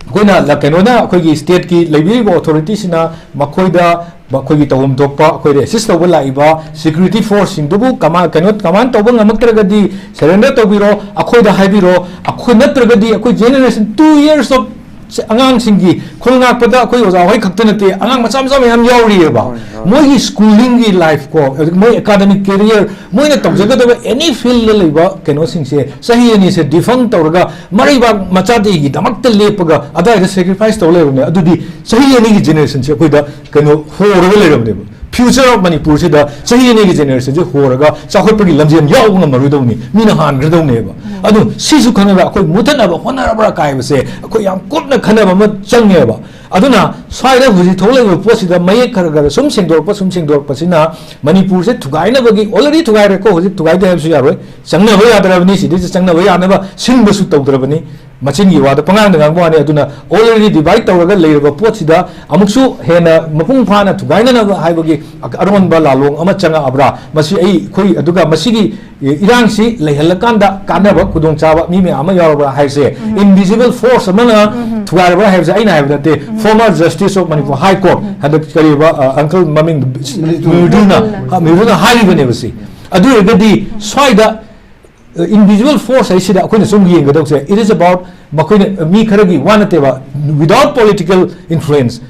ꯑꯩꯈꯣꯏꯅ ꯂ-, ꯀꯩꯅꯣꯅ, ꯑꯩꯈꯣꯏꯒꯤ state ꯀꯤ ꯂꯩꯕꯤꯔꯤꯕ authority ꯁꯤꯅ ꯃꯈꯣꯏꯗ, ꯃꯈꯣꯏꯒꯤ ꯇꯧꯐꯝ ꯊꯣꯛꯄ ꯑꯩꯈꯣꯏꯗ assist ꯇꯧꯕ ꯂꯥꯛꯏꯕ security force ꯁꯤꯡꯗꯨꯕꯨ ꯀꯃꯥ-, ꯀꯩꯅꯣ, command ꯇꯧꯕ ꯉꯝꯃꯛꯇ꯭ꯔꯒꯗꯤ surrender ꯇꯧꯕꯤꯔꯣ, ꯑꯩꯈꯣꯏꯗ ꯍꯥꯏꯕꯤꯔꯣ, ꯑꯩꯈꯣꯏ ꯅꯠꯇ꯭ꯔꯒꯗꯤ ꯑꯩꯈꯣꯏ generation two years of ꯑꯉꯥꯡꯁꯤꯡꯒꯤ ꯈꯨꯜ ꯉꯥꯛꯄꯗ ꯑꯩꯈꯣꯏ ꯑꯣꯖꯥ ꯍꯣꯏ ꯈꯛꯇ ꯅꯠꯇꯦ, ꯑꯉꯥꯡ ꯃꯆꯥ ꯃꯆꯥ ꯃꯌꯥꯝ ꯌꯥꯎꯔꯤꯑꯕ꯫ ꯍꯣꯏ, ꯍꯣꯏ꯫ ꯃꯣꯏꯒꯤ schooling ꯒꯤ life ꯀꯣ, ꯃꯣꯏ academic career, ꯃꯣꯏꯅ ꯇꯧꯖꯒꯗꯕ any field ꯗ ꯂꯩꯕ ꯀꯩꯅꯣꯁꯤꯡꯁꯦ ꯆꯍꯤ ꯑꯅꯤꯁꯦ defunct ꯇꯧꯔꯒ ꯃꯔꯩꯕꯥꯛ ꯃꯆꯥꯗꯒꯤꯗꯃꯛꯇ ꯂꯦꯞꯄꯒ ꯑꯗꯨꯋꯥꯏꯗ sacrifice ꯇꯧ ꯂꯩꯔꯕꯅꯦ꯫ ꯑꯗꯨꯗꯤ ꯆꯍꯤ ꯑꯅꯤꯒꯤ generation ꯁꯦ ꯑꯩꯈꯣꯏꯗ ꯀꯩꯅꯣ ꯍꯣꯔꯒ ꯂꯩꯔꯕꯅꯦꯕ꯫ Future of ꯃꯅꯤꯄꯨꯔꯁꯤꯗ ꯆꯍꯤ ꯑꯅꯤꯒꯤ generation ꯁꯦ ꯍꯣꯔꯒ ꯆꯥꯎꯈꯠꯄꯒꯤ ꯂꯝꯖꯦꯜ ꯌꯥꯎꯕ ꯉꯝꯃꯔꯣꯏꯗꯧꯅꯤ, ꯃꯤꯅ ꯍꯥꯟꯈ꯭ꯔꯗꯧꯅꯦꯕ꯫ ꯑꯗꯨ ꯁꯤꯁꯨ ꯈꯪꯉꯒ ꯑꯩꯈꯣꯏ ꯃꯨꯊꯠꯅꯕ ꯍꯣꯠꯅꯔꯕ꯭ꯔꯥ ꯀꯥꯏꯕꯁꯦ ꯑꯩꯈꯣꯏ ꯌꯥꯝ ꯀꯨꯞꯅ ꯈꯟꯅꯕ ꯑꯃ ꯆꯪꯉꯦꯕ꯫ ꯑꯗꯨꯅ ꯁ꯭ꯋꯥꯏꯗ ꯍꯧꯖꯤꯛ ꯊꯣꯛꯂꯛꯏꯕ ꯄꯣꯠꯁꯤꯗ ꯃꯌꯦꯛ ꯈꯔ ꯈꯔ ꯁꯨꯝ ꯁꯦꯡꯗꯣꯔꯛꯄ, ꯁꯨꯝ ꯁꯦꯡꯗꯣꯔꯛꯄꯁꯤꯅ ꯃꯅꯤꯄꯨꯔꯁꯦ ꯊꯨꯒꯥꯏꯅꯕꯒꯤ, already ꯊꯨꯒꯥꯏꯔꯦꯀꯣ, ꯍꯧꯖꯤꯛ ꯊꯨꯒꯥꯏꯗꯦ ꯍꯥꯏꯕꯁꯨ ꯌꯥꯔꯣꯏ, ꯆꯪꯅꯕ ꯌꯥꯗ꯭ꯔꯕꯅꯤ, ꯁꯤꯗꯩꯁꯤ ꯆꯪꯅꯕ ꯌꯥꯅꯕ ꯁꯤꯟꯕꯁꯨ ꯇꯧꯗ꯭ꯔꯕꯅꯤ꯫ ꯃꯆꯤꯟꯒꯤ ꯋꯥꯗ ꯄꯉꯥꯡꯗ ꯉꯥꯡꯕ ꯋꯥꯅꯤ꯫ ꯑꯗꯨꯅ already divide ꯇꯧꯔꯒ ꯂꯩꯔꯕ ꯄꯣꯠꯁꯤꯗ ꯑꯃꯨꯛꯁꯨ ꯍꯦꯟꯅ ꯃꯄꯨꯡ ꯐꯥꯅ ꯊꯨꯒꯥꯏꯅꯅꯕ ꯍꯥꯏꯕꯒꯤ ꯑꯔꯣꯟꯕ ꯂꯥꯂꯣꯡ ꯑꯃ ꯆꯪꯉꯛꯑꯕ꯭ꯔꯥ? ꯃꯁꯤ ꯑꯩ, ꯑꯩꯈꯣꯏ, ꯑꯗꯨꯒ ꯃꯁꯤꯒꯤ ꯏꯔꯥꯡꯁꯤ ꯂꯩꯍꯜꯂꯀꯥꯟꯗ ꯀꯥꯟꯅꯕ ꯈꯨꯗꯣꯡꯆꯥꯕ ꯃꯤ ꯃꯌꯥꯝ ꯑꯃ ꯌꯥꯎꯔꯕ꯭ꯔꯥ ꯍꯥꯏꯁꯦ, invisible force ꯑꯃꯅ ꯊꯨꯒꯥꯏꯔꯕ꯭ꯔꯥ ꯍꯥꯏꯕꯁꯦ ꯑꯩꯅ ꯍꯥꯏꯕ ꯅꯠꯇꯦ꯫ Former Justice of Manipur High Court, ꯍꯟꯗꯛ ꯀꯔꯤꯕ, ꯑ, uncle ꯃꯃꯤꯡ, ꯃ꯭ꯔꯗꯨꯅ, ꯃ꯭ꯔꯗꯨꯅ ꯍꯥꯏꯔꯤꯕꯅꯦꯕ ꯁꯤ꯫ ꯑꯗꯨ ꯑꯣꯏꯔꯒꯗꯤ ꯁ꯭ꯋꯥꯏꯗ invisible force ꯍꯥꯏꯁꯤꯗ ꯑꯩꯈꯣꯏꯅ ꯁꯨꯝ ꯌꯦꯡꯒꯗꯧꯁꯦ, it is about ꯃꯈꯣꯏꯅ, ꯃꯤ ꯈꯔꯒꯤ ꯋꯥ ꯅꯠꯇꯦꯕ, without political influence,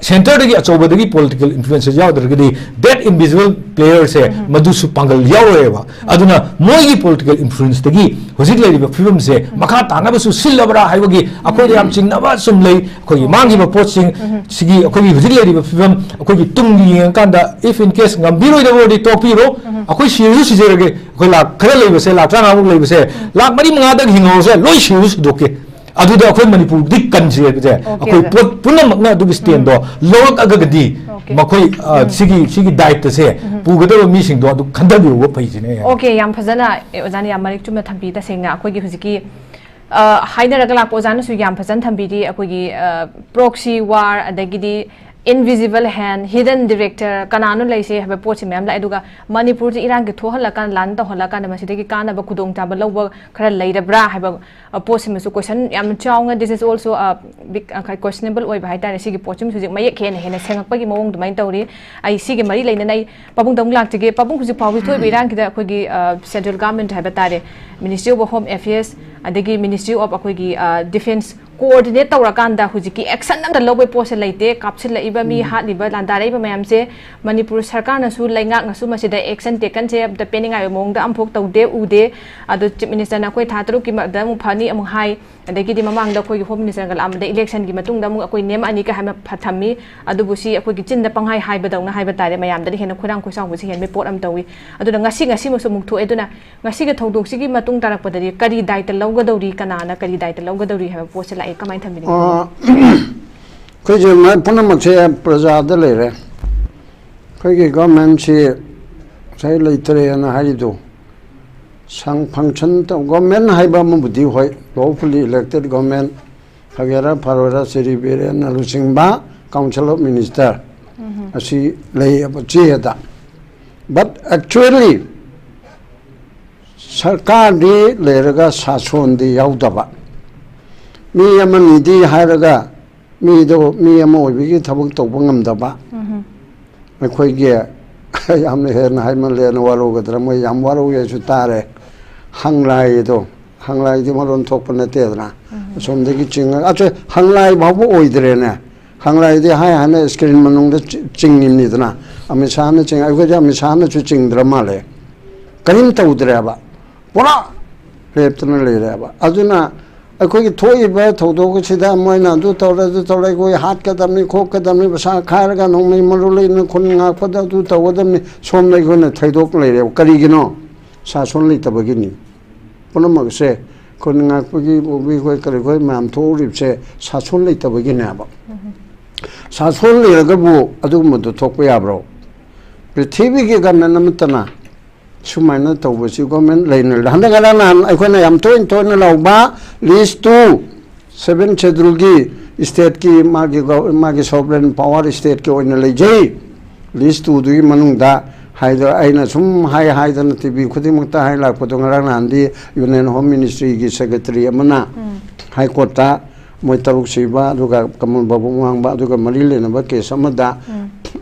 centreꯗꯒꯤ ꯑꯆꯧꯕꯗꯒꯤ political influence ꯌꯥꯎꯗ꯭ꯔꯒꯗꯤ that invisible playerꯁꯦ ꯃꯗꯨꯁꯨ ꯄꯥꯡꯒꯜ ꯌꯥꯎꯔꯣꯏꯕ꯫ ꯑꯗꯨꯅ ꯃꯣꯏꯒꯤ political influenceꯇꯒꯤ ꯍꯧꯖꯤꯛ ꯂꯩꯔꯤꯕ ꯐꯤꯕꯝꯁꯦ ꯃꯈꯥ ꯇꯥꯅꯕꯁꯨ ꯁꯤꯜꯂꯕ꯭ꯔꯥ ꯍꯥꯏꯕꯒꯤ ꯑꯩꯈꯣꯏꯗ ꯌꯥꯝ ꯆꯤꯡꯅꯕ ꯁꯨꯝ ꯂꯩ꯫ ꯑꯩꯈꯣꯏꯒꯤ ꯃꯥꯡꯈꯤꯕ ꯄꯣꯠꯁꯤꯡ ꯁꯤꯒꯤ ꯑꯩꯈꯣꯏꯒꯤ ꯍꯧꯖꯤꯛ ꯂꯩꯔꯤꯕ ꯐꯤꯕꯝ ꯑꯩꯈꯣꯏꯒꯤ ꯇꯨꯡꯒꯤ ꯌꯦꯡꯉꯀꯥꯟꯗ, if in case ꯉꯝꯕꯤꯔꯣꯏꯗꯕ ꯑꯣꯏꯔꯗꯤ ꯇꯣꯛꯄꯤꯔꯣ, ꯑꯩꯈꯣꯏ ꯁꯤꯔꯁꯨ ꯁꯤꯖꯔꯒꯦ, ꯑꯩꯈꯣꯏ ꯂꯥꯛ ꯈꯔ ꯂꯩꯕꯁꯦ, ꯂꯥꯛ ꯇꯔꯥꯃꯉꯥꯃꯨꯛ ꯂꯩꯕꯁꯦ, ꯂꯥꯛ ꯃꯔꯤ ꯃꯉꯥꯗꯪ ꯍꯤꯡꯍꯧꯔꯁꯦ, ꯂꯣꯏ ꯁꯤꯔꯁꯨ ꯁꯤꯗꯣꯛꯀꯦ꯫ ꯑꯗꯨꯗ ꯑꯩꯈꯣꯏ ꯃꯅꯤꯄꯨꯔꯗꯤ ꯀꯟꯁꯦ ꯍꯥꯏꯕꯁꯦ, ꯑꯩꯈꯣꯏ ꯄꯣꯠ ꯄꯨꯝꯅꯃꯛꯅ ꯑꯗꯨꯒꯤ stand ꯂꯧꯔꯛꯑꯒꯗꯤ, ꯃꯈꯣꯏ, ꯑ, ꯁꯤꯒꯤ, ꯁꯤꯒꯤ ꯗꯥꯏꯠꯇꯁꯦ ꯄꯨꯒꯗꯕ ꯃꯤꯁꯤꯡꯗꯣ ꯑꯗꯨ ꯈꯟꯊꯕꯤꯔꯨꯕ ꯐꯩ ꯁꯤꯅꯦ ꯑꯩ ꯍꯥꯏꯅꯤꯡꯕ꯫ ꯑꯣꯀꯦ, ꯌꯥꯝ ꯐꯖꯅ, ꯑꯦ, ꯑꯣꯖꯥꯅ ꯌꯥꯝ ꯃꯔꯤꯛ ꯆꯨꯝꯅ ꯊꯝꯕꯤ꯫ ꯇꯁꯦꯡꯅ ꯑꯩꯈꯣꯏꯒꯤ ꯍꯧꯖꯤꯛꯀꯤ, ꯑ, ꯍꯥꯏꯅꯔꯒ ꯂꯥꯛꯄ ꯑꯣꯖꯥꯅꯁꯨ ꯌꯥꯝ ꯐꯖꯅ ꯊꯝꯕꯤꯔꯤ꯫ ꯑꯩꯈꯣꯏꯒꯤ, ꯑ, proxy war, ꯑꯗꯒꯤꯗꯤ invisible hand, hidden director, ꯀꯅꯥꯅꯣ ꯂꯩꯁꯦ ꯍꯥꯏꯕ ꯄꯣꯠꯁꯤ ꯃꯌꯥꯝ ꯂꯥꯛꯑꯦ꯫ ꯑꯗꯨꯒ ꯃꯅꯤꯄꯨꯔꯁꯤ ꯏꯔꯥꯡꯒꯤ ꯊꯣꯛꯍꯜꯂꯀꯥꯟꯗ, ꯂꯥꯟ ꯇꯧꯍꯜꯂꯀꯥꯟꯗ ꯃꯁꯤꯗꯒꯤ ꯀꯥꯟꯅꯕ ꯈꯨꯗꯣꯡꯆꯥꯕ ꯂꯧꯕ ꯈꯔ ꯂꯩꯔꯕ꯭ꯔꯥ ꯍꯥꯏꯕ, ꯑ, ꯄꯣꯠꯁꯤꯃꯁꯨ question ꯌꯥꯝ ꯆꯥꯎꯅ, this is also a big, ꯑ, questionable ꯑꯣꯏꯕ ꯍꯥꯏꯇꯥꯔꯦ꯫ ꯁꯤꯒꯤ ꯄꯣꯠꯁꯤꯃꯁꯨ ꯍꯧꯖꯤꯛ ꯃꯌꯦꯛ ꯍꯦꯟꯅ ꯍꯦꯟꯅ ꯁꯦꯡꯉꯛꯄꯒꯤ ꯃꯑꯣꯡ ꯑꯗꯨꯃꯥꯏꯅ ꯇꯧꯔꯤ꯫ ꯑꯩ ꯁꯤꯒꯤ ꯃꯔꯤ ꯂꯩꯅꯅ ꯑꯩ ꯄꯥꯕꯨꯡꯗ ꯑꯃꯨꯛ ꯂꯥꯛꯆꯒꯦ꯫ ꯄꯥꯕꯨꯡ, ꯍꯧꯖꯤꯛ ꯐꯥꯎꯕ ꯊꯣꯛꯏꯕ ꯏꯔꯥꯡꯁꯤꯗ ꯑꯩꯈꯣꯏꯒꯤ, ꯑ, central government ꯍꯥꯏꯕ ꯇꯥꯔꯦ, Ministry of Home Affairs, ꯑꯗꯒꯤ Ministry of ꯑꯩꯈꯣꯏꯒꯤ, ꯑ, Defence coordinate ꯇꯧꯔꯀꯥꯟꯗ ꯍꯧꯖꯤꯛꯀꯤ action ꯑꯝꯇ ꯂꯧꯕꯩ ꯄꯣꯠꯁꯦ ꯂꯩꯇꯦ꯫ ꯀꯥꯞꯁꯤꯜꯂꯛꯏꯕ ꯃꯤ, ꯍꯥꯠꯂꯤꯕ, ꯂꯥꯟꯗꯥꯔꯛꯏꯕ ꯃꯌꯥꯝꯁꯦ ꯃꯅꯤꯄꯨꯔ ꯁꯔꯀꯥꯔꯅꯁꯨ, ꯂꯩꯉꯥꯛꯅꯁꯨ ꯃꯁꯤꯗ action takenꯁꯦ ꯑꯝꯇ ꯄꯤꯅꯤꯡꯉꯥꯏ ꯃꯑꯣꯡꯗ ꯑꯝꯐꯥꯎ ꯇꯧꯗꯦ, ꯎꯗꯦ꯫ ꯑꯗꯣ Chief Ministerꯅ ꯑꯩꯈꯣꯏ ꯊꯥ ꯇꯔꯨꯛꯀꯤ ꯃꯔꯛꯇ ꯑꯃꯨꯛ ꯐꯅꯤ ꯑꯃꯨꯛ ꯍꯥꯏ, ꯑꯗꯒꯤꯗꯤ ꯃꯃꯥꯡꯗ ꯑꯩꯈꯣꯏꯒꯤ Home Ministerꯒ ꯂꯥꯛꯑꯝꯕꯗ electionꯒꯤ ꯃꯇꯨꯡꯗ ꯑꯃꯨꯛ ꯑꯩꯈꯣꯏ ꯅꯦꯝꯃꯛꯑꯅꯤꯒ ꯍꯥꯏꯅ ꯐ-, ꯊꯝꯃꯤ꯫ ꯑꯗꯨꯕꯨ ꯁꯤ ꯑꯩꯈꯣꯏꯒꯤ ꯆꯤꯟꯗ ꯄꯪꯍꯥꯏ ꯍꯥꯏꯕꯗꯧꯅ ꯍꯥꯏꯕ ꯇꯥꯔꯦ, ꯃꯌꯥꯝꯗꯗꯤ ꯍꯦꯟꯅ ꯈꯣꯏꯔꯥꯡ ꯈꯣꯏꯁꯥꯎꯕꯁꯤ ꯍꯦꯟꯕꯩ ꯄꯣꯠ ꯑꯃ ꯇꯧꯏ꯫ ꯑꯗꯨꯅ ꯉꯁꯤ, ꯉꯁꯤꯃꯁꯨ ꯑꯃꯨꯛ ꯊꯣꯛꯑꯦ꯫ ꯑꯗꯨꯅ ꯉꯁꯤꯒꯤ ꯊꯧꯗꯣꯛꯁꯤꯒꯤ ꯃꯇꯨꯡ ꯇꯥꯔꯛꯄꯗꯗꯤ ꯀꯔꯤ ꯗꯥꯏꯇ ꯂꯧꯒꯗꯧꯔꯤ, ꯀꯅꯥꯅ ꯀꯔꯤ ꯗꯥꯏꯇ ꯂꯧꯒꯗꯧꯔꯤ ꯍꯥꯏꯕ ꯄꯣꯠꯁꯦ ꯂꯥꯛꯑꯦ, ꯀꯃꯥꯏꯅ ꯊꯝꯕꯤꯅꯤꯡꯉꯤ? ꯑ, ꯑꯩꯈꯣꯏꯁꯦ ꯃ-, ꯄꯨꯝꯅꯃꯛꯁꯦ ꯄ꯭ꯔꯖꯥꯗ ꯂꯩꯔꯦ꯫ ꯑꯩꯈꯣꯏꯒꯤ governmentꯁꯤ ꯉꯁꯥꯏ ꯂꯩꯇ꯭ꯔꯦꯅ ꯍꯥꯏꯔꯤꯗꯣ, ꯁꯪ ꯐꯪꯁꯟ ꯇꯧ ꯒꯣꯔꯃꯦꯟ ꯍꯥꯏꯕ ꯑꯃꯕꯨꯗꯤ ꯍꯣꯏ, ꯂꯣꯐꯨꯂꯤ ꯏꯂꯦꯛꯇꯦꯠ ꯒꯣꯔꯃꯦꯟ ꯐꯒꯦꯔꯥ ꯐꯔꯣꯏꯔꯥ ꯆꯦꯔꯤ ꯕꯤꯔꯦꯟꯅ ꯂꯨꯆꯤꯡꯕ ꯀꯥꯎꯟꯁꯤꯜ ꯑꯣꯐ ꯃꯤꯅꯤꯁꯇꯔ ꯑꯁꯤ ꯂꯩꯌꯦꯕ ꯆꯦꯗ꯫ ꯕꯠ ꯑꯦꯛꯆꯨꯋꯦꯂꯤ ꯁꯔꯀꯥꯔꯗꯤ ꯂꯩꯔꯒ ꯁꯥꯁꯣꯟꯗꯤ ꯌꯥꯎꯗꯕ꯫ ꯃꯤ ꯑꯃꯅꯤꯗꯤ ꯍꯥꯏꯔꯒ ꯃꯤꯗꯣ ꯃꯤ ꯑꯃ ꯑꯣꯏꯕꯒꯤ ꯊꯕꯛ ꯇꯧꯕ ꯉꯝꯗꯕ꯫ ꯑꯩꯈꯣꯏꯒꯤ ꯌꯥꯝꯅ ꯍꯦꯟꯅ ꯍꯥꯏꯃꯜꯂꯦꯅ ꯋꯥꯔꯧꯒꯗ꯭ꯔꯥ, ꯃꯣꯏ ꯌꯥꯝ ꯋꯥꯔꯧꯋꯦꯁꯨ ꯇꯥꯔꯦ꯫ ꯍꯪꯂꯥꯏꯗꯣ, ꯍꯪꯂꯥꯏꯗꯤ ꯃꯔꯣꯟ ꯊꯣꯛꯄ ꯅꯠꯇꯦꯗꯅ꯫ ꯑꯁꯣꯝꯗꯒꯤ ꯆꯤꯡꯉꯒ ꯑꯆꯣꯏ ꯍꯪꯂꯥꯏ ꯐꯥꯎꯕ ꯑꯣꯏꯗ꯭ꯔꯦꯅꯦ꯫ ꯍꯪꯂꯥꯏꯗꯤ ꯍꯥꯏ ꯍꯥꯏꯅ ꯁ꯭ꯀ꯭ꯔꯤꯟ ꯃꯅꯨꯡꯗ ꯆꯤ- ꯆꯤꯡꯉꯤꯕꯅꯤꯗꯅ꯫ ꯑꯃꯤꯠ ꯁꯥꯍꯅ ꯆꯤꯡ ꯑꯩꯈꯣꯏꯗꯤ ꯑꯃꯤꯠ ꯁꯥꯍꯅꯁꯨ ꯆꯤꯡꯗ꯭ꯔ ꯃꯥꯜꯂꯦ꯫ ꯀꯔꯤꯝ ꯇꯧꯗ꯭ꯔꯦꯕ꯫ ꯄꯨꯔꯥ ꯂꯦꯞꯇꯅ ꯂꯩꯔꯦꯕ꯫ ꯑꯗꯨꯅ ꯑꯩꯈꯣꯏꯒꯤ ꯊꯣꯛꯏꯕ ꯊꯧꯗꯣꯛ ꯑꯁꯤꯗ ꯃꯣꯏꯅ ꯑꯗꯨ ꯇꯧꯔꯦ, ꯑꯗꯨ ꯇꯧꯔꯦ, ꯑꯩꯈꯣꯏ ꯍꯥꯠꯀꯗꯕꯅꯤ, ꯈꯣꯠꯀꯗꯕꯅꯤ, ꯄꯩꯁꯥ ꯈꯥꯏꯔꯒ ꯅꯣꯡꯃꯩ ꯃꯔꯨ ꯂꯩꯅ ꯈꯨꯟ ꯉꯥꯛꯄꯗ ꯑꯗꯨ ꯇꯧꯒꯗꯕꯅꯤ, ꯁꯣꯝꯗ ꯑꯩꯈꯣꯏꯅ ꯊꯩꯗꯣꯛ ꯂꯩꯔꯦꯕ꯫ ꯀꯔꯤꯒꯤꯅꯣ? ꯁꯥꯁꯣꯟ ꯂꯩꯇꯕꯒꯤꯅꯤ꯫ ꯄꯨꯝꯅꯃꯛꯁꯦ ꯈꯨꯟ ꯉꯥꯛꯄꯒꯤ ꯄꯨꯕꯤ ꯑꯩꯈꯣꯏ ꯀꯔꯤ ꯑꯩꯈꯣꯏ ꯃꯌꯥꯝ ꯊꯣꯛꯎꯔꯤꯕꯁꯦ ꯁꯥꯁꯣꯟ ꯂꯩꯇꯕꯒꯤꯅꯦꯕ꯫ ꯁꯥꯁꯣꯟ ꯂꯩꯔꯒꯕꯨ ꯑꯗꯨꯒꯨꯝꯕꯗꯣ ꯊꯣꯛꯄ ꯌꯥꯕ꯭ꯔꯣ? ꯄ꯭ꯔꯤꯊꯤꯕꯤꯒꯤ ꯒꯃꯦꯟ ꯑꯃꯠꯇꯅ ꯁꯨꯃꯥꯏꯅ ꯇꯧꯕꯁꯤ ꯒꯣꯔꯃꯦꯟ ꯂꯩꯅ ꯍꯟꯗꯛ ꯉꯔꯥꯡ ꯅꯍꯥꯟ ꯑꯩꯈꯣꯏꯅ ꯌꯥꯝ ꯇꯣꯏꯅ ꯇꯣꯏꯅ ꯂꯧꯕ ꯂꯤꯁ ꯇꯨ ꯁꯦꯚꯦꯟ ꯁꯦꯗꯨꯜꯒꯤ ꯁ꯭ꯇꯦꯠꯀꯤ ꯃꯥꯒꯤ ꯒꯣ- ꯃꯥꯒꯤ ꯁꯣꯚꯔꯦꯟ ꯄꯋꯥꯔ ꯁ꯭ꯇꯦꯠꯀꯤ ꯑꯣꯏꯅ ꯂꯩꯖꯩ꯫ ꯂꯤꯁ ꯇꯨꯗꯨꯒꯤ ꯃꯅꯨꯡꯗ ꯍꯥꯏꯗ ꯑꯩꯅ ꯁꯨꯝ ꯍꯥꯏ ꯍꯥꯏꯗꯅ ꯇꯤ ꯚꯤ ꯈꯨꯗꯤꯡꯃꯛꯇ ꯍꯥꯏ ꯂꯥꯛꯄꯗꯣ ꯉꯔꯥꯡ ꯅꯍꯥꯟꯗꯤ ꯌꯨꯅꯤꯌꯟ ꯍꯣꯝ ꯃꯤꯅꯤꯁꯇ꯭ꯔꯤꯒꯤ ꯁꯦꯀ꯭ꯔꯦꯇꯔꯤ ꯑꯃꯅ ꯍꯥꯏ ꯀꯣꯔꯠꯇ ꯃꯣꯏ ꯇꯔꯨꯛ ꯁꯤꯕ ꯑꯗꯨꯒ ꯀꯃꯜ ꯕꯥꯕꯨ ꯋꯥꯡꯕ ꯑꯗꯨꯒ ꯃꯔꯤ ꯂꯩꯅꯕ ꯀꯦꯁ ꯑꯃꯗ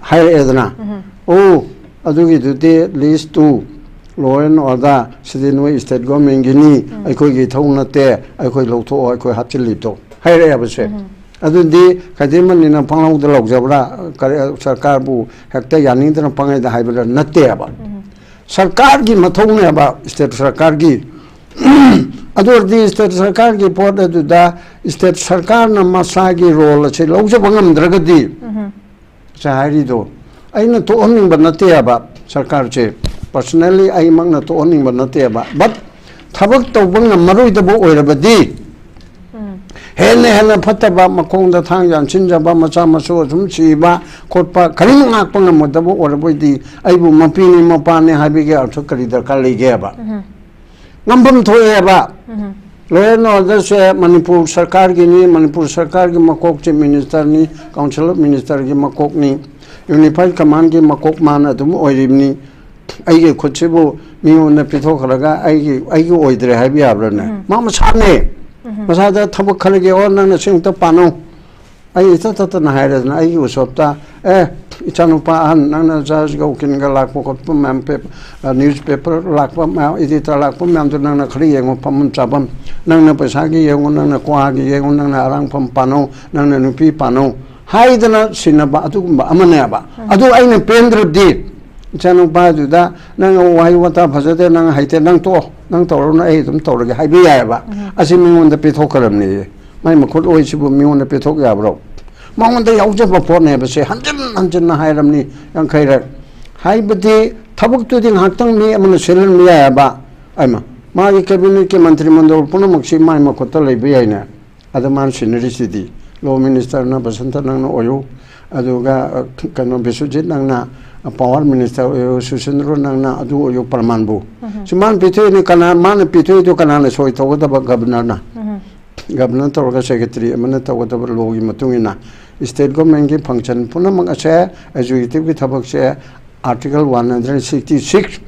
ꯍꯥꯏꯔꯛꯑꯦꯗꯅ꯫ ꯑꯣ, ꯑꯗꯨꯒꯤꯗꯨꯗꯤ least two law and order ꯁꯤꯗꯤ ꯅꯣꯏ ꯁ꯭ꯇꯦꯠ ꯒꯣꯔꯃꯦꯟꯒꯤꯅꯤ, ꯑꯩꯈꯣꯏꯒꯤ ꯏꯊꯧ ꯅꯠꯇꯦ, ꯑꯩꯈꯣꯏ ꯂꯧꯊꯣꯛꯑꯣ, ꯑꯩꯈꯣꯏ ꯍꯥꯞꯆꯤꯜꯂꯤꯗꯣ ꯍꯥꯏꯔꯛꯑꯦꯕꯁꯦ꯫ ꯑꯗꯨꯗꯤ ꯈꯩꯗꯦꯝꯃꯅꯤꯅ ꯄꯪꯂꯧꯗ ꯂꯧꯖꯕ꯭ꯔꯥ? ꯀꯔꯤ, ꯁꯔꯀꯥꯔꯕꯨ ꯍꯦꯛꯇ ꯌꯥꯅꯤꯡꯗꯅ ꯄꯪꯍꯥꯏꯗ ꯍꯥꯏꯕ꯭ꯔꯥ? ꯅꯠꯇꯦꯕ꯫ ꯁꯔꯀꯥꯔꯒꯤ ꯃꯊꯧꯅꯦꯕ, ꯁ꯭ꯇꯦꯠ ꯁꯔꯀꯥꯔꯒꯤ꯫ ꯑꯗꯨ ꯑꯣꯏꯔꯗꯤ ꯁ꯭ꯇꯦꯠ ꯁꯔꯀꯥꯔꯒꯤ ꯄꯣꯠ ꯑꯗꯨꯗ ꯁ꯭ꯇꯦꯠ ꯁꯔꯀꯥꯔꯅ ꯃꯁꯥꯒꯤ ꯔꯣꯜ ꯑꯁꯤ ꯂꯧꯖꯕ ꯉꯝꯗ꯭ꯔꯒꯗꯤ, ꯉꯁꯥꯏ ꯍꯥꯏꯔꯤꯗꯣ, ꯑꯩꯅ ꯇꯣꯛꯍꯟꯅꯤꯡꯕ ꯅꯠꯇꯦꯕ ꯁꯔꯀꯥꯔꯁꯦ, ꯄꯔꯁꯅꯦꯜꯂꯤ ꯑꯩꯃꯛꯅ ꯇꯣꯛꯍꯟꯅꯤꯡꯕ ꯅꯠꯇꯦꯕ, ꯕꯠ ꯊꯕꯛ ꯇꯧꯕ ꯉꯝꯃꯔꯣꯏꯗꯕ ꯑꯣꯏꯔꯕꯗꯤ, ꯍꯦꯟꯅ ꯍꯦꯟꯅ ꯐꯠꯇꯕ, ꯃꯈꯣꯡꯗ ꯊꯥꯡ ꯌꯥꯟꯁꯤꯟꯖꯕ, ꯃꯆꯥ ꯃꯁꯨ ꯑꯁꯨꯝ ꯁꯤꯕ ꯈꯣꯠꯄ, ꯀꯔꯤꯝ ꯉꯥꯛꯄ ꯉꯝꯃꯣꯏꯗꯕ ꯑꯣꯏꯔꯕꯗꯤ, ꯑꯩꯕꯨ ꯃꯄꯤꯅꯤ ꯃꯄꯥꯅꯤ ꯍꯥꯏꯕꯒꯤ ꯑꯔꯊ ꯀꯔꯤ ꯗꯔꯀꯥꯔ ꯂꯩꯒꯦꯕ? ꯉꯝꯐꯝ ꯊꯣꯛꯑꯦꯕ꯫ ꯎꯝ꯫ Law and order ꯁꯦ ꯃꯅꯤꯄꯨꯔ ꯁꯔꯀꯥꯔꯒꯤꯅꯤ, ꯃꯅꯤꯄꯨꯔ ꯁꯔꯀꯥꯔꯒꯤ ꯃꯀꯣꯛ Chief Minister ꯅꯤ, Council of Minister ꯒꯤ ꯃꯀꯣꯛꯅꯤ, Unified Command ꯒꯤ ꯃꯀꯣꯛ ꯃꯥꯅ ꯑꯗꯨꯝ ꯑꯣꯏꯔꯤꯕꯅꯤ꯫ ꯑꯩꯒꯤ ꯈꯨꯠꯁꯤꯕꯨ ꯃꯤꯉꯣꯟꯗ ꯄꯤꯊꯣꯛꯈ꯭ꯔꯒ ꯑꯩꯒꯤ, ꯑꯩꯒꯤ ꯑꯣꯏꯗ꯭ꯔꯦ ꯍꯥꯏꯕ ꯌꯥꯕ꯭ꯔꯥꯅꯦ? ꯎꯝ꯫ ꯃꯥ ꯃꯁꯥꯅꯦ꯫ ꯎꯝ꯫ ꯃꯁꯥꯗ ꯊꯕꯛ ꯈꯔꯒꯤ, "ꯑꯣ, ꯅꯪꯅ ꯁꯤ ꯑꯃꯨꯛꯇ ꯄꯥꯅꯧ"꯫ ꯑꯩ ꯏꯇꯠ ꯇꯠꯇꯅ ꯍꯥꯏꯔꯦꯗꯅ, ꯑꯩꯒꯤ ꯎꯁꯣꯞꯇ, "ꯑꯦ, ꯏꯆꯥꯅꯨꯄꯥ ꯑꯍꯟ, ꯅꯪꯅ ꯖꯥꯖꯒ ꯎꯀꯤꯜꯒ ꯂꯥꯛꯄ ꯈꯣꯠꯄ ꯃꯌꯥꯝ, ꯄꯦꯞ-, ꯑ, newspaper ꯂꯥꯛꯄ ꯃꯌꯥꯝ, editor ꯂꯥꯛꯄ ꯃꯌꯥꯝꯗꯣ ꯅꯪꯅ ꯈꯔ ꯌꯦꯡꯉꯣ, ꯐꯝꯐꯝ ꯆꯥꯐꯝ, ꯅꯪꯅ ꯄꯩꯁꯥꯒꯤ ꯌꯦꯡꯉꯣ, ꯅꯪꯅ ꯀ꯭ꯋꯥꯒꯤ ꯌꯦꯡꯉꯣ, ꯅꯪꯅ ꯑꯔꯥꯡꯐꯝ ꯄꯥꯅꯧ, ꯅꯪꯅ ꯅꯨꯄꯤ ꯄꯥꯅꯧ" ꯍꯥꯏꯗꯅ ꯁꯤꯟꯅꯕ ꯑꯗꯨꯒꯨꯝꯕ ꯑꯃꯅꯦꯕ꯫ ꯎꯝ꯫ ꯑꯗꯨ ꯑꯩꯅ ꯄꯦꯟꯗ꯭ꯔꯗꯤ, ꯏꯆꯥꯅꯨꯄꯥꯗꯨꯗ, "ꯅꯪ ꯋꯥꯍꯩ ꯋꯥꯇꯥ ꯐꯖꯗꯦ, ꯅꯪ ꯍꯩꯇꯦ, ꯅꯪ ꯇꯣꯛꯑꯣ, ꯅꯪ ꯇꯧꯔꯨꯅꯨ, ꯑꯩ ꯑꯗꯨꯝ ꯇꯧꯔꯒꯦ" ꯍꯥꯏꯕ ꯌꯥꯏꯑꯕ꯫ ꯎꯝ꯫ ꯑꯁꯤ ꯃꯤꯉꯣꯟꯗ ꯄꯤꯊꯣꯛꯈ꯭ꯔꯕꯅꯦ꯫ ꯃꯥꯏ ꯃꯈꯨꯠ ꯑꯣꯏꯁꯤꯕꯨ ꯃꯤꯉꯣꯟꯗ ꯄꯤꯊꯣꯛ ꯌꯥꯕ꯭ꯔꯣ? ꯃꯉꯣꯟꯗ ꯌꯥꯎꯖꯕ ꯄꯣꯠꯅꯦꯕ ꯁꯦ꯫ ꯍꯟꯖꯤꯟ ꯍꯟꯖꯤꯟꯅ ꯍꯥꯏꯔꯝꯅꯤ ꯌꯥꯡꯈꯩꯔꯛ꯫ ꯍꯥꯏꯕꯗꯤ ꯊꯕꯛꯇꯨꯗꯤ ꯉꯥꯏꯍꯥꯛꯇꯪ ꯃꯤ ꯑꯃꯅ ꯁꯤꯜꯍꯟꯕ ꯌꯥꯏꯑꯕ꯫ ꯑꯩꯃ, ꯃꯥꯒꯤ cabinet ꯀꯤ ꯃꯟꯇ꯭ꯔꯤ ꯃꯟꯗꯜ ꯄꯨꯝꯅꯃꯛꯁꯤ ꯃꯥꯏ ꯃꯈꯨꯠꯇ ꯂꯩꯕ ꯌꯥꯏꯅꯦ꯫ ꯑꯗ ꯃꯥꯅ ꯁꯤꯟꯅꯔꯤꯁꯤꯗꯤ, Law Minister ꯅ ꯕꯁꯟꯇ ꯅꯪꯅ ꯑꯣꯏꯌꯨ, ꯑꯗꯨꯒ, ꯑ, ꯀꯩꯅꯣ, ꯕꯤꯁ꯭ꯋꯖꯤꯠ ꯅꯪꯅ, ꯑ, Power Minister ꯑꯣꯏꯌꯨ, ꯁꯨꯁꯤꯟꯗ꯭ꯔꯣ ꯅꯪꯅ ꯑꯗꯨ ꯑꯣꯏꯌꯨ, ꯄ꯭ꯔꯃꯥꯟꯕꯨ꯫ ꯎꯝ꯫ ꯁꯤ ꯃꯥꯅ ꯄꯤꯊꯣꯛꯏꯅꯤ, ꯀꯅꯥ, ꯃꯥꯅ ꯄꯤꯊꯣꯛꯏꯗꯣ ꯀꯅꯥꯅ ꯁꯣꯏ ꯇꯧꯒꯗꯕ? Governor ꯅ꯫ ꯎꯝ꯫ Governor ꯇꯧꯔꯒ secretary ꯑꯃꯅ ꯇꯧꯒꯗꯕ law ꯒꯤ ꯃꯇꯨꯡ ꯏꯟꯅ꯫ State government ꯀꯤ function ꯄꯨꯝꯅꯃꯛ ꯑꯁꯦ, executive ꯀꯤ ꯊꯕꯛꯁꯦ Article one hundred sixty six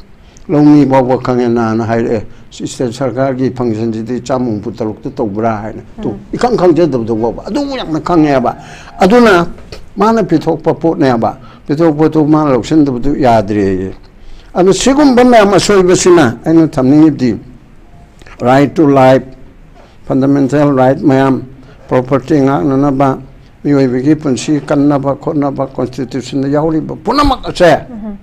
ꯂꯧꯃꯤ ꯐꯥꯎꯕ ꯈꯪꯉꯦ ꯅꯍꯥꯟ ꯍꯥꯏꯔꯛꯑꯦ, "State ꯁꯔꯀꯥꯔꯒꯤ function ꯁꯤꯗꯤ ꯆꯥꯝꯃ ꯍꯨꯝꯐꯨ ꯇꯔꯨꯛꯇ ꯇꯧꯕ꯭ꯔꯥ?" ꯍꯥꯏꯅ꯫ ꯇꯨ, ꯎꯝ꯫ ꯏꯈꯪ ꯈꯪꯖꯗꯕꯗꯨ ꯐꯥꯎꯕ ꯑꯗꯨ ꯌꯥꯝꯅ ꯈꯪꯉꯦꯕ꯫ ꯑꯗꯨꯅ ꯃꯥꯅ ꯄꯤꯊꯣꯛꯄ ꯄꯣꯠꯅꯦꯕ, ꯄꯤꯊꯣꯛꯄ ꯄꯣꯠꯇꯨ ꯃꯥꯅ ꯂꯧꯁꯤꯟꯗꯕꯗꯨ ꯌꯥꯗ꯭ꯔꯦꯌꯦ꯫ ꯑꯗꯨ ꯁꯤꯒꯨꯝꯕ ꯃꯌꯥꯝ ꯑꯁꯣꯏꯕꯁꯤꯅ ꯑꯩꯅ ꯊꯝꯅꯤꯡꯉꯤꯕꯗꯤ, right to life, fundamental right ꯃꯌꯥꯝ, property ꯉꯥꯛꯅꯅꯕ, ꯃꯤꯑꯣꯏꯕꯒꯤ ꯄꯨꯟꯁꯤ ꯀꯟꯅꯕ ꯈꯣꯠꯅꯕ constitution ꯗ ꯌꯥꯎꯔꯤꯕ ꯄꯨꯝꯅꯃꯛ ꯑꯁꯦ ꯎꯝ꯫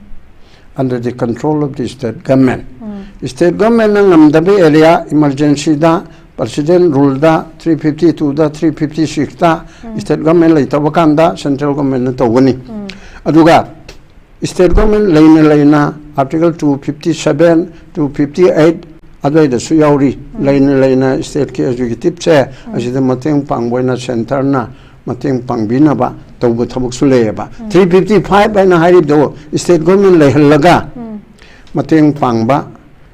Under the control of the state government꯫ Um. State government ꯅ ꯉꯝꯗꯕ area, emergency ꯗ, President rule ꯗ, three fifty two ꯗ, three fifty six ꯇ, ꯎꯝ꯫ State government ꯂꯩꯇꯕ ꯀꯥꯟꯗ central government ꯅ ꯇꯧꯒꯅꯤ꯫ ꯎꯝ꯫ ꯑꯗꯨꯒ state government ꯂꯩꯅ ꯂꯩꯅ Article two fifty seven, two fifty eight ꯑꯗꯨꯋꯥꯏꯗꯁꯨ ꯌꯥꯎꯔꯤ꯫ ꯎꯝ꯫ ꯂꯩꯅ ꯂꯩꯅ state ꯀꯤ executive ꯁꯦ ꯎꯝ꯫ ꯑꯁꯤꯗ ꯃꯇꯦꯡ ꯄꯥꯡꯕ ꯑꯣꯏꯅ centre ꯅ ꯃꯇꯦꯡ ꯄꯥꯡꯕꯤꯅꯕ ꯇꯧꯕ ꯊꯕꯛꯁꯨ ꯂꯩꯌꯦꯕ꯫ ꯎꯝ꯫ Three fifty five ꯍꯥꯏꯅ ꯍꯥꯏꯔꯤꯕꯗꯣ state government ꯂꯩꯍꯜꯂꯒ ꯎꯝ꯫ ꯃꯇꯦꯡ ꯄꯥꯡꯕ,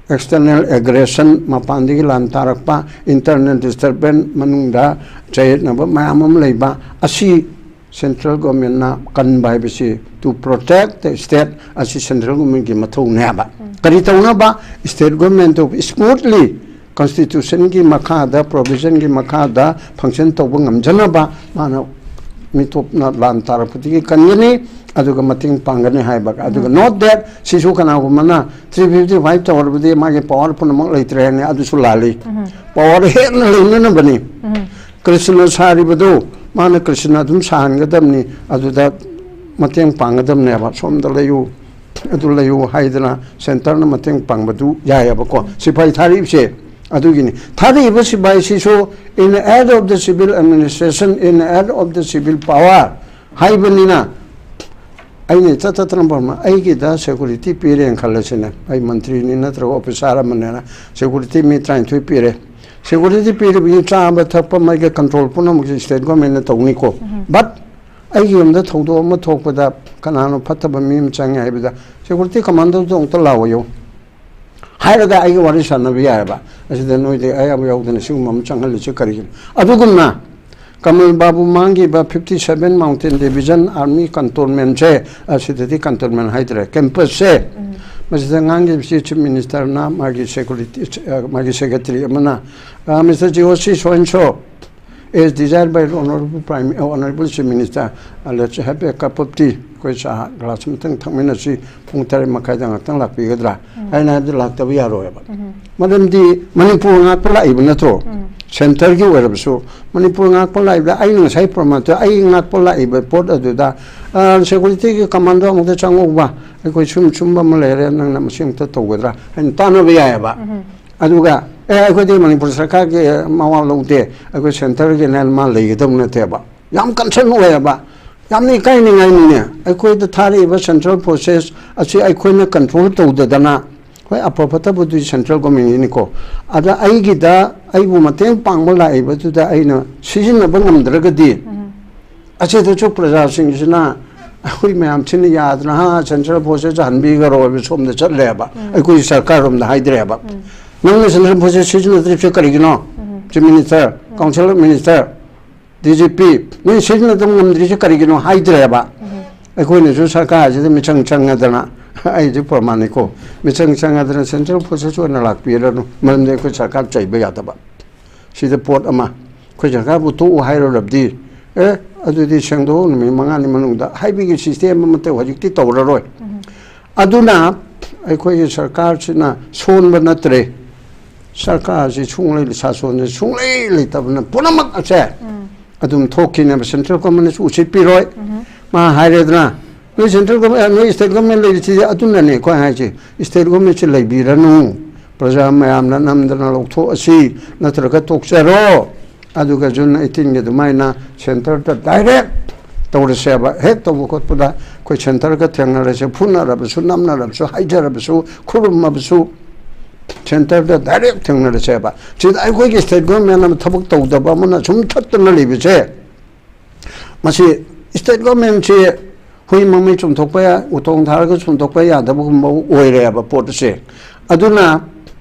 External aggression, ꯃꯄꯥꯟꯗꯒꯤ ꯂꯥꯟ ꯇꯥꯔꯛꯄ, internal disturbance, ꯃꯅꯨꯡꯗ ꯆꯌꯦꯠꯅꯕ ꯃꯌꯥꯝ ꯑꯃ ꯂꯩꯕ, ꯑꯁꯤ central governmentꯅ ꯀꯟꯕ ꯍꯥꯏꯕꯁꯤ, to protect the state, ꯑꯁꯤ central governmentꯀꯤ ꯃꯊꯧꯅꯦꯕ꯫ ꯀꯔꯤ ꯇꯧꯅꯕ? State governmentꯇꯨ smoothly constitutionꯒꯤ ꯃꯈꯥꯗ, provisionꯒꯤ ꯃꯈꯥꯗ function ꯇꯧꯕ ꯉꯝꯖꯅꯕ ꯃꯥꯅ ꯃꯤꯇꯣꯞꯅ ꯂꯥꯟ ꯇꯥꯔꯛꯄꯗꯒꯤ ꯀꯟꯒꯅꯤ, ꯑꯗꯨꯒ ꯃꯇꯦꯡ ꯄꯥꯡꯒꯅꯤ ꯍꯥꯏꯕ꯫ ꯑꯗꯨꯒ not that ꯁꯤꯁꯨ ꯀꯅꯥꯒꯨꯝꯕꯅ three fifty five ꯇꯧꯔꯕꯗꯤ ꯃꯥꯒꯤ power ꯄꯨꯝꯅꯃꯛ ꯂꯩꯇ꯭ꯔꯦ ꯍꯥꯏꯅꯤ, ꯑꯗꯨꯁꯨ ꯂꯥꯜꯂꯤ꯫ Power ꯍꯦꯟꯅ ꯂꯩꯅꯅꯕꯅꯤ꯫ ꯀ꯭ꯔꯤꯁꯅ ꯁꯥꯔꯤꯕꯗꯨ ꯃꯥꯅ ꯀ꯭ꯔꯤꯁꯅ ꯑꯗꯨꯝ ꯁꯥꯍꯟꯒꯗꯕꯅꯤ, ꯑꯗꯨꯗ ꯃꯇꯦꯡ ꯄꯥꯡꯒꯗꯕꯅꯦꯕ꯫ ꯁꯣꯝꯗ ꯂꯩꯌꯨ, ꯑꯗꯨ ꯂꯩꯌꯨ ꯍꯥꯏꯗꯅ centreꯅ ꯃꯇꯦꯡ ꯄꯥꯡꯕꯗꯨ ꯌꯥꯏꯑꯕꯀꯣ꯫ ꯁꯤꯐꯥꯏ ꯊꯥꯔꯛꯏꯕꯁꯦ ꯑꯗꯨꯒꯤꯅꯤ꯫ ꯊꯥꯔꯛꯏꯕ ꯁꯤꯐꯥꯏꯁꯤꯁꯨ in the aid of the civil administration, in the aid of the civil power ꯍꯥꯏꯕꯅꯤꯅ, ꯑꯩꯅ ꯏꯆꯠ ꯆꯠꯇꯅ ꯄꯥꯝꯕ, ꯑꯩꯒꯤꯗ security ꯄꯤꯔꯦꯅ ꯈꯜꯂꯁꯤꯅꯦ, ꯑꯩ ꯃꯟꯇ꯭ꯔꯤꯅꯤ ꯅꯠꯇ꯭ꯔꯒ officer ꯑꯃꯅꯤꯅ security ꯃꯤ ꯇꯔꯥꯅꯤꯊꯣꯏ ꯄꯤꯔꯦ꯫ Security ꯄꯤꯔꯤꯕꯒꯤ ꯆꯥꯕ ꯊꯛꯄ ꯃꯩꯒ control ꯄꯨꯝꯅꯃꯛꯁꯦ state governmentꯅ ꯇꯧꯅꯤꯀꯣ꯫ But ꯑꯩꯒꯤ ꯌꯨꯝꯗ ꯊꯧꯗꯣꯛ ꯑꯃ ꯊꯣꯛꯄꯗ ꯀꯅꯥꯅꯣ ꯐꯠꯇꯕ ꯃꯤ ꯑꯃ ꯆꯪꯉꯦ ꯍꯥꯏꯕꯗ, security commanderꯗꯣ ꯑꯃꯨꯛꯇ ꯂꯥꯛꯑꯣꯌꯨ ꯍꯥꯏꯔꯒ ꯑꯩꯒ ꯋꯥꯔꯤ ꯁꯥꯟꯅꯕ ꯌꯥꯏꯑꯕ꯫ ꯑꯁꯤꯗ ꯅꯣꯏꯗꯤ ꯑꯌꯥꯕ ꯌꯥꯎꯗꯅ ꯁꯤꯒꯨꯝꯕ ꯑꯃ ꯆꯪꯍꯜꯂꯤꯁꯦ ꯀꯔꯤꯒꯤꯅꯣ? ꯑꯗꯨꯒꯨꯝꯅ ꯀꯃꯜ ꯕꯥꯕꯨ ꯃꯥꯡꯈꯤꯕ fifty seven Mountain Division Army Cantonmentꯁꯦ, ꯑꯁꯤꯗꯗꯤ cantonment ꯍꯥꯏꯗ꯭ꯔꯦ, campusꯁꯦ, ꯃꯁꯤꯗ ꯉꯥꯡꯈꯤꯕꯁꯤ Chief Ministerꯅ ꯃꯥꯒꯤ security, ꯑ, ꯃꯥꯒꯤ secretary ꯑꯃꯅ, ꯑ, Mister G O C so and so, as desired by Honorable Prime, Honorable Chief Minister, uh, let's have a cup of tea. ꯑꯩꯈꯣꯏ ꯆꯥ glass ꯑꯃꯇꯪ ꯊꯛꯃꯤꯟꯅꯁꯤ, ꯄꯨꯡ ꯇꯔꯦꯠ ꯃꯈꯥꯏꯗ ꯉꯥꯛꯇꯪ ꯂꯥꯛꯄꯤꯒꯗ꯭ꯔꯥ? ꯑꯩꯅ ꯍꯥꯏꯕꯗꯤ ꯂꯥꯛꯇꯕ ꯌꯥꯔꯣꯏꯕ꯫ ꯃꯔꯝꯗꯤ ꯃꯅꯤꯄꯨꯔ ꯉꯥꯛꯄ ꯂꯥꯛꯏꯕ ꯅꯠꯇ꯭ꯔꯣ? Centreꯒꯤ ꯑꯣꯏꯔꯕꯁꯨ, ꯃꯅꯤꯄꯨꯔ ꯉꯥꯛꯄ ꯂꯥꯛꯏꯕꯗ ꯑꯩꯅ ꯉꯁꯥꯏ ꯄ꯭ꯔꯃꯥꯟ ꯇꯧ-, ꯑꯩ ꯉꯥꯛꯄ ꯂꯥꯛꯏꯕ ꯄꯣꯠ ꯑꯗꯨꯗ, ꯑ, securityꯒꯤ commander ꯑꯃꯨꯛꯇ ꯆꯪꯉꯛꯎꯕ, ꯑꯩꯈꯣꯏ ꯁꯨꯝ ꯁꯨꯝꯕ ꯑꯃ ꯂꯩꯔꯦ, ꯅꯪꯅ ꯃꯁꯤ ꯑꯃꯨꯛꯇ ꯇꯧꯒꯗ꯭ꯔꯥ ꯍꯥꯏꯅ ꯇꯥꯟꯅꯕ ꯌꯥꯏꯑꯕ꯫ ꯑꯗꯨꯒ, "ꯑꯦ, ꯑꯩꯈꯣꯏꯗꯤ ꯃꯅꯤꯄꯨꯔ ꯁꯔꯀꯥꯔꯒꯤ ꯃꯋꯥ ꯂꯧꯗꯦ, ꯑꯩꯈꯣꯏ centreꯒꯤꯅꯦ" ꯃꯥ ꯂꯩꯒꯗꯕ ꯅꯠꯇꯦꯕ꯫ ꯌꯥꯝ concern ꯑꯣꯏꯌꯦꯕ, ꯌꯥꯝꯅ ꯏꯀꯥꯏꯅꯤꯡꯉꯥꯏꯅꯤꯅꯦ꯫ ꯑꯩꯈꯣꯏꯗ ꯊꯥꯔꯛꯏꯕ central forces ꯑꯁꯤ ꯑꯩꯈꯣꯏꯅ control ꯇꯧꯗꯗꯅ, ꯍꯣꯏ, ꯑꯐ ꯐꯠꯇꯕꯗꯨꯗꯤ central governmentꯒꯤꯅꯤꯀꯣ, ꯑꯗ ꯑꯩꯒꯤꯗ ꯑꯩꯕꯨ ꯃꯇꯦꯡ ꯄꯥꯡꯕ ꯂꯥꯛꯏꯕꯗꯨꯗ ꯑꯩꯅ ꯁꯤꯖꯤꯟꯅꯕ ꯉꯝꯗ꯭ꯔꯒꯗꯤ, ꯑꯁꯤꯗꯁꯨ ꯄ꯭ꯔꯖꯥꯁꯤꯡꯁꯤꯅ ꯑꯩꯈꯣꯏ ꯃꯌꯥꯝꯁꯤꯅ ꯌꯥꯗꯅ, "ꯍꯥ, ꯁꯦꯟꯇ꯭ꯔꯦꯜ ꯐꯣꯔꯁꯦꯁ ꯍꯟꯕꯤꯈ꯭ꯔꯣ" ꯍꯥꯏꯕ ꯁꯣꯝꯗ ꯆꯠꯂꯦꯕ꯫ ꯑꯩꯈꯣꯏ ꯁꯔꯀꯥꯔ ꯔꯣꯝꯗ ꯍꯥꯏꯗ꯭ꯔꯦꯕ꯫ "ꯅꯪꯅ ꯁꯦꯟꯇ꯭ꯔꯦꯜ ꯐꯣꯔꯁꯦꯁ ꯁꯤꯖꯤꯟꯅꯗ꯭ꯔꯤꯕꯁꯦ ꯀꯔꯤꯒꯤꯅꯣ?" Chief minister, council minister, D G P, "ꯅꯣꯏ ꯁꯤꯖꯤꯟꯅꯗꯕ ꯉꯝꯗ꯭ꯔꯤꯁꯦ ꯀꯔꯤꯒꯤꯅꯣ?" ꯍꯥꯏꯗ꯭ꯔꯦꯕ꯫ ꯑꯩꯈꯣꯏꯅꯁꯨ ꯁꯔꯀꯥꯔꯁꯤꯗ ꯃꯤꯆꯪ ꯆꯪꯉꯗꯅ, ꯑꯩꯁꯨ ꯄ꯭ꯔꯃꯥꯅꯤꯀꯣ, ꯃꯤꯆꯪ ꯆꯪꯉꯗꯅ ꯁꯦꯟꯇ꯭ꯔꯦꯜ ꯐꯣꯔꯁꯦꯁ ꯑꯣꯏꯅ ꯂꯥꯛꯄꯤꯔꯅꯨ, ꯃꯔꯝꯗꯤ ꯑꯩꯈꯣꯏ ꯁꯔꯀꯥꯔ ꯆꯩꯕ ꯌꯥꯗꯕ꯫ ꯁꯤꯗ ꯄꯣꯠ ꯑꯃ, ꯑꯩꯈꯣꯏ ꯁꯔꯀꯥꯔꯕꯨ ꯇꯣꯛꯎ ꯍꯥꯏꯔꯨꯔꯕꯗꯤ, "ꯑꯦ, ꯑꯗꯨꯗꯤ ꯁꯦꯡꯗꯣꯛꯑꯣ, ꯅꯨꯃꯤꯠ ꯃꯉꯥꯅꯤ ꯃꯅꯨꯡꯗ" ꯍꯥꯏꯕꯒꯤ ꯁꯤꯁꯇꯦꯝ ꯑꯃꯠꯇ ꯍꯧꯖꯤꯛꯇꯤ ꯇꯧꯔꯔꯣꯏ꯫ ꯑꯗꯨꯅ ꯑꯩꯈꯣꯏꯒꯤ ꯁꯔꯀꯥꯔꯁꯤꯅ ꯁꯣꯟꯕ ꯅꯠꯇ꯭ꯔꯦ, ꯁꯔꯀꯥꯔꯁꯤ ꯁꯨꯡꯂꯩ, ꯁꯥꯁꯣꯟꯁꯤ ꯁꯨꯡꯂꯩ ꯂꯩꯇꯕꯅ ꯄꯨꯝꯅꯃꯛ ꯑꯁꯦ ꯑꯗꯨꯝ ꯊꯣꯛꯈꯤꯅꯦꯕ꯫ ꯁꯦꯟꯇ꯭ꯔꯦꯜ ꯒꯣꯔꯃꯦꯟꯅꯁꯨ ꯎꯁꯤꯠꯄꯤꯔꯣꯏ꯫ ꯃꯥ ꯍꯥꯏꯔꯦꯗꯅ, "ꯅꯣꯏ ꯁꯦꯟꯇ꯭ꯔꯦꯜ ꯒꯣꯔꯃꯦꯟ, ꯅꯣꯏ ꯁ꯭ꯇꯦꯠ ꯒꯣꯔꯃꯦꯟ ꯂꯩꯔꯤꯁꯤꯗꯤ", ꯑꯗꯨꯅꯅꯦ ꯑꯩꯈꯣꯏ ꯍꯥꯏꯁꯦ, ꯁ꯭ꯇꯦꯠ ꯒꯣꯔꯃꯦꯟꯁꯤ ꯂꯩꯕꯤꯔꯅꯨ, ꯄ꯭ꯔꯖꯥ ꯃꯌꯥꯝꯅ ꯅꯝꯗꯅ ꯂꯧꯊꯣꯛꯑꯁꯤ, ꯅꯠꯇ꯭ꯔꯒ ꯇꯣꯛꯆꯔꯣ꯫ ꯑꯗꯨꯒ ꯖꯨꯟ ꯑꯩꯠꯇꯤꯟꯒꯤ ꯑꯗꯨꯃꯥꯏꯅ ꯁꯦꯟꯇꯔꯗ ꯗꯥꯏꯔꯦꯛ ꯇꯧꯔꯁꯦꯕ꯫ ꯍꯦꯛ ꯇꯧꯕ ꯈꯣꯠꯄꯗ ꯑꯩꯈꯣꯏ ꯁꯦꯟꯇꯔꯒ ꯊꯦꯡꯅꯔꯁꯦ, ꯐꯨꯅꯔꯕꯁꯨ, ꯅꯝꯅꯔꯕꯁꯨ, ꯍꯥꯏꯖꯔꯕꯁꯨ, ꯈꯨꯔꯨꯝꯃꯕꯁꯨ, ꯁꯦꯟꯇꯔꯗ ꯗꯥꯏꯔꯦꯛ ꯊꯦꯡꯅꯔꯁꯦꯕ꯫ ꯁꯤꯗ ꯑꯩꯈꯣꯏꯒꯤ ꯁ꯭ꯇꯦꯠ ꯒꯣꯔꯃꯦꯟ ꯑꯃ ꯊꯕꯛ ꯇꯧꯗꯕ ꯑꯃꯅ ꯁꯨꯝ ꯊꯠꯇꯅ ꯂꯩꯕꯁꯦ, ꯃꯁꯤ ꯁ꯭ꯇꯦꯠ ꯒꯣꯔꯃꯦꯟꯁꯤ ꯍꯨꯏ ꯃꯃꯩ ꯆꯨꯝꯊꯣꯛꯄ ꯌꯥ-, ꯎꯇꯣꯡ ꯊꯥꯔꯒ ꯆꯨꯝꯊꯣꯛꯄ ꯌꯥꯗꯕꯒꯨꯝꯕ ꯑꯣꯏꯔꯦꯕ ꯄꯣꯠꯁꯦ꯫ ꯑꯗꯨꯅ,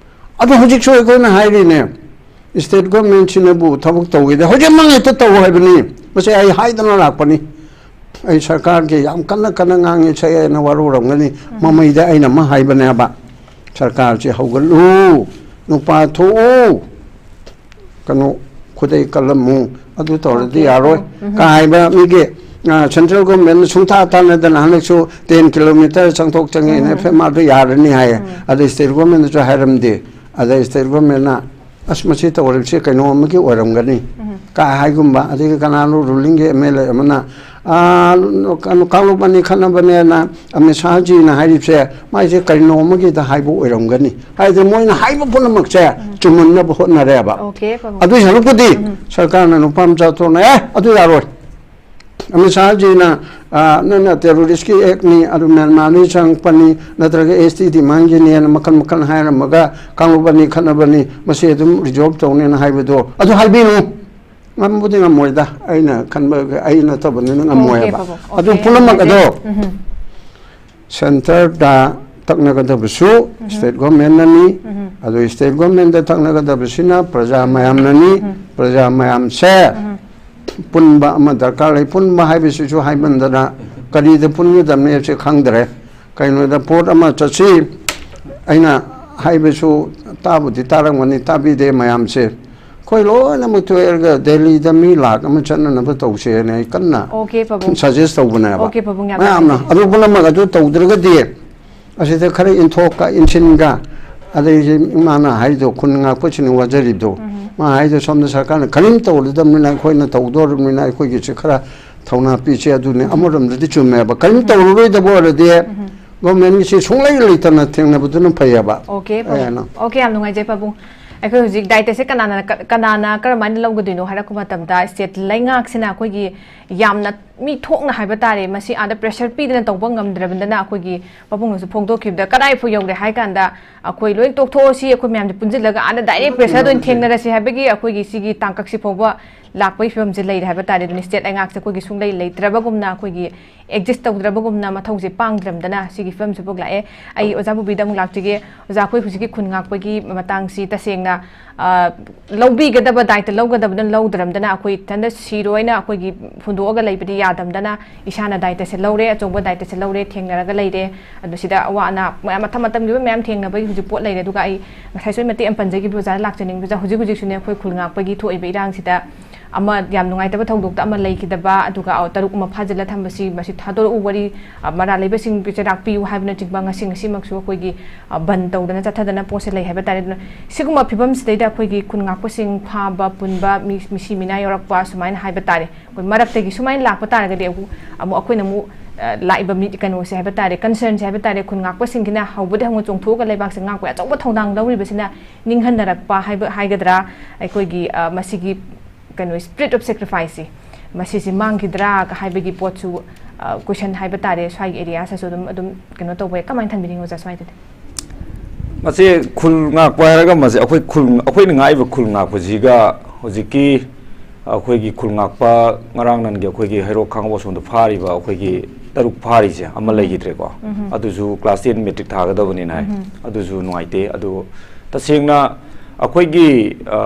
ꯑꯗꯣ ꯍꯧꯖꯤꯛꯁꯨ ꯑꯩꯈꯣꯏꯅ ꯍꯥꯏꯔꯤꯅꯦ, ꯁ꯭ꯇꯦꯠ ꯒꯣꯔꯃꯦꯟꯁꯤꯅꯕꯨ ꯊꯕꯛ ꯇꯧꯈꯤꯗꯦ, ꯍꯧꯖꯤꯛꯃꯛ ꯍꯦꯛꯇ ꯇꯧ ꯍꯥꯏꯕꯅꯤ꯫ ꯃꯁꯤ ꯑꯩ ꯍꯥꯏꯗꯅ ꯂꯥꯛꯄꯅꯤ꯫ ꯑꯩ ꯁꯔꯀꯥꯔꯒꯤ ꯌꯥꯝ ꯀꯟꯅ ꯀꯟꯅ ꯉꯥꯡꯉꯤ, ꯁꯦꯡꯅ ꯋꯥꯔꯧꯔꯝꯒꯅꯤ꯫ ꯃꯃꯩꯗ ꯑꯩꯅ ꯑꯃ ꯍꯥꯏꯕꯅꯦꯕ, "ꯁꯔꯀꯥꯔꯁꯤ ꯍꯧꯒꯠꯂꯨ, ꯅꯨꯄꯥ ꯊꯣꯛꯎ, ꯀꯩꯅꯣ, ꯈꯨꯗꯩ ꯀꯜꯂꯝꯃꯨ, ꯑꯗꯨ ꯇꯧꯔꯗꯤ ꯑꯣꯀꯦ꯫ ꯌꯥꯔꯣꯏ" ꯎꯝ, ꯎꯝ꯫ ꯀꯥ ꯍꯥꯏꯕ ꯃꯤꯒꯤ, ꯑ, ꯁꯦꯟꯇ꯭ꯔꯦꯜ ꯒꯣꯔꯃꯦꯟꯅ ꯁꯨꯡꯊꯥ ꯊꯥꯅꯗꯅ ꯍꯟꯗꯛꯁꯨ ꯇꯦꯟ ꯀꯤꯂꯣꯃꯤꯇꯔ ꯆꯪꯊꯣꯛ ꯆꯪꯁꯤꯟ ꯎꯝ, ꯎꯝ꯫ ꯑꯦꯐ ꯑꯦꯝ ꯑꯥꯔꯗꯨ ꯌꯥꯔꯅꯤ ꯍꯥꯏꯌꯦ꯫ ꯎꯝ꯫ ꯑꯗꯩ ꯁ꯭ꯇꯦꯠ ꯒꯣꯔꯃꯦꯟꯗꯁꯨ ꯍꯥꯏꯔꯝꯗꯦ꯫ ꯑꯗꯩ ꯁ꯭ꯇꯦꯠ ꯒꯣꯔꯃꯦꯟꯅ, "ꯑꯁ, ꯃꯁꯤ ꯇꯧꯔꯤꯕꯁꯦ ꯀꯩꯅꯣ ꯑꯃꯒꯤ ꯑꯣꯏꯔꯝꯒꯅꯤ" ꯎꯝ꯫ ꯀꯥ ꯍꯥꯏꯒꯨꯝꯕ, ꯑꯗꯒꯤ ꯀꯅꯥꯅꯣ ꯔꯨꯂꯤꯡꯒꯤ ꯑꯦꯝ ꯑꯦꯜ ꯑꯦ ꯑꯃꯅ, "ꯑꯥ, ꯀꯩꯅꯣ, ꯀꯥꯡꯂꯨꯞ ꯑꯅꯤ ꯈꯠꯅꯕꯅꯦꯅ ꯑꯃꯤꯠ ꯁꯥꯍꯖꯤꯅ ꯍꯥꯏꯔꯤꯕꯁꯦ, ꯃꯥꯏꯁꯦ ꯀꯔꯤꯅꯣ ꯑꯃꯒꯤꯗ ꯍꯥꯏꯕ ꯑꯣꯏꯔꯝꯒꯅꯤ"꯫ ꯍꯥꯏꯗꯤ ꯃꯣꯏꯅ ꯍꯥꯏꯕ ꯄꯨꯝꯅꯃꯛꯁꯦ ꯎꯝ꯫ ꯆꯨꯝꯃꯟꯅꯕ ꯍꯣꯠꯅꯔꯦꯕ꯫ ꯑꯣꯀꯦ, ꯐꯔꯦ꯫ ꯑꯗꯨꯏ ꯁꯔꯨꯛꯄꯨꯗꯤ ꯎꯝ꯫ ꯁꯔꯀꯥꯔꯅ ꯅꯨꯄꯥ ꯃꯆꯥ ꯊꯣꯛꯅ, "ꯑꯦ, ꯑꯗꯨ ꯌꯥꯔꯣꯏ"꯫ ꯑꯃꯤꯠ ꯁꯥꯍꯖꯤꯅ, ꯑ, "ꯅꯪꯅ ꯇꯦꯔꯣꯔꯤꯁꯀꯤ ꯑꯦꯛꯅꯤ, ꯑꯗꯨ ꯃ꯭ꯌꯥꯟꯃꯥꯔꯗꯒꯤ ꯆꯪꯉꯛꯄꯅꯤ, ꯅꯠꯇ꯭ꯔꯒ ꯑꯦꯁ ꯇꯤ ꯗꯤꯃꯥꯟꯒꯤꯅꯦꯅ" ꯃꯈꯜ ꯃꯈꯜ ꯍꯥꯏꯔꯝꯃꯒ, "ꯀꯥꯡꯂꯨꯞ ꯑꯅꯤ ꯈꯠꯅꯕꯅꯤ, ꯃꯁꯤ ꯑꯗꯨꯝ ꯔꯤꯖꯣꯜꯕ ꯇꯧꯅꯦꯅ" ꯍꯥꯏꯕꯗꯣ, ꯑꯗꯨ ꯍꯥꯏꯕꯤꯅꯨ꯫ ꯉꯝꯕꯨꯗꯤ ꯉꯝꯃꯣꯏꯗ, ꯑꯩꯅ ꯈꯟꯕ, ꯑꯩ ꯅꯠꯇꯕꯅꯤꯅ ꯉꯝꯃꯣꯏ Okay, ꯍꯥꯏꯕ꯫ ꯄꯥꯕꯨꯡ. ꯑꯗꯨ Okay, ꯄꯨꯝꯅꯃꯛ ꯑꯗꯣ ꯎꯝ. ꯁꯦꯟꯇꯔꯗ ꯇꯛꯅꯒꯗꯕꯁꯨ ꯁ꯭ꯇꯦꯠ ꯒꯣꯔꯃꯦꯟꯅꯅꯤ꯫ ꯑꯗꯨ ꯁ꯭ꯇꯦꯠ ꯒꯣꯔꯃꯦꯟꯗ ꯇꯛꯅꯒꯗꯕꯁꯤꯅ ꯄ꯭ꯔꯖꯥ ꯃꯌꯥꯝꯅꯅꯤ꯫ ꯄ꯭ꯔꯖꯥ ꯃꯌꯥꯝꯁꯦ ꯄꯨꯟꯕ ꯑꯃ ꯗꯔꯀꯥꯔ ꯂꯩ꯫ ꯄꯨꯟꯕ ꯍꯥꯏꯕꯁꯤꯁꯨ ꯍꯥꯏꯃꯟꯗꯅ ꯀꯔꯤꯗ ꯄꯨꯟꯒꯗꯕꯅꯤ ꯍꯥꯏꯕꯁꯤ ꯈꯪꯗ꯭ꯔꯦ꯫ ꯀꯩꯅꯣꯗ ꯄꯣꯠ ꯑꯃ ꯆꯠꯁꯤ, ꯑꯩꯅ ꯍꯥꯏꯕꯁꯨ ꯇꯥꯕꯨꯗꯤ ꯇꯥꯔꯝꯒꯅꯤ, ꯇꯥꯕꯤꯗꯦ ꯃꯌꯥꯝꯁꯦ꯫ ꯑꯩꯈꯣꯏ ꯂꯣꯏꯅꯃꯛ ꯊꯣꯛꯑꯒ ꯗꯦꯜꯂꯤꯗ ꯃꯤ ꯂꯥꯛ ꯑꯃ ꯆꯠꯅꯅꯕ ꯇꯧꯁꯦꯅ ꯑꯩ ꯀꯟꯅ Okay, ꯄꯥꯕꯨꯡ. ꯁꯖꯦꯁ ꯇꯧꯕꯅꯦꯕ꯫ Okay, ꯄꯥꯕꯨꯡ, ꯌꯥꯝ ꯃꯌꯥꯝꯅ ꯅꯨꯡꯉꯥꯏꯖꯩ. ꯑꯗꯨ ꯄꯨꯝꯅꯃꯛ ꯑꯗꯨ ꯇꯧꯗ꯭ꯔꯒꯗꯤ ꯑꯁꯤꯗ ꯈꯔ ꯏꯟꯊꯣꯛꯀ ꯏꯟꯁꯤꯟꯒ ꯑꯗꯩꯁꯦ ꯏꯃꯥꯅ ꯍꯥꯏꯗꯣ ꯈꯨꯟ ꯉꯥꯛꯄꯁꯤꯡꯅ ꯋꯥꯖꯔꯤꯗꯣ ꯃꯥ ꯍꯥꯏꯗꯣ ꯁꯣꯝꯗ ꯁꯔꯀꯥꯔꯅ ꯀꯔꯤꯝ ꯇꯧꯔꯗꯕꯅꯤꯅ ꯑꯩꯈꯣꯏꯅ ꯇꯧꯗꯣꯔꯕꯅꯤꯅ ꯑꯩꯈꯣꯏꯒꯤꯁꯦ ꯈꯔ ꯊꯧꯅꯥ ꯄꯤꯁꯦ ꯑꯗꯨꯅꯤ꯫ ꯑꯃꯔꯣꯝꯗꯗꯤ ꯆꯨꯝꯃꯦꯕ꯫ ꯀꯔꯤꯝ ꯇꯧꯔꯔꯣꯏꯗꯕ ꯑꯣꯏꯔꯗꯤ ꯒꯣꯔꯃꯦꯟꯒꯤꯁꯤ ꯁꯨꯡꯂꯩ ꯂꯩꯇꯅ ꯊꯦꯡꯅꯕꯗꯨꯅ ꯐꯩꯌꯦꯕ꯫ Okay, ꯄꯥꯕꯨꯡ. ꯑꯦ, ꯅ- Okay, ꯌꯥꯝ ꯅꯨꯡꯉꯥꯏꯖꯩ, ꯄꯥꯕꯨꯡ. ꯑꯩꯈꯣꯏ ꯍꯧꯖꯤꯛ ꯗꯥꯏꯇꯁꯦ ꯀꯅꯥꯅ ꯀ- ꯀꯅꯥꯅ ꯀꯔꯝꯍꯥꯏꯅ ꯂꯧꯒꯗꯣꯏꯅꯣ ꯍꯥꯏꯔꯛꯄ ꯃꯇꯝꯗ ꯁ꯭ꯇꯦꯠ ꯂꯩꯉꯥꯛꯁꯤꯅ ꯑꯩꯈꯣꯏꯒꯤ ꯌꯥꯝꯅ ꯃꯤ ꯊꯣꯛꯅ ꯍꯥꯏꯕ ꯇꯥꯔꯦ, ꯃꯁꯤ ꯑꯥꯗ ꯄ꯭ꯔꯦꯁꯔ ꯄꯤꯗꯅ ꯇꯧꯕ ꯉꯝꯗ꯭ꯔꯕꯅꯤꯅ ꯑꯩꯈꯣꯏꯒꯤ ꯄꯥꯕꯨꯡꯅꯁꯨ ꯐꯣꯡꯗꯣꯛꯈꯤꯕꯗ ꯀꯗꯥꯏ ꯐꯥꯎ ꯌꯧꯔꯦ ꯍꯥꯏ ꯀꯥꯟꯗ ꯑꯩꯈꯣꯏ ꯂꯣꯏ ꯇꯣꯛꯊꯣꯛꯑꯁꯤ, ꯑꯩꯈꯣꯏ ꯃꯌꯥꯝꯁꯦ ꯄꯨꯟꯁꯤꯜꯂꯒ ꯑꯥꯗ ꯗꯥꯏꯔꯦꯛ ꯄ꯭ꯔꯦꯁꯔꯗ ꯑꯣꯏꯅ ꯊꯦꯡꯅꯔꯁꯤ ꯍꯥꯏꯕꯒꯤ ꯑꯩꯈꯣꯏꯒꯤ ꯁꯤꯒꯤ ꯇꯥꯡꯀꯛꯁꯤ ꯐꯥꯎꯕ ꯂꯥꯛꯄꯒꯤ ꯐꯤꯕꯝꯁꯦ ꯂꯩꯔꯦ ꯍꯥꯏꯕ ꯇꯥꯔꯦ꯫ ꯑꯗꯨꯅ ꯁ꯭ꯇꯦꯠ ꯂꯩꯉꯥꯛꯁꯦ ꯑꯩꯈꯣꯏꯒꯤ ꯁꯨꯡꯂꯩ ꯂꯩꯇ꯭ꯔꯕꯒꯨꯝꯅ, ꯑꯩꯈꯣꯏꯒꯤ ꯑꯦꯛꯖꯤꯁ ꯇꯧꯗ꯭ꯔꯕꯒꯨꯝꯅ, ꯃꯊꯧꯁꯦ ꯄꯥꯡꯗ꯭ꯔꯝꯗꯅ ꯁꯤꯒꯤ ꯐꯤꯕꯝꯁꯤꯐꯥꯎ ꯂꯥꯛꯑꯦ꯫ ꯑꯩ ꯑꯣꯖꯥ ꯕꯣꯕꯤꯗ ꯑꯃꯨꯛ ꯂꯥꯛꯆꯒꯦ꯫ ꯑꯣꯖꯥ, ꯑꯩꯈꯣꯏ ꯍꯧꯖꯤꯛꯀꯤ ꯈꯨꯟ ꯉꯥꯛꯄꯒꯤ ꯃꯇꯥꯡꯁꯤ ꯇꯁꯦꯡꯅ, ꯑ, ꯂꯧꯕꯤꯒꯗꯕ ꯗꯥꯏꯇ ꯂꯧꯒꯗꯕꯗꯨꯅ ꯂꯧꯗ꯭ꯔꯝꯗꯅ ꯑꯩꯈꯣꯏ ꯏꯊꯟꯗ ꯁꯤꯔꯣꯏꯅ ꯑꯩꯈꯣꯏꯒꯤ ꯍꯨꯟꯗꯣꯛꯑꯒ ꯂꯩꯕꯗꯤ ꯌꯥꯗꯝꯗꯅ ꯏꯁꯥꯅ ꯗꯥꯏꯇꯁꯦ ꯂꯧꯔꯦ, ꯑꯆꯧꯕ ꯗꯥꯏꯇꯁꯦ ꯂꯧꯔꯦ, ꯊꯦꯡꯅꯔꯒ ꯂꯩꯔꯦ꯫ ꯑꯗꯨ ꯁꯤꯗ ꯑꯋꯥ ꯑꯅꯥ ꯃꯌꯥꯝ ꯃꯇꯝ ꯃꯇꯝꯒꯤ ꯑꯣꯏꯕ ꯃꯌꯥꯝ ꯊꯦꯡꯅꯕꯒꯤ ꯍꯧꯖꯤꯛ ꯄꯣꯠ ꯂꯩꯔꯦ꯫ ꯑꯗꯨꯒ ꯑꯩ ꯉꯁꯥꯏꯁꯨ ꯑꯩ ꯃꯇꯦꯛ ꯑꯃ ꯄꯟꯖꯈꯤꯕ ꯑꯣꯖꯥꯗ ꯂꯥꯛꯆꯅꯤꯡꯕꯁꯦ, ꯍꯧꯖꯤꯛ ꯍꯧꯖꯤꯛꯁꯨꯅꯦ ꯑꯩꯈꯣꯏ ꯈꯨꯜ ꯉꯥꯛꯄꯒꯤ ꯊꯣꯛꯏꯕ ꯏꯔꯥꯡꯁꯤꯗ ꯑꯃ ꯌꯥꯝ ꯅꯨꯡꯉꯥꯏꯇꯕ ꯊꯧꯗꯣꯛꯇ ꯑꯃ ꯂꯩꯈꯤꯗꯕ, ꯑꯗꯨꯒ ꯇꯔꯨꯛ ꯑꯃ ꯐꯥꯖꯤꯜꯂ ꯊꯝꯕꯁꯤ, ꯃꯁꯤ ꯊꯥꯗꯣꯔꯛꯎ, ꯋꯥꯔꯤ, ꯑ, ꯃꯔꯥꯜ ꯂꯩꯕꯁꯤꯡ ꯆꯩꯔꯥꯛ ꯄꯤꯌꯨ ꯍꯥꯏꯕꯅꯆꯤꯡꯕ ꯉꯁꯤ ꯉꯁꯤꯃꯛꯁꯨ ꯑꯩꯈꯣꯏꯒꯤ, ꯑ, ꯕꯟ ꯇꯧꯗꯅ ꯆꯠꯊꯗꯅ ꯄꯣꯠꯁꯦ ꯂꯩ ꯍꯥꯏꯕ ꯇꯥꯔꯦ꯫ ꯑꯗꯨꯅ ꯁꯤꯒꯨꯝꯕ ꯐꯤꯕꯝꯁꯤꯗꯩꯗ ꯑꯩꯈꯣꯏꯒꯤ ꯈꯨꯟ ꯉꯥꯛꯄꯁꯤꯡ ꯐꯥꯕ ꯄꯨꯟꯕ, ꯃꯤ, ꯃꯤꯁꯤ ꯃꯤꯅꯥ ꯌꯥꯎꯔꯛꯄ ꯁꯨꯃꯥꯏꯅ ꯍꯥꯏꯕ ꯇꯥꯔꯦ꯫ ꯑꯩꯈꯣꯏ ꯃꯔꯛꯇꯒꯤ ꯁꯨꯃꯥꯏꯅ ꯂꯥꯛꯄ ꯇꯥꯔꯒꯗꯤ ꯑꯃꯨꯛ, ꯑꯃꯨꯛ ꯑꯩꯈꯣꯏꯅ ꯑꯃꯨꯛ, ꯑ, ꯂꯥꯛꯏꯕ ꯃꯤ, ꯀꯩꯅꯣꯁꯦ ꯍꯥꯏꯕ ꯇꯥꯔꯦ, ꯀꯟꯁꯔꯟꯁꯦ ꯍꯥꯏꯕ ꯇꯥꯔꯦ, ꯈꯨꯟ ꯉꯥꯛꯄꯁꯤꯡꯒꯤꯅ ꯍꯧꯕꯗꯤ ꯍꯧꯅ ꯆꯣꯡꯊꯣꯛꯑꯒ ꯂꯩꯕꯥꯛꯁꯦ ꯉꯥꯛꯄꯒꯤ ꯑꯆꯧꯕ ꯊꯧꯗꯥꯡ ꯂꯧꯔꯤꯕꯁꯤꯅ ꯅꯤꯡꯍꯟꯅꯔꯛꯄ ꯍꯥꯏꯕ, ꯍꯥꯏꯒꯗ꯭ꯔꯥ, ꯑꯩꯈꯣꯏꯒꯤ, ꯑ, ꯃꯁꯤꯒꯤ ꯀꯩꯅꯣ, spirit of sacrificeꯁꯤ, ꯃꯁꯤꯁꯤ ꯃꯥꯡꯈꯤꯗ꯭ꯔꯥ ꯍꯥꯏꯕꯒꯤ ꯄꯣꯠꯁꯨ, ꯑ, question ꯍꯥꯏꯕ ꯇꯥꯔꯦ, ꯁ꯭ꯋꯥꯏꯒꯤ areaꯁꯤꯁꯨ ꯑꯗꯨꯝ, ꯑꯗꯨꯝ ꯀꯩꯅꯣ ꯇꯧꯕ ꯌꯥꯏ꯫ ꯀꯃꯥꯏꯅ ꯊꯝꯕꯤꯅꯤꯡꯉꯤ ꯑꯣꯖꯥ ꯁ꯭ꯋꯥꯏꯗꯗꯤ? ꯃꯁꯤ ꯈꯨꯜ ꯉꯥꯛꯄ ꯍꯥꯏꯔꯒ ꯃꯁꯤ ꯑꯩꯈꯣꯏ ꯈꯨꯜ, ꯑꯩꯈꯣꯏꯅ ꯉꯥꯛꯏꯕ ꯈꯨꯜ ꯉꯥꯛꯄꯁꯤꯒ ꯍꯧꯖꯤꯛꯀꯤ ꯑꯩꯈꯣꯏꯒꯤ ꯈꯨꯜ ꯉꯥꯛꯄ ꯉꯔꯥꯡ ꯅꯍꯥꯟꯒꯤ ꯑꯩꯈꯣꯏꯒꯤ ꯍꯩꯔꯣꯛ ꯈꯥꯡꯉꯕꯣꯛ ꯑꯁꯣꯝꯗ ꯐꯥꯔꯤꯕ ꯑꯩꯈꯣꯏꯒꯤ ꯇꯔꯨꯛ ꯐꯥꯔꯤꯁꯦ ꯑꯃ ꯂꯩꯈꯤꯗ꯭ꯔꯦꯀꯣ꯫ ꯎꯝ꯫ ꯑꯗꯨꯁꯨ class ten matric ꯊꯥꯒꯗꯕꯅꯤꯅ ꯍꯥꯏ꯫ ꯎꯝ꯫ ꯑꯗꯨꯁꯨ ꯅꯨꯡꯉꯥꯏꯇꯦ꯫ ꯑꯗꯨ ꯇꯁꯦꯡꯅ ꯑꯩꯈꯣꯏꯒꯤ, ꯑ,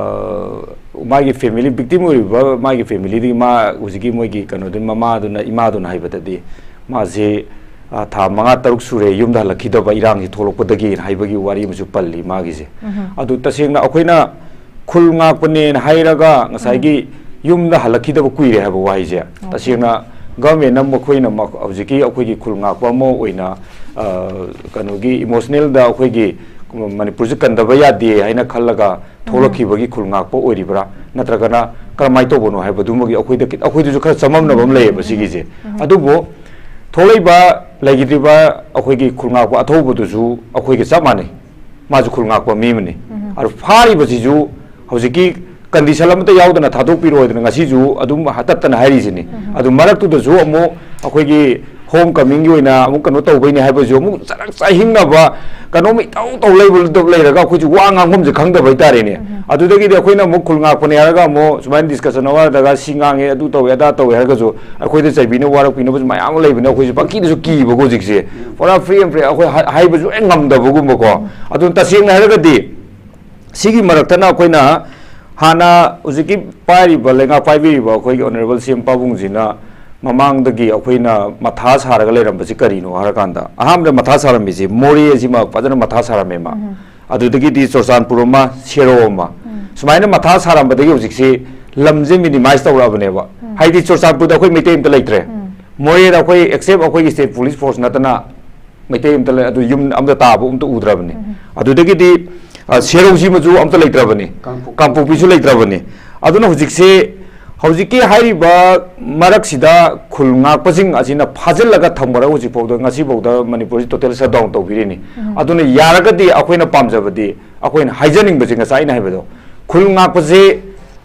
ꯃꯥꯒꯤ family, victim ꯑꯣꯏꯔꯤꯕ ꯃꯥꯒꯤ familyꯗꯒꯤ ꯃꯥ ꯍꯧꯖꯤꯛꯀꯤ ꯃꯣꯏꯒꯤ ꯀꯩꯅꯣꯗꯨ ꯃꯃꯥꯗꯨꯅ, ꯏꯃꯥꯗꯨꯅ ꯍꯥꯏꯕꯗꯗꯤ ꯃꯥꯁꯦ, ꯑ, ꯊꯥ ꯃꯉꯥ ꯇꯔꯨꯛ ꯁꯨꯔꯦ ꯌꯨꯝꯗ ꯍꯜꯂꯛꯈꯤꯗꯕ ꯏꯔꯥꯡꯁꯤ ꯊꯣꯛꯂꯛꯄꯗꯒꯤ ꯍꯥꯏꯕꯒꯤ ꯋꯥꯔꯤ ꯑꯃꯁꯨ ꯄꯜꯂꯤ ꯃꯥꯒꯤꯁꯦ꯫ ꯎꯝ꯫ ꯑꯗꯨ ꯇꯁꯦꯡꯅ ꯑꯩꯈꯣꯏꯅ ꯈꯨꯜ ꯉꯥꯛꯄꯅꯦꯅ ꯍꯥꯏꯔꯒ ꯉꯁꯥꯏꯒꯤ ꯎꯝ꯫ ꯌꯨꯝꯗ ꯍꯜꯂꯛꯈꯤꯗꯕ ꯀꯨꯏꯔꯦ ꯍꯥꯏꯕ ꯋꯥꯍꯩꯁꯦ, ꯑꯣꯀꯦ꯫ ꯇꯁꯦꯡꯅ governmentꯅ ꯃꯈꯣꯏꯅ ꯃ-, ꯍꯧꯖꯤꯛꯀꯤ ꯑꯩꯈꯣꯏꯒꯤ ꯈꯨꯜ ꯉꯥꯛꯄ ꯑꯃ ꯑꯣꯏꯅ, ꯑ, ꯀꯩꯅꯣꯒꯤ emotionalꯗ ꯑꯩꯈꯣꯏꯒꯤ ꯃꯅꯤꯄꯨꯔꯁꯦ ꯀꯟꯗꯕ ꯌꯥꯗꯦ ꯍꯥꯏꯅ ꯈꯜꯂꯒ ꯎꯝ꯫ ꯊꯣꯛꯂꯛꯈꯤꯕꯒꯤ ꯈꯨꯜ ꯉꯥꯛꯄ ꯑꯣꯏꯔꯤꯕ꯭ꯔꯥ, ꯅꯠꯇ꯭ꯔꯒꯅ ꯀꯔꯝꯍꯥꯏꯅ ꯇꯧꯕꯅꯣ ꯍꯥꯏꯕꯗꯨꯃꯒꯤ ꯑꯩꯈꯣꯏꯗ ꯈꯤ-, ꯑꯩꯈꯣꯏꯗꯁꯨ ꯈꯔ ꯆꯃꯝꯅꯕ ꯑꯃ ꯂꯩꯌꯦꯕ ꯁꯤꯒꯤꯁꯦ꯫ ꯎꯝ꯫ ꯑꯗꯨꯕꯨ ꯊꯣꯛꯂꯛꯏꯕ, ꯂꯩꯈꯤꯗ꯭ꯔꯤꯕ ꯑꯩꯈꯣꯏꯒꯤ ꯈꯨꯜ ꯉꯥꯛꯄ ꯑꯊꯧꯕꯗꯨꯁꯨ ꯑꯩꯈꯣꯏꯒ ꯆꯞ ꯃꯥꯟꯅꯩ꯫ ꯃꯥꯁꯨ ꯈꯨꯜ ꯉꯥꯛꯄ ꯃꯤ ꯑꯃꯅꯤ꯫ ꯎꯝ꯫ ꯑꯗꯨ ꯐꯥꯔꯤꯕꯁꯤꯁꯨ ꯍꯧꯖꯤꯛꯀꯤ condition ꯑꯃꯠꯇ ꯌꯥꯎꯗꯅ ꯊꯥꯗꯣꯛꯄꯤꯔꯣꯏꯗꯅ ꯉꯁꯤꯁꯨ ꯑꯗꯨꯝ ꯍꯥꯇꯠꯇꯅ ꯍꯥꯏꯔꯤꯁꯤꯅꯤ꯫ ꯎꯝ꯫ ꯑꯗꯨ ꯃꯔꯛꯇꯨꯗꯁꯨ ꯑꯃꯨꯛ ꯑꯩꯈꯣꯏꯒꯤ home comingꯒꯤ ꯑꯣꯏꯅ ꯑꯃꯨꯛ ꯀꯩꯅꯣ ꯇꯧꯕꯩꯅꯤ ꯍꯥꯏꯕꯁꯨ ꯑꯃꯨꯛ ꯆꯔꯛ ꯆꯥꯍꯤꯡꯅꯕ, ꯀꯩꯅꯣꯝ ꯏꯇꯧ ꯇꯧ ꯂꯩꯕ ꯂꯩꯔꯒ ꯑꯩꯈꯣꯏꯁꯨ ꯋꯥ ꯉꯥꯡꯐꯝꯁꯦ ꯈꯪꯗꯕ ꯍꯥꯏꯇꯥꯔꯦꯅꯦ꯫ ꯎꯝ꯫ ꯑꯗꯨꯗꯒꯤꯗꯤ ꯑꯩꯈꯣꯏꯅ ꯑꯃꯨꯛ ꯈꯨꯜ ꯉꯥꯛꯄꯅꯦ ꯍꯥꯏꯔꯒ ꯑꯃꯨꯛ ꯁꯨꯃꯥꯏꯅ discussion ꯑꯃ ꯅꯠꯇ꯭ꯔꯒ ꯁꯤ ꯉꯥꯡꯉꯦ, ꯑꯗꯨ ꯇꯧꯋꯦ, ꯑꯗꯥ ꯇꯧꯋꯦ ꯍꯥꯏꯔꯒꯁꯨ ꯑꯩꯈꯣꯏꯗ ꯆꯩꯕꯤꯅ ꯋꯥꯔꯛꯄꯤꯅꯕꯁꯨ ꯃꯌꯥꯝ ꯑꯃ ꯂꯩꯕꯅꯦ꯫ ꯑꯩꯈꯣꯏꯁꯨ ꯄꯪꯀꯤꯗꯁꯨ ꯀꯤꯕꯀꯣ ꯍꯧꯖꯤꯛꯁꯦ꯫ ꯄꯨꯔꯥ free and fair ꯑꯩꯈꯣꯏ ꯍꯥꯏ-, ꯍꯥꯏꯕꯁꯨ ꯍꯦꯛ ꯉꯝꯗꯕꯒꯨꯝꯕꯀꯣ꯫ ꯑꯗꯨꯅ ꯇꯁꯦꯡꯅ ꯍꯥꯏꯔꯒꯗꯤ ꯁꯤꯒꯤ ꯃꯔꯛꯇꯅ ꯑꯩꯈꯣꯏꯅ ꯍꯥꯟꯅ ꯍꯧꯖꯤꯛꯀꯤ ꯄꯥꯏꯔꯤꯕ, ꯂꯩꯉꯥꯛ ꯄꯥꯏꯕꯤꯔꯤꯕ ꯑꯩꯈꯣꯏꯒꯤ Honourable C M ꯄꯥꯕꯨꯡꯁꯤꯅ ꯃꯃꯥꯡꯗꯒꯤ ꯑꯩꯈꯣꯏꯅ ꯃꯊꯥ ꯁꯥꯔꯒ ꯂꯩꯔꯝꯕꯁꯤ ꯀꯔꯤꯅꯣ ꯍꯥꯏꯔꯀꯥꯟꯗ, ꯑꯍꯥꯟꯕꯗ ꯃꯊꯥ ꯁꯥꯔꯝꯃꯤꯁꯤ ꯃꯣꯔꯦꯁꯤꯃ ꯐꯖꯅ ꯃꯊꯥ ꯁꯥꯔꯝꯃꯦ ꯃꯥ꯫ ꯎꯝ꯫ ꯑꯗꯨꯗꯒꯤꯗꯤ ꯆꯨꯔꯆꯥꯟꯄꯨꯔ ꯑꯃ, ꯁꯦꯔꯧ ꯑꯃ, ꯎꯝ꯫ ꯁꯨꯃꯥꯏꯅ ꯃꯊꯥ ꯁꯥꯔꯝꯕꯗꯒꯤ ꯍꯧꯖꯤꯛꯁꯤ ꯂꯝꯁꯦ minimize ꯇꯧꯔꯛꯑꯕꯅꯦꯕ꯫ ꯎꯝ꯫ ꯍꯥꯏꯗꯤ ꯆꯨꯔꯆꯥꯟꯄꯨꯔꯗ ꯑꯩꯈꯣꯏ ꯃꯩꯇꯩ ꯑꯝꯇ ꯂꯩꯇ꯭ꯔꯦ꯫ ꯎꯝ꯫ ꯃꯣꯔꯦꯗ ꯑꯩꯈꯣꯏ except ꯑꯩꯈꯣꯏꯒꯤ state police force ꯅꯠꯇꯅ ꯃꯩꯇꯩ ꯑꯝꯇ ꯂꯩ, ꯑꯗꯨ ꯌꯨꯝ ꯑꯝꯇ ꯇꯥꯕ ꯑꯝꯇ ꯎꯗ꯭ꯔꯕꯅꯤ꯫ ꯎꯝ꯫ ꯑꯗꯨꯗꯒꯤꯗꯤ, ꯑ, ꯁꯦꯔꯧꯁꯤꯃꯁꯨ ꯑꯝꯇ ꯂꯩꯇ꯭ꯔꯕꯅꯤ꯫ ꯀꯥꯡꯄꯣꯛꯄꯤ꯫ ꯀꯥꯡꯄꯣꯛꯄꯤꯁꯨ ꯂꯩꯇ꯭ꯔꯕꯅꯤ꯫ ꯑꯗꯨꯅ ꯍꯧꯖꯤꯛꯁꯦ, ꯍꯧꯖꯤꯛꯀꯤ ꯍꯥꯏꯔꯤꯕ ꯃꯔꯛꯁꯤꯗ ꯈꯨꯜ ꯉꯥꯛꯄꯁꯤꯡ ꯑꯁꯤꯅ ꯐꯥꯖꯤꯜꯂꯒ ꯊꯝꯈ꯭ꯔꯒ ꯍꯧꯖꯤꯛꯐꯥꯎꯗ, ꯉꯁꯤꯐꯥꯎꯗ ꯃꯅꯤꯄꯨꯔꯁꯤ total shutdown ꯇꯧꯕꯤꯔꯤꯅꯤ꯫ ꯎꯝ꯫ ꯑꯗꯨꯅ ꯌꯥꯔꯒꯗꯤ ꯑꯩꯈꯣꯏꯅ ꯄꯥꯝꯖꯕꯗꯤ, ꯑꯩꯈꯣꯏꯅ ꯍꯥꯏꯖꯅꯤꯡꯕꯁꯦ ꯉꯁꯥꯏ ꯑꯩꯅ ꯍꯥꯏꯕꯗꯣ, ꯈꯨꯜ ꯉꯥꯛꯄꯁꯦ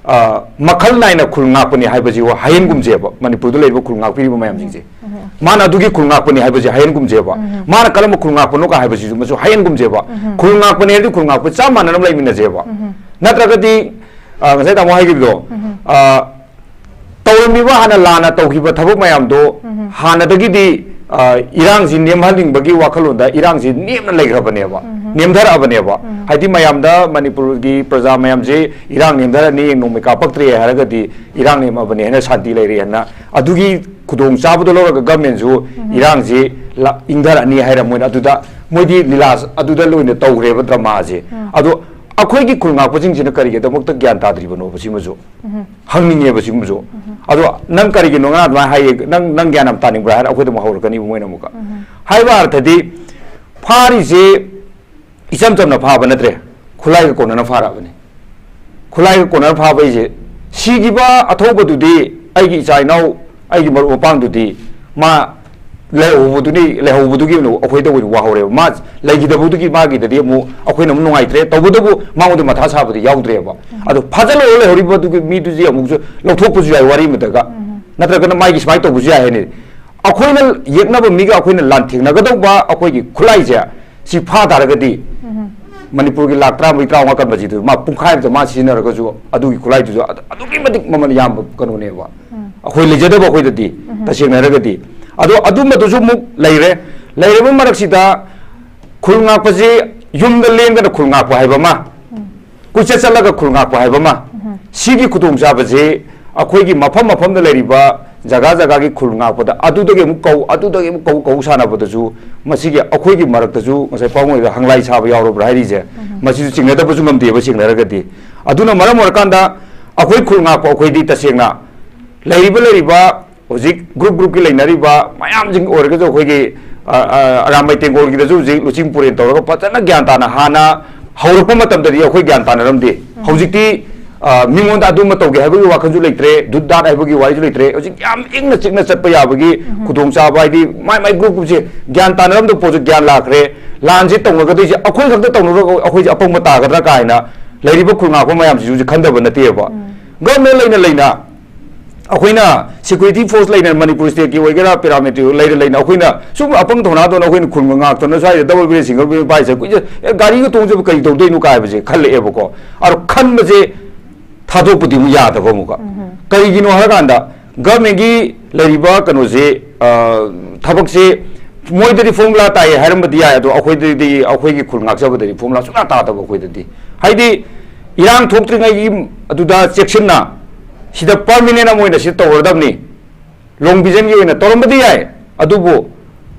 ꯑ, ꯃꯈꯜ ꯅꯥꯏꯅ ꯈꯨꯜ ꯉꯥꯛꯄꯅꯤ ꯍꯥꯏꯕꯁꯤ ꯍꯥꯏꯍꯟꯒꯨꯝꯁꯦꯕ, ꯃꯅꯤꯄꯨꯔꯗ ꯂꯩꯔꯤꯕ ꯈꯨꯜ ꯉꯥꯛꯄꯤꯔꯤꯕ ꯃꯌꯥꯝꯁꯤꯡꯁꯦ꯫ ꯎꯝ꯫ ꯃꯥꯅ ꯑꯗꯨꯒꯤ ꯈꯨꯜ ꯉꯥꯛꯄꯅꯤ ꯍꯥꯏꯕꯁꯤ ꯍꯥꯏꯍꯟꯒꯨꯝꯁꯦꯕ꯫ ꯎꯝ꯫ ꯃꯥꯅ ꯀꯔꯝꯕ ꯈꯨꯜ ꯉꯥꯛꯄꯅꯣ ꯀ ꯍꯥꯏꯕꯁꯤꯁꯨ ꯃꯁꯨ ꯍꯥꯏꯍꯟꯒꯨꯝꯁꯦꯕ꯫ ꯎꯝ꯫ ꯈꯨꯜ ꯉꯥꯛꯄꯅꯤ ꯍꯥꯏꯔꯗꯤ ꯈꯨꯜ ꯉꯥꯛꯄ ꯆꯞ ꯃꯥꯟꯅꯅ ꯂꯩꯃꯤꯟꯅꯁꯦꯕ꯫ ꯎꯝ꯫ ꯅꯠꯇ꯭ꯔꯒꯗꯤ ꯑ, ꯉꯁꯥꯏ ꯇꯥꯃꯣ ꯍꯥꯏꯈꯤꯕꯗꯣ, ꯑ, ꯇꯧꯔꯝꯃꯤꯕ ꯍꯥꯟꯅ ꯂꯥꯟꯅ ꯇꯧꯈꯤꯕ ꯊꯕꯛ ꯃꯌꯥꯝꯗꯣ ꯍꯥꯟꯅꯗꯒꯤꯗꯤ, ꯑ, ꯏꯔꯥꯡꯁꯤ ꯅꯦꯝꯍꯟꯅꯤꯡꯕꯒꯤ ꯋꯥꯈꯜꯂꯣꯟꯗ ꯏꯔꯥꯡꯁꯤ ꯅꯦꯝꯅ ꯂꯩꯈ꯭ꯔꯕꯅꯦꯕ, ꯅꯦꯝꯊꯔꯛꯑꯕꯅꯦꯕ꯫ ꯍꯥꯏꯗꯤ ꯃꯌꯥꯝꯗ, ꯃꯅꯤꯄꯨꯔꯒꯤ ꯄ꯭ꯔꯖꯥ ꯃꯌꯥꯝꯁꯤ ꯏꯔꯥꯡ ꯅꯦꯝꯊꯔꯛꯑꯅꯤ, ꯅꯣꯡꯃꯩ ꯀꯥꯞꯄꯛꯇ꯭ꯔꯦ ꯍꯥꯏꯔꯒꯗꯤ ꯏꯔꯥꯡ ꯅꯦꯝꯃꯕꯅꯦ ꯍꯥꯏꯅ, ꯁꯥꯟꯇꯤ ꯂꯩꯔꯦ ꯍꯥꯏꯅ, ꯑꯗꯨꯒꯤ ꯈꯨꯗꯣꯡꯆꯥꯕꯗꯣ ꯂꯧꯔꯒ ꯒꯃꯦꯟꯁꯨ ꯏꯔꯥꯡꯁꯤ ꯂ-, ꯏꯪꯊꯔꯛꯑꯅꯤ ꯍꯥꯏꯔ ꯃꯣꯏꯅ ꯑꯗꯨꯗ, ꯃꯣꯏꯗꯤ ꯂꯤꯂꯥ ꯑꯗꯨꯗ ꯂꯣꯏꯅ ꯇꯧꯈ꯭ꯔꯦꯕ ꯗ꯭ꯔꯃꯥꯁꯦ꯫ ꯑꯗꯣ ꯑꯩꯈꯣꯏꯒꯤ ꯈꯨꯜ ꯉꯥꯛꯄꯁꯤꯡꯁꯤꯅ ꯀꯔꯤꯒꯤꯗꯃꯛꯇ ꯒ꯭ꯌꯥꯟ ꯇꯥꯗ꯭ꯔꯤꯕꯅꯣꯕ ꯁꯤꯃꯁꯨ ꯍꯪꯅꯤꯡꯉꯦꯕ ꯁꯤꯒꯨꯝꯕꯁꯨ꯫ ꯑꯗꯣ ꯅꯪ ꯀꯔꯤꯒꯤꯅꯣ ꯉꯔꯥꯡ ꯑꯗꯨꯃꯥꯏꯅ ꯍꯥꯏꯌꯦ, ꯅꯪ, ꯅꯪ ꯒ꯭ꯌꯥꯟ ꯌꯥꯝ ꯇꯥꯅꯤꯡꯕ꯭ꯔꯥ ꯍꯥꯏꯅ ꯑꯩꯈꯣꯏꯗ ꯑꯃꯨꯛ ꯍꯧꯔꯛꯀꯅꯤꯕ ꯃꯣꯏꯅ ꯑꯃꯨꯛꯀ꯫ ꯍꯥꯏꯕ ꯑꯔꯊꯗꯤ ꯐꯥꯔꯤꯁꯦ ꯏꯆꯝ ꯆꯝꯅ ꯐꯥꯕ ꯅꯠꯇ꯭ꯔꯦ, ꯈꯨꯠꯂꯥꯏꯒ ꯀꯣꯟꯅꯅ ꯐꯥꯔꯛꯑꯕꯅꯤ꯫ ꯈꯨꯠꯂꯥꯏꯒ ꯀꯣꯟꯅꯅ ꯐꯥꯕ ꯍꯥꯏꯁꯦ, ꯁꯤꯈꯤꯕ ꯑꯊꯧꯕꯗꯨꯗꯤ, ꯑꯩꯒꯤ ꯏꯆꯥ ꯏꯅꯥꯎ, ꯑꯩꯒꯤ ꯃꯔꯨꯞ ꯃꯄꯥꯡꯗꯨꯗꯤ ꯃꯥ ꯂꯩꯍꯧꯕꯗꯨꯅꯤ, ꯂꯩꯍꯧꯕꯗꯨꯒꯤ ꯑꯣꯏꯅ ꯑꯩꯈꯣꯏꯗ ꯑꯣꯏꯅ ꯋꯥꯍꯧꯔꯦꯕ꯫ ꯃꯥ ꯂꯩꯈꯤꯗꯕꯗꯨꯒꯤ ꯃꯥꯒꯤꯗꯗꯤ ꯑꯃꯨꯛ ꯑꯩꯈꯣꯏꯅ ꯑꯃꯨꯛ ꯅꯨꯡꯉꯥꯏꯇ꯭ꯔꯦ, ꯇꯧꯕꯇꯕꯨ ꯃꯉꯣꯟꯗ ꯃꯊꯥ ꯁꯥꯕꯗꯤ ꯌꯥꯎꯗ꯭ꯔꯦꯕ꯫ ꯑꯗꯣ ꯐꯥꯖꯤꯜꯂꯒ ꯂꯩꯍꯧꯔꯤꯕꯗꯨꯒꯤ ꯃꯤꯗꯨꯗꯤ ꯑꯃꯨꯛꯁꯨ ꯂꯧꯊꯣꯛꯄꯁꯨ ꯌꯥꯏ ꯋꯥꯔꯤ ꯑꯃꯗꯒ, ꯅꯠꯇ꯭ꯔꯒꯅ ꯃꯥꯒꯤ ꯁꯨꯃꯥꯏꯅ ꯇꯧꯕꯁꯨ ꯌꯥꯏ ꯍꯥꯏꯅ꯫ ꯑꯩꯈꯣꯏꯅ ꯌꯦꯛꯅꯕ ꯃꯤꯒ ꯑꯩꯈꯣꯏꯅ ꯂꯥꯟꯊꯦꯡꯅꯒꯗꯧꯕ ꯑꯩꯈꯣꯏꯒꯤ ꯈꯨꯠꯂꯥꯏꯁꯦ ꯁꯤ ꯐꯥ ꯇꯥꯔꯒꯗꯤ, ꯃꯅꯤꯄꯨꯔꯒꯤ ꯂꯥꯛ ꯇꯔꯥꯃꯔꯤ, ꯇꯔꯥꯃꯉꯥ ꯀꯟꯕꯁꯤꯗ ꯃꯥ ꯄꯨꯡꯈꯥꯏ ꯑꯃꯗ ꯃꯥ ꯁꯤꯖꯤꯟꯅꯔꯒꯁꯨ ꯑꯗꯨꯒꯤ ꯈꯨꯠꯂꯥꯏꯗꯨꯁꯨ ꯑꯗꯨ-, ꯑꯗꯨꯛꯀꯤ ꯃꯇꯤꯛ ꯃꯃꯜ ꯌꯥꯝꯕ ꯀꯩꯅꯣꯅꯦꯕ꯫ ꯑꯩꯈꯣꯏ ꯂꯩꯖꯗꯕ ꯑꯩꯈꯣꯏꯗꯗꯤ, ꯇꯁꯦꯡꯅ ꯍꯥꯏꯔꯒꯗꯤ꯫ ꯑꯗꯣ ꯑꯗꯨꯝꯕꯗꯨꯁꯨ ꯑꯃꯨꯛ ꯂꯩꯔꯦ꯫ ꯂꯩꯔꯕ ꯃꯔꯛꯁꯤꯗ ꯈꯨꯜ ꯉꯥꯛꯄꯁꯤ ꯌꯨꯝꯗ ꯂꯦꯡꯗꯅ ꯈꯨꯜ ꯉꯥꯛꯄ ꯍꯥꯏꯕ ꯑꯃ, ꯀꯣꯏꯆꯠ ꯆꯠꯂꯒ ꯈꯨꯜ ꯉꯥꯛꯄ ꯍꯥꯏꯕ ꯑꯃ, ꯁꯤꯒꯤ ꯈꯨꯗꯣꯡꯆꯥꯕꯁꯤ ꯑꯩꯈꯣꯏꯒꯤ ꯃꯐꯝ ꯃꯐꯝꯗ ꯂꯩꯔꯤꯕ ꯖꯒꯥ ꯖꯒꯥꯒꯤ ꯈꯨꯜ ꯉꯥꯛꯄꯗ ꯑꯗꯨꯗꯒꯤ ꯑꯃꯨꯛ ꯀꯧ, ꯑꯗꯨꯗꯒꯤ ꯑꯃꯨꯛ ꯀꯧ, ꯀꯧ ꯁꯥꯟꯅꯕꯗꯁꯨ ꯃꯁꯤꯒꯤ ꯑꯩꯈꯣꯏꯒꯤ ꯃꯔꯛꯇꯁꯨ ꯉꯁꯥꯏ ꯄꯥꯕꯨꯡ ꯍꯣꯏꯗ ꯍꯪꯂꯥꯏ ꯁꯥꯕ ꯌꯥꯎꯔꯕ꯭ꯔꯥ ꯍꯥꯏꯔꯤꯁꯦ, ꯃꯁꯤꯁꯨ ꯆꯤꯡꯅꯗꯕꯁꯨ ꯉꯝꯗꯦꯕ ꯁꯦꯡꯅ ꯍꯥꯏꯔꯒꯗꯤ꯫ ꯑꯗꯨꯅ ꯃꯔꯝ ꯑꯣꯏꯔꯀꯥꯟꯗ ꯑꯩꯈꯣꯏ ꯈꯨꯜ ꯉꯥꯛꯄ ꯑꯩꯈꯣꯏꯗꯤ ꯇꯁꯦꯡꯅ ꯂꯩꯔꯤꯕ ꯂꯩꯔꯤꯕ ꯍꯧꯖꯤꯛ ꯒ꯭ꯔꯨꯞ ꯒ꯭ꯔꯨꯞꯀꯤ ꯂꯩꯅꯔꯤꯕ ꯃꯌꯥꯝꯁꯤꯡ ꯑꯣꯏꯔꯒꯁꯨ ꯑꯩꯈꯣꯏꯒꯤ, ꯑ, ꯑ, ꯑꯔꯥꯝꯕꯥꯏ ꯇꯦꯡꯒꯣꯜꯒꯤꯗꯁꯨ ꯍꯧꯖꯤꯛ ꯂꯨꯆꯤꯡ ꯄꯨꯔꯦꯟ ꯇꯧꯔꯒ ꯐꯖꯅ ꯒ꯭ꯌꯥꯟ ꯇꯥꯅ, ꯍꯥꯟꯅ ꯍꯧꯔꯛꯄ ꯃꯇꯝꯗꯗꯤ ꯑꯩꯈꯣꯏ ꯒ꯭ꯌꯥꯟ ꯇꯥꯅꯔꯝꯗꯦ꯫ ꯍꯧꯖꯤꯛꯇꯤ, ꯑ, ꯃꯤꯉꯣꯟꯗ ꯑꯗꯨꯝꯕ ꯇꯧꯒꯦ ꯍꯥꯏꯕꯒꯤ ꯋꯥꯈꯜꯁꯨ ꯂꯩꯇ꯭ꯔꯦ, ꯗꯨꯠ ꯗꯥꯠ ꯍꯥꯏꯕꯒꯤ ꯋꯥꯔꯤꯁꯨ ꯂꯩꯇ꯭ꯔꯦ꯫ ꯍꯧꯖꯤꯛ ꯌꯥꯝ ꯏꯪꯅ ꯆꯤꯛꯅ ꯆꯠꯄ ꯌꯥꯕꯒꯤ ꯈꯨꯗꯣꯡꯆꯥꯕ, ꯍꯥꯏꯗꯤ ꯃꯥꯏ ꯃꯥꯏ ꯒ꯭ꯔꯨꯞ ꯒ꯭ꯔꯨꯞꯁꯦ ꯒ꯭ꯌꯥꯟ ꯇꯥꯅꯔꯝꯗꯕ ꯄꯣꯠꯁꯨ ꯒ꯭ꯌꯥꯟ ꯂꯥꯛꯈ꯭ꯔꯦ꯫ ꯂꯥꯟꯁꯦ ꯇꯧꯅꯒꯗꯣꯏꯁꯦ ꯑꯩꯈꯣꯏ ꯈꯛꯇ ꯇꯧꯅꯔꯒ ꯑꯩꯈꯣꯏꯁꯦ ꯑꯄꯪꯕ ꯇꯥꯒꯗ꯭ꯔꯥ ꯀꯥꯏꯅ ꯂꯩꯔꯤꯕ ꯈꯨꯜ ꯉꯥꯛꯄ ꯃꯌꯥꯝꯁꯤꯁꯨ ꯍꯧꯖꯤꯛ ꯈꯟꯗꯕ ꯅꯠꯇꯦꯕ꯫ ꯒꯚꯔꯟꯃꯦꯟ ꯂꯩꯅ ꯂꯩꯅ ꯑꯩꯈꯣꯏꯅ ꯁꯦꯀ꯭ꯌꯨꯔꯤꯇꯤ ꯐꯣꯔꯁ ꯂꯩꯅ ꯃꯅꯤꯄꯨꯔ ꯁ꯭ꯇꯦꯠꯀꯤ ꯑꯣꯏꯒꯦꯔꯥ, ꯄꯦꯔꯥꯃꯤꯂꯤꯇꯔꯤ ꯂꯩꯅ ꯂꯩꯅ ꯑꯩꯈꯣꯏꯅ ꯁꯨꯝ ꯑꯄꯪ ꯊꯧꯅꯥꯗꯧꯅ ꯑꯩꯈꯣꯏꯅ ꯈꯨꯟꯒ ꯉꯥꯛꯇꯅ ꯁ꯭ꯋꯥꯏꯗ ꯗꯕꯜ ꯕꯦꯔꯦꯜ, ꯁꯤꯡꯒꯜ ꯕꯦꯔꯦꯜ ꯄꯥꯏꯁꯦ ꯀꯨꯏꯁꯦ, ꯑꯦ, ꯒꯥꯔꯤꯒ ꯇꯣꯡꯖꯕ ꯀꯔꯤ ꯇꯧꯗꯣꯏꯅꯣ ꯀꯥꯏꯕꯁꯦ ꯈꯜꯂꯛꯑꯦꯕꯀꯣ꯫ ꯑꯗꯣ ꯈꯟꯕꯁꯦ ꯊꯥꯗꯣꯛꯄꯗꯤ ꯑꯃꯨꯛ ꯌꯥꯗꯕ ꯑꯃꯨꯛꯀ꯫ ꯀꯔꯤꯒꯤꯅꯣ ꯍꯥꯏꯔꯀꯥꯟꯗ, ꯒꯚꯔꯟꯃꯦꯟꯒꯤ ꯂꯩꯔꯤꯕ ꯀꯩꯅꯣꯁꯦ, ꯑ, ꯊꯕꯛꯁꯦ ꯃꯣꯏꯗꯗꯤ ꯐꯣꯔꯃꯨꯂꯥ ꯇꯥꯏ ꯍꯥꯏꯔꯝꯕꯗꯤ ꯌꯥꯏ, ꯑꯗꯣ ꯑꯩꯈꯣꯏꯗꯗꯤ, ꯑꯩꯈꯣꯏꯒꯤ ꯈꯨꯜ ꯉꯥꯛꯆꯕꯗꯗꯤ ꯐꯣꯔꯃꯨꯂꯥ ꯁꯨꯡꯇꯥ ꯇꯥꯗꯕ ꯑꯩꯈꯣꯏꯗꯗꯤ꯫ ꯍꯥꯏꯗꯤ, ꯏꯔꯥꯡ ꯊꯣꯛꯇ꯭ꯔꯤꯉꯩꯒꯤ ꯑꯗꯨꯗ ꯆꯦꯛꯁꯤꯟꯅ ꯁꯤꯗ ꯄꯔꯃꯤꯅꯦꯟ ꯑꯃ ꯑꯣꯏꯅ ꯁꯤꯗ ꯇꯧꯔꯗꯕꯅꯤ꯫ ꯂꯣꯡ ꯚꯤꯖꯟꯒꯤ ꯑꯣꯏꯅ ꯇꯧꯔꯝꯕꯗꯤ ꯌꯥꯏ, ꯑꯗꯨꯕꯨ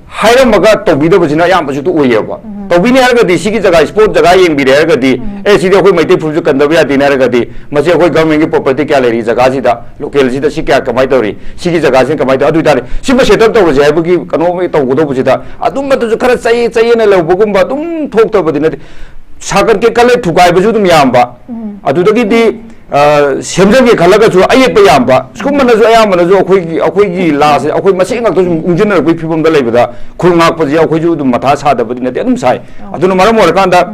ꯍꯥꯏꯔꯝꯃꯒ ꯇꯧꯕꯤꯗꯕꯁꯤꯅ ꯑꯌꯥꯝꯕꯁꯨ ꯑꯣꯏꯌꯦꯕ꯫ ꯇꯧꯕꯤꯅꯤ ꯍꯥꯏꯔꯒꯗꯤ, ꯁꯤꯒꯤ ꯖꯒꯥ, ꯁ꯭ꯄꯣꯠ ꯖꯒꯥ ꯌꯦꯡꯕꯤꯔꯦ ꯍꯥꯏꯔꯒꯗꯤ, "ꯑꯦ, ꯁꯤꯗꯤ ꯑꯩꯈꯣꯏ ꯃꯩꯇꯩ ꯐꯨꯔꯨꯞꯁꯨ ꯀꯟꯗꯕ ꯌꯥꯗꯦꯅꯦ" ꯍꯥꯏꯔꯒꯗꯤ, ꯃꯁꯤ ꯑꯩꯈꯣꯏ ꯒꯚꯔꯟꯃꯦꯟꯒꯤ ꯄ꯭ꯔꯣꯄꯔꯇꯤ ꯀꯌꯥ ꯂꯩꯔꯤ, ꯖꯒꯥꯁꯤꯗ, ꯂꯣꯀꯦꯜꯁꯤꯗ ꯁꯤ ꯀꯌꯥ ꯀꯃꯥꯏꯅ ꯇꯧꯔꯤ, ꯁꯤꯒꯤ ꯖꯒꯥꯁꯤꯅ ꯀꯃꯥꯏꯅ ꯇꯧꯔꯤ, ꯑꯗꯨ ꯑꯣꯏꯇꯥꯔꯗꯤ ꯁꯤꯃ ꯁꯦꯇꯜ ꯇꯧꯔꯁꯦ ꯍꯥꯏꯕꯒꯤ ꯀꯩꯅꯣ ꯑꯃ ꯇꯧꯒꯗꯧꯕꯁꯤꯗ, ꯑꯗꯨꯝꯕꯗꯨꯁꯨ ꯈꯔ ꯆꯌꯦ ꯆꯌꯦꯅ ꯂꯧꯕꯒꯨꯝꯕ ꯑꯗꯨꯝ ꯊꯣꯛꯇꯕꯗꯤ ꯅꯠꯇꯦ꯫ ꯁꯥꯀꯠꯀꯦ ꯈꯜꯂꯦ, ꯊꯨꯒꯥꯏꯕꯁꯨ ꯑꯗꯨꯝ ꯌꯥꯝꯕ꯫ ꯑꯗꯨꯗꯒꯤꯗꯤ, ꯑ, ꯁꯦꯝꯖꯒꯦ ꯈꯜꯂꯒꯁꯨ ꯑꯌꯦꯠꯄ ꯌꯥꯝꯕ꯫ ꯁꯤꯒꯨꯝꯕꯅꯁꯨ ꯑꯌꯥꯝꯕꯅꯁꯨ ꯑꯩꯈꯣꯏꯒꯤ, ꯑꯩꯈꯣꯏꯒꯤ ꯂꯥꯁꯦ ꯑꯩꯈꯣꯏ ꯃꯁꯦꯟ ꯉꯥꯛꯇ ꯁꯨꯝ ꯎꯪꯁꯤꯟꯅꯔꯛꯄꯒꯤ ꯐꯤꯕꯝꯗ ꯂꯩꯕꯗ, ꯈꯨꯜ ꯉꯥꯛꯄꯁꯦ ꯑꯩꯈꯣꯏꯁꯨ ꯑꯗꯨꯝ ꯃꯊꯥ ꯁꯥꯗꯕꯗꯤ ꯅꯠꯇꯦ, ꯑꯗꯨꯝ ꯁꯥꯏ꯫ ꯑꯗꯨꯅ ꯃꯔꯝ ꯑꯣꯏꯔꯀꯥꯟꯗ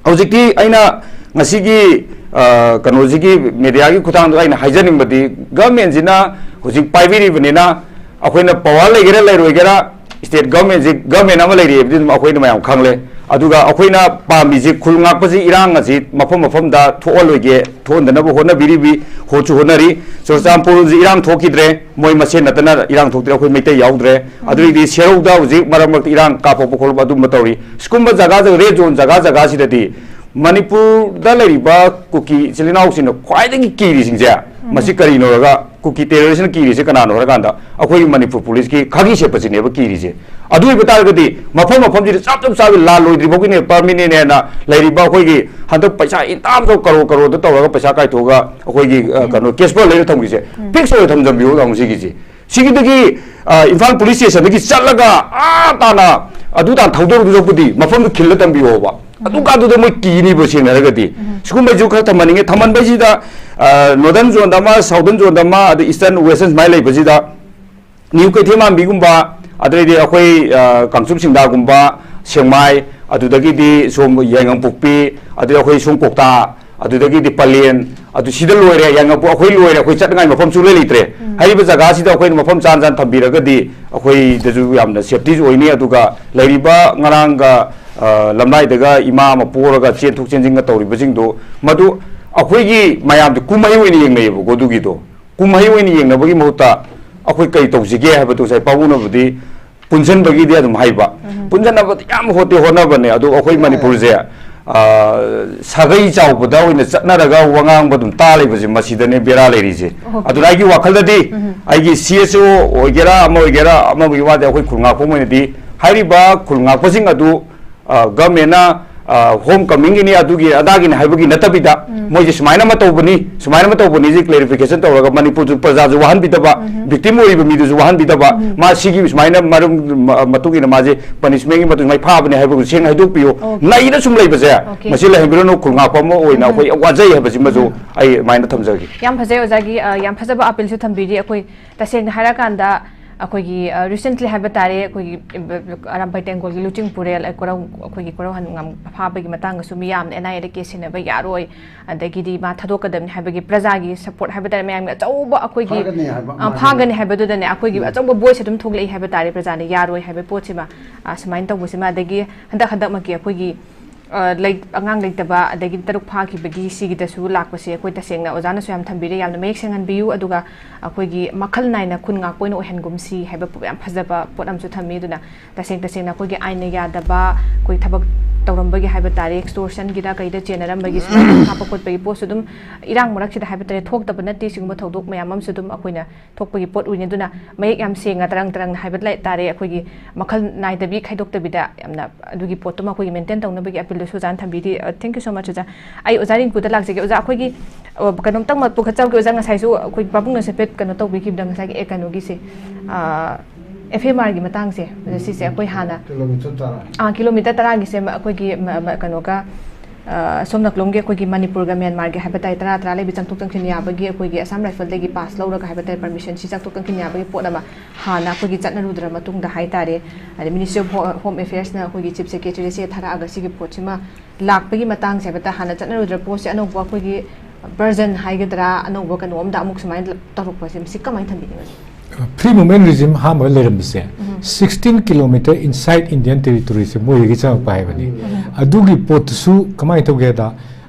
ꯍꯧꯖꯤꯛꯇꯤ ꯑꯩꯅ ꯉꯁꯤꯒꯤ, ꯑ, ꯀꯩꯅꯣꯁꯤꯒꯤ ꯃꯦꯗꯤꯌꯥꯒꯤ ꯈꯨꯠꯊꯥꯡꯗ ꯑꯩꯅ ꯍꯥꯏꯖꯅꯤꯡꯕꯗꯤ, ꯒꯚꯔꯟꯃꯦꯟꯁꯤꯅ ꯍꯧꯖꯤꯛ ꯄꯥꯏꯕꯤꯔꯤꯕꯅꯤꯅ, ꯑꯩꯈꯣꯏꯅ ꯄꯋꯥꯔ ꯂꯩꯒꯦꯔꯥ ꯂꯩꯔꯣꯏꯒꯦꯔꯥ, ꯁ꯭ꯇꯦꯠ ꯒꯚꯔꯟꯃꯦꯟꯁꯤ ꯒꯚꯔꯟꯃꯦꯟ ꯑꯃ ꯂꯩꯔꯤ ꯍꯥꯏꯕꯗꯤ ꯑꯗꯨꯝ ꯑꯩꯈꯣꯏꯅ ꯃꯌꯥꯝ ꯈꯪꯂꯦ꯫ ꯑꯗꯨꯒ ꯑꯩꯈꯣꯏꯅ ꯄꯥꯝꯃꯤꯁꯤ, ꯈꯨꯜ ꯉꯥꯛꯄꯁꯤ ꯏꯔꯥꯡ ꯑꯁꯤ ꯃꯐꯝ ꯃꯐꯝꯗ ꯊꯣꯛꯍꯜꯂꯣꯏꯒꯦ, ꯊꯣꯛꯍꯟꯗꯅꯕ ꯍꯣꯠꯅꯕꯤꯔꯤꯕꯤ, ꯍꯣꯠꯁꯨ ꯍꯣꯠꯅꯔꯤ꯫ ꯆꯨꯔꯆꯥꯟꯄꯨꯔꯁꯤ ꯏꯔꯥꯡ ꯊꯣꯛꯈꯤꯗ꯭ꯔꯦ, ꯃꯣꯏ ꯃꯁꯦꯟ ꯅꯠꯇꯅ ꯏꯔꯥꯡ ꯊꯣꯛꯇ꯭ꯔꯦ, ꯑꯩꯈꯣꯏ ꯃꯩꯇꯩ ꯌꯥꯎꯗ꯭ꯔꯦ꯫ ꯑꯗꯨꯗꯒꯤꯗꯤ ꯁꯦꯔꯧꯗ ꯍꯧꯖꯤꯛ ꯃꯔꯛ ꯃꯔꯛꯇ ꯏꯔꯥꯡ ꯀꯥꯞꯊꯣꯛꯄ ꯈꯣꯠꯂꯛꯄ ꯑꯗꯨꯝꯕ ꯇꯧꯔꯤ꯫ ꯁꯤꯒꯨꯝꯕ ꯖꯒꯥ ꯖꯒꯥ, ꯔꯦꯗ ꯖꯣꯟ ꯖꯒꯥ ꯖꯒꯥꯁꯤꯗꯗꯤ ꯃꯅꯤꯄꯨꯔꯗ ꯂꯩꯔꯤꯕ ꯀꯨꯀꯤ ꯏꯆꯤꯜ ꯏꯅꯥꯎꯁꯤꯡꯅ ꯈ꯭ꯋꯥꯏꯗꯒꯤ ꯀꯤꯔꯤꯁꯤꯡꯁꯦ, ꯃꯁꯤ ꯀꯔꯤꯅꯣ ꯍꯥꯏꯔꯒ, ꯀꯨꯀꯤ ꯇꯦꯔꯣꯔꯤꯁꯅ ꯀꯤꯔꯤꯁꯦ ꯀꯅꯥꯅꯣ ꯍꯥꯏꯔꯀꯥꯟꯗ, ꯑꯩꯈꯣꯏꯒꯤ ꯃꯅꯤꯄꯨꯔ ꯄꯨꯂꯤꯁꯀꯤ ꯈꯥꯀꯤ ꯁꯦꯠꯄꯁꯤꯅꯦꯕ ꯀꯤꯔꯤꯁꯦ꯫ ꯑꯗꯨ ꯑꯣꯏꯕ ꯇꯥꯔꯒꯗꯤ, ꯃꯐꯝ ꯃꯐꯝꯁꯤꯗ ꯆꯞ ꯆꯞ ꯆꯥꯕ ꯂꯥꯜ ꯂꯣꯏꯗ꯭ꯔꯤ ꯐꯥꯎꯒꯤꯅꯦ ꯄꯔꯃꯤꯅꯦꯟ ꯍꯥꯏꯅ ꯂꯩꯔꯤꯕ ꯑꯩꯈꯣꯏꯒꯤ ꯍꯟꯗꯛ ꯄꯩꯁꯥ ꯏꯟꯇꯥꯝꯗ ꯀꯔꯣꯔ ꯀꯔꯣꯔꯗ ꯇꯧꯔꯒ ꯄꯩꯁꯥ ꯀꯥꯏꯊꯣꯛꯑꯒ ꯑꯩꯈꯣꯏꯒꯤ, ꯑ, ꯀꯩꯅꯣ, ꯀꯦꯁ ꯐꯥꯏꯜ ꯂꯩꯔ ꯊꯝꯈ꯭ꯔꯤꯁꯦ, ꯐꯤꯛꯁ ꯑꯣꯏꯅ ꯊꯝꯖꯟꯕꯤꯌꯣ ꯇꯥꯃꯣ ꯁꯤꯒꯤꯁꯦ꯫ ꯁꯤꯒꯤꯗꯒꯤ, ꯑ, ꯏꯝꯐꯥꯜ ꯄꯨꯂꯤꯁ ꯁ꯭ꯇꯦꯁꯟꯗꯒꯤ ꯆꯠꯂꯒ ꯑꯥ ꯇꯥꯅ ꯑꯗꯨ ꯇꯥꯅ ꯊꯧꯗꯣꯔꯛꯇꯣꯏ ꯁꯔꯨꯛꯄꯨꯗꯤ ꯃꯐꯝꯗꯨ ꯈꯤꯜꯂ ꯊꯝꯕꯤꯌꯣꯕ꯫ ꯑꯗꯨ ꯀꯥꯟꯗꯨꯗ ꯃꯣꯏ ꯀꯤꯅꯤꯕ, ꯁꯦꯡꯅ ꯍꯥꯏꯔꯒꯗꯤ꯫ ꯁꯤꯒꯨꯝꯕꯩꯁꯨ ꯈꯔ ꯊꯝꯍꯟꯅꯤꯡꯉꯦ꯫ ꯊꯝꯍꯟꯕꯩꯁꯤꯗ, ꯑ, ꯅꯣꯔꯗꯔꯟ ꯖꯣꯟꯗ ꯑꯃ, ꯁꯥꯎꯗꯔꯟ ꯖꯣꯟꯗ ꯑꯃ, ꯑꯗꯩ ꯏꯁꯇꯔꯟ ꯋꯦꯁꯇꯔꯟ ꯁꯨꯃꯥꯏꯅ ꯂꯩꯕꯁꯤꯗ, ꯅ꯭ꯌꯨ ꯀꯩꯊꯦꯜꯃꯥꯟꯕꯤꯒꯨꯝꯕ, ꯑꯗꯩꯗꯤ ꯑꯩꯈꯣꯏ, ꯑ, ꯀꯥꯡꯆꯨꯞ ꯁꯤꯡꯗꯥꯒꯨꯝꯕ, ꯁꯦꯛꯃꯥꯏ, ꯑꯗꯨꯗꯒꯤꯗꯤ ꯁꯣꯝ ꯌꯥꯏꯉꯪꯄꯣꯛꯄꯤ, ꯑꯗꯩ ꯑꯩꯈꯣꯏ ꯁꯣꯝ ꯀꯣꯛꯇꯥ, ꯑꯗꯨꯗꯒꯤꯗꯤ ꯄꯂꯦꯟ, ꯑꯗꯨ ꯁꯤꯗ ꯂꯣꯏꯔꯦ, ꯌꯥꯏꯉꯪꯄꯣꯛ ꯑꯩꯈꯣꯏ ꯂꯣꯏꯔꯦ, ꯑꯩꯈꯣꯏ ꯆꯠꯅꯤꯡꯉꯥꯏ ꯃꯐꯝ ꯁꯨꯡꯂꯩ ꯂꯩꯇ꯭ꯔꯦ꯫ ꯍꯥꯏꯔꯤꯕ ꯖꯒꯥꯁꯤꯗ ꯑꯩꯈꯣꯏꯅ ꯃꯐꯝ ꯆꯥꯟ ꯆꯥꯟ ꯊꯝꯕꯤꯔꯒꯗꯤ ꯑꯩꯈꯣꯏꯗꯁꯨ ꯌꯥꯝꯅ ꯁꯦꯐꯇꯤꯁꯨ ꯑꯣꯏꯅꯤ꯫ ꯑꯗꯨꯒ ꯂꯩꯔꯤꯕ ꯉꯔꯥꯡꯒ, ꯑ, ꯂꯝꯂꯥꯏꯗꯒ ꯏꯃꯥ ꯑꯃ ꯄꯣꯔꯒ ꯆꯦꯟꯊꯣꯛ ꯆꯦꯟꯁꯤꯟꯒ ꯇꯧꯔꯤꯕꯁꯤꯡꯗꯣ, ꯃꯗꯨ ꯑꯩꯈꯣꯏꯒꯤ ꯃꯌꯥꯝꯗꯤ ꯀꯨꯝꯍꯩ ꯑꯣꯏꯅ ꯌꯦꯡꯅꯩꯌꯦꯕꯀꯣ꯫ ꯑꯗꯨꯒꯤꯗꯣ ꯀꯨꯝꯍꯩ ꯑꯣꯏꯅ ꯌꯦꯡꯅꯕꯒꯤ ꯃꯍꯨꯠꯇ ꯑꯩꯈꯣꯏ ꯀꯩ ꯇꯧꯁꯤꯒꯦ ꯍꯥꯏꯕꯗꯣ ꯉꯁꯥꯏ ꯄꯥꯕꯨꯡꯅꯕꯨꯗꯤ ꯄꯨꯟꯁꯤꯟꯕꯒꯤꯗꯤ ꯑꯗꯨꯝ ꯍꯥꯏꯕ, ꯄꯨꯟꯁꯤꯟꯅꯕꯗꯤ ꯌꯥꯝ ꯍꯣꯠꯇꯤ ꯍꯣꯠꯅꯕꯅꯦ꯫ ꯑꯗꯣ ꯑꯩꯈꯣꯏ ꯃꯅꯤꯄꯨꯔꯁꯦ, ꯑ, ꯁꯥꯒꯩ ꯆꯥꯎꯕꯗ ꯑꯣꯏꯅ ꯆꯠꯅꯔꯒ ꯋꯥ ꯉꯥꯡꯕ ꯑꯗꯨꯝ ꯇꯥ ꯂꯩꯕꯁꯦ, ꯃꯁꯤꯗꯅꯦ ꯕꯦꯔꯥ ꯂꯩꯔꯤꯁꯦ꯫ ꯑꯗꯨꯅ ꯑꯩꯒꯤ ꯋꯥꯈꯜꯗꯗꯤ ꯑꯩꯒꯤ ꯁꯤ ꯑꯦꯁ ꯑꯣ ꯑꯣꯏꯒꯦꯔꯥ, ꯑꯃ ꯑꯣꯏꯒꯦꯔꯥ, ꯑꯃꯒꯤ ꯋꯥꯗꯤ, ꯑꯩꯈꯣꯏ ꯈꯨꯜ ꯉꯥꯛꯄ ꯑꯣꯏꯅꯗꯤ ꯍꯥꯏꯔꯤꯕ ꯈꯨꯜ ꯉꯥꯛꯄꯁꯤꯡ ꯑꯗꯨ, ꯑ, ꯒꯚꯔꯟꯃꯦꯟꯅ, ꯑ, ꯍꯣꯝ ꯀꯃꯤꯡꯒꯤꯅꯤ, ꯑꯗꯨꯒꯤ ꯑꯗꯥꯒꯤꯅꯤ ꯍꯥꯏꯕꯒꯤ ꯅꯠꯇꯕꯤꯗ, ꯃꯣꯏꯁꯦ ꯁꯨꯃꯥꯏꯅ ꯑꯃ ꯇꯧꯕꯅꯤ, ꯁꯨꯃꯥꯏꯅ ꯑꯃ ꯇꯧꯕꯅꯤ, ꯁꯤ ꯀ꯭ꯂꯦꯔꯤꯐꯤꯀꯦꯁꯟ ꯇꯧꯔꯒ ꯃꯅꯤꯄꯨꯔꯁꯨ ꯄ꯭ꯔꯖꯥꯁꯨ ꯋꯥꯍꯟꯕꯤꯗꯕ, ꯚꯤꯛꯇꯤꯝ ꯑꯣꯏꯔꯤꯕ ꯃꯤꯗꯨꯁꯨ ꯋꯥꯍꯟꯕꯤꯗꯕ, ꯃꯥ ꯁꯤꯒꯤ ꯁꯨꯃꯥꯏꯅ ꯃꯔꯝ, ꯃ-, ꯃꯇꯨꯡ ꯏꯟꯅ ꯃꯥꯁꯦ ꯄꯅꯤꯁꯃꯦꯟꯒꯤ ꯃꯇꯨꯡ ꯃꯥꯏ ꯐꯥꯕꯅꯤ ꯍꯥꯏꯕꯗꯨ ꯁꯦꯡꯅ ꯍꯥꯏꯗꯣꯛꯄꯤꯌꯨ꯫ ꯅꯩꯅ ꯁꯨꯝ ꯂꯩꯕꯁꯦ, ꯃꯁꯤ ꯂꯩꯍꯟꯕꯤꯔꯅꯨ꯫ ꯈꯨꯜ ꯉꯥꯛꯄ ꯑꯃ ꯑꯣꯏꯅ ꯑꯩꯈꯣꯏ ꯌꯥꯝ ꯋꯥꯖꯩ ꯍꯥꯏꯕꯁꯤꯃꯁꯨ ꯑꯩ ꯑꯗꯨꯃꯥꯏꯅ ꯊꯝꯖꯒꯦ꯫ ꯌꯥꯝ ꯐꯖꯩ ꯑꯣꯖꯥꯒꯤ, ꯑ, ꯌꯥꯝ ꯐꯖꯕ ꯑꯄꯤꯜꯁꯨ ꯊꯝꯕꯤꯔꯤ꯫ ꯑꯩꯈꯣꯏ ꯇꯁꯦꯡꯅ ꯍꯥꯏꯔꯀꯥꯟꯗ ꯑꯩꯈꯣꯏꯒꯤ, ꯑ, ꯔꯤꯁꯦꯟꯠꯂꯤ ꯍꯥꯏꯕ ꯇꯥꯔꯦ, ꯑꯩꯈꯣꯏꯒꯤ, ꯑ, ꯑꯔꯥꯝꯕꯥꯏ ꯇꯦꯡꯒꯣꯜꯒꯤ ꯂꯨꯆꯤꯡꯄꯨꯔꯦꯜ, ꯑꯩ ꯀꯣꯔꯧ-, ꯑꯩꯈꯣꯏꯒꯤ ꯀꯣꯔꯧꯍꯟꯉꯝ ꯐꯥꯕꯒꯤ ꯃꯇꯥꯡꯗꯁꯨ ꯃꯤꯌꯥꯝꯅ ꯑꯦꯟ ꯑꯥꯏ ꯑꯦꯗ ꯀꯦꯁ ꯁꯤꯟꯅꯕ ꯌꯥꯔꯣꯏ, ꯑꯗꯒꯤꯗꯤ ꯃꯥ ꯊꯥꯗꯣꯛꯀꯗꯕꯅꯤ ꯍꯥꯏꯕꯒꯤ ꯄ꯭ꯔꯖꯥꯒꯤ ꯁꯄꯣꯔꯠ ꯍꯥꯏꯕ ꯇꯥꯔꯦ, ꯃꯌꯥꯝꯒꯤ ꯑꯆꯧꯕ ꯑꯩꯈꯣꯏꯒꯤ, ꯐꯥꯒꯅꯤ ꯍꯥꯏꯕ ꯑ, ꯃꯥꯅꯤ꯫ ꯐꯥꯒꯅꯤ ꯍꯥꯏꯕꯗꯨꯗꯅꯦ ꯑꯩꯈꯣꯏꯒꯤ ꯑꯆꯧꯕ ꯚꯣꯏꯁ ꯑꯗꯨꯝ ꯊꯣꯛꯂꯛꯏ ꯍꯥꯏꯕ ꯇꯥꯔꯦ, ꯄ꯭ꯔꯖꯥꯅ ꯌꯥꯔꯣꯏ ꯍꯥꯏꯕ ꯄꯣꯠꯁꯤꯃ, ꯑ, ꯁꯨꯃꯥꯏꯅ ꯇꯧꯕꯁꯤꯃ꯫ ꯑꯗꯒꯤ ꯍꯟꯗꯛ ꯍꯟꯗꯛꯃꯛꯀꯤ ꯑꯩꯈꯣꯏꯒꯤ, ꯑ, ꯂꯩ-, ꯑꯉꯥꯡ ꯂꯩꯇꯕ, ꯑꯗꯒꯤ ꯇꯔꯨꯛ ꯐꯥꯈꯤꯕꯒꯤ ꯁꯤꯒꯤꯗꯁꯨ ꯂꯥꯛꯄꯁꯦ ꯑꯩꯈꯣꯏ ꯇꯁꯦꯡꯅ ꯑꯣꯖꯥꯅꯁꯨ ꯌꯥꯝ ꯊꯝꯕꯤꯔꯦ, ꯌꯥꯝꯅ ꯃꯌꯦꯛ ꯁꯦꯡꯍꯟꯕꯤꯌꯨ꯫ ꯑꯗꯨꯒ ꯑꯩꯈꯣꯏꯒꯤ ꯃꯈꯜ ꯅꯥꯏꯅ ꯈꯨꯟ ꯉꯥꯛꯄ ꯑꯣꯏꯅ ꯑꯣꯏꯍꯟꯒꯨꯝꯁꯤ ꯍꯥꯏꯕ ꯄ-, ꯌꯥꯝ ꯐꯖꯕ ꯄꯣꯠ ꯑꯃꯁꯨ ꯊꯝꯃꯤ꯫ ꯑꯗꯨꯅ ꯇꯁꯦꯡ ꯇꯁꯦꯡꯅ ꯑꯩꯈꯣꯏꯒꯤ ꯑꯥꯏꯟꯅ ꯌꯥꯗꯕ, ꯑꯩꯈꯣꯏ ꯊꯕꯛ ꯇꯧꯔꯝꯕꯒꯤ ꯍꯥꯏꯕ ꯇꯥꯔꯦ, ꯑꯦꯛꯁꯇꯣꯔꯁꯟꯒꯤꯗ ꯀꯩꯗ ꯆꯦꯟꯅꯔꯝꯕꯒꯤ ꯁꯨꯃꯥꯏꯅ ꯍꯥꯞꯄ ꯈꯣꯠꯄꯒꯤ ꯄꯣꯠꯁꯨ ꯑꯗꯨꯝ ꯏꯔꯥꯡ ꯃꯔꯛꯁꯤꯗ ꯍꯥꯏꯕ ꯇꯥꯔꯦ ꯊꯣꯛꯇꯕ ꯅꯠꯇꯦ꯫ ꯁꯤꯒꯨꯝꯕ ꯊꯧꯗꯣꯛ ꯃꯌꯥꯝ ꯑꯃꯁꯨ ꯑꯗꯨꯝ ꯑꯩꯈꯣꯏꯅ ꯊꯣꯛꯄꯒꯤ ꯄꯣꯠ ꯎꯏꯅꯦ꯫ ꯑꯗꯨꯅ ꯃꯌꯦꯛ ꯌꯥꯝ ꯁꯦꯡꯅ ꯇꯔꯪ ꯇꯔꯪꯅ ꯍꯥꯏꯕ ꯂꯩ ꯇꯥꯔꯦ, ꯑꯩꯈꯣꯏꯒꯤ ꯃꯈꯜ ꯅꯥꯏꯗꯕꯤ ꯈꯥꯏꯗꯣꯛꯇꯕꯤꯗ ꯌꯥꯝꯅ ꯑꯗꯨꯒꯤ ꯄꯣꯠꯇꯨꯃ ꯑꯩꯈꯣꯏꯒꯤ ꯃꯦꯟꯇꯦꯟ ꯇꯧꯅꯕꯒꯤ ꯑꯄꯤꯜꯗꯨꯁꯨ ꯑꯣꯖꯥꯅ ꯊꯝꯕꯤꯔꯤ꯫ ꯑ, thank you so much ꯑꯣꯖꯥ꯫ ꯑꯩ ꯑꯣꯖꯥ ꯔꯤꯡꯀꯨꯗ ꯂꯥꯛꯆꯒꯦ꯫ ꯑꯣꯖꯥ, ꯑꯩꯈꯣꯏꯒꯤ, ꯑ, ꯀꯩꯅꯣꯝꯇꯪ ꯄꯨꯈꯠꯆꯍꯧꯒꯦ ꯑꯣꯖꯥ, ꯉꯁꯥꯏꯁꯨ ꯑꯩꯈꯣꯏ ꯄꯥꯕꯨꯡꯅꯁꯨ ꯍꯥꯏꯐꯦꯠ ꯀꯩꯅꯣ ꯇꯧꯕꯤꯈꯤꯕꯗ ꯉꯁꯥꯏꯒꯤ, ꯑꯦ, ꯀꯩꯅꯣꯒꯤꯁꯦ, ꯑ, ꯑꯦꯐ ꯑꯦꯝ ꯑꯥꯔꯒꯤ ꯃꯇꯥꯡꯁꯦ, ꯑꯗ ꯁꯤꯁꯦ ꯑꯩꯈꯣꯏ ꯍꯥꯟꯅ ꯀꯤꯂꯣꯃꯤꯇꯔ ꯇꯔꯥ꯫ ꯑꯥ, ꯀꯤꯂꯣꯃꯤꯇꯔ ꯇꯔꯥꯒꯤꯁꯦ ꯑꯩꯈꯣꯏꯒꯤ ꯃ-, ꯃ-, ꯀꯩꯅꯣꯒ, ꯑ, ꯁꯣꯝ ꯅꯥꯀꯂꯣꯝꯒꯤ ꯑꯩꯈꯣꯏꯒꯤ ꯃꯅꯤꯄꯨꯔꯒ ꯃ꯭ꯌꯥꯟꯃꯥꯔꯒꯤ ꯍꯥꯏꯕ ꯇꯥꯔꯦ, ꯇꯔꯥ ꯇꯔꯥ ꯂꯩꯕ ꯆꯪꯊꯣꯛ ꯆꯪꯁꯤꯟ ꯌꯥꯕꯒꯤ ꯑꯩꯈꯣꯏꯒꯤ ꯑꯁꯥꯝ ꯔꯥꯏꯐꯜꯗꯒꯤ ꯄꯥꯁ ꯂꯧꯔꯒ ꯍꯥꯏꯕ ꯇꯥꯔꯦ, ꯄꯔꯃꯤꯁꯟꯁꯤ ꯆꯪꯊꯣꯛ ꯆꯪꯁꯤꯟ ꯌꯥꯕꯒꯤ ꯄꯣꯠ ꯑꯃ ꯍꯥꯟꯅ ꯑꯩꯈꯣꯏꯒꯤ ꯆꯠꯅꯔꯨꯗ꯭ꯔ ꯃꯇꯨꯡꯗ ꯍꯥꯏ ꯇꯥꯔꯦ, ꯑꯗꯩ ꯃꯤꯅꯤꯁꯇ꯭ꯔꯤ ꯑꯣꯐ ꯍꯣ-, ꯍꯣꯝ ꯑꯦꯐꯤꯌꯔꯁꯅ ꯑꯩꯈꯣꯏꯒꯤ ꯆꯤꯐ ꯁꯦꯀ꯭ꯔꯦꯇꯔꯤꯁꯦ ꯊꯥꯔꯛꯑꯒ ꯁꯤꯒꯤ ꯄꯣꯠꯁꯤꯃ ꯂꯥꯛꯄꯒꯤ ꯃꯇꯥꯡꯁꯦ ꯍꯥꯏꯕ ꯇꯥꯔꯦ, ꯍꯥꯟꯅ ꯆꯠꯅꯔꯨꯗ꯭ꯔ ꯄꯣꯠꯁꯦ ꯑꯅꯧꯕ ꯑꯩꯈꯣꯏꯒꯤ ꯚꯔꯖꯟ ꯍꯥꯏꯒꯗ꯭ꯔꯥ, ꯑꯅꯧꯕ ꯀꯩꯅꯣ ꯑꯝꯗ ꯑꯃꯨꯛ ꯁꯨꯃꯥꯏꯅ ꯇꯧꯔꯛꯄꯁꯦ, ꯃꯁꯤ ꯀꯃꯥꯏꯅ ꯊꯝꯕꯤꯅꯤꯡꯉꯤ? Free movement regime ꯑꯍꯥꯟꯕ ꯂꯩꯔꯝꯕꯁꯦ, ꯎꯝ꯫ Sixteen kilometer inside Indian territoryꯁꯦ ꯃꯣꯏꯗꯒꯤ ꯆꯪꯉꯛꯄ ꯍꯥꯏꯕꯅꯤ꯫ ꯎꯝ꯫ ꯑꯗꯨꯒꯤ ꯄꯣꯠꯇꯨꯁꯨ ꯀꯃꯥꯏꯅ ꯇꯧꯒꯦꯗ,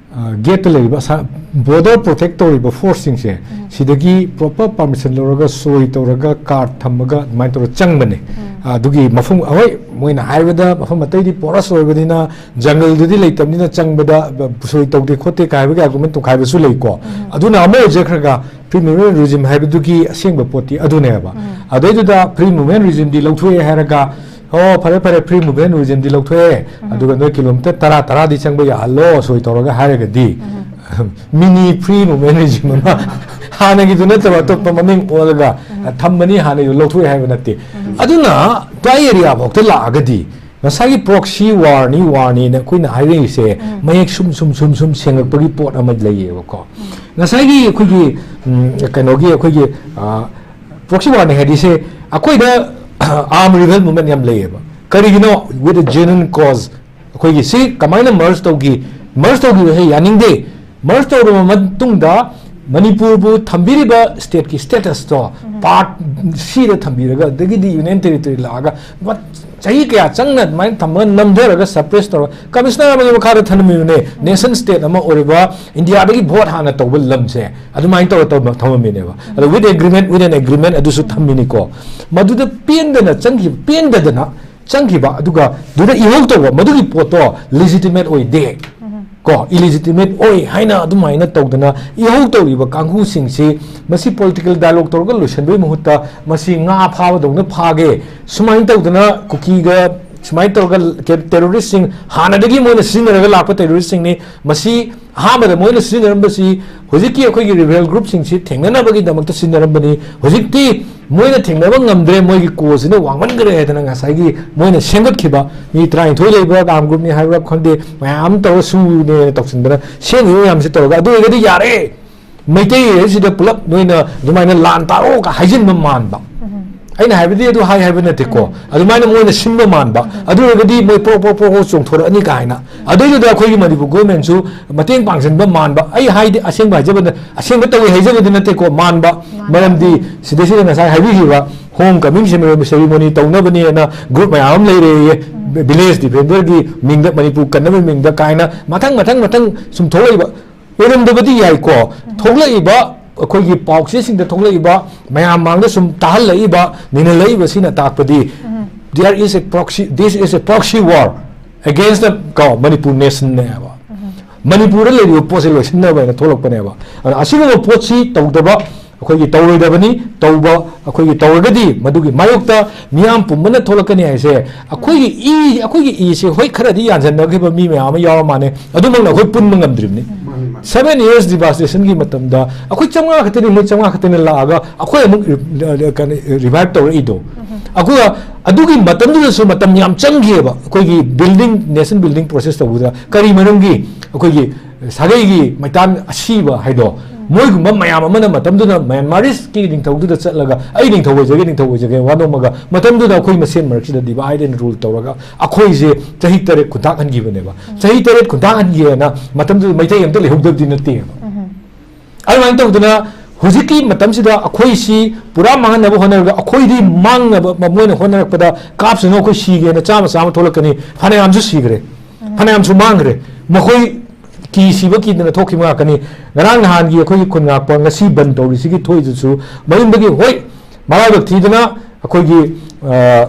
ꯒꯦꯠꯇ ꯂꯩꯔꯤꯕ ꯕꯣꯔꯗꯔ ꯄ꯭ꯔꯣꯇꯦꯛ ꯇꯧꯔꯤꯕ ꯐꯣꯔꯁꯁꯤꯡꯁꯦ ꯁꯤꯗꯒꯤ ꯄ꯭ꯔꯣꯄꯔ ꯄꯥꯔꯃꯤꯁꯟ ꯂꯧꯔꯒ ꯁꯣꯏ ꯇꯧꯔꯒ ꯀꯥꯔꯠ ꯊꯝꯃꯒ ꯑꯗꯨꯃꯥꯏꯅ ꯇꯧꯔꯒ ꯆꯪꯕꯅꯦ꯫ ꯑꯗꯨꯒꯤ ꯃꯐꯝ, ꯍꯣꯏ, ꯃꯣꯏꯅ ꯍꯥꯏꯕꯗ ꯃꯐꯝ ꯑꯇꯩꯗꯤ ꯄꯣꯔꯁ ꯑꯣꯏꯕꯅꯤꯅ ꯖꯪꯒꯜꯗꯨꯗꯤ ꯂꯩꯇꯕꯅꯤꯅ ꯆꯪꯕꯗ ꯁꯣꯏ ꯇꯧꯗꯦ ꯈꯣꯠꯇꯦ ꯀꯥꯏ ꯍꯥꯏꯕꯒꯤ ꯑꯥꯔꯒꯨꯃꯦꯟ ꯇꯧꯈꯥꯏꯕꯁꯨ ꯂꯩꯀꯣ꯫ ꯑꯗꯨꯅ ꯑꯃ ꯑꯣꯏꯖꯈ꯭ꯔꯒ ꯐ꯭ꯔꯤ ꯃꯨꯚꯃꯦꯟ ꯔꯤꯖꯤꯝ ꯍꯥꯏꯕꯗꯨꯒꯤ ꯑꯁꯦꯡꯕ ꯄꯣꯠꯇꯤ ꯑꯗꯨꯅꯦꯕ꯫ ꯑꯗꯩꯗꯨꯗ ꯐ꯭ꯔꯤ ꯃꯨꯚꯃꯦꯟ ꯔꯤꯖꯤꯝꯗꯤ ꯂꯧꯊꯣꯛꯑꯦ ꯍꯥꯏꯔꯒ, ꯑꯣ, ꯐꯔꯦ ꯐꯔꯦ, ꯐ꯭ꯔꯤ ꯃꯨꯚꯃꯦꯟ ꯔꯤꯖꯤꯝꯗꯤ ꯂꯧꯊꯣꯛꯑꯦ, ꯑꯗꯨꯒ ꯅꯣꯏ ꯀꯤꯂꯣꯃꯤꯇꯔ ꯇꯔꯥ ꯇꯔꯥꯗꯤ ꯆꯪꯕ ꯌꯥꯍꯜꯂꯣ ꯁꯣꯏ ꯇꯧꯔꯒ ꯍꯥꯏꯔꯒꯗꯤ, ꯃꯤꯅꯤ ꯐ꯭ꯔꯤ ꯃꯨꯚꯃꯦꯟ ꯔꯤꯖꯤꯝ ꯑꯃ ꯍꯥꯟꯅꯒꯤꯗꯨ ꯅꯠꯇꯕ ꯑꯇꯣꯞꯄ ꯃꯃꯤꯡ ꯑꯣꯜꯂꯒ ꯊꯝꯕꯅꯤ, ꯍꯥꯟꯅꯒꯤꯗꯨ ꯂꯧꯊꯣꯛꯑꯦ ꯍꯥꯏꯕ ꯅꯠꯇꯦ꯫ ꯑꯗꯨꯅ ꯇ꯭ꯔꯥꯏ ꯑꯦꯔꯤꯌꯥ ꯐꯥꯎꯗ ꯂꯥꯛꯑꯒꯗꯤ ꯉꯁꯥꯏꯒꯤ ꯄ꯭ꯔꯣꯛꯁꯤ ꯋꯥꯔꯅꯤ, ꯋꯥꯔꯅꯤꯅ ꯑꯩꯈꯣꯏꯅ ꯍꯥꯏꯔꯛꯏꯁꯦ ꯃꯌꯦꯛ ꯁꯨꯝ ꯁꯨꯝ ꯁꯨꯝ ꯁꯨꯝ ꯁꯦꯡꯉꯛꯄꯒꯤ ꯄꯣꯠ ꯑꯃ ꯂꯩꯌꯦꯕꯀꯣ꯫ ꯉꯁꯥꯏꯒꯤ ꯑꯩꯈꯣꯏꯒꯤ, ꯎꯝ, ꯀꯩꯅꯣꯒꯤ ꯑꯩꯈꯣꯏꯒꯤ ꯄ꯭ꯔꯣꯛꯁꯤ ꯋꯥꯔꯅꯤ ꯍꯥꯏꯗꯤꯁꯦ ꯑꯩꯈꯣꯏꯗ ꯑꯥꯔꯝ ꯔꯤꯕꯦꯜ ꯃꯨꯚꯃꯦꯟ ꯌꯥꯝ ꯂꯩꯌꯦꯕ꯫ ꯀꯔꯤꯒꯤꯅꯣ? With a genuine cause꯫ ꯑꯩꯈꯣꯏꯒꯤ ꯁꯤ ꯀꯃꯥꯏꯅ ꯃꯔꯖ ꯇꯧꯈꯤ? ꯃꯔꯖ ꯇꯧꯈꯤꯕꯁꯦ ꯌꯥꯅꯤꯡꯗꯦ꯫ ꯃꯔꯖ ꯇꯧꯔꯕ ꯃꯇꯨꯡꯗ ꯃꯅꯤꯄꯨꯔꯕꯨ ꯊꯝꯕꯤꯔꯤꯕ ꯁ꯭ꯇꯦꯠꯀꯤ ꯁ꯭ꯇꯦꯇꯁꯇꯣ ꯄꯥꯔꯠ ꯁꯤꯗ ꯊꯝꯕꯤꯔꯒ, ꯑꯗꯒꯤꯗꯤ ꯌꯨꯅꯤꯌꯟ ꯇꯦꯔꯤꯇꯣꯔꯤ ꯂꯥꯛꯑꯒ ꯃ-, ꯆꯍꯤ ꯀꯌꯥ ꯆꯪꯅ ꯑꯗꯨꯃꯥꯏꯅ ꯊꯝꯃꯒ ꯅꯝꯊꯔꯒ ꯁꯄ꯭ꯔꯦꯁ ꯇꯧꯔꯒ ꯀꯃꯤꯁꯅꯔ ꯑꯃꯒꯤ ꯃꯈꯥꯗ ꯊꯝꯂꯝꯃꯤꯕꯅꯦ꯫ ꯅꯦꯁꯟ ꯁ꯭ꯇꯦꯠ ꯑꯃ ꯑꯣꯏꯔꯤꯕ ꯏꯟꯗꯤꯌꯥꯗꯒꯤ ꯚꯣꯠ ꯍꯥꯟꯅ ꯇꯧꯕ ꯂꯝꯁꯦ ꯑꯗꯨꯃꯥꯏꯅ ꯇꯧꯔ ꯇꯧꯔ ꯊꯝꯃꯝꯃꯤꯅꯦꯕ꯫ ꯑꯗꯣ with agreement, with an agreement ꯑꯗꯨꯁꯨ ꯊꯝꯃꯤꯅꯤꯀꯣ꯫ ꯃꯗꯨꯗ ꯄꯦꯟꯗꯅ ꯆꯪꯈꯤꯕ, ꯄꯦꯟꯗꯗꯅ ꯆꯪꯈꯤꯕ, ꯑꯗꯨꯒ ꯑꯗꯨꯗ ꯏꯍꯧ ꯇꯧꯕ, ꯃꯗꯨꯒꯤ ꯄꯣꯠꯇꯣ ꯂꯤꯖꯤꯇꯤꯃꯦꯠ ꯑꯣꯏꯗꯦ꯫ ꯀꯣ, ꯏꯂꯤꯖꯤꯇꯤꯃꯦꯠ ꯑꯣꯏ ꯍꯥꯏꯅ ꯑꯗꯨꯃꯥꯏꯅ ꯇꯧꯗꯅ ꯏꯍꯧ ꯇꯧꯔꯤꯕ ꯀꯥꯡꯕꯨꯁꯤꯡꯁꯤ, ꯃꯁꯤ ꯄꯣꯂꯤꯇꯤꯀꯦꯜ ꯗꯥꯏꯂꯣꯒ ꯇꯧꯔꯒ ꯂꯣꯏꯁꯤꯟꯕꯒꯤ ꯃꯍꯨꯠꯇ ꯃꯁꯤ ꯉꯥ ꯐꯥꯕꯗꯧꯅ ꯐꯥꯒꯦ, ꯁꯨꯃꯥꯏꯅ ꯇꯧꯗꯅ ꯀꯨꯀꯤꯒ ꯁꯨꯃꯥꯏꯅ ꯇꯧꯔꯒ ꯇꯦꯔꯣꯔꯤꯁꯁꯤꯡ, ꯍꯥꯟꯅꯗꯒꯤ ꯃꯣꯏꯅ ꯁꯤꯖꯤꯟꯅꯔꯒ ꯂꯥꯛꯄ ꯇꯦꯔꯣꯔꯤꯁꯁꯤꯡꯅꯤ꯫ ꯃꯁꯤ ꯑꯍꯥꯟꯕꯗ ꯃꯣꯏꯅ ꯁꯤꯖꯤꯟꯅꯔꯝꯕꯁꯤ ꯍꯧꯖꯤꯛꯀꯤ ꯑꯩꯈꯣꯏꯒꯤ ꯔꯤꯕꯦꯜ ꯒ꯭ꯔꯨꯞꯁꯤꯡꯁꯤ ꯊꯦꯡꯅꯅꯕꯒꯤꯗꯃꯛꯇ ꯁꯤꯖꯤꯟꯅꯔꯝꯕꯅꯤ꯫ ꯍꯧꯖꯤꯛꯇꯤ ꯃꯣꯏꯅ ꯊꯦꯡꯅꯕ ꯉꯝꯗ꯭ꯔꯦ, ꯃꯣꯏꯒꯤ ꯀꯣꯁꯤꯅ ꯋꯥꯡꯃꯟꯈ꯭ꯔꯦ ꯍꯥꯏꯗꯅ ꯉꯁꯥꯏꯒꯤ ꯃꯣꯏꯅ ꯁꯦꯝꯒꯠꯈꯤꯕ ꯃꯤ ꯇꯔꯥꯅꯤꯊꯣꯏ ꯂꯩꯕ ꯑꯥꯔꯝ ꯒ꯭ꯔꯨꯞꯅꯤ ꯍꯥꯏꯕ꯭ꯔꯥ ꯈꯪꯗꯦ, ꯃꯌꯥꯝ ꯑꯃ ꯇꯧꯔ ꯁꯨꯅꯦꯅ ꯇꯧꯁꯤꯟꯗꯅ ꯁꯦꯝꯈꯤꯕ ꯃꯌꯥꯝꯁꯤ ꯇꯧꯔꯒ, ꯑꯗꯨ ꯑꯣꯏꯔꯒꯗꯤ ꯌꯥꯔꯦ, ꯃꯩꯇꯩ ꯍꯥꯏꯁꯤꯗ ꯄꯨꯂꯞ ꯅꯣꯏꯅ ꯑꯗꯨꯃꯥꯏꯅ ꯂꯥꯟ ꯇꯥꯔꯣꯒ ꯍꯥꯏꯖꯤꯟꯕ ꯃꯥꯟꯕ꯫ ꯑꯩꯅ ꯍꯥꯏꯕꯗꯤ ꯑꯗꯨ ꯍꯥꯏ ꯍꯥꯏꯕ ꯅꯠꯇꯦꯀꯣ, ꯑꯗꯨꯃꯥꯏꯅ ꯃꯣꯏꯅ ꯁꯤꯟꯕ ꯃꯥꯟꯕ꯫ ꯑꯗꯨ ꯑꯣꯏꯔꯒꯗꯤ ꯃꯣꯏ ꯄ꯭ꯔꯣꯛ ꯄ꯭ꯔꯣꯛ ꯄ꯭ꯔꯣꯛ ꯄ꯭ꯔꯣꯛ ꯆꯣꯡꯊꯣꯔꯛꯑꯅꯤ ꯀꯥꯏꯅ꯫ ꯑꯗꯨꯏꯗꯨꯗ ꯑꯩꯈꯣꯏꯒꯤ ꯃꯅꯤꯄꯨꯔ ꯒꯣꯔꯃꯦꯟꯁꯨ ꯃꯇꯦꯡ ꯄꯥꯡꯁꯤꯟꯕ ꯃꯥꯟꯕ꯫ ꯑꯩ ꯍꯥꯏꯗꯤ ꯑꯁꯦꯡꯕ ꯍꯥꯏꯖꯕꯗ, ꯑꯁꯦꯡꯕ ꯇꯧꯏ ꯍꯥꯏꯖꯕꯗꯤ ꯅꯠꯇꯦꯀꯣ, ꯃꯥꯟꯕ꯫ ꯃꯔꯝꯗꯤ ꯁꯤꯗꯩꯁꯤꯗ ꯉꯁꯥꯏ ꯍꯥꯏꯕꯤꯈꯤꯕ ꯍꯣꯝ ꯀꯃꯤꯡ ꯁꯦꯔꯤꯃꯣꯅꯤ ꯇꯧꯅꯕꯅꯦꯅ ꯒ꯭ꯔꯨꯞ ꯃꯌꯥꯝ ꯑꯃ ꯂꯩꯔꯦꯌꯦ꯫ ꯚꯤꯂꯦꯖ ꯗꯤꯐꯦꯟꯗꯔꯒꯤ ꯃꯤꯡꯗ, ꯃꯅꯤꯄꯨꯔ ꯀꯟꯅꯕꯒꯤ ꯃꯤꯡꯗ ꯀꯥꯏꯅ ꯃꯊꯪ ꯃꯊꯪ ꯃꯊꯪ ꯁꯨꯝ ꯊꯣꯛꯂꯛꯏꯕ꯫ ꯑꯣꯏꯔꯝꯗꯕꯗꯤ ꯌꯥꯏꯀꯣ, ꯊꯣꯛꯂꯛꯏꯕ ꯑꯩꯈꯣꯏꯒꯤ ꯄꯥꯎꯆꯦꯁꯤꯡꯗ ꯊꯣꯛꯂꯛꯏꯕ ꯃꯌꯥꯝ ꯃꯥꯡꯗ ꯁꯨꯝ ꯇꯥꯍꯜꯂꯛꯏꯕ, ꯅꯩꯅꯜꯂꯛꯏꯕꯁꯤꯅ ꯇꯥꯛꯄꯗꯤ, there is a proxy, this is a proxy war against the, ꯀꯣ, ꯃꯅꯤꯄꯨꯔ ꯅꯦꯁꯟꯅꯦꯕ꯫ ꯃꯅꯤꯄꯨꯔꯗ ꯂꯩꯔꯤꯕ ꯄꯣꯠꯁꯦ ꯂꯣꯏꯁꯤꯟꯅꯕ ꯍꯥꯏꯅ ꯊꯣꯛꯂꯛꯄꯅꯦꯕ꯫ ꯑꯗꯨꯅ ꯑꯁꯤꯒꯨꯝꯕ ꯄꯣꯠꯁꯤ ꯇꯧꯗꯕ ꯑꯩꯈꯣꯏꯒꯤ ꯇꯧꯔꯣꯏꯗꯕꯅꯤ꯫ ꯇꯧꯕ, ꯑꯩꯈꯣꯏꯒꯤ ꯇꯧꯔꯒꯗꯤ ꯃꯗꯨꯒꯤ ꯃꯥꯌꯣꯛꯇ ꯃꯤꯌꯥꯝ ꯄꯨꯝꯕꯅ ꯊꯣꯛꯂꯛꯀꯅꯤ ꯍꯥꯏꯁꯦ꯫ ꯑꯩꯈꯣꯏꯒꯤ ꯏ, ꯑꯩꯈꯣꯏꯒꯤ ꯏꯁꯦ ꯍꯣꯏ ꯈꯔꯗꯤ ꯌꯥꯟꯁꯤꯟꯅꯈꯤꯕ ꯃꯤ ꯃꯌꯥꯝ ꯑꯃ ꯌꯥꯎꯔ ꯃꯥꯅꯦ, ꯑꯗꯨꯃꯛꯅ ꯑꯩꯈꯣꯏ ꯄꯨꯟꯕ ꯉꯝꯗ꯭ꯔꯤꯕꯅꯤ꯫ ꯃꯥꯅꯤ, ꯃꯥꯅꯤ꯫ Seven years devastationꯒꯤ ꯃꯇꯝꯗ ꯑꯩꯈꯣꯏ ꯆꯥꯝꯃꯉꯥ ꯈꯛꯇꯅꯤ, ꯃꯣꯏ ꯆꯥꯝꯃꯉꯥ ꯈꯛꯇꯅꯤ ꯂꯥꯛꯑꯒ ꯑꯩꯈꯣꯏ ꯑꯃꯨꯛ ꯔꯤ-, ꯔꯤ-, ꯀꯩꯅꯣ, revive ꯇꯧꯔꯛꯏꯗꯣ꯫ ꯑꯗꯨꯒ ꯑꯗꯨꯒꯤ ꯃꯇꯝꯗꯨꯗꯁꯨ ꯃꯇꯝ ꯌꯥꯝ ꯆꯪꯈꯤꯑꯕ ꯑꯩꯈꯣꯏꯒꯤ building, nation building process ꯇꯧꯕꯗ꯫ ꯀꯔꯤ ꯃꯔꯝꯒꯤ? ꯑꯩꯈꯣꯏꯒꯤ ꯁꯥꯒꯩꯒꯤ ꯃꯩꯇꯥꯟ ꯑꯁꯤꯕ ꯍꯥꯏꯗꯣ, ꯃꯣꯏꯒꯨꯝꯕ ꯃꯌꯥꯝ ꯑꯃꯅ ꯃꯇꯝꯗꯨꯗ ꯃ꯭ꯌꯥꯟꯃꯥꯔꯤꯁꯀꯤ ꯅꯤꯡꯊꯧꯗꯨꯗ ꯆꯠꯂꯒ, "ꯑꯩ ꯅꯤꯡꯊꯧ ꯑꯣꯏꯖꯒꯦ, ꯅꯤꯡꯊꯧ ꯑꯣꯏꯖꯒꯦ" ꯋꯥ ꯅꯣꯝꯃꯒ, ꯃꯇꯝꯗꯨꯗ ꯑꯩꯈꯣꯏ ꯃꯁꯦꯟ ꯃꯔꯛꯁꯤꯗ divide and rule ꯇꯧꯔꯒ ꯑꯩꯈꯣꯏꯁꯦ ꯆꯍꯤ ꯇꯔꯦꯠ ꯈꯨꯟꯇꯥꯛꯍꯟꯈꯤꯕꯅꯦꯕ꯫ ꯆꯍꯤ ꯇꯔꯦꯠ ꯈꯨꯟꯇꯥꯛꯍꯟꯒꯦꯅ ꯃꯇꯝꯗꯨꯗ ꯃꯩꯇꯩ ꯑꯝꯇ ꯂꯩꯍꯧꯗꯕꯗꯤ ꯅꯠꯇꯦꯕ꯫ ꯑꯗꯨꯃꯥꯏꯅ ꯇꯧꯗꯅ ꯍꯧꯖꯤꯛꯀꯤ ꯃꯇꯝꯁꯤꯗ ꯑꯩꯈꯣꯏꯁꯤ ꯄꯨꯔꯥ ꯃꯥꯡꯍꯟꯅꯕ ꯍꯣꯠꯅꯔꯒ, ꯑꯩꯈꯣꯏꯗꯤ ꯃꯥꯡꯅꯕ ꯃ-, ꯃꯣꯏꯅ ꯍꯣꯠꯅꯔꯛꯄꯗ ꯀꯥꯞꯁꯅꯨ, ꯑꯩꯈꯣꯏ ꯁꯤꯒꯦꯅ ꯆꯥꯝꯃ ꯆꯥꯝꯃ ꯊꯣꯛꯂꯛꯀꯅꯤ, ꯐꯅꯌꯥꯝꯁꯨ ꯁꯤꯈ꯭ꯔꯦ, ꯐꯅꯌꯥꯝꯁꯨ ꯃꯥꯡꯈ꯭ꯔꯦ꯫ ꯃꯈꯣꯏ ꯀꯤ ꯁꯤꯕ ꯀꯤꯗꯅ ꯊꯣꯛꯈꯤꯕ ꯉꯥꯛꯇꯅꯤ꯫ ꯉꯔꯥꯡ ꯅꯍꯥꯟꯒꯤ ꯑꯩꯈꯣꯏꯒꯤ ꯈꯨꯟ ꯉꯥꯛꯄ, ꯉꯁꯤ ꯕꯟ ꯇꯧꯔꯤꯁꯤꯒꯤ ꯊꯣꯛꯏꯗꯨꯁꯨ ꯃꯌꯨꯝꯗꯒꯤ, ꯍꯣꯏ, ꯃꯔꯥꯏꯕꯛ ꯊꯤꯗꯅ ꯑꯩꯈꯣꯏꯒꯤ, ꯑ,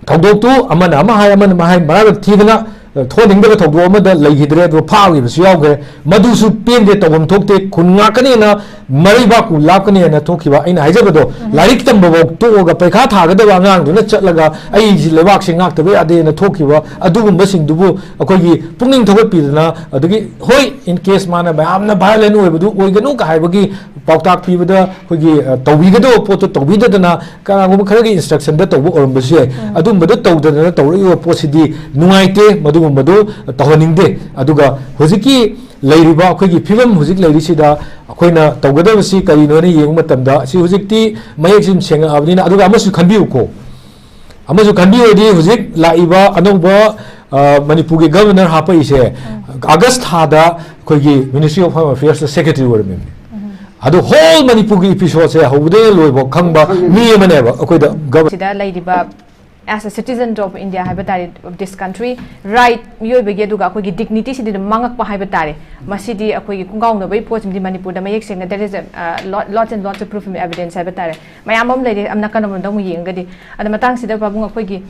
ꯊꯧꯗꯣꯛꯇꯨ ꯑꯃꯅ ꯑꯃ ꯍꯥꯏ, ꯑꯃꯅ ꯑꯃ ꯍꯥꯏ, ꯃꯔꯥꯏꯕꯛ ꯊꯤꯗꯅ, ꯑ, ꯊꯣꯛꯍꯟꯅꯤꯡꯗꯕ ꯊꯧꯗꯣꯛ ꯑꯃꯗ ꯂꯩꯈꯤꯗ꯭ꯔꯦ, ꯑꯗꯨꯒ ꯐꯥꯈꯤꯕꯁꯨ ꯌꯥꯎꯈ꯭ꯔꯦ꯫ ꯃꯗꯨꯁꯨ ꯄꯦꯟꯗꯦ, ꯇꯧꯐꯝ ꯊꯣꯛꯇꯦ, ꯈꯨꯟ ꯉꯥꯛꯀꯅꯦꯅ, ꯃꯔꯩꯕꯥꯛꯄꯨ ꯂꯥꯛꯀꯅꯦꯅ ꯊꯣꯛꯈꯤꯕ꯫ ꯑꯩꯅ ꯍꯥꯏꯖꯕꯗꯣ, ꯎꯝ꯫ ꯂꯥꯏꯔꯤꯛ ꯇꯝꯕꯐꯥꯎ ꯇꯣꯛꯑꯒ ꯄꯩꯈꯥ ꯊꯥꯒꯗꯕ ꯑꯉꯥꯡꯗꯨꯅ ꯆꯠꯂꯒ ꯑꯩꯁꯤ ꯂꯩꯕꯥꯛꯁꯤ ꯉꯥꯛꯇꯕ ꯌꯥꯗꯦꯅ ꯊꯣꯛꯈꯤꯕ ꯑꯗꯨꯒꯨꯝꯕꯁꯤꯡꯗꯨꯕꯨ ꯑꯩꯈꯣꯏꯒꯤ ꯄꯨꯛꯅꯤꯡ ꯊꯧꯒꯠꯄꯤꯗꯅ, ꯑꯗꯒꯤ ꯍꯣꯏ, in case ꯃꯥꯅ ꯃꯌꯥꯝꯅ violent ꯑꯣꯏꯕꯗꯨ ꯑꯣꯏꯒꯅꯨ ꯀ ꯍꯥꯏꯕꯒꯤ ꯄꯥꯎꯇꯥꯛ ꯄꯤꯕꯗ ꯑꯩꯈꯣꯏꯒꯤ, ꯑ, ꯇꯧꯕꯤꯒꯗꯕ ꯄꯣꯠꯇꯣ ꯇꯧꯕꯤꯗꯗꯅ, ꯀꯅꯥꯒꯨꯝꯕ ꯈꯔꯒꯤ instructionꯗ ꯇꯧꯕ ꯑꯣꯏꯔꯝꯕꯁꯨ ꯌꯥꯏ꯫ ꯎꯝ꯫ ꯑꯗꯨꯝꯕꯗꯣ ꯇꯧꯗꯗꯅ ꯇꯧꯔꯛꯏꯕ ꯄꯣꯠꯁꯤꯗꯤ ꯅꯨꯡꯉꯥꯏꯇꯦ, ꯃꯗꯨꯒꯨꯝꯕꯗꯨ ꯇꯧꯍꯟꯅꯤꯡꯗꯦ꯫ ꯑꯗꯨꯒ ꯍꯧꯖꯤꯛꯀꯤ ꯂꯩꯔꯤꯕ ꯑꯩꯈꯣꯏꯒꯤ ꯐꯤꯕꯝ ꯍꯧꯖꯤꯛ ꯂꯩꯔꯤꯁꯤꯗ ꯑꯩꯈꯣꯏꯅ ꯇꯧꯒꯗꯕꯁꯤ ꯀꯔꯤꯅꯣ ꯍꯥꯏꯅ ꯌꯦꯡꯕ ꯃꯇꯝꯗ, ꯁꯤ ꯍꯧꯖꯤꯛꯇꯤ ꯃꯌꯦꯛꯁꯤ ꯑꯗꯨꯝ ꯁꯦꯡꯉꯛꯑꯕꯅꯤꯅ, ꯑꯗꯨꯒ ꯑꯃꯁꯨ ꯈꯟꯕꯤꯌꯨꯀꯣ, ꯑꯃꯁꯨ ꯈꯟꯕꯤꯌꯨꯗꯤ, ꯍꯧꯖꯤꯛ ꯂꯥꯛꯏꯕ ꯑꯅꯧꯕ, ꯑ, ꯃꯅꯤꯄꯨꯔꯒꯤ governor ꯍꯥꯞꯄꯛꯏꯁꯦ, ꯎꯝ꯫ August ꯊꯥꯗ ꯑꯩꯈꯣꯏꯒꯤ Ministry of Home Affairsꯇ secretary ꯑꯣꯏꯔꯝꯃꯤꯕꯅꯤ꯫ ꯎꯝ꯫ ꯑꯗꯨ whole ꯃꯅꯤꯄꯨꯔꯒꯤ episodeꯁꯦ ꯍꯧꯕꯗꯒꯤ ꯂꯣꯏꯕ ꯈꯪꯕ ꯈꯪꯉꯤ꯫ ꯃꯤ ꯑꯃꯅꯦꯕ ꯑꯩꯈꯣꯏꯗ governor꯫ ꯁꯤꯗ ꯂꯩꯔꯤꯕ as a citizen of India ꯍꯥꯏꯕ ꯇꯥꯔꯦ, of this country, right, ꯃꯤꯑꯣꯏꯕꯒꯤ ꯑꯗꯨꯒ ꯑꯩꯈꯣꯏꯒꯤ dignity ꯁꯤꯗꯤ ꯑꯗꯨꯝ ꯃꯥꯡꯉꯛꯄ ꯍꯥꯏꯕ ꯇꯥꯔꯦ꯫ ꯃꯁꯤꯗꯤ ꯑꯩꯈꯣꯏꯒꯤ ꯈꯣꯡꯒꯥꯎꯅꯕꯒꯤ ꯄꯣꯠꯁꯤꯃꯗꯤ ꯃꯅꯤꯄꯨꯔꯗ ꯃꯌꯦꯛ ꯁꯦꯡꯅ there is a, uh, lot, lots and lots of proof and evidence ꯍꯥꯏꯕ ꯇꯥꯔꯦ, ꯃꯌꯥꯝ ꯑꯃ ꯂꯩꯔꯦ꯫ ꯑꯝ ꯅꯥꯀꯟ ꯑꯃꯔꯣꯝꯗ ꯑꯃꯨꯛ ꯌꯦꯡꯉꯒꯗꯤ, ꯑꯗ ꯃꯇꯥꯡꯁꯤꯗ ꯄꯥꯕꯨꯡ ꯑꯩꯈꯣꯏꯒꯤ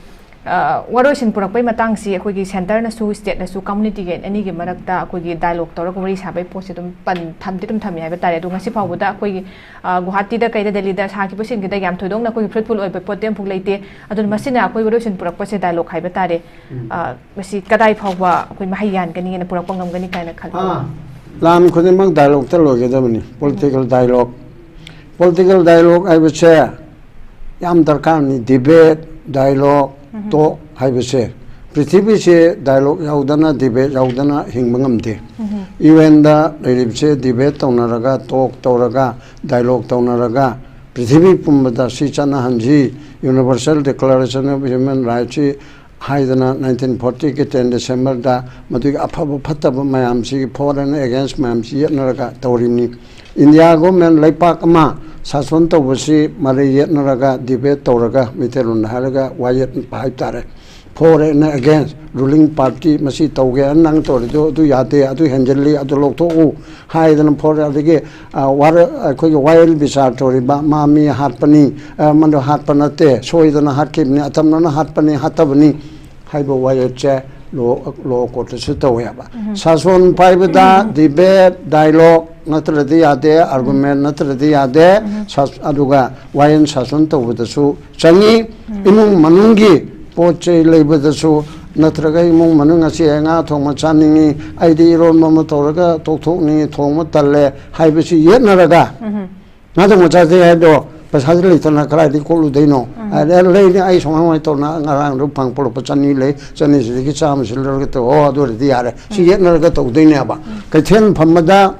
ꯑ, ꯋꯥꯔꯣꯏꯁꯤꯟ ꯄꯨꯔꯛꯄꯒꯤ ꯃꯇꯥꯡꯁꯤ ꯑꯩꯈꯣꯏꯒꯤ centre ꯅꯁꯨ state ꯅꯁꯨ community ꯒꯤ ꯑꯅꯤꯒꯤ ꯃꯔꯛꯇ ꯑꯩꯈꯣꯏꯒꯤ dialogue ꯇꯧꯔꯒ ꯋꯥꯔꯤ ꯁꯥꯕꯒꯤ ꯄꯣꯠꯁꯤ ꯑꯗꯨꯝ ꯄꯟ-, ꯊꯝꯗꯤ ꯑꯗꯨꯝ ꯊꯝꯃꯤ ꯍꯥꯏꯕ ꯇꯥꯔꯦ꯫ ꯑꯗꯣ ꯉꯁꯤ ꯐꯥꯎꯕꯗ ꯑꯩꯈꯣꯏꯒꯤ, ꯑ, ꯒꯨꯋꯥꯍꯥꯇꯤꯗ ꯀꯩꯗ ꯗꯦꯜꯂꯤꯗ ꯁꯥꯈꯤꯕꯁꯤꯡꯒꯤꯗ ꯌꯥꯝ ꯊꯣꯏꯗꯣꯛꯅ ꯑꯩꯈꯣꯏꯒꯤ fruitful ꯑꯣꯏꯕ ꯄꯣꯠꯇꯤ ꯑꯃꯐꯥꯎ ꯂꯩꯇꯦ꯫ ꯑꯗꯨꯅ ꯃꯁꯤꯅ ꯑꯩꯈꯣꯏ ꯋꯥꯔꯣꯏꯁꯤꯟ ꯄꯨꯔꯛꯄꯁꯦ dialogue ꯍꯥꯏꯕ ꯇꯥꯔꯦ꯫ ꯎꯝ꯫ ꯑ, ꯃꯁꯤ ꯀꯗꯥꯏ ꯐꯥꯎꯕ ꯑꯩꯈꯣꯏ ꯃꯍꯩ ꯌꯥꯟꯒꯅꯤꯅ ꯄꯨꯔꯛꯄ ꯉꯝꯒꯅꯤ ꯀꯥꯏꯅ ꯈꯜꯂꯤ? ꯑꯥ, ꯂꯥꯟ ꯈꯨꯗꯤꯡꯃꯛ dialogue ꯇ ꯂꯣꯏꯒꯗꯕꯅꯤ, political dialogue꯫ Political dialogue ꯍꯥꯏꯕꯁꯦ ꯌꯥꯝ ꯗꯔꯀꯥꯔꯅꯤ꯫ Debate, dialogue, talk ꯍꯥꯏꯕꯁꯦ꯫ ꯄ꯭ꯔꯤꯊꯤꯕꯤꯁꯦ dialogue ꯌꯥꯎꯗꯅ, debate ꯌꯥꯎꯗꯅ ꯍꯤꯡꯕ ꯉꯝꯗꯦ꯫ UN ꯗ ꯂꯩꯔꯤꯕꯁꯦ debate ꯇꯧꯅꯔꯒ, talk ꯇꯧꯔꯒ, dialogue ꯇꯧꯅꯔꯒ ꯄ꯭ꯔꯤꯊꯤꯕꯤ ꯄꯨꯝꯕꯗ ꯁꯤ ꯆꯠꯅꯍꯟꯁꯤ, Universal Declaration of Human Rights ꯁꯤ ꯍꯥꯏꯗꯅ nineteen forty ꯒꯤ ten December ꯗ ꯃꯗꯨꯒꯤ ꯑꯐꯕ ꯐꯠꯇꯕ ꯃꯌꯥꯝꯁꯤ, for and against ꯃꯌꯥꯝꯁꯤ ꯌꯦꯠꯅꯔꯒ ꯇꯧꯔꯤꯕꯅꯤ꯫ India government ꯂꯩꯄꯥꯛ ꯑꯃ ꯁꯥꯁꯣꯟ ꯇꯧꯕꯁꯤ ꯃꯔꯩ ꯌꯦꯠꯅꯔꯒ, debate ꯇꯧꯔꯒ, ꯃꯩꯇꯩꯂꯣꯟꯗ ꯍꯥꯏꯔꯒ ꯋꯥ ꯌꯦꯠꯄ ꯍꯥꯏꯕ ꯇꯥꯔꯦ꯫ For and against, ruling party ꯃꯁꯤ ꯇꯧꯒꯦ, ꯅꯪ ꯇꯧꯔꯤꯗꯨ ꯑꯗꯨ ꯌꯥꯗꯦ, ꯑꯗꯨ ꯍꯦꯟꯖꯤꯜꯂꯤ, ꯑꯗꯨ ꯂꯧꯊꯣꯛꯎ ꯍꯥꯏꯗꯅ for, ꯑꯗꯒꯤ, ꯑ, ꯋꯥꯔ-, ꯑꯩꯈꯣꯏꯒꯤ ꯋꯥꯌꯦꯜ ꯕꯤꯆꯥꯔ ꯇꯧꯔꯤꯕ ꯃꯥ ꯃꯤ ꯍꯥꯠꯄꯅꯤ, ꯑ, ꯃꯗꯨ ꯍꯥꯠꯄ ꯅꯠꯇꯦ, ꯁꯣꯏꯗꯅ ꯍꯥꯠꯈꯤꯕꯅꯤ, ꯑꯇꯝꯅꯅ ꯍꯥꯠꯄꯅꯤ, ꯍꯥꯠꯇꯕꯅꯤ ꯍꯥꯏꯕ ꯋꯥꯌꯦꯜꯁꯦ law, law court ꯇꯁꯨ ꯇꯧꯋꯦꯕ꯫ ꯁꯥꯁꯣꯟ ꯄꯥꯏꯕꯗ debate, dialogue ꯅꯠꯇ꯭ꯔꯗꯤ ꯌꯥꯗꯦ, argument ꯅꯠꯇ꯭ꯔꯗꯤ ꯌꯥꯗꯦ, ꯁꯥꯁ-, ꯑꯗꯨꯒ ꯋꯥꯌꯦꯜ ꯁꯥꯁꯣꯟ ꯇꯧꯕꯗꯁꯨ ꯆꯪꯉꯤ꯫ ꯏꯃꯨꯡ ꯃꯅꯨꯡꯒꯤ ꯄꯣꯠ ꯆꯩ ꯂꯩꯕꯗꯁꯨ, ꯅꯠꯇ꯭ꯔꯒ ꯏꯃꯨꯡ ꯃꯅꯨꯡ ꯑꯁꯤ, "ꯑꯩ ꯉꯥ ꯊꯣꯡꯕ ꯆꯥꯅꯤꯡꯉꯤ, ꯑꯩꯗꯤ ꯏꯔꯣꯟꯕ ꯑꯃ ꯇꯧꯔꯒ ꯇꯣꯛꯊꯣꯛꯅꯤꯡꯉꯤ, ꯊꯣꯡꯕ ꯇꯜꯂꯦ" ꯍꯥꯏꯕꯁꯤ ꯌꯦꯠꯅꯔꯒ, "ꯉꯥ ꯊꯣꯡꯕ ꯆꯥꯁꯦ" ꯍꯥꯏꯗꯣ ꯄꯩꯁꯥꯁꯨ ꯂꯩꯇꯅ ꯀꯗꯥꯏꯗꯒꯤ ꯀꯣꯠꯂꯨꯗꯣꯏꯅꯣ? ꯑꯗ ꯂꯩꯅꯤ, ꯑꯩ ꯁꯨꯃꯥꯏ ꯁꯨꯃꯥꯏꯅ ꯇꯧꯅ ꯉꯔꯥꯡꯗꯣ ꯐꯪ ꯄꯨꯔꯛꯄ ꯆꯅꯤ ꯂꯩ, ꯆꯅꯤꯁꯤꯗꯒꯤ ꯆꯥꯝꯃꯁꯤ ꯂꯧꯔꯒ ꯇꯧ, ꯑꯣ, ꯑꯗꯨ ꯑꯣꯏꯔꯗꯤ ꯌꯥꯔꯦ꯫ ꯁꯤ ꯌꯦꯠꯅꯔꯒ ꯇꯧꯗꯣꯏꯅꯦꯕ꯫ ꯀꯩꯊꯦꯜ ꯐꯝꯕꯗ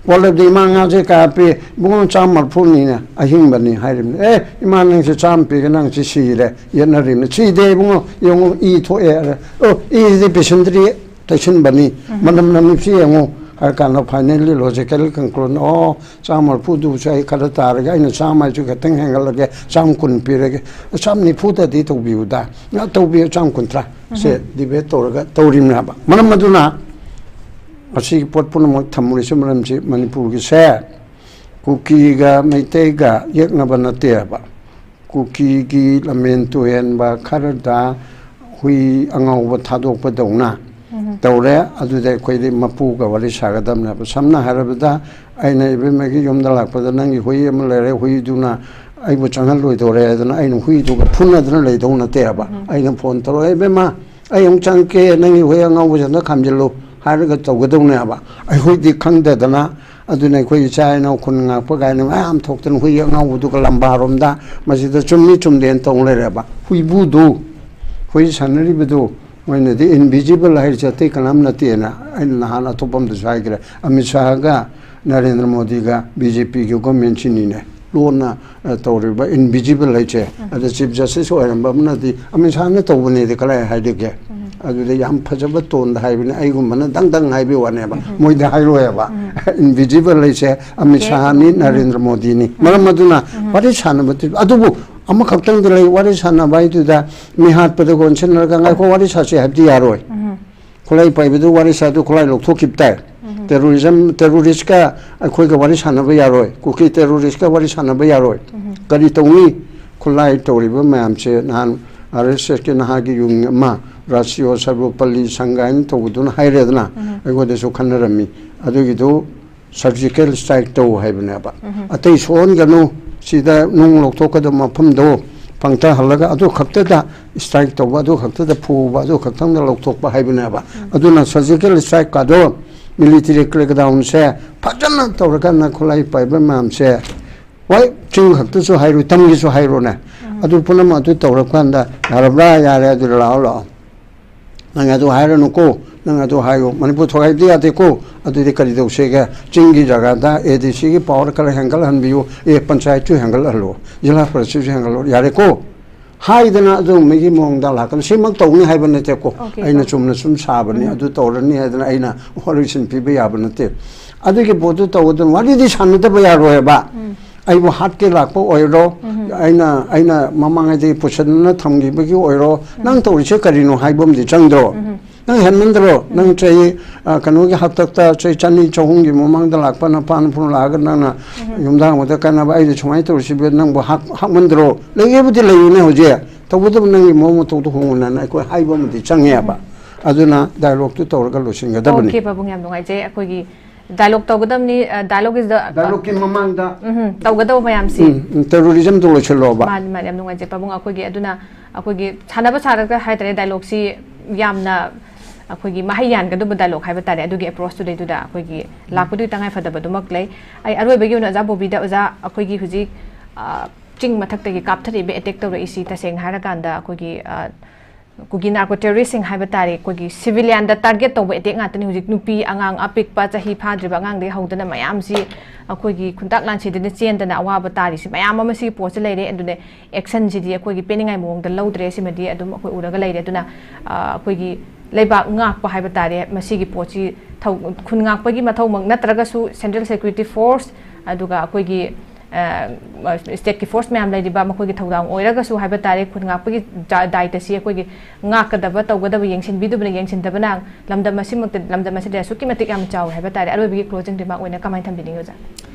ꯄꯣꯠ ꯂꯩꯕꯗ, "ꯏꯃꯥ, ꯉꯥꯁꯦ ꯀꯌꯥ ꯄꯤ?" "ꯏꯕꯨꯡꯉꯣ, ꯆꯥꯝꯃ ꯃꯔꯤꯐꯨꯅꯤꯅꯦ, ꯑꯍꯤꯡꯕꯅꯤ" ꯍꯥꯏꯔꯤꯕꯅꯤ꯫ "ꯑꯦ, ꯏꯃꯥ, ꯅꯪꯁꯦ ꯆꯥꯝꯃ ꯄꯤꯒꯦ, ꯅꯪ ꯁꯤ ꯁꯤꯔꯦ", ꯌꯦꯠꯅꯔꯤꯕꯅꯤ꯫ "ꯁꯤꯗꯦ ꯏꯕꯨꯡꯉꯣ, ꯌꯦꯡꯉꯨ, ꯏ ꯊꯣꯛꯑꯦ" ꯍꯥꯏꯔꯦ꯫ "ꯑꯣ, ꯏꯁꯤꯗꯤ ꯄꯤꯁꯤꯟꯗ꯭ꯔꯤ, ꯇꯩꯁꯤꯟꯕꯅꯤ, ꯃꯅꯝ ꯅꯝꯃꯤꯁꯤ ꯌꯦꯡꯉꯨ" ꯍꯥꯏꯔ ꯀꯥꯟꯗ finally logical conclusion, ꯑꯣ, ꯆꯥꯝꯃ ꯃꯔꯤꯐꯨꯗꯨꯁꯨ ꯑꯩ ꯈꯔ ꯇꯥꯔꯒꯦ, ꯑꯩꯅ ꯆꯥꯝꯃ ꯍꯥꯏꯁꯨ ꯈꯤꯇꯪ ꯍꯦꯟꯒꯠꯂꯒꯦ, ꯆꯥꯝꯃ ꯀꯨꯟ ꯄꯤꯔꯒꯦ, ꯆꯥꯝꯃ ꯅꯤꯐꯨꯗꯗꯤ ꯇꯧꯕꯤꯌꯨꯗ, ꯉꯥ ꯇꯧꯕꯤꯌꯨ, ꯆꯥꯝꯃ ꯀꯨꯟꯊ꯭ꯔꯥ꯫ ꯁꯦ debate ꯇꯧꯔꯒ ꯇꯧꯔꯤꯕꯅꯦ ꯍꯥꯏꯕ꯫ ꯃꯔꯝ ꯑꯗꯨꯅ ꯃꯁꯤꯒꯤ ꯄꯣꯠ ꯄꯨꯝꯅꯃꯛ ꯊꯝꯃꯨꯔꯤꯁꯦ ꯃꯔꯝꯁꯤ ꯃꯅꯤꯄꯨꯔꯒꯤꯁꯦ ꯀꯨꯀꯤꯒ ꯃꯩꯇꯩꯒ ꯌꯦꯛꯅꯕ ꯅꯠꯇꯦꯕ꯫ ꯀꯨꯀꯤꯒꯤ ꯂꯝꯍꯦꯟ ꯇꯨꯍꯦꯟꯕ ꯈꯔꯗ ꯍꯨꯏ ꯑꯉꯧꯕ ꯊꯥꯗꯣꯛꯄꯗꯧꯅ ꯇꯧꯔꯦ꯫ ꯑꯗꯨꯗ ꯑꯩꯈꯣꯏꯗꯤ ꯃꯄꯨꯒ ꯋꯥꯔꯤ ꯁꯥꯒꯗꯕꯅꯦꯕ꯫ ꯁꯝꯅ ꯍꯥꯏꯔꯕꯗ, ꯑꯩꯅ ꯏꯕꯦꯝꯃꯒꯤ ꯌꯨꯝꯗ ꯂꯥꯛꯄꯗ, "ꯅꯪꯒꯤ ꯍꯨꯏ ꯑꯃ ꯂꯩꯔꯦ, ꯍꯨꯏꯗꯨꯅ ꯑꯩꯕꯨ ꯆꯪꯍꯜꯂꯣꯏꯗꯧꯔꯦ" ꯍꯥꯏꯗꯅ ꯑꯩꯅ ꯍꯨꯏꯗꯨꯒ ꯐꯨꯅꯗꯅ ꯂꯩꯗꯧ ꯅꯠꯇꯦꯕ꯫ ꯑꯩꯅ ꯐꯣꯟ ꯇꯧꯔꯒ, "ꯏꯕꯦꯝꯃ, ꯑꯩ ꯑꯃꯨꯛ ꯆꯪꯉꯛꯀꯦ, ꯅꯪꯒꯤ ꯍꯨꯏ ꯑꯉꯧꯕꯁꯤꯗ ꯈꯥꯝꯖꯤꯜꯂꯨ" ꯍꯥꯏꯔꯒ ꯇꯧꯒꯗꯧꯅꯦꯕ꯫ ꯑꯩꯈꯣꯏꯗꯤ ꯈꯪꯗꯗꯅ, ꯑꯗꯨꯅ ꯑꯩꯈꯣꯏ ꯏꯆꯥ ꯏꯅꯥꯎ ꯈꯨꯟ ꯉꯥꯛꯄ ꯀꯥꯏꯅ ꯃꯌꯥꯝ ꯊꯣꯛꯇꯅ ꯍꯨꯏ ꯑꯉꯧꯕꯗꯨꯒ ꯂꯝꯕꯥꯔꯣꯝꯗ, ꯃꯁꯤꯗ ꯆꯨꯝꯃꯤ ꯆꯨꯝꯗꯦꯅ ꯇꯧ ꯂꯩꯔꯦꯕ꯫ ꯍꯨꯏꯕꯨꯗꯨ, ꯍꯨꯏ ꯁꯥꯟꯅꯔꯤꯕꯗꯨ, ꯃꯣꯏꯅꯗꯤ invisible ꯍꯥꯏꯔꯤꯁꯦ ꯑꯇꯩ ꯀꯅꯥꯝ ꯅꯠꯇꯦꯅ ꯑꯩꯅ ꯅꯍꯥꯟ ꯑꯇꯣꯞꯄ ꯑꯃꯗꯁꯨ ꯍꯥꯏꯈ꯭ꯔꯦ, ꯑꯃꯤꯠ ꯁꯥꯍꯒ ꯅꯔꯦꯟꯗ꯭ꯔ ꯃꯣꯗꯤꯒ ꯕꯤ ꯖꯦ ꯄꯤꯒꯤ ꯒꯣꯔꯃꯦꯟꯁꯤꯅꯤꯅꯦ ꯂꯣꯟꯅ, ꯑ, ꯇꯧꯔꯤꯕ invisible ꯍꯥꯏꯁꯦ꯫ ꯑꯗ ꯆꯤꯐ ꯖꯁꯇꯤꯁ ꯑꯣꯏꯔꯝꯕ ꯑꯃꯅꯗꯤ ꯑꯃꯤꯠ ꯁꯥꯍꯅ ꯇꯧꯕꯅꯦꯗꯤ ꯀꯗꯥꯏ ꯍꯥꯏꯗꯒꯦ? ꯑꯗꯨꯗ ꯌꯥꯝ ꯐꯖꯕ ꯇꯣꯟꯗ ꯍꯥꯏꯕꯅꯤ, ꯑꯩꯒꯨꯝꯕꯅ ꯗꯪ ꯗꯪ ꯍꯥꯏꯕ ꯋꯥꯅꯦꯕ, ꯃꯣꯏꯗ ꯍꯥꯏꯔꯣꯏꯕ꯫ Invisible ꯍꯥꯏꯁꯦ ꯑꯃꯤꯠ ꯁꯥꯍꯅꯤ, ꯅꯔꯦꯟꯗ꯭ꯔ ꯃꯣꯗꯤꯅꯤ꯫ ꯃꯔꯝ ꯑꯗꯨꯅ ꯋꯥꯔꯤ ꯁꯥꯟꯅꯕ, ꯑꯗꯨꯕꯨ ꯑꯃꯈꯛꯇꯪꯗ ꯂꯩ, ꯋꯥꯔꯤ ꯁꯥꯟꯅꯕ ꯍꯥꯏꯗꯨꯗ ꯃꯤ ꯍꯥꯠꯄꯗ ꯀꯣꯟꯁꯤꯟꯅꯔꯒ "ꯉꯥꯏꯈꯣ, ꯋꯥꯔꯤ ꯁꯥꯁꯤ" ꯍꯥꯏꯕꯗꯤ ꯌꯥꯔꯣꯏ꯫ ꯈꯨꯠꯂꯥꯏ ꯄꯥꯏꯕꯗꯨ ꯋꯥꯔꯤ ꯁꯥꯗꯨ ꯈꯨꯠꯂꯥꯏ ꯂꯧꯊꯣꯛꯈꯤꯕ ꯇꯥꯏ꯫ ꯇꯦꯔꯣꯔꯤꯖꯝ, ꯇꯦꯔꯣꯔꯤꯁꯀ ꯑꯩꯈꯣꯏꯒ ꯋꯥꯔꯤ ꯁꯥꯟꯅꯕ ꯌꯥꯔꯣꯏ, ꯀꯨꯀꯤ ꯇꯦꯔꯣꯔꯤꯁꯀ ꯋꯥꯔꯤ ꯁꯥꯟꯅꯕ ꯌꯥꯔꯣꯏ꯫ ꯀꯔꯤ ꯇꯧꯅꯤ? ꯈꯨꯠꯂꯥꯏ ꯇꯧꯔꯤꯕ ꯃꯌꯥꯝꯁꯦ, ꯅꯍꯥꯟ ꯑꯥꯔ ꯑꯦꯁ ꯑꯦꯁꯀꯤ ꯅꯍꯥꯒꯤ ꯌꯨꯅꯤꯌꯟ ꯑꯃ, ꯔꯥꯁꯤꯌꯣ ꯁꯔꯕꯄꯜꯂꯤ ꯁꯪꯒ ꯍꯥꯏꯅ ꯇꯧꯕꯗꯨꯅ ꯍꯥꯏꯔꯦꯗꯅ, ꯑꯩꯉꯣꯟꯗꯁꯨ ꯈꯟꯅꯔꯝꯃꯤ꯫ ꯑꯗꯨꯒꯤꯗꯨ surgical strike ꯇꯧ ꯍꯥꯏꯕꯅꯦꯕ꯫ ꯑꯇꯩ ꯁꯣꯛꯍꯟꯒꯅꯨ, ꯁꯤꯗ ꯅꯨꯡ ꯂꯧꯊꯣꯛꯀꯗꯕ ꯃꯐꯝꯗꯣ ꯄꯪꯊꯍꯜꯂꯒ ꯑꯗꯨ ꯈꯛꯇꯗ strike ꯇꯧꯕ, ꯑꯗꯨ ꯈꯛꯇꯗ ꯐꯨꯕ, ꯑꯗꯨ ꯈꯛꯇꯪꯗ ꯂꯧꯊꯣꯛꯄ ꯍꯥꯏꯕꯅꯦꯕ꯫ ꯑꯗꯨꯅ surgical strike ꯀꯥꯗꯣ military crackdown ꯁꯦ ꯐꯖꯅ ꯇꯧꯔꯀꯥꯟꯗ ꯈꯨꯠꯂꯥꯏ ꯄꯥꯏꯕ ꯃꯌꯥꯝꯁꯦ, ꯍꯣꯏ, ꯆꯤꯡ ꯈꯛꯇꯁꯨ ꯍꯥꯏꯔꯣꯏ, ꯇꯝꯒꯤꯁꯨ ꯍꯥꯏꯔꯣꯅꯦ꯫ ꯑꯗꯨ ꯄꯨꯝꯅꯃꯛ ꯑꯗꯨ ꯇꯧꯔꯀꯥꯟꯗ, "ꯌꯥꯔꯕ꯭ꯔꯥ? ꯌꯥꯔꯦ, ꯑꯗꯨꯗꯤ ꯂꯥꯛꯑꯣ, ꯂꯥꯛꯑꯣ꯫ ꯅꯪ ꯑꯗꯨ ꯍꯥꯏꯔꯅꯨꯀꯣ, ꯅꯪ ꯑꯗꯨ ꯍꯥꯏꯌꯣ, ꯃꯅꯤꯄꯨꯔ ꯊꯨꯒꯥꯏꯕꯗꯤ ꯌꯥꯗꯦꯀꯣ"꯫ ꯑꯗꯨꯗꯤ ꯀꯔꯤ ꯇꯧꯁꯦꯒꯦ? ꯆꯤꯡꯒꯤ ꯖꯒꯥꯗ ꯑꯦ ꯗꯤ ꯁꯤꯒꯤ power ꯈꯔ ꯍꯦꯟꯒꯠꯍꯟꯕꯤꯌꯨ, ꯑꯦ, ꯄꯟꯆꯥꯌꯠꯁꯨ ꯍꯦꯟꯒꯠꯍꯜꯂꯣ, ꯖꯤꯂꯥ ꯄꯔꯤꯁꯠꯁꯨ ꯍꯦꯟꯒꯠꯂꯣ, ꯌꯥꯔꯦꯀꯣ? ꯍꯥꯏꯗꯅ ꯑꯗꯨꯒꯨꯝꯕꯒꯤ ꯃꯑꯣꯡꯗ ꯂꯥꯛꯀꯅꯤ꯫ ꯁꯤꯃꯛ ꯇꯧꯅꯤ ꯍꯥꯏꯕ ꯅꯠꯇꯦꯀꯣ꯫ Okay, ꯑꯩꯅ okay. ꯆꯨꯝꯅ ꯁꯨꯝ ꯁꯥꯕꯅꯤ, ꯎꯝ꯫ ꯑꯗꯨ ꯇꯧꯔꯅꯤ ꯍꯥꯏꯗꯅ ꯑꯩꯅ ꯋꯥꯔꯤꯁꯤꯟ ꯄꯤꯕ ꯌꯥꯕ ꯅꯠꯇꯦ꯫ ꯑꯗꯨꯒꯤ ꯄꯣꯠꯇꯨ ꯇꯧꯒꯗꯕ ꯋꯥꯔꯤꯗꯤ ꯁꯥꯟꯅꯗꯕ ꯌꯥꯔꯣꯏꯕ꯫ ꯎꯝ꯫ ꯑꯩꯕꯨ ꯍꯥꯠꯀꯦ ꯂꯥꯛꯄ ꯑꯣꯏꯔꯣ, ꯎꯝ꯫ ꯑꯩꯅ ꯑꯩꯅ ꯃꯃꯥꯡꯉꯩꯗꯒꯤ ꯄꯨꯁꯤꯟꯅ ꯊꯝꯈꯤꯕꯒꯤ ꯑꯣꯏꯔꯣ, ꯎꯝ꯫ ꯅꯪ ꯇꯧꯔꯤꯁꯦ ꯀꯔꯤꯅꯣ ꯍꯥꯏꯕ ꯑꯃꯗꯤ ꯆꯪꯗ꯭ꯔꯣ? ꯎꯝ꯫ ꯅꯪ ꯍꯦꯟꯃꯟꯗ꯭ꯔꯣ? ꯅꯪ ꯎꯝ꯫ ꯆꯍꯤ, ꯑ, ꯀꯩꯅꯣꯒꯤ ꯍꯥꯛꯇꯛꯇ ꯆꯍꯤ ꯆꯅꯤ ꯆꯍꯨꯝꯒꯤ ꯃꯃꯥꯡꯗ ꯂꯥꯛꯄ ꯅꯄꯥ ꯅꯄꯨ ꯂꯥꯛꯑꯒ ꯅꯪꯅ ꯎꯝ꯫ ꯌꯨꯝꯗ ꯍꯪꯕꯗ ꯀꯥꯟꯅꯕ, ꯑꯩꯗꯤ ꯁꯨꯃꯥꯏꯅ ꯇꯧꯔꯤꯁꯤꯕꯨ ꯅꯪꯕꯨ ꯍꯥꯛ-, ꯍꯥꯛꯃꯟꯗ꯭ꯔꯣ? ꯂꯩꯒꯦꯕꯨꯗꯤ ꯂꯩꯌꯨꯅꯦ ꯍꯧꯖꯤꯛ, ꯇꯧꯕꯇꯕꯨ ꯅꯪꯒꯤ ꯃꯑꯣꯡ ꯃꯇꯧꯗꯣ ꯍꯣꯡꯉꯨꯅ ꯑꯩꯈꯣꯏ ꯍꯥꯏꯕ ꯑꯃꯗꯤ ꯆꯪꯉꯦꯕ꯫ ꯑꯗꯨꯅ ꯗꯥꯏꯂꯣꯛꯇꯨ ꯇꯧꯔꯒ ꯂꯣꯏꯁꯤꯟꯒꯗꯕꯅꯤ꯫ Okay, ꯄꯥꯕꯨꯡ, ꯌꯥꯝ ꯅꯨꯡꯉꯥꯏꯖꯩ꯫ ꯑꯩꯈꯣꯏꯒꯤ ꯗꯥꯏꯂꯣꯛ ꯇꯧꯒꯗꯕꯅꯤ, ꯑ, ꯗꯥꯏꯂꯣꯛ is the, ꯑ, ꯗꯥꯏꯂꯣꯛꯀꯤ ꯃꯃꯥꯡꯗ ꯎꯝ, ꯇꯧꯒꯗꯕ ꯃꯌꯥꯝꯁꯤ꯫ ꯎꯝ, ꯎꯝ, terrorism ꯗꯨ ꯂꯣꯏꯁꯤꯜꯂꯣꯕ꯫ ꯃꯥꯅꯤ, ꯃꯥꯅꯤ, ꯌꯥꯝ ꯅꯨꯡꯉꯥꯏꯖꯩ ꯄꯥꯕꯨꯡ꯫ ꯑꯩꯈꯣꯏꯒꯤ ꯑꯗꯨꯅ ꯑꯩꯈꯣꯏꯒꯤ ꯁꯥꯟꯅꯕ ꯁꯥꯔꯒ ꯍꯥꯏꯇꯥꯔꯦ, ꯗꯥꯏꯂꯣꯛꯁꯤ ꯌꯥꯝꯅ ꯑꯩꯈꯣꯏꯒꯤ ꯃꯍꯩ ꯌꯥꯟꯒꯗꯕ ꯗꯥꯏꯂꯣꯛ ꯍꯥꯏꯕ ꯇꯥꯔꯦ, ꯑꯗꯨꯒꯤ ꯑꯦꯄ꯭ꯔꯣꯁꯇꯨꯗꯩꯗꯨꯗ ꯑꯩꯈꯣꯏꯒꯤ ꯂꯥꯛꯄꯗꯨꯒꯤ ꯇꯉꯥꯏ ꯐꯗꯕꯗꯨꯃꯛ ꯂꯩ꯫ ꯑꯩ ꯑꯔꯣꯏꯕꯒꯤ ꯑꯣꯏꯅ ꯑꯣꯖꯥ ꯕꯣꯕꯤꯗ, ꯑꯣꯖꯥ, ꯑꯩꯈꯣꯏꯒꯤ ꯍꯧꯖꯤꯛ, ꯑ, ꯆꯤꯡ ꯃꯊꯛꯇꯒꯤ ꯀꯥꯞꯊꯔꯛꯏꯕ ꯑꯦꯇꯦꯛ ꯇꯧꯔꯛꯏꯁꯤ ꯇꯁꯦꯡꯅ ꯍꯥꯏꯔꯀꯥꯟꯗ ꯑꯩꯈꯣꯏꯒꯤ, ꯑ, ꯀꯨꯀꯤ ꯅꯥꯔꯀꯣ ꯇꯦꯔꯣꯔꯤꯁꯁꯤꯡ ꯍꯥꯏꯕ ꯇꯥꯔꯦ, ꯑꯩꯈꯣꯏꯒꯤ ꯁꯤꯚꯤꯂꯤꯌꯥꯟꯗ ꯇꯥꯔꯒꯦꯠ ꯇꯧꯕ ꯑꯦꯇꯦꯛ ꯉꯥꯛꯇꯅꯤ꯫ ꯍꯧꯖꯤꯛ ꯅꯨꯄꯤ, ꯑꯉꯥꯡ, ꯑꯄꯤꯛꯄ, ꯆꯍꯤ ꯐꯥꯗ꯭ꯔꯤꯕ ꯑꯉꯥꯡꯗꯒꯤ ꯍꯧꯗꯅ ꯃꯌꯥꯝꯁꯤ ꯑꯩꯈꯣꯏꯒꯤ ꯈꯨꯟꯇꯥꯛ ꯂꯥꯟꯁꯤꯗꯅ ꯆꯦꯟꯗꯅ ꯑꯋꯥꯕ ꯇꯥꯔꯤꯁꯤ ꯃꯌꯥꯝ ꯑꯃ ꯁꯤꯒꯤ ꯄꯣꯠꯁꯤ ꯂꯩꯔꯦ꯫ ꯑꯗꯨꯅ ꯑꯦꯛꯁꯟꯁꯤꯗꯤ ꯑꯩꯈꯣꯏꯒꯤ ꯄꯦꯟꯅꯤꯡꯉꯥꯏ ꯃꯑꯣꯡꯗ ꯂꯧꯗ꯭ꯔꯦ꯫ ꯁꯤꯃꯗꯤ ꯑꯗꯨꯝ ꯑꯩꯈꯣꯏ ꯎꯔꯒ ꯂꯩꯔꯦ꯫ ꯑꯗꯨꯅ, ꯑ, ꯑꯩꯈꯣꯏꯒꯤ ꯂꯩꯕꯥꯛ ꯉꯥꯛꯄ ꯍꯥꯏꯕ ꯇꯥꯔꯦ, ꯃꯁꯤꯒꯤ ꯄꯣꯠꯁꯤ ꯊꯧ-, ꯈꯨꯟ ꯉꯥꯛꯄꯒꯤ ꯃꯊꯧꯃꯛ ꯅꯠꯇ꯭ꯔꯒꯁꯨ ꯁꯦꯟꯇ꯭ꯔꯦꯜ ꯁꯦꯀ꯭ꯌꯨꯔꯤꯇꯤ ꯐꯣꯔꯁ, ꯑꯗꯨꯒ ꯑꯩꯈꯣꯏꯒꯤ, ꯑ, ꯁ꯭ꯇꯦꯠꯀꯤ ꯐꯣꯔꯁ ꯃꯌꯥꯝ ꯂꯩꯔꯤꯕ ꯃꯈꯣꯏꯒꯤ ꯊꯧꯗꯥꯡ ꯑꯣꯏꯔꯒꯁꯨ ꯍꯥꯏꯕ ꯇꯥꯔꯦ, ꯈꯨꯟ ꯉꯥꯛꯄꯒꯤ ꯖꯥ-, ꯗꯥꯏꯇꯁꯤ ꯑꯩꯈꯣꯏꯒꯤ ꯉꯥꯛꯀꯗꯕ, ꯇꯧꯒꯗꯕ, ꯌꯦꯡꯁꯤꯟꯕꯤꯗꯕꯅ, ꯌꯦꯡꯁꯤꯟꯗꯕꯅ ꯂꯝꯗꯝ ꯑꯁꯤꯃꯛꯇ, ꯂꯝꯗꯝ ꯑꯁꯤꯗ ꯑꯁꯨꯛꯀꯤ ꯃꯇꯤꯛ ꯌꯥꯝ ꯆꯥꯎꯋꯦ ꯍꯥꯏꯕ ꯇꯥꯔꯦ꯫ ꯑꯔꯣꯏꯕꯒꯤ closing remark ꯑꯣꯏꯅ ꯀꯃꯥꯏꯅ ꯊꯝꯕꯤꯅꯤꯡꯉꯤ, ꯑꯣꯖꯥ?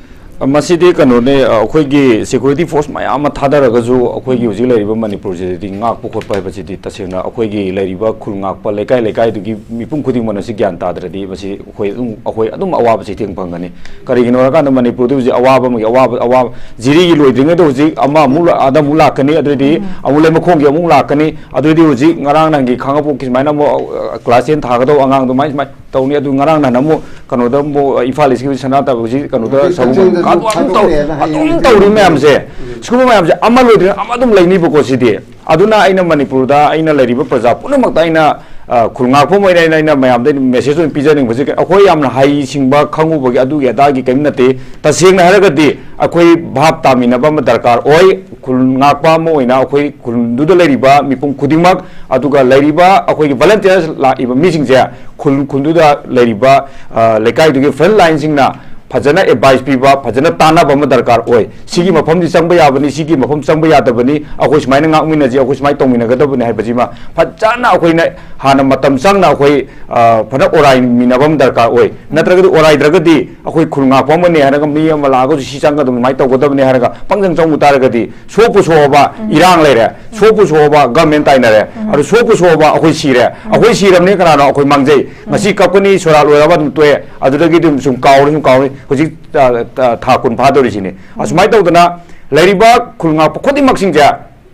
ꯃꯁꯤꯗꯤ ꯀꯩꯅꯣꯅꯦ, ꯑꯩꯈꯣꯏꯒꯤ ꯁꯦꯀ꯭ꯌꯨꯔꯤꯇꯤ ꯐꯣꯔꯁ ꯃꯌꯥꯝ ꯑꯃ ꯊꯥꯗꯔꯒꯁꯨ ꯑꯩꯈꯣꯏꯒꯤ ꯍꯧꯖꯤꯛ ꯂꯩꯔꯤꯕ ꯃꯅꯤꯄꯨꯔꯁꯤꯗꯗꯤ ꯉꯥꯛꯄ ꯈꯣꯠꯄ ꯍꯥꯏꯕꯁꯤꯗꯤ ꯇꯁꯦꯡꯅ ꯑꯩꯈꯣꯏꯒꯤ ꯂꯩꯔꯤꯕ ꯈꯨꯜ ꯉꯥꯛꯄ ꯂꯩꯀꯥꯏ ꯂꯩꯀꯥꯏꯗꯨꯒꯤ ꯃꯤꯄꯨꯝ ꯈꯨꯗꯤꯡꯃꯛꯅꯁꯨ ꯒ꯭ꯌꯥꯟ ꯇꯥꯗ꯭ꯔꯗꯤ ꯃꯁꯤ ꯑꯩꯈꯣꯏ ꯑꯗꯨꯝ, ꯑꯩꯈꯣꯏ ꯑꯗꯨꯝ ꯑꯋꯥꯕ ꯆꯩꯊꯦꯡ ꯐꯪꯒꯅꯤ꯫ ꯀꯔꯤꯒꯤꯅꯣ ꯍꯥꯏꯔꯀꯥꯟꯗ ꯃꯅꯤꯄꯨꯔꯗ ꯍꯧꯖꯤꯛ ꯑꯋꯥꯕ ꯑꯃꯒꯤ ꯑꯋꯥꯕ, ꯑꯋꯥꯕ, ꯖꯤꯔꯤꯒꯤ ꯂꯣꯏꯗ꯭ꯔꯤꯉꯩꯗ ꯍꯧꯖꯤꯛ ꯑꯃ ꯑꯃꯨꯛ ꯂꯥꯛ-, ꯑꯗ ꯑꯃꯨꯛ ꯂꯥꯛꯀꯅꯤ, ꯑꯗꯨꯗꯤ ꯑꯃꯨꯛ ꯂꯩꯃꯈꯣꯡꯒꯤ ꯑꯃꯨꯛ ꯂꯥꯛꯀꯅꯤ, ꯑꯗꯨꯗꯤ ꯍꯧꯖꯤꯛ ꯉꯔꯥꯡ ꯅꯍꯥꯟꯒꯤ ꯈꯥꯡꯉꯕꯣꯛꯀꯤ ꯁꯨꯃꯥꯏꯅ ꯑꯃꯨꯛ, ꯑ, ꯀ꯭ꯂꯥꯁ ꯇꯦꯟ ꯊꯥꯒꯗꯧꯕ ꯑꯉꯥꯡꯗꯣ ꯃꯥꯏ ꯁꯨꯃꯥꯏꯅ ꯇꯧꯅꯤ꯫ ꯑꯗꯨ ꯉꯔꯥꯡ ꯅꯍꯥꯟ ꯑꯃꯨꯛ ꯀꯩꯅꯣꯗ ꯑꯃꯨꯛ ꯏꯝꯐꯥꯜ ꯏꯁꯀꯤ ꯁꯅꯥ ꯇꯥꯕ ꯍꯧꯖꯤꯛ ꯀꯩꯅꯣꯗ ꯍꯧꯖꯤꯛ ꯁꯒꯣꯜ ꯀꯛꯆꯤꯡꯗꯁꯨ ꯑꯗꯨ ꯑꯗꯨꯝ ꯇꯧ-, ꯊꯥꯗꯣꯛꯑꯦꯅ ꯍꯥꯏꯌꯦ꯫ ꯑꯗꯨꯝ ꯇꯧꯔꯤ ꯃꯌꯥꯝꯁꯦ꯫ ꯁꯤꯒꯨꯝꯕ ꯃꯌꯥꯝꯁꯦ ꯑꯃ ꯂꯣꯏꯗ꯭ꯔꯤꯉꯩ ꯑꯃ ꯑꯗꯨꯝ ꯂꯩꯅꯤꯕꯀꯣ ꯁꯤꯗꯤ꯫ ꯑꯗꯨꯅ ꯑꯩꯅ ꯃꯅꯤꯄꯨꯔꯗ ꯑꯩꯅ ꯂꯩꯔꯤꯕ ꯄ꯭ꯔꯖꯥ ꯄꯨꯝꯅꯃꯛꯇ ꯑꯩꯅ, ꯑ, ꯈꯨꯜ ꯉꯥꯛꯄ ꯑꯃ ꯑꯣꯏꯅ ꯑꯩꯅ, ꯑꯩꯅ ꯃꯌꯥꯝꯗ ꯃꯦꯁꯦꯖ ꯑꯣꯏꯅ ꯄꯤꯖꯅꯤꯡꯕꯁꯦ, ꯑꯩꯈꯣꯏ ꯌꯥꯝꯅ ꯍꯩ ꯁꯤꯡꯕ ꯈꯪꯉꯨꯕꯒꯤ ꯑꯗꯨꯒꯤ ꯑꯗꯥꯒꯤ ꯀꯔꯤꯝ ꯅꯠꯇꯦ꯫ ꯇꯁꯦꯡꯅ ꯍꯥꯏꯔꯒꯗꯤ ꯑꯩꯈꯣꯏ ꯚꯥꯞ ꯇꯥꯃꯤꯟꯅꯕ ꯑꯃ ꯗꯔꯀꯥꯔ ꯑꯣꯏ꯫ ꯈꯨꯜ ꯉꯥꯛꯄ ꯑꯃ ꯑꯣꯏꯅ ꯑꯩꯈꯣꯏ ꯈꯨꯜꯗꯨꯗ ꯂꯩꯔꯤꯕ ꯃꯤꯄꯨꯝ ꯈꯨꯗꯤꯡꯃꯛ, ꯑꯗꯨꯒ ꯂꯩꯔꯤꯕ ꯑꯩꯈꯣꯏꯒꯤ volunteers ꯂꯥꯛꯏꯕ ꯃꯤꯁꯤꯡꯁꯦ, ꯈꯨꯜ, ꯈꯨꯜꯗꯨꯗ ꯂꯩꯔꯤꯕ, ꯑ, ꯂꯩꯀꯥꯏꯗꯨꯒꯤ front line ꯁꯤꯡꯅ ꯐꯖꯅ advice ꯄꯤꯕ, ꯐꯖꯅ ꯇꯥꯟꯅꯕ ꯑꯃ ꯗꯔꯀꯥꯔ ꯑꯣꯏ꯫ ꯁꯤꯒꯤ ꯃꯐꯝꯗꯤ ꯆꯪꯕ ꯌꯥꯕꯅꯤ, ꯁꯤꯒꯤ ꯃꯐꯝ ꯆꯪꯕ ꯌꯥꯗꯕꯅꯤ, ꯑꯩꯈꯣꯏ ꯁꯨꯃꯥꯏꯅ ꯉꯥꯛꯃꯤꯟꯅꯁꯤ, ꯑꯩꯈꯣꯏ ꯁꯨꯃꯥꯏꯅ ꯇꯧꯃꯤꯟꯅꯒꯗꯕꯅꯤ ꯍꯥꯏꯕꯁꯤꯃ ꯐꯖꯅ ꯑꯩꯈꯣꯏꯅ ꯍꯥꯟꯅ ꯃꯇꯝ ꯆꯪꯅ ꯑꯩꯈꯣꯏ, ꯑ, ꯐꯖꯅ ꯑꯣꯔꯥꯏꯃꯤꯟꯅꯕ ꯑꯃ ꯗꯔꯀꯥꯔ ꯑꯣꯏ꯫ ꯅꯠꯇ꯭ꯔꯒꯗꯤ ꯑꯣꯔꯥꯏꯗ꯭ꯔꯒꯗꯤ ꯑꯩꯈꯣꯏ ꯈꯨꯜ ꯉꯥꯛꯄ ꯑꯃꯅꯦ ꯍꯥꯏꯔꯒ ꯃꯤ ꯑꯃ ꯂꯥꯛꯑꯒꯁꯨ ꯁꯤ ꯆꯪꯒꯗꯕꯅꯤ, ꯑꯗꯨꯃꯥꯏꯅ ꯇꯧꯒꯗꯕꯅꯤ ꯍꯥꯏꯔꯒ ꯄꯪꯆꯪ ꯆꯪꯉꯨ ꯇꯥꯔꯒꯗꯤ ꯁꯣꯛꯄꯨ ꯁꯣꯛꯑꯕ ꯏꯔꯥꯡ ꯂꯩꯔꯦ, ꯁꯣꯛꯄꯨ ꯁꯣꯛꯑꯕ government ꯇꯥꯏꯅꯔꯦ, ꯑꯗꯨ ꯁꯣꯛꯄꯨ ꯁꯣꯛꯑꯕ ꯑꯩꯈꯣꯏ ꯁꯤꯔꯦ꯫ ꯑꯩꯈꯣꯏ ꯁꯤꯔꯕꯅꯤ ꯀꯅꯥꯅꯣ? ꯑꯩꯈꯣꯏ ꯃꯥꯡꯖꯩ꯫ ꯉꯁꯤ ꯀꯞꯀꯅꯤ, ꯁꯣꯔꯥ ꯂꯣꯏꯔꯕ ꯑꯗꯨꯝ ꯇꯣꯛꯑꯦ, ꯑꯗꯨꯗꯒꯤꯗꯤ ꯑꯗꯨꯝ ꯁꯨꯝ ꯀꯥꯎꯔꯦ, ꯁꯨꯝ ꯀꯥꯎꯔꯦ꯫ ꯍꯧꯖꯤꯛ, ꯑ, ꯑ, ꯊꯥ ꯀꯨꯟ ꯐꯥꯗꯧꯔꯤꯁꯤꯅꯤ꯫ ꯑꯁꯨꯃꯥꯏꯅ ꯇꯧꯗꯅ ꯂꯩꯔꯤꯕ ꯈꯨꯜ ꯉꯥꯛꯄ ꯈꯨꯗꯤꯡꯃꯛꯁꯤꯡꯁꯦ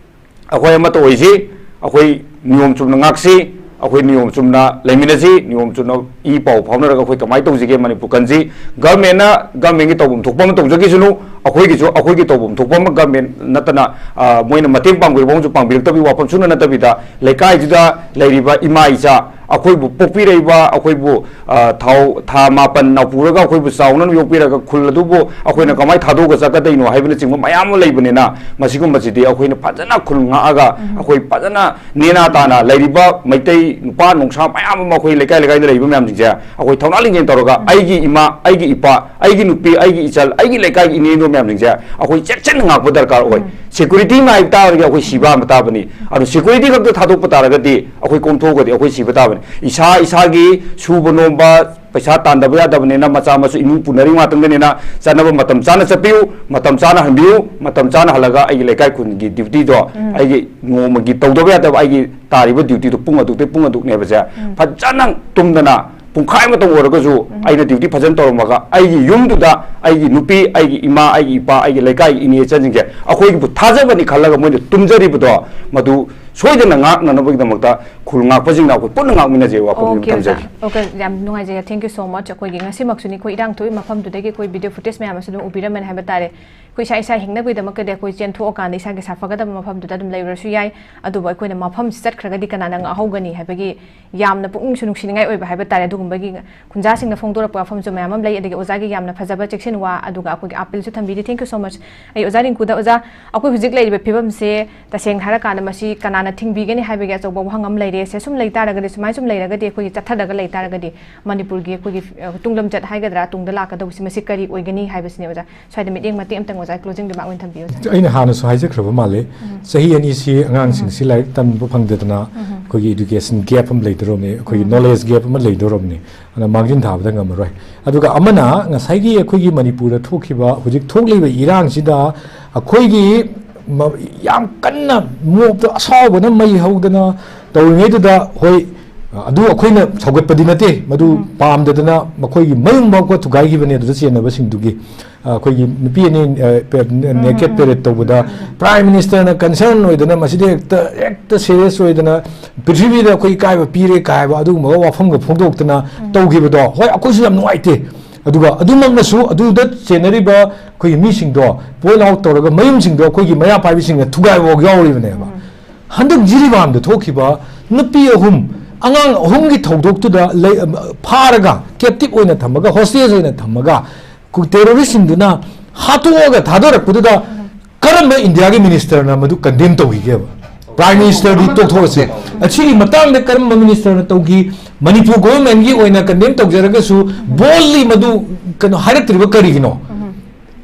ꯑꯩꯈꯣꯏ ꯑꯃꯠꯇ ꯑꯣꯏꯁꯤ, ꯑꯩꯈꯣꯏ ꯅꯤꯌꯣꯝ ꯆꯨꯝꯅ ꯉꯥꯛꯁꯤ, ꯑꯩꯈꯣꯏ ꯅꯤꯌꯣꯝ ꯆꯨꯝꯅ ꯂꯩꯃꯤꯟꯅꯁꯤ, ꯅꯤꯌꯣꯝ ꯆꯨꯝꯅ ꯏ ꯄꯥꯎ ꯐꯥꯎꯅꯔꯒ ꯑꯩꯈꯣꯏ ꯀꯃꯥꯏꯅ ꯇꯧꯁꯤꯒꯦ ꯃꯅꯤꯄꯨꯔ ꯀꯟꯁꯤ꯫ Government ꯅ government ꯀꯤ ꯇꯧꯐꯝ ꯊꯣꯛꯄ ꯑꯃ ꯇꯧꯖꯈꯤꯁꯅꯨ, ꯑꯩꯈꯣꯏꯒꯤꯁꯨ ꯑꯩꯈꯣꯏꯒꯤ ꯇꯧꯐꯝ ꯊꯣꯛꯄ ꯑꯃ government ꯅꯠꯇꯅ, ꯑ, ꯃꯣꯏꯅ ꯃꯇꯦꯡ ꯄꯥꯡꯕꯤꯔꯛꯄ ꯑꯃꯁꯨ ꯄꯥꯡꯕꯤꯔꯛꯇꯕꯒꯤ ꯋꯥꯐꯝ ꯁꯨꯡꯅ ꯅꯠꯇꯕꯤꯗ, ꯂꯩꯀꯥꯏꯗꯨꯗ ꯂꯩꯔꯤꯕ ꯏꯃꯥ ꯏꯆꯥ, ꯑꯩꯈꯣꯏꯕꯨ ꯄꯣꯛꯄꯤꯔꯛꯏꯕ, ꯑꯩꯈꯣꯏꯕꯨ, ꯑ, ꯊꯥꯎ, ꯊꯥ ꯃꯥꯄꯟ ꯅꯧꯄꯨꯔꯒ ꯑꯩꯈꯣꯏꯕꯨ ꯆꯥꯎꯅ ꯌꯣꯛꯄꯤꯔꯒ ꯈꯨꯜ ꯑꯗꯨꯕꯨ ꯑꯩꯈꯣꯏꯅ ꯀꯃꯥꯏꯅ ꯊꯥꯗꯣꯛꯑꯒ ꯆꯠꯀꯗꯣꯏꯅꯣ ꯍꯥꯏꯕꯅꯆꯤꯡꯕ ꯃꯌꯥꯝ ꯑꯃ ꯂꯩꯕꯅꯤꯅ, ꯃꯁꯤꯒꯨꯝꯕꯁꯤꯗꯤ ꯑꯩꯈꯣꯏꯅ ꯐꯖꯅ ꯈꯨꯜ ꯉꯥꯛꯑꯒ, ꯑꯩꯈꯣꯏ ꯐꯖꯅ ꯅꯦꯅꯥ ꯇꯥꯅ ꯂꯩꯔꯤꯕ ꯃꯩꯇꯩ ꯅꯨꯄꯥ ꯅꯨꯡꯁꯥ ꯃꯌꯥꯝ ꯑꯃ, ꯑꯩꯈꯣꯏ ꯂꯩꯀꯥꯏ ꯂꯩꯀꯥꯏꯗ ꯂꯩꯔꯤꯕ ꯃꯌꯥꯝꯁꯤꯡꯁꯦ ꯑꯩꯈꯣꯏ ꯊꯧꯅꯥ ꯂꯤꯡꯖꯦꯜ ꯇꯧꯔꯒ, ꯑꯩꯒꯤ ꯏꯃꯥ, ꯑꯩꯒꯤ ꯏꯄꯥ, ꯑꯩꯒꯤ ꯅꯨꯄꯤ, ꯑꯩꯒꯤ ꯏꯆꯜ, ꯑꯩꯒꯤ ꯂꯩꯀꯥꯏꯒꯤ ꯏꯅꯦ ꯏꯟꯗꯣ ꯃꯌꯥꯝꯁꯤꯡꯁꯦ ꯑꯩꯈꯣꯏ ꯆꯦꯛꯁꯤꯟꯅ ꯉꯥꯛꯄ ꯗꯔꯀꯥꯔ ꯑꯣꯏ꯫ Security ꯉꯥꯏꯕ ꯇꯥꯔꯒꯗꯤ ꯑꯩꯈꯣꯏ ꯁꯤꯕ ꯍꯥꯟꯕ ꯇꯥꯕꯅꯤ꯫ ꯑꯗꯣ security ꯈꯛꯇ ꯊꯥꯗꯣꯛꯄ ꯇꯥꯔꯒꯗꯤ ꯑꯩꯈꯣꯏ ꯀꯣꯝꯊꯣꯛꯑꯒꯗꯤ ꯑꯩꯈꯣꯏ ꯁꯤꯕ ꯇꯥꯕꯅꯤ꯫ ꯏꯁꯥ ꯏꯁꯥꯒꯤ ꯁꯨꯕ ꯅꯣꯝꯕ, ꯄꯩꯁꯥ ꯇꯥꯟꯗꯕ ꯌꯥꯗꯕꯅꯤꯅ, ꯃꯆꯥ ꯃꯁꯨ ꯏꯃꯨꯡ ꯄꯨꯅꯔꯤ ꯉꯥꯛꯇꯪꯗꯅꯤꯅ, ꯆꯠꯅꯕ ꯃꯇꯝ ꯆꯥꯅ ꯆꯠꯄꯤꯌꯨ, ꯃꯇꯝ ꯆꯥꯅ ꯍꯟꯕꯤꯌꯨ, ꯃꯇꯝ ꯆꯥꯅ ꯍꯜꯂꯒ ꯑꯩꯒꯤ ꯂꯩꯀꯥꯏ ꯈꯨꯟꯒꯤ duty ꯗꯣ, ꯑꯩꯒꯤ ꯅꯣꯡꯃꯒꯤ ꯇꯧꯗꯕ ꯌꯥꯗꯕ ꯑꯩꯒꯤ ꯇꯥꯔꯤꯕ duty ꯗꯣ ꯄꯨꯡ ꯑꯗꯨꯛꯇꯩ ꯄꯨꯡ ꯑꯗꯨꯛꯅꯦꯕꯁꯦ ꯐꯖꯅ ꯇꯨꯝꯗꯅ ꯄꯨꯡꯈꯥꯏ ꯑꯃꯇꯪ ꯑꯣꯏꯔꯒꯁꯨ ꯑꯩꯅ duty ꯐꯖꯅ ꯇꯧꯔꯝꯃꯒ, ꯑꯩꯒꯤ ꯌꯨꯝꯗꯨꯗ ꯑꯩꯒꯤ ꯅꯨꯄꯤ, ꯑꯩꯒꯤ ꯏꯃꯥ, ꯑꯩꯒꯤ ꯏꯄꯥ, ꯑꯩꯒꯤ ꯂꯩꯀꯥꯏꯒꯤ ꯏꯅꯦ ꯏꯆꯟꯁꯤꯡꯁꯦ ꯑꯩꯈꯣꯏꯒꯤꯕꯨ ꯊꯥꯖꯕꯅꯤ ꯈꯜꯂꯒ ꯃꯣꯏꯅ ꯇꯨꯝꯖꯔꯤꯕꯗꯣ, ꯃꯗꯨ ꯁꯣꯏꯗꯅ ꯉꯥꯛꯅꯅꯕꯒꯤꯗꯃꯛꯇ ꯈꯨꯜ ꯉꯥꯛꯄꯁꯤꯡꯅ ꯑꯩꯈꯣꯏ ꯄꯨꯟꯅ ꯉꯥꯛꯃꯤꯟꯅꯖꯦ ꯋꯥꯐꯝꯁꯤ ꯑꯣꯀꯦ, ꯑꯣꯖꯥ꯫ ꯊꯝꯖꯒꯦ꯫ ꯑꯣꯀꯦ, ꯌꯥꯝ ꯅꯨꯡꯉꯥꯏꯖꯔꯦ꯫ Thank you so much꯫ ꯑꯩꯈꯣꯏꯒꯤ ꯉꯁꯤꯃꯛꯁꯨꯅꯤ ꯑꯩꯈꯣꯏ ꯏꯔꯥꯡ ꯊꯣꯛꯏ ꯃꯐꯝꯗꯨꯗꯒꯤ ꯑꯩꯈꯣꯏ video footage ꯃꯌꯥꯝ ꯑꯃꯁꯨ ꯑꯗꯨꯝ ꯎꯕꯤꯔꯝꯃꯅꯤ ꯍꯥꯏꯕ ꯇꯥꯔꯦ꯫ ꯑꯩꯈꯣꯏ ꯏꯁꯥ ꯏꯁꯥ ꯍꯤꯡꯅꯕꯒꯤꯗꯃꯛꯇꯗꯤ ꯑꯩꯈꯣꯏ ꯆꯦꯟꯊꯣꯛꯑꯀꯥꯟꯗ ꯏꯁꯥꯒꯤ ꯁꯥꯐꯒꯗꯕ ꯃꯐꯝꯗꯨꯗ ꯑꯗꯨꯝ ꯂꯩꯔꯨꯔꯁꯨ ꯌꯥꯏ꯫ ꯑꯗꯨꯕꯨ ꯑꯩꯈꯣꯏꯅ ꯃꯐꯝꯁꯤ ꯆꯠꯈ꯭ꯔꯒꯗꯤ ꯀꯅꯥꯅ ꯉꯥꯛꯍꯧꯒꯅꯤ ꯍꯥꯏꯕꯒꯤ ꯌꯥꯝꯅ ꯄꯨꯛꯅꯤꯡꯁꯨ ꯅꯨꯡꯁꯤꯅꯤꯡꯉꯥꯏ ꯑꯣꯏꯕ ꯍꯥꯏꯕ ꯇꯥꯔꯦ꯫ ꯑꯗꯨꯒꯨꯝꯕꯒꯤ ꯈꯨꯟꯖꯥꯁꯤꯡꯅ ꯐꯣꯡꯗꯣꯔꯛꯄ ꯋꯥꯐꯝꯁꯨ ꯃꯌꯥꯝ ꯑꯃ ꯂꯩ꯫ ꯑꯗꯒꯤ ꯑꯣꯖꯥꯒꯤ ꯌꯥꯝꯅ ꯐꯖꯕ ꯆꯦꯛꯁꯤꯟ ꯋꯥ, ꯑꯗꯨꯒ ꯑꯩꯈꯣꯏꯒꯤ appeal ꯁꯨ ꯊꯝꯕꯤꯔꯤ꯫ Thank you so much꯫ ꯑꯩ ꯑꯣꯖꯥ ꯔꯤꯡꯀꯨꯗ, ꯑꯣꯖꯥ, ꯑꯩꯈꯣꯏ ꯍꯧꯖꯤꯛ ꯂꯩꯔꯤꯕ ꯐꯤꯕꯝꯁꯦ ꯇꯁꯦꯡꯅ ꯍꯥꯏꯔꯀꯥꯟꯗ ꯃꯁꯤ ꯀꯅꯥꯅ ꯊꯤꯡꯕꯤꯒꯅꯤ ꯍꯥꯏꯕꯒꯤ ꯑꯆꯧꯕ ꯋꯥꯍꯪ ꯑꯃ ꯂꯩꯔꯦ꯫ ꯁꯦ ꯁꯨꯝ ꯂꯩ ꯇꯥꯔꯒꯗꯤ, ꯁꯨꯃꯥꯏꯅ ꯁꯨꯝ ꯂꯩꯔꯒꯗꯤ, ꯑꯩꯈꯣꯏꯒꯤ ꯆꯠꯊꯔꯒ ꯂꯩ ꯇꯥꯔꯒꯗꯤ ꯃꯅꯤꯄꯨꯔꯒꯤ ꯑꯩꯈꯣꯏꯒꯤ, ꯑ, ꯇꯨꯡꯂꯝꯆꯠ ꯍꯥꯏꯒꯗ꯭ꯔꯥ, ꯇꯨꯡꯗ ꯂꯥꯛꯀꯗꯧꯕꯁꯤ ꯃꯁꯤ ꯀꯔꯤ ꯑꯣꯏꯒꯅꯤ ꯍꯥꯏꯕꯁꯤꯅꯦ ꯑꯣꯖꯥ꯫ ꯁ꯭ꯋꯥꯏꯗ ꯃꯤꯠꯌꯦꯡ ꯃꯇꯦꯛ ꯑꯃꯇꯪ ꯑꯣꯖꯥ, closing remark ꯑꯣꯏꯅ ꯊꯝꯕꯤꯌꯨ ꯑꯣꯖꯥ꯫ ꯑꯩꯅ ꯍꯥꯟꯅꯁꯨ ꯍꯥꯏꯖꯈ꯭ꯔꯕ ꯃꯥꯜꯂꯦ, ꯆꯍꯤ ꯑꯅꯤꯁꯤ ꯑꯉꯥꯡꯁꯤꯡꯁꯤ ꯂꯥꯏꯔꯤꯛ ꯇꯝꯕ ꯐꯪꯗꯗꯅ ꯑꯩꯈꯣꯏꯒꯤ education gap ꯑꯃ ꯂꯩꯗꯧꯔꯕꯅꯤ, ꯑꯩꯈꯣꯏꯒꯤ knowledge gap ꯑꯃ ꯂꯩꯗꯧꯔꯕꯅꯤ꯫ ꯑꯗꯨꯅ ꯃꯥꯡꯖꯤꯟ ꯊꯥꯕꯗ ꯉꯝꯃꯔꯣꯏ꯫ ꯑꯗꯨꯒ ꯑꯃꯅ ꯉꯁꯥꯏꯒꯤ ꯑꯩꯈꯣꯏꯒꯤ ꯃꯅꯤꯄꯨꯔꯗ ꯊꯣꯛꯈꯤꯕ, ꯍꯧꯖꯤꯛ ꯊꯣꯛꯂꯤꯕ ꯏꯔꯥꯡꯁꯤꯗ ꯑꯩꯈꯣꯏꯒꯤ ꯃ-, ꯌꯥꯝ ꯀꯟꯅ ꯃꯣꯞꯇ ꯑꯁꯥꯎꯕꯅ ꯃꯩ ꯍꯧꯗꯅ ꯇꯧꯔꯤꯉꯩꯗꯨꯗ, ꯍꯣꯏ, ꯑꯗꯨ ꯑꯩꯈꯣꯏꯅ ꯁꯧꯒꯠꯄꯗꯤ ꯅꯠꯇꯦ, ꯃꯗꯨ ꯄꯥꯝꯗꯗꯅ ꯃꯈꯣꯏꯒꯤ ꯃꯌꯨꯝ ꯐꯥꯎꯕ ꯊꯨꯒꯥꯏꯈꯤꯕꯅꯦ ꯑꯗꯨꯗ ꯆꯦꯟꯅꯕꯁꯤꯡꯗꯨꯒꯤ꯫ ꯑ, ꯑꯩꯈꯣꯏꯒꯤ ꯅꯨꯄꯤ ꯑꯅꯤ, ꯑ, ꯄꯦ-, naked parade ꯇꯧꯕꯗ Prime Minister ꯅ concern ꯑꯣꯏꯗꯅ, ꯃꯁꯤꯗꯤ ꯍꯦꯛꯇ, ꯍꯦꯛꯇ serious ꯑꯣꯏꯗꯅ, ꯄ꯭ꯔꯤꯊꯤꯕꯤꯗ ꯑꯩꯈꯣꯏ ꯏꯀꯥꯏꯕ ꯄꯤꯔꯦ ꯀꯥꯏꯕ ꯑꯗꯨꯒꯨꯝꯕ ꯋꯥꯐꯝꯒ ꯐꯣꯡꯗꯣꯛꯇꯅ ꯇꯧꯈꯤꯕꯗꯣ, ꯍꯣꯏ, ꯑꯩꯈꯣꯏꯁꯨ ꯌꯥꯝ ꯅꯨꯡꯉꯥꯏꯇꯦ꯫ ꯑꯗꯨꯒ ꯑꯗꯨꯃꯛꯅꯁꯨ ꯑꯗꯨꯗ ꯆꯦꯟꯅꯔꯤꯕ ꯑꯩꯈꯣꯏꯒꯤ ꯃꯤꯁꯤꯡꯗꯣ point out ꯇꯧꯔꯒ ꯃꯌꯨꯝꯁꯤꯡꯗꯣ ꯑꯩꯈꯣꯏꯒꯤ ꯃꯩꯔꯥ ꯄꯥꯏꯕꯤꯁꯤꯡꯅ ꯊꯨꯒꯥꯏꯕ ꯐꯥꯎ ꯌꯥꯎꯔꯤꯕꯅꯦꯕ꯫ ꯍꯟꯗꯛ ꯖꯤꯔꯤꯕꯥꯝꯗ ꯊꯣꯛꯈꯤꯕ ꯅꯨꯄꯤ ꯑꯍꯨꯝ, ꯑꯉꯥꯡ ꯑꯍꯨꯝꯒꯤ ꯊꯧꯗꯣꯛꯇꯨꯗ ꯂꯩ-, ꯐꯥꯔꯒ, captive ꯑꯣꯏꯅ ꯊꯝꯃꯒ, hostage ꯑꯣꯏꯅ ꯊꯝꯃꯒ, ꯀꯨ-, terrorist ꯁꯤꯡꯗꯨꯅ ꯍꯥꯠꯇꯣꯛꯑꯒ ꯊꯥꯗꯣꯔꯛꯄꯗꯨꯗ ꯀꯔꯝꯕ ꯏꯟꯗꯤꯌꯥꯒꯤ minister ꯅ ꯃꯗꯨ condemn ꯇꯧꯈꯤꯒꯦꯕ? Prime Minister ꯗꯤ ꯇꯣꯛꯊꯣꯛꯑꯁꯦ, ꯑꯁꯤꯒꯤ ꯃꯇꯥꯡꯗ ꯀꯔꯝꯕ minister ꯅ ꯇꯧꯈꯤ? ꯃꯅꯤꯄꯨꯔ government ꯀꯤ ꯑꯣꯏꯅ condemn ꯇꯧꯖꯔꯒꯁꯨ boldly ꯃꯗꯨ ꯀꯩꯅꯣ ꯍꯥꯏꯔꯛꯇ꯭ꯔꯤꯕ ꯀꯔꯤꯒꯤꯅꯣ?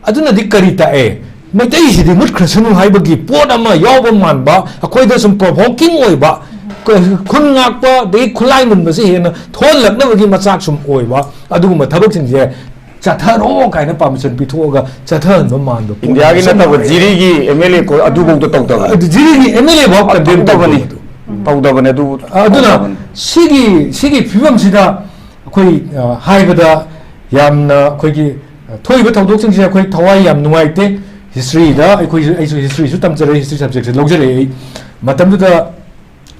ꯑꯗꯨꯅꯗꯤ ꯀꯔꯤ ꯇꯥꯛꯑꯦ? ꯃꯩꯇꯩꯁꯤꯗꯤ ꯃꯨꯠꯈ꯭ꯔꯁꯅꯨ ꯍꯥꯏꯕꯒꯤ ꯄꯣꯠ ꯑꯃ ꯌꯥꯎꯕ ꯃꯥꯟꯕ, ꯑꯩꯈꯣꯏꯗ ꯁꯨꯝ provoking ꯑꯣꯏꯕ, ꯈꯨꯟ ꯉꯥꯛꯄ ꯑꯗꯒꯤ ꯈꯨꯠꯂꯥꯏ ꯃꯨꯟꯕꯁꯦ ꯍꯦꯟꯅ ꯊꯣꯛꯍꯜꯂꯛꯅꯕꯒꯤ ꯃꯆꯥꯛ ꯁꯨꯝ ꯑꯣꯏꯕ, ꯑꯗꯨꯒꯨꯝꯕ ꯊꯕꯛꯁꯤꯡꯁꯦ ꯆꯠꯊꯔꯣ ꯀꯥꯏꯅ permission ꯄꯤꯊꯣꯛꯑꯒ ꯆꯠꯊꯍꯟꯕ ꯃꯥꯟꯕ ꯄꯣꯠ ꯏꯟꯗꯤꯌꯥꯒꯤ ꯑꯃ ꯅꯠꯇꯕ ꯁꯨꯝ ꯖꯤꯔꯤꯒꯤ ꯑꯦꯝ ꯑꯦꯜ ꯑꯦ ꯀꯣ-, ꯑꯗꯨꯐꯧꯗ ꯇꯧꯗꯕꯅꯤ꯫ ꯑꯗꯨ ꯖꯤꯔꯤꯒꯤ ꯑꯦꯝ ꯑꯦꯜ ꯑꯦ ꯐꯥꯎ condemn ꯇꯧꯗꯕꯅꯤ꯫ ꯇꯧꯗꯕꯅꯤ꯫ ꯇꯧꯗꯕꯅꯤ ꯑꯗꯨ ꯑꯗꯨꯅ ꯇꯧꯗꯕꯅꯤ꯫ ꯁꯤꯒꯤ, ꯁꯤꯒꯤ ꯐꯤꯕꯝꯁꯤꯗ ꯑꯩꯈꯣꯏ, ꯑ, ꯍꯥꯏꯕꯗ ꯌꯥꯝꯅ ꯑꯩꯈꯣꯏꯒꯤ, ꯑ, ꯊꯣꯛꯏꯕ ꯊꯧꯗꯣꯛꯁꯤꯡꯁꯦ ꯑꯩꯈꯣꯏ ꯊꯋꯥꯏ ꯌꯥꯝ ꯅꯨꯡꯉꯥꯏꯇꯦ꯫ History ꯗ ꯑꯩꯈꯣꯏꯁꯨ, ꯑꯩꯁꯨ history ꯁꯨ ꯇꯝꯖꯔꯛꯏ, history subject ꯁꯦ ꯂꯧꯖꯔꯛꯑꯦ ꯑꯩ꯫ ꯃꯇꯝꯗꯨꯗ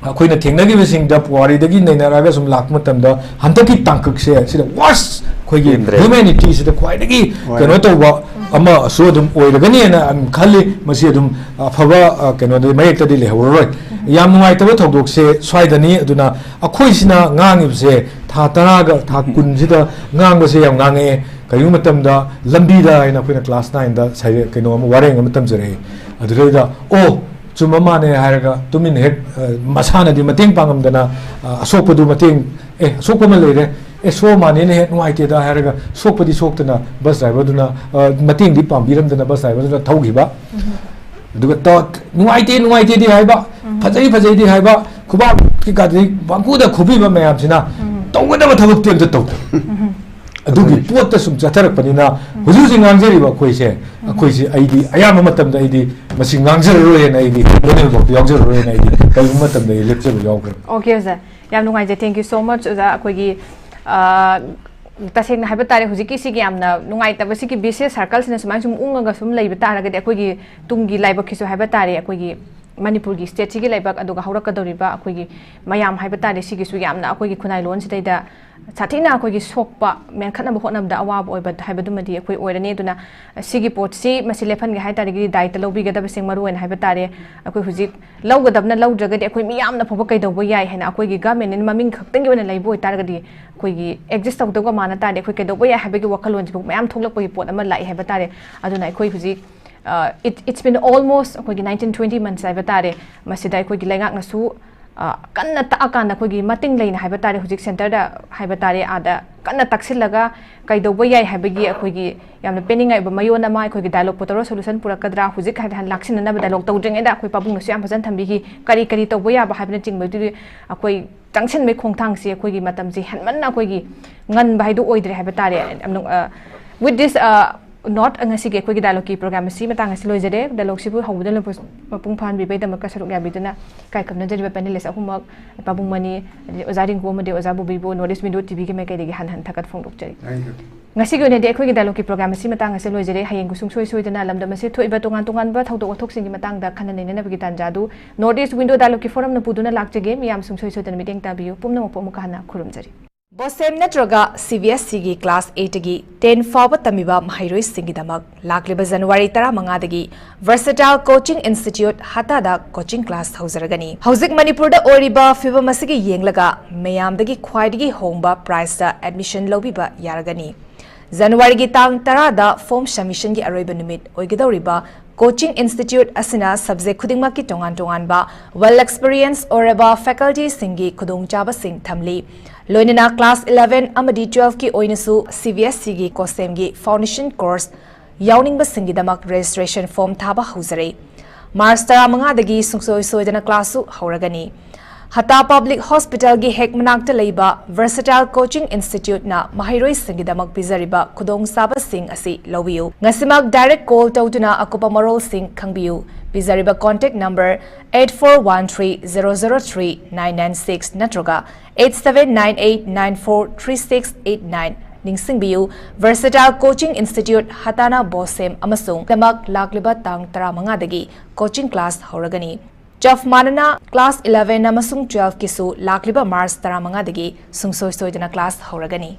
ꯑꯩꯈꯣꯏꯅ ꯊꯦꯡꯅꯈꯤꯕꯁꯤꯡꯗ ꯄꯨꯋꯥꯔꯤꯗꯒꯤ ꯅꯩꯅꯔꯛꯑꯒ ꯁꯨꯝ ꯂꯥꯛꯄ ꯃꯇꯝꯗ ꯍꯟꯗꯛꯀꯤ ꯇꯥꯡꯀꯛꯁꯦ ꯁꯤꯗ worst ꯑꯩꯈꯣꯏꯒꯤ ꯍꯦꯟꯗ꯭ꯔꯦ꯫ Humanity ꯁꯤꯗ ꯈ꯭ꯋꯥꯏꯗꯒꯤ ꯍꯣꯏ꯫ ꯀꯩꯅꯣ ꯇꯧꯕ, ꯑꯃꯁꯨ ꯑꯗꯨꯝ ꯑꯣꯏꯔꯒꯅꯤꯅ ꯑꯗꯨꯝ ꯈꯜꯂꯤ꯫ ꯃꯁꯤ ꯑꯗꯨꯝ ꯑꯐꯕ, ꯑ, ꯀꯩꯅꯣꯗꯤ, ꯃꯌꯦꯛꯇꯗꯤ ꯂꯩꯍꯧꯔꯔꯣꯏ꯫ ꯌꯥꯝ ꯅꯨꯡꯉꯥꯏꯇꯕ ꯊꯧꯗꯣꯛꯁꯦ ꯁ꯭ꯋꯥꯏꯗꯅꯤ꯫ ꯑꯗꯨꯅ ꯑꯩꯈꯣꯏꯁꯤꯅ ꯉꯥꯡꯉꯤꯕꯁꯦ ꯊꯥ ꯇꯔꯥꯒ ꯊꯥ ꯀꯨꯟꯁꯤꯗ ꯉꯥꯡꯕꯁꯦ ꯌꯥꯝ ꯉꯥꯡꯉꯛꯑꯦ꯫ ꯀꯔꯤꯒꯨꯝꯕ ꯃꯇꯝꯗ ꯂꯝꯕꯤꯗ ꯍꯥꯏꯅ ꯑꯩꯈꯣꯏꯅ ꯀ꯭ꯂꯥꯁ ꯅꯥꯏꯟꯗ ꯁꯩꯔꯦ-, ꯀꯩꯅꯣ ꯑꯃ, ꯋꯥꯔꯦꯡ ꯑꯃ ꯇꯝꯖꯔꯛꯏ꯫ ꯑꯗꯨꯗꯩꯗ, "ꯑꯣ, ꯆꯨꯝꯕ ꯃꯥꯅꯦ" ꯍꯥꯏꯔꯒ ꯇꯨꯃꯤꯟꯅ ꯍꯦꯛ, ꯑ, ꯃꯁꯥꯅꯗꯤ ꯃꯇꯦꯡ ꯄꯥꯡꯉꯝꯗꯅ, ꯑ, ꯑꯁꯣꯛꯄꯗꯨ ꯃꯇꯦꯡ, "ꯑꯦ, ꯑꯁꯣꯛꯄ ꯑꯃ ꯂꯩꯔꯦ, ꯑꯦ, ꯁꯣꯛꯑ ꯃꯥꯅꯦꯅꯦ, ꯍꯦꯛ ꯅꯨꯡꯉꯥꯏꯇꯦꯗ" ꯍꯥꯏꯔꯒ ꯁꯣꯛꯄꯗꯤ ꯁꯣꯛꯇꯅ ꯕꯁ ꯗ꯭ꯔꯥꯏꯚꯔꯗꯨꯅ, ꯑ, ꯃꯇꯦꯡꯗꯤ ꯄꯥꯡꯕꯤꯔꯝꯗꯅ ꯕꯁ ꯗ꯭ꯔꯥꯏꯚꯔꯗꯨꯅ ꯊꯧꯈꯤꯕ꯫ ꯑꯗꯨꯒ ꯇ-, "ꯅꯨꯡꯉꯥꯏꯇꯦ, ꯅꯨꯡꯉꯥꯏꯇꯦꯗꯤ" ꯍꯥꯏꯕ, "ꯐꯖꯩ, ꯐꯖꯩꯗꯤ" ꯍꯥꯏꯕ, ꯈꯨꯕꯥꯛ ꯀꯩꯀꯥꯗꯤ ꯄꯪꯈꯨꯗ ꯈꯨꯕꯤꯕ ꯃꯌꯥꯝꯁꯤꯅ ꯇꯧꯒꯗꯕ ꯊꯕꯛꯇꯤ ꯑꯝꯇ ꯇꯧꯗꯦ꯫ ꯑꯗꯨꯒꯤ ꯄꯣꯠꯇ ꯁꯨꯝ ꯆꯠꯊꯔꯛꯄꯅꯤꯅ ꯍꯧꯖꯤꯛ ꯍꯧꯖꯤꯛ ꯉꯥꯡꯖꯔꯤꯕ ꯑꯩꯈꯣꯏꯁꯦ, ꯑꯩꯈꯣꯏꯁꯦ, ꯑꯩꯗꯤ ꯑꯌꯥꯝꯕ ꯃꯇꯝꯗ ꯑꯩꯗꯤ ꯃꯁꯤ ꯉꯥꯡꯖꯔꯔꯣꯏꯅ, ꯑꯩꯗꯤ ꯂꯣꯟꯌꯦꯟꯐꯥꯎꯗ ꯌꯥꯎꯖꯔꯔꯣꯏꯅ ꯑꯩꯗꯤ ꯀꯔꯤꯒꯨꯝꯕ ꯃꯇꯝꯗ ꯑꯩ ꯂꯦꯞꯆꯕ ꯌꯥꯎꯈ꯭ꯔꯦ꯫ Okay, ꯑꯣꯖꯥ, ꯌꯥꯝ ꯅꯨꯡꯉꯥꯏꯖꯩ꯫ Thank you so much, ꯑꯣꯖꯥ꯫ ꯑꯩꯈꯣꯏꯒꯤ, ꯑ, ꯇꯁꯦꯡꯅ ꯍꯥꯏꯕ ꯇꯥꯔꯦ, ꯍꯧꯖꯤꯛꯀꯤ ꯁꯤꯒꯤ ꯌꯥꯝꯅ ꯅꯨꯡꯉꯥꯏꯇꯕ ꯁꯤꯒꯤ vicious circle ꯁꯤꯅ ꯁꯨꯃꯥꯏꯅ ꯁꯨꯝ ꯎꯪꯉꯒ ꯁꯨꯝ ꯂꯩꯕ ꯇꯥꯔꯒꯗꯤ ꯑꯩꯈꯣꯏꯒꯤ ꯇꯨꯡꯒꯤ ꯂꯥꯏꯕꯛꯀꯤꯁꯨ ꯍꯥꯏꯕ ꯇꯥꯔꯦ, ꯑꯩꯈꯣꯏꯒꯤ ꯃꯅꯤꯄꯨꯔꯒꯤ state ꯁꯤꯒꯤ ꯂꯥꯏꯕꯛ, ꯑꯗꯨꯒ ꯍꯧꯔꯛꯀꯗꯧꯔꯤꯕ ꯑꯩꯈꯣꯏꯒꯤ ꯃꯌꯥꯝ ꯍꯥꯏꯕ ꯇꯥꯔꯦ, ꯁꯤꯒꯤꯁꯨ ꯌꯥꯝꯅ ꯑꯩꯈꯣꯏꯒꯤ ꯈꯨꯟꯅꯥꯏ ꯂꯣꯟꯁꯤꯗꯩꯗ ꯁꯥꯊꯤꯅ ꯑꯩꯈꯣꯏꯒꯤ ꯁꯣꯛꯄ, ꯃꯦꯟꯈꯠꯅꯕ ꯍꯣꯠꯅꯕꯗ ꯑꯋꯥꯕ ꯑꯣꯏꯕ ꯍꯥꯏꯕꯗꯨꯃꯗꯤ ꯑꯩꯈꯣꯏ ꯑꯣꯏꯔꯅꯤ꯫ ꯑꯗꯨꯅ ꯁꯤꯒꯤ ꯄꯣꯠꯁꯤ ꯃꯁꯤ ꯂꯦꯞꯍꯟꯒꯦ ꯍꯥꯏ ꯇꯥꯔꯒꯗꯤ ꯗꯥꯏꯇ ꯂꯧꯕꯤꯒꯗꯕꯁꯤꯡ ꯃꯔꯨ ꯑꯣꯏꯅ ꯍꯥꯏꯕ ꯇꯥꯔꯦ꯫ ꯑꯩꯈꯣꯏ ꯍꯧꯖꯤꯛ ꯂꯧꯒꯗꯕꯅ ꯂꯧꯗ꯭ꯔꯒꯗꯤ ꯑꯩꯈꯣꯏ ꯃꯤꯌꯥꯝꯅ ꯐꯥꯎꯕ ꯀꯩꯗꯧꯕ ꯌꯥꯏ ꯍꯥꯏꯅ, ꯑꯩꯈꯣꯏꯒꯤ government ꯅ ꯃꯃꯤꯡ ꯈꯛꯇꯪꯒꯤ ꯑꯣꯏꯅ ꯂꯩꯕ ꯑꯣꯏꯇꯥꯔꯒꯗꯤ, ꯑꯩꯈꯣꯏꯒꯤ exist ꯇꯧꯗꯧꯕ ꯃꯥꯟꯅ ꯇꯥꯔꯗꯤ ꯑꯩꯈꯣꯏ ꯀꯩꯗꯧꯕ ꯌꯥꯏ ꯍꯥꯏꯕꯒꯤ ꯋꯥꯈꯜꯂꯣꯟꯁꯤꯐꯥꯎ ꯃꯌꯥꯝ ꯊꯣꯛꯂꯛꯄꯒꯤ ꯄꯣꯠ ꯑꯃ ꯂꯥꯛꯏ ꯍꯥꯏꯕ ꯇꯥꯔꯦ꯫ ꯑꯗꯨꯅ ꯑꯩꯈꯣꯏ ꯍꯧꯖꯤꯛ, ꯑ, it, it's been almost ꯑꯩꯈꯣꯏꯒꯤ nineteen twenty months ꯍꯥꯏꯕ ꯇꯥꯔꯦ꯫ ꯃꯁꯤꯗ ꯑꯩꯈꯣꯏꯒꯤ ꯂꯩꯉꯥꯛꯅꯁꯨ, ꯑ, ꯀꯟꯅ ꯇꯥꯛꯑꯀꯥꯟꯗ ꯑꯩꯈꯣꯏꯒꯤ ꯃꯇꯤꯡ ꯂꯩꯅ ꯍꯥꯏꯕ ꯇꯥꯔꯦ, ꯍꯧꯖꯤꯛ centre ꯗ ꯍꯥꯏꯕ ꯇꯥꯔꯦ, ꯑꯥꯗ ꯀꯟꯅ ꯇꯛꯁꯤꯜꯂꯒ ꯀꯩꯗꯧꯕ ꯌꯥꯏ ꯍꯥꯏꯕꯒꯤ ꯑꯩꯈꯣꯏꯒꯤ ꯌꯥꯝꯅ ꯄꯦꯟꯅꯤꯡꯉꯥꯏ ꯑꯣꯏꯕ ꯃꯌꯣꯟ ꯑꯃ, ꯑꯩꯈꯣꯏꯒꯤ dialogue ꯄꯨ ꯇꯧꯔ solution ꯄꯨꯔꯛꯀꯗ꯭ꯔꯥ, ꯍꯧꯖꯤꯛ ꯍꯥꯏ ꯍꯥꯟꯅ ꯂꯥꯛꯁꯤꯟꯅꯅꯕ dialogue ꯇꯧꯗ꯭ꯔꯤꯉꯩꯗ ꯑꯩꯈꯣꯏ ꯄꯥꯕꯨꯡꯅꯁꯨ ꯌꯥꯝ ꯐꯖꯅ ꯊꯝꯕꯤꯈꯤ, ꯀꯔꯤ ꯀꯔꯤ ꯇꯧꯕ ꯌꯥꯕ ꯍꯥꯏꯕꯅꯆꯤꯡꯕꯗꯨꯗꯤ ꯑꯩꯈꯣꯏ ꯆꯪꯁꯤꯟꯕꯒꯤ ꯈꯣꯡꯊꯥꯡꯁꯤ ꯑꯩꯈꯣꯏꯒꯤ ꯃꯇꯝꯁꯤ ꯍꯦꯟꯃꯟꯅ ꯑꯩꯈꯣꯏꯒꯤ ꯉꯟꯕ ꯍꯥꯏꯗꯨ ꯑꯣꯏꯗ꯭ꯔꯦ ꯍꯥꯏꯕ ꯇꯥꯔꯦ꯫ ꯑ, with this, ꯑ, note, ꯉꯁꯤꯒꯤ ꯑꯩꯈꯣꯏꯒꯤ dialogue ꯀꯤ program ꯑꯁꯤ ꯃꯇꯥꯡ ꯑꯁꯤ ꯂꯣꯏꯖꯔꯦ꯫ Dialogue ꯁꯤꯕꯨ ꯍꯧꯕꯗ ꯂꯣꯏꯕ ꯃꯄꯨꯡ ꯐꯥꯍꯟꯕꯤꯕꯒꯤꯗꯃꯛꯇ ꯁꯔꯨꯛ ꯌꯥꯕꯤꯗꯨꯅ ꯏꯀꯥꯏ ꯈꯨꯝꯅꯖꯔꯤꯕ panelist ꯑꯍꯨꯝꯃꯛ, ꯄꯥꯕꯨꯡ ꯃꯅꯤ, ꯑꯗꯩ ꯑꯣꯖꯥ ꯔꯤꯡꯀꯨ ꯑꯃꯗꯤ ꯑꯣꯖꯥ ꯕꯣꯕꯤꯕꯨ North East Window T V ꯒꯤ ꯃꯥꯏꯀꯩꯗꯒꯤ ꯍꯟꯅ ꯍꯟꯅ ꯊꯥꯒꯠ ꯐꯣꯡꯗꯣꯛꯆꯔꯤ꯫ Thank you. ꯉꯁꯤꯒꯤ ꯑꯣꯏꯅꯗꯤ ꯑꯩꯈꯣꯏꯒꯤ dialogue ꯀꯤ program ꯑꯁꯤ ꯃꯇꯥꯡ ꯑꯁꯤ ꯂꯣꯏꯖꯔꯦ꯫ ꯍꯌꯦꯡꯕꯨ ꯁꯨꯡꯁꯣꯏ ꯁꯣꯏꯗꯅ ꯂꯝꯗꯝ ꯑꯁꯤꯗ ꯊꯣꯛꯏꯕ ꯇꯣꯉꯥꯟ ꯇꯣꯉꯥꯟꯕ ꯊꯧꯗꯣꯛ ꯋꯥꯊꯣꯛꯁꯤꯡꯒꯤ ꯃꯇꯥꯡꯗ ꯈꯟꯅ ꯅꯩꯅꯅꯕꯒꯤ ꯇꯥꯟꯖꯥ ꯑꯗꯨ North East Window dialogue ꯀꯤ forum ꯅ ꯄꯨꯗꯨꯅ ꯂꯥꯛꯆꯒꯦ꯫ ꯃꯤꯌꯥꯝ ꯁꯨꯡꯁꯣꯏ ꯁꯣꯏꯗꯅ ꯃꯤꯠꯌꯦꯡ ꯇꯥꯕꯤꯌꯨ꯫ ꯄꯨꯝꯅꯃꯛꯄꯨ ꯑꯃꯨꯛꯀ ꯍꯟꯅ ꯈꯨꯔꯨꯝꯖꯔꯤ꯫ ꯕꯣꯁꯦꯝ ꯅꯠꯇ꯭ꯔꯒ ꯁꯤ ꯕꯤ ꯑꯦꯁ ꯁꯤꯒꯤ ꯀ꯭ꯂꯥꯁ ꯑꯩꯠꯇꯒꯤ ꯇꯦꯟ ꯐꯥꯎꯕ ꯇꯝꯃꯤꯕ ꯃꯍꯩꯔꯣꯏꯁꯤꯡꯒꯤꯗꯃꯛ ꯂꯥꯛꯂꯤꯕ ꯖꯅꯋꯥꯔꯤ ꯇꯔꯥꯃꯉꯥꯗꯒꯤ Versatile Coaching Institute ꯍꯇꯥꯗ ꯀꯣꯆꯤꯡ ꯀ꯭ꯂꯥꯁ ꯍꯧꯖꯔꯒꯅꯤ꯫ ꯍꯧꯖꯤꯛ ꯃꯅꯤꯄꯨꯔꯗ ꯑꯣꯏꯔꯤꯕ ꯐꯤꯕꯝ ꯑꯁꯤꯒꯤ ꯌꯦꯡꯂꯒ ꯃꯌꯥꯝꯗꯒꯤ ꯈ꯭ꯋꯥꯏꯗꯒꯤ ꯍꯣꯡꯕ ꯄ꯭ꯔꯥꯏꯁꯇ ꯑꯦꯗꯃꯤꯁꯟ ꯂꯧꯕꯤꯕ ꯌꯥꯔꯒꯅꯤ꯫ ꯖꯅꯋꯥꯔꯤꯒꯤ ꯇꯥꯡ ꯇꯔꯥꯗ ꯐꯣꯔꯝ ꯁꯕꯃꯤꯁꯟꯒꯤ ꯑꯔꯣꯏꯕ ꯅꯨꯃꯤꯠ ꯑꯣꯏꯒꯗꯧꯔꯤꯕ ꯀꯣꯆꯤꯡ ꯏꯟꯁꯇꯤꯇ꯭ꯌꯨꯠ ꯑꯁꯤꯅ ꯁꯕꯖꯦꯛ ꯈꯨꯗꯤꯡꯃꯛꯀꯤ ꯇꯣꯉꯥꯟ ꯇꯣꯉꯥꯟꯕ well experienced ꯑꯣꯏꯔꯕ ꯐꯦꯀꯜꯇꯤꯁꯤꯡꯒꯤ ꯈꯨꯗꯣꯡꯆꯥꯕꯁꯤꯡ ꯊꯝꯂꯤ꯫ ꯂꯣꯏꯅꯅ ꯀ꯭ꯂꯥꯁ ꯏꯂꯦꯚꯦꯟ ꯑꯃꯗꯤ ꯇꯨꯋꯦꯜꯐꯀꯤ ꯑꯣꯏꯅꯁꯨ ꯁꯤ ꯕꯤ ꯑꯦꯁ ꯁꯤꯒꯤ ꯀꯣꯁꯦꯝꯒꯤ ꯐꯥꯎꯟꯗꯦꯁꯟ ꯀꯣꯔꯁ ꯌꯥꯎꯅꯤꯡꯕꯁꯤꯡꯒꯤꯗꯃꯛ ꯔꯦꯖꯤꯁꯇ꯭ꯔꯦꯁꯟ ꯐꯣꯔꯝ ꯊꯥꯕ ꯍꯧꯖꯔꯦ꯫ ꯃꯥꯔꯆ ꯇꯔꯥꯃꯉꯥꯗꯒꯤ ꯁꯨꯡꯁꯣꯏ ꯁꯣꯏꯗꯅ ꯀ꯭ꯂꯥꯁꯁꯨ ꯍꯧꯔꯒꯅꯤ꯫ ꯍꯇꯥ ꯄꯕ꯭ꯂꯤꯛ ꯍꯣꯁꯄꯤꯇꯥꯜꯒꯤ ꯍꯦꯛ ꯃꯅꯥꯛꯇ ꯂꯩꯕ Versatile Coaching Instituteꯅ ꯃꯍꯩꯔꯣꯏꯁꯤꯡꯒꯤꯗꯃꯛ ꯄꯤꯖꯔꯤꯕ ꯈꯨꯗꯣꯡꯆꯥꯕꯁꯤꯡ ꯑꯁꯤ ꯂꯧꯕꯤꯌꯨ꯫ ꯉꯁꯤꯃꯛ ꯗꯥꯏꯔꯦꯛ ꯀꯣꯜ ꯇꯧꯗꯨꯅ ꯑꯀꯨꯞꯄ ꯃꯔꯣꯜꯁꯤꯡ ꯈꯪꯕꯤꯌꯨ꯫ ꯄꯤꯖꯔꯤꯕ contact number eight four one three zero zero three nine nine six ꯅꯠꯇ꯭ꯔꯒ eight seven nine eight nine four three six eight nine꯫ ꯅꯤꯡꯁꯤꯡꯕꯤꯌꯨ, Versatile Coaching Institute ꯍꯇꯥꯅ ꯕꯣꯁꯦꯝ ꯑꯃꯁꯨꯡ ꯗꯃꯛ ꯂꯥꯛꯂꯤꯕ ꯇꯥꯡ ꯇꯔꯥꯃꯉꯥꯗꯒꯤ ꯀꯣꯆꯤꯡ ꯀ꯭ꯂꯥꯁ ꯍꯧꯔꯒꯅꯤ꯫ ꯆꯞ ꯃꯥꯟꯅꯅ ꯀ꯭ꯂꯥꯁ ꯏꯂꯦꯚꯦꯟ ꯑꯃꯁꯨꯡ ꯇꯨꯋꯦꯜꯐꯀꯤꯁꯨ ꯂꯥꯛꯂꯤꯕ ꯃꯥꯔꯆ ꯇꯔꯥꯃꯉꯥꯗꯒꯤ ꯁꯨꯡꯁꯣꯏ ꯁꯣꯏꯗꯅ ꯀ꯭ꯂꯥꯁ ꯍꯧꯔꯒꯅꯤ꯫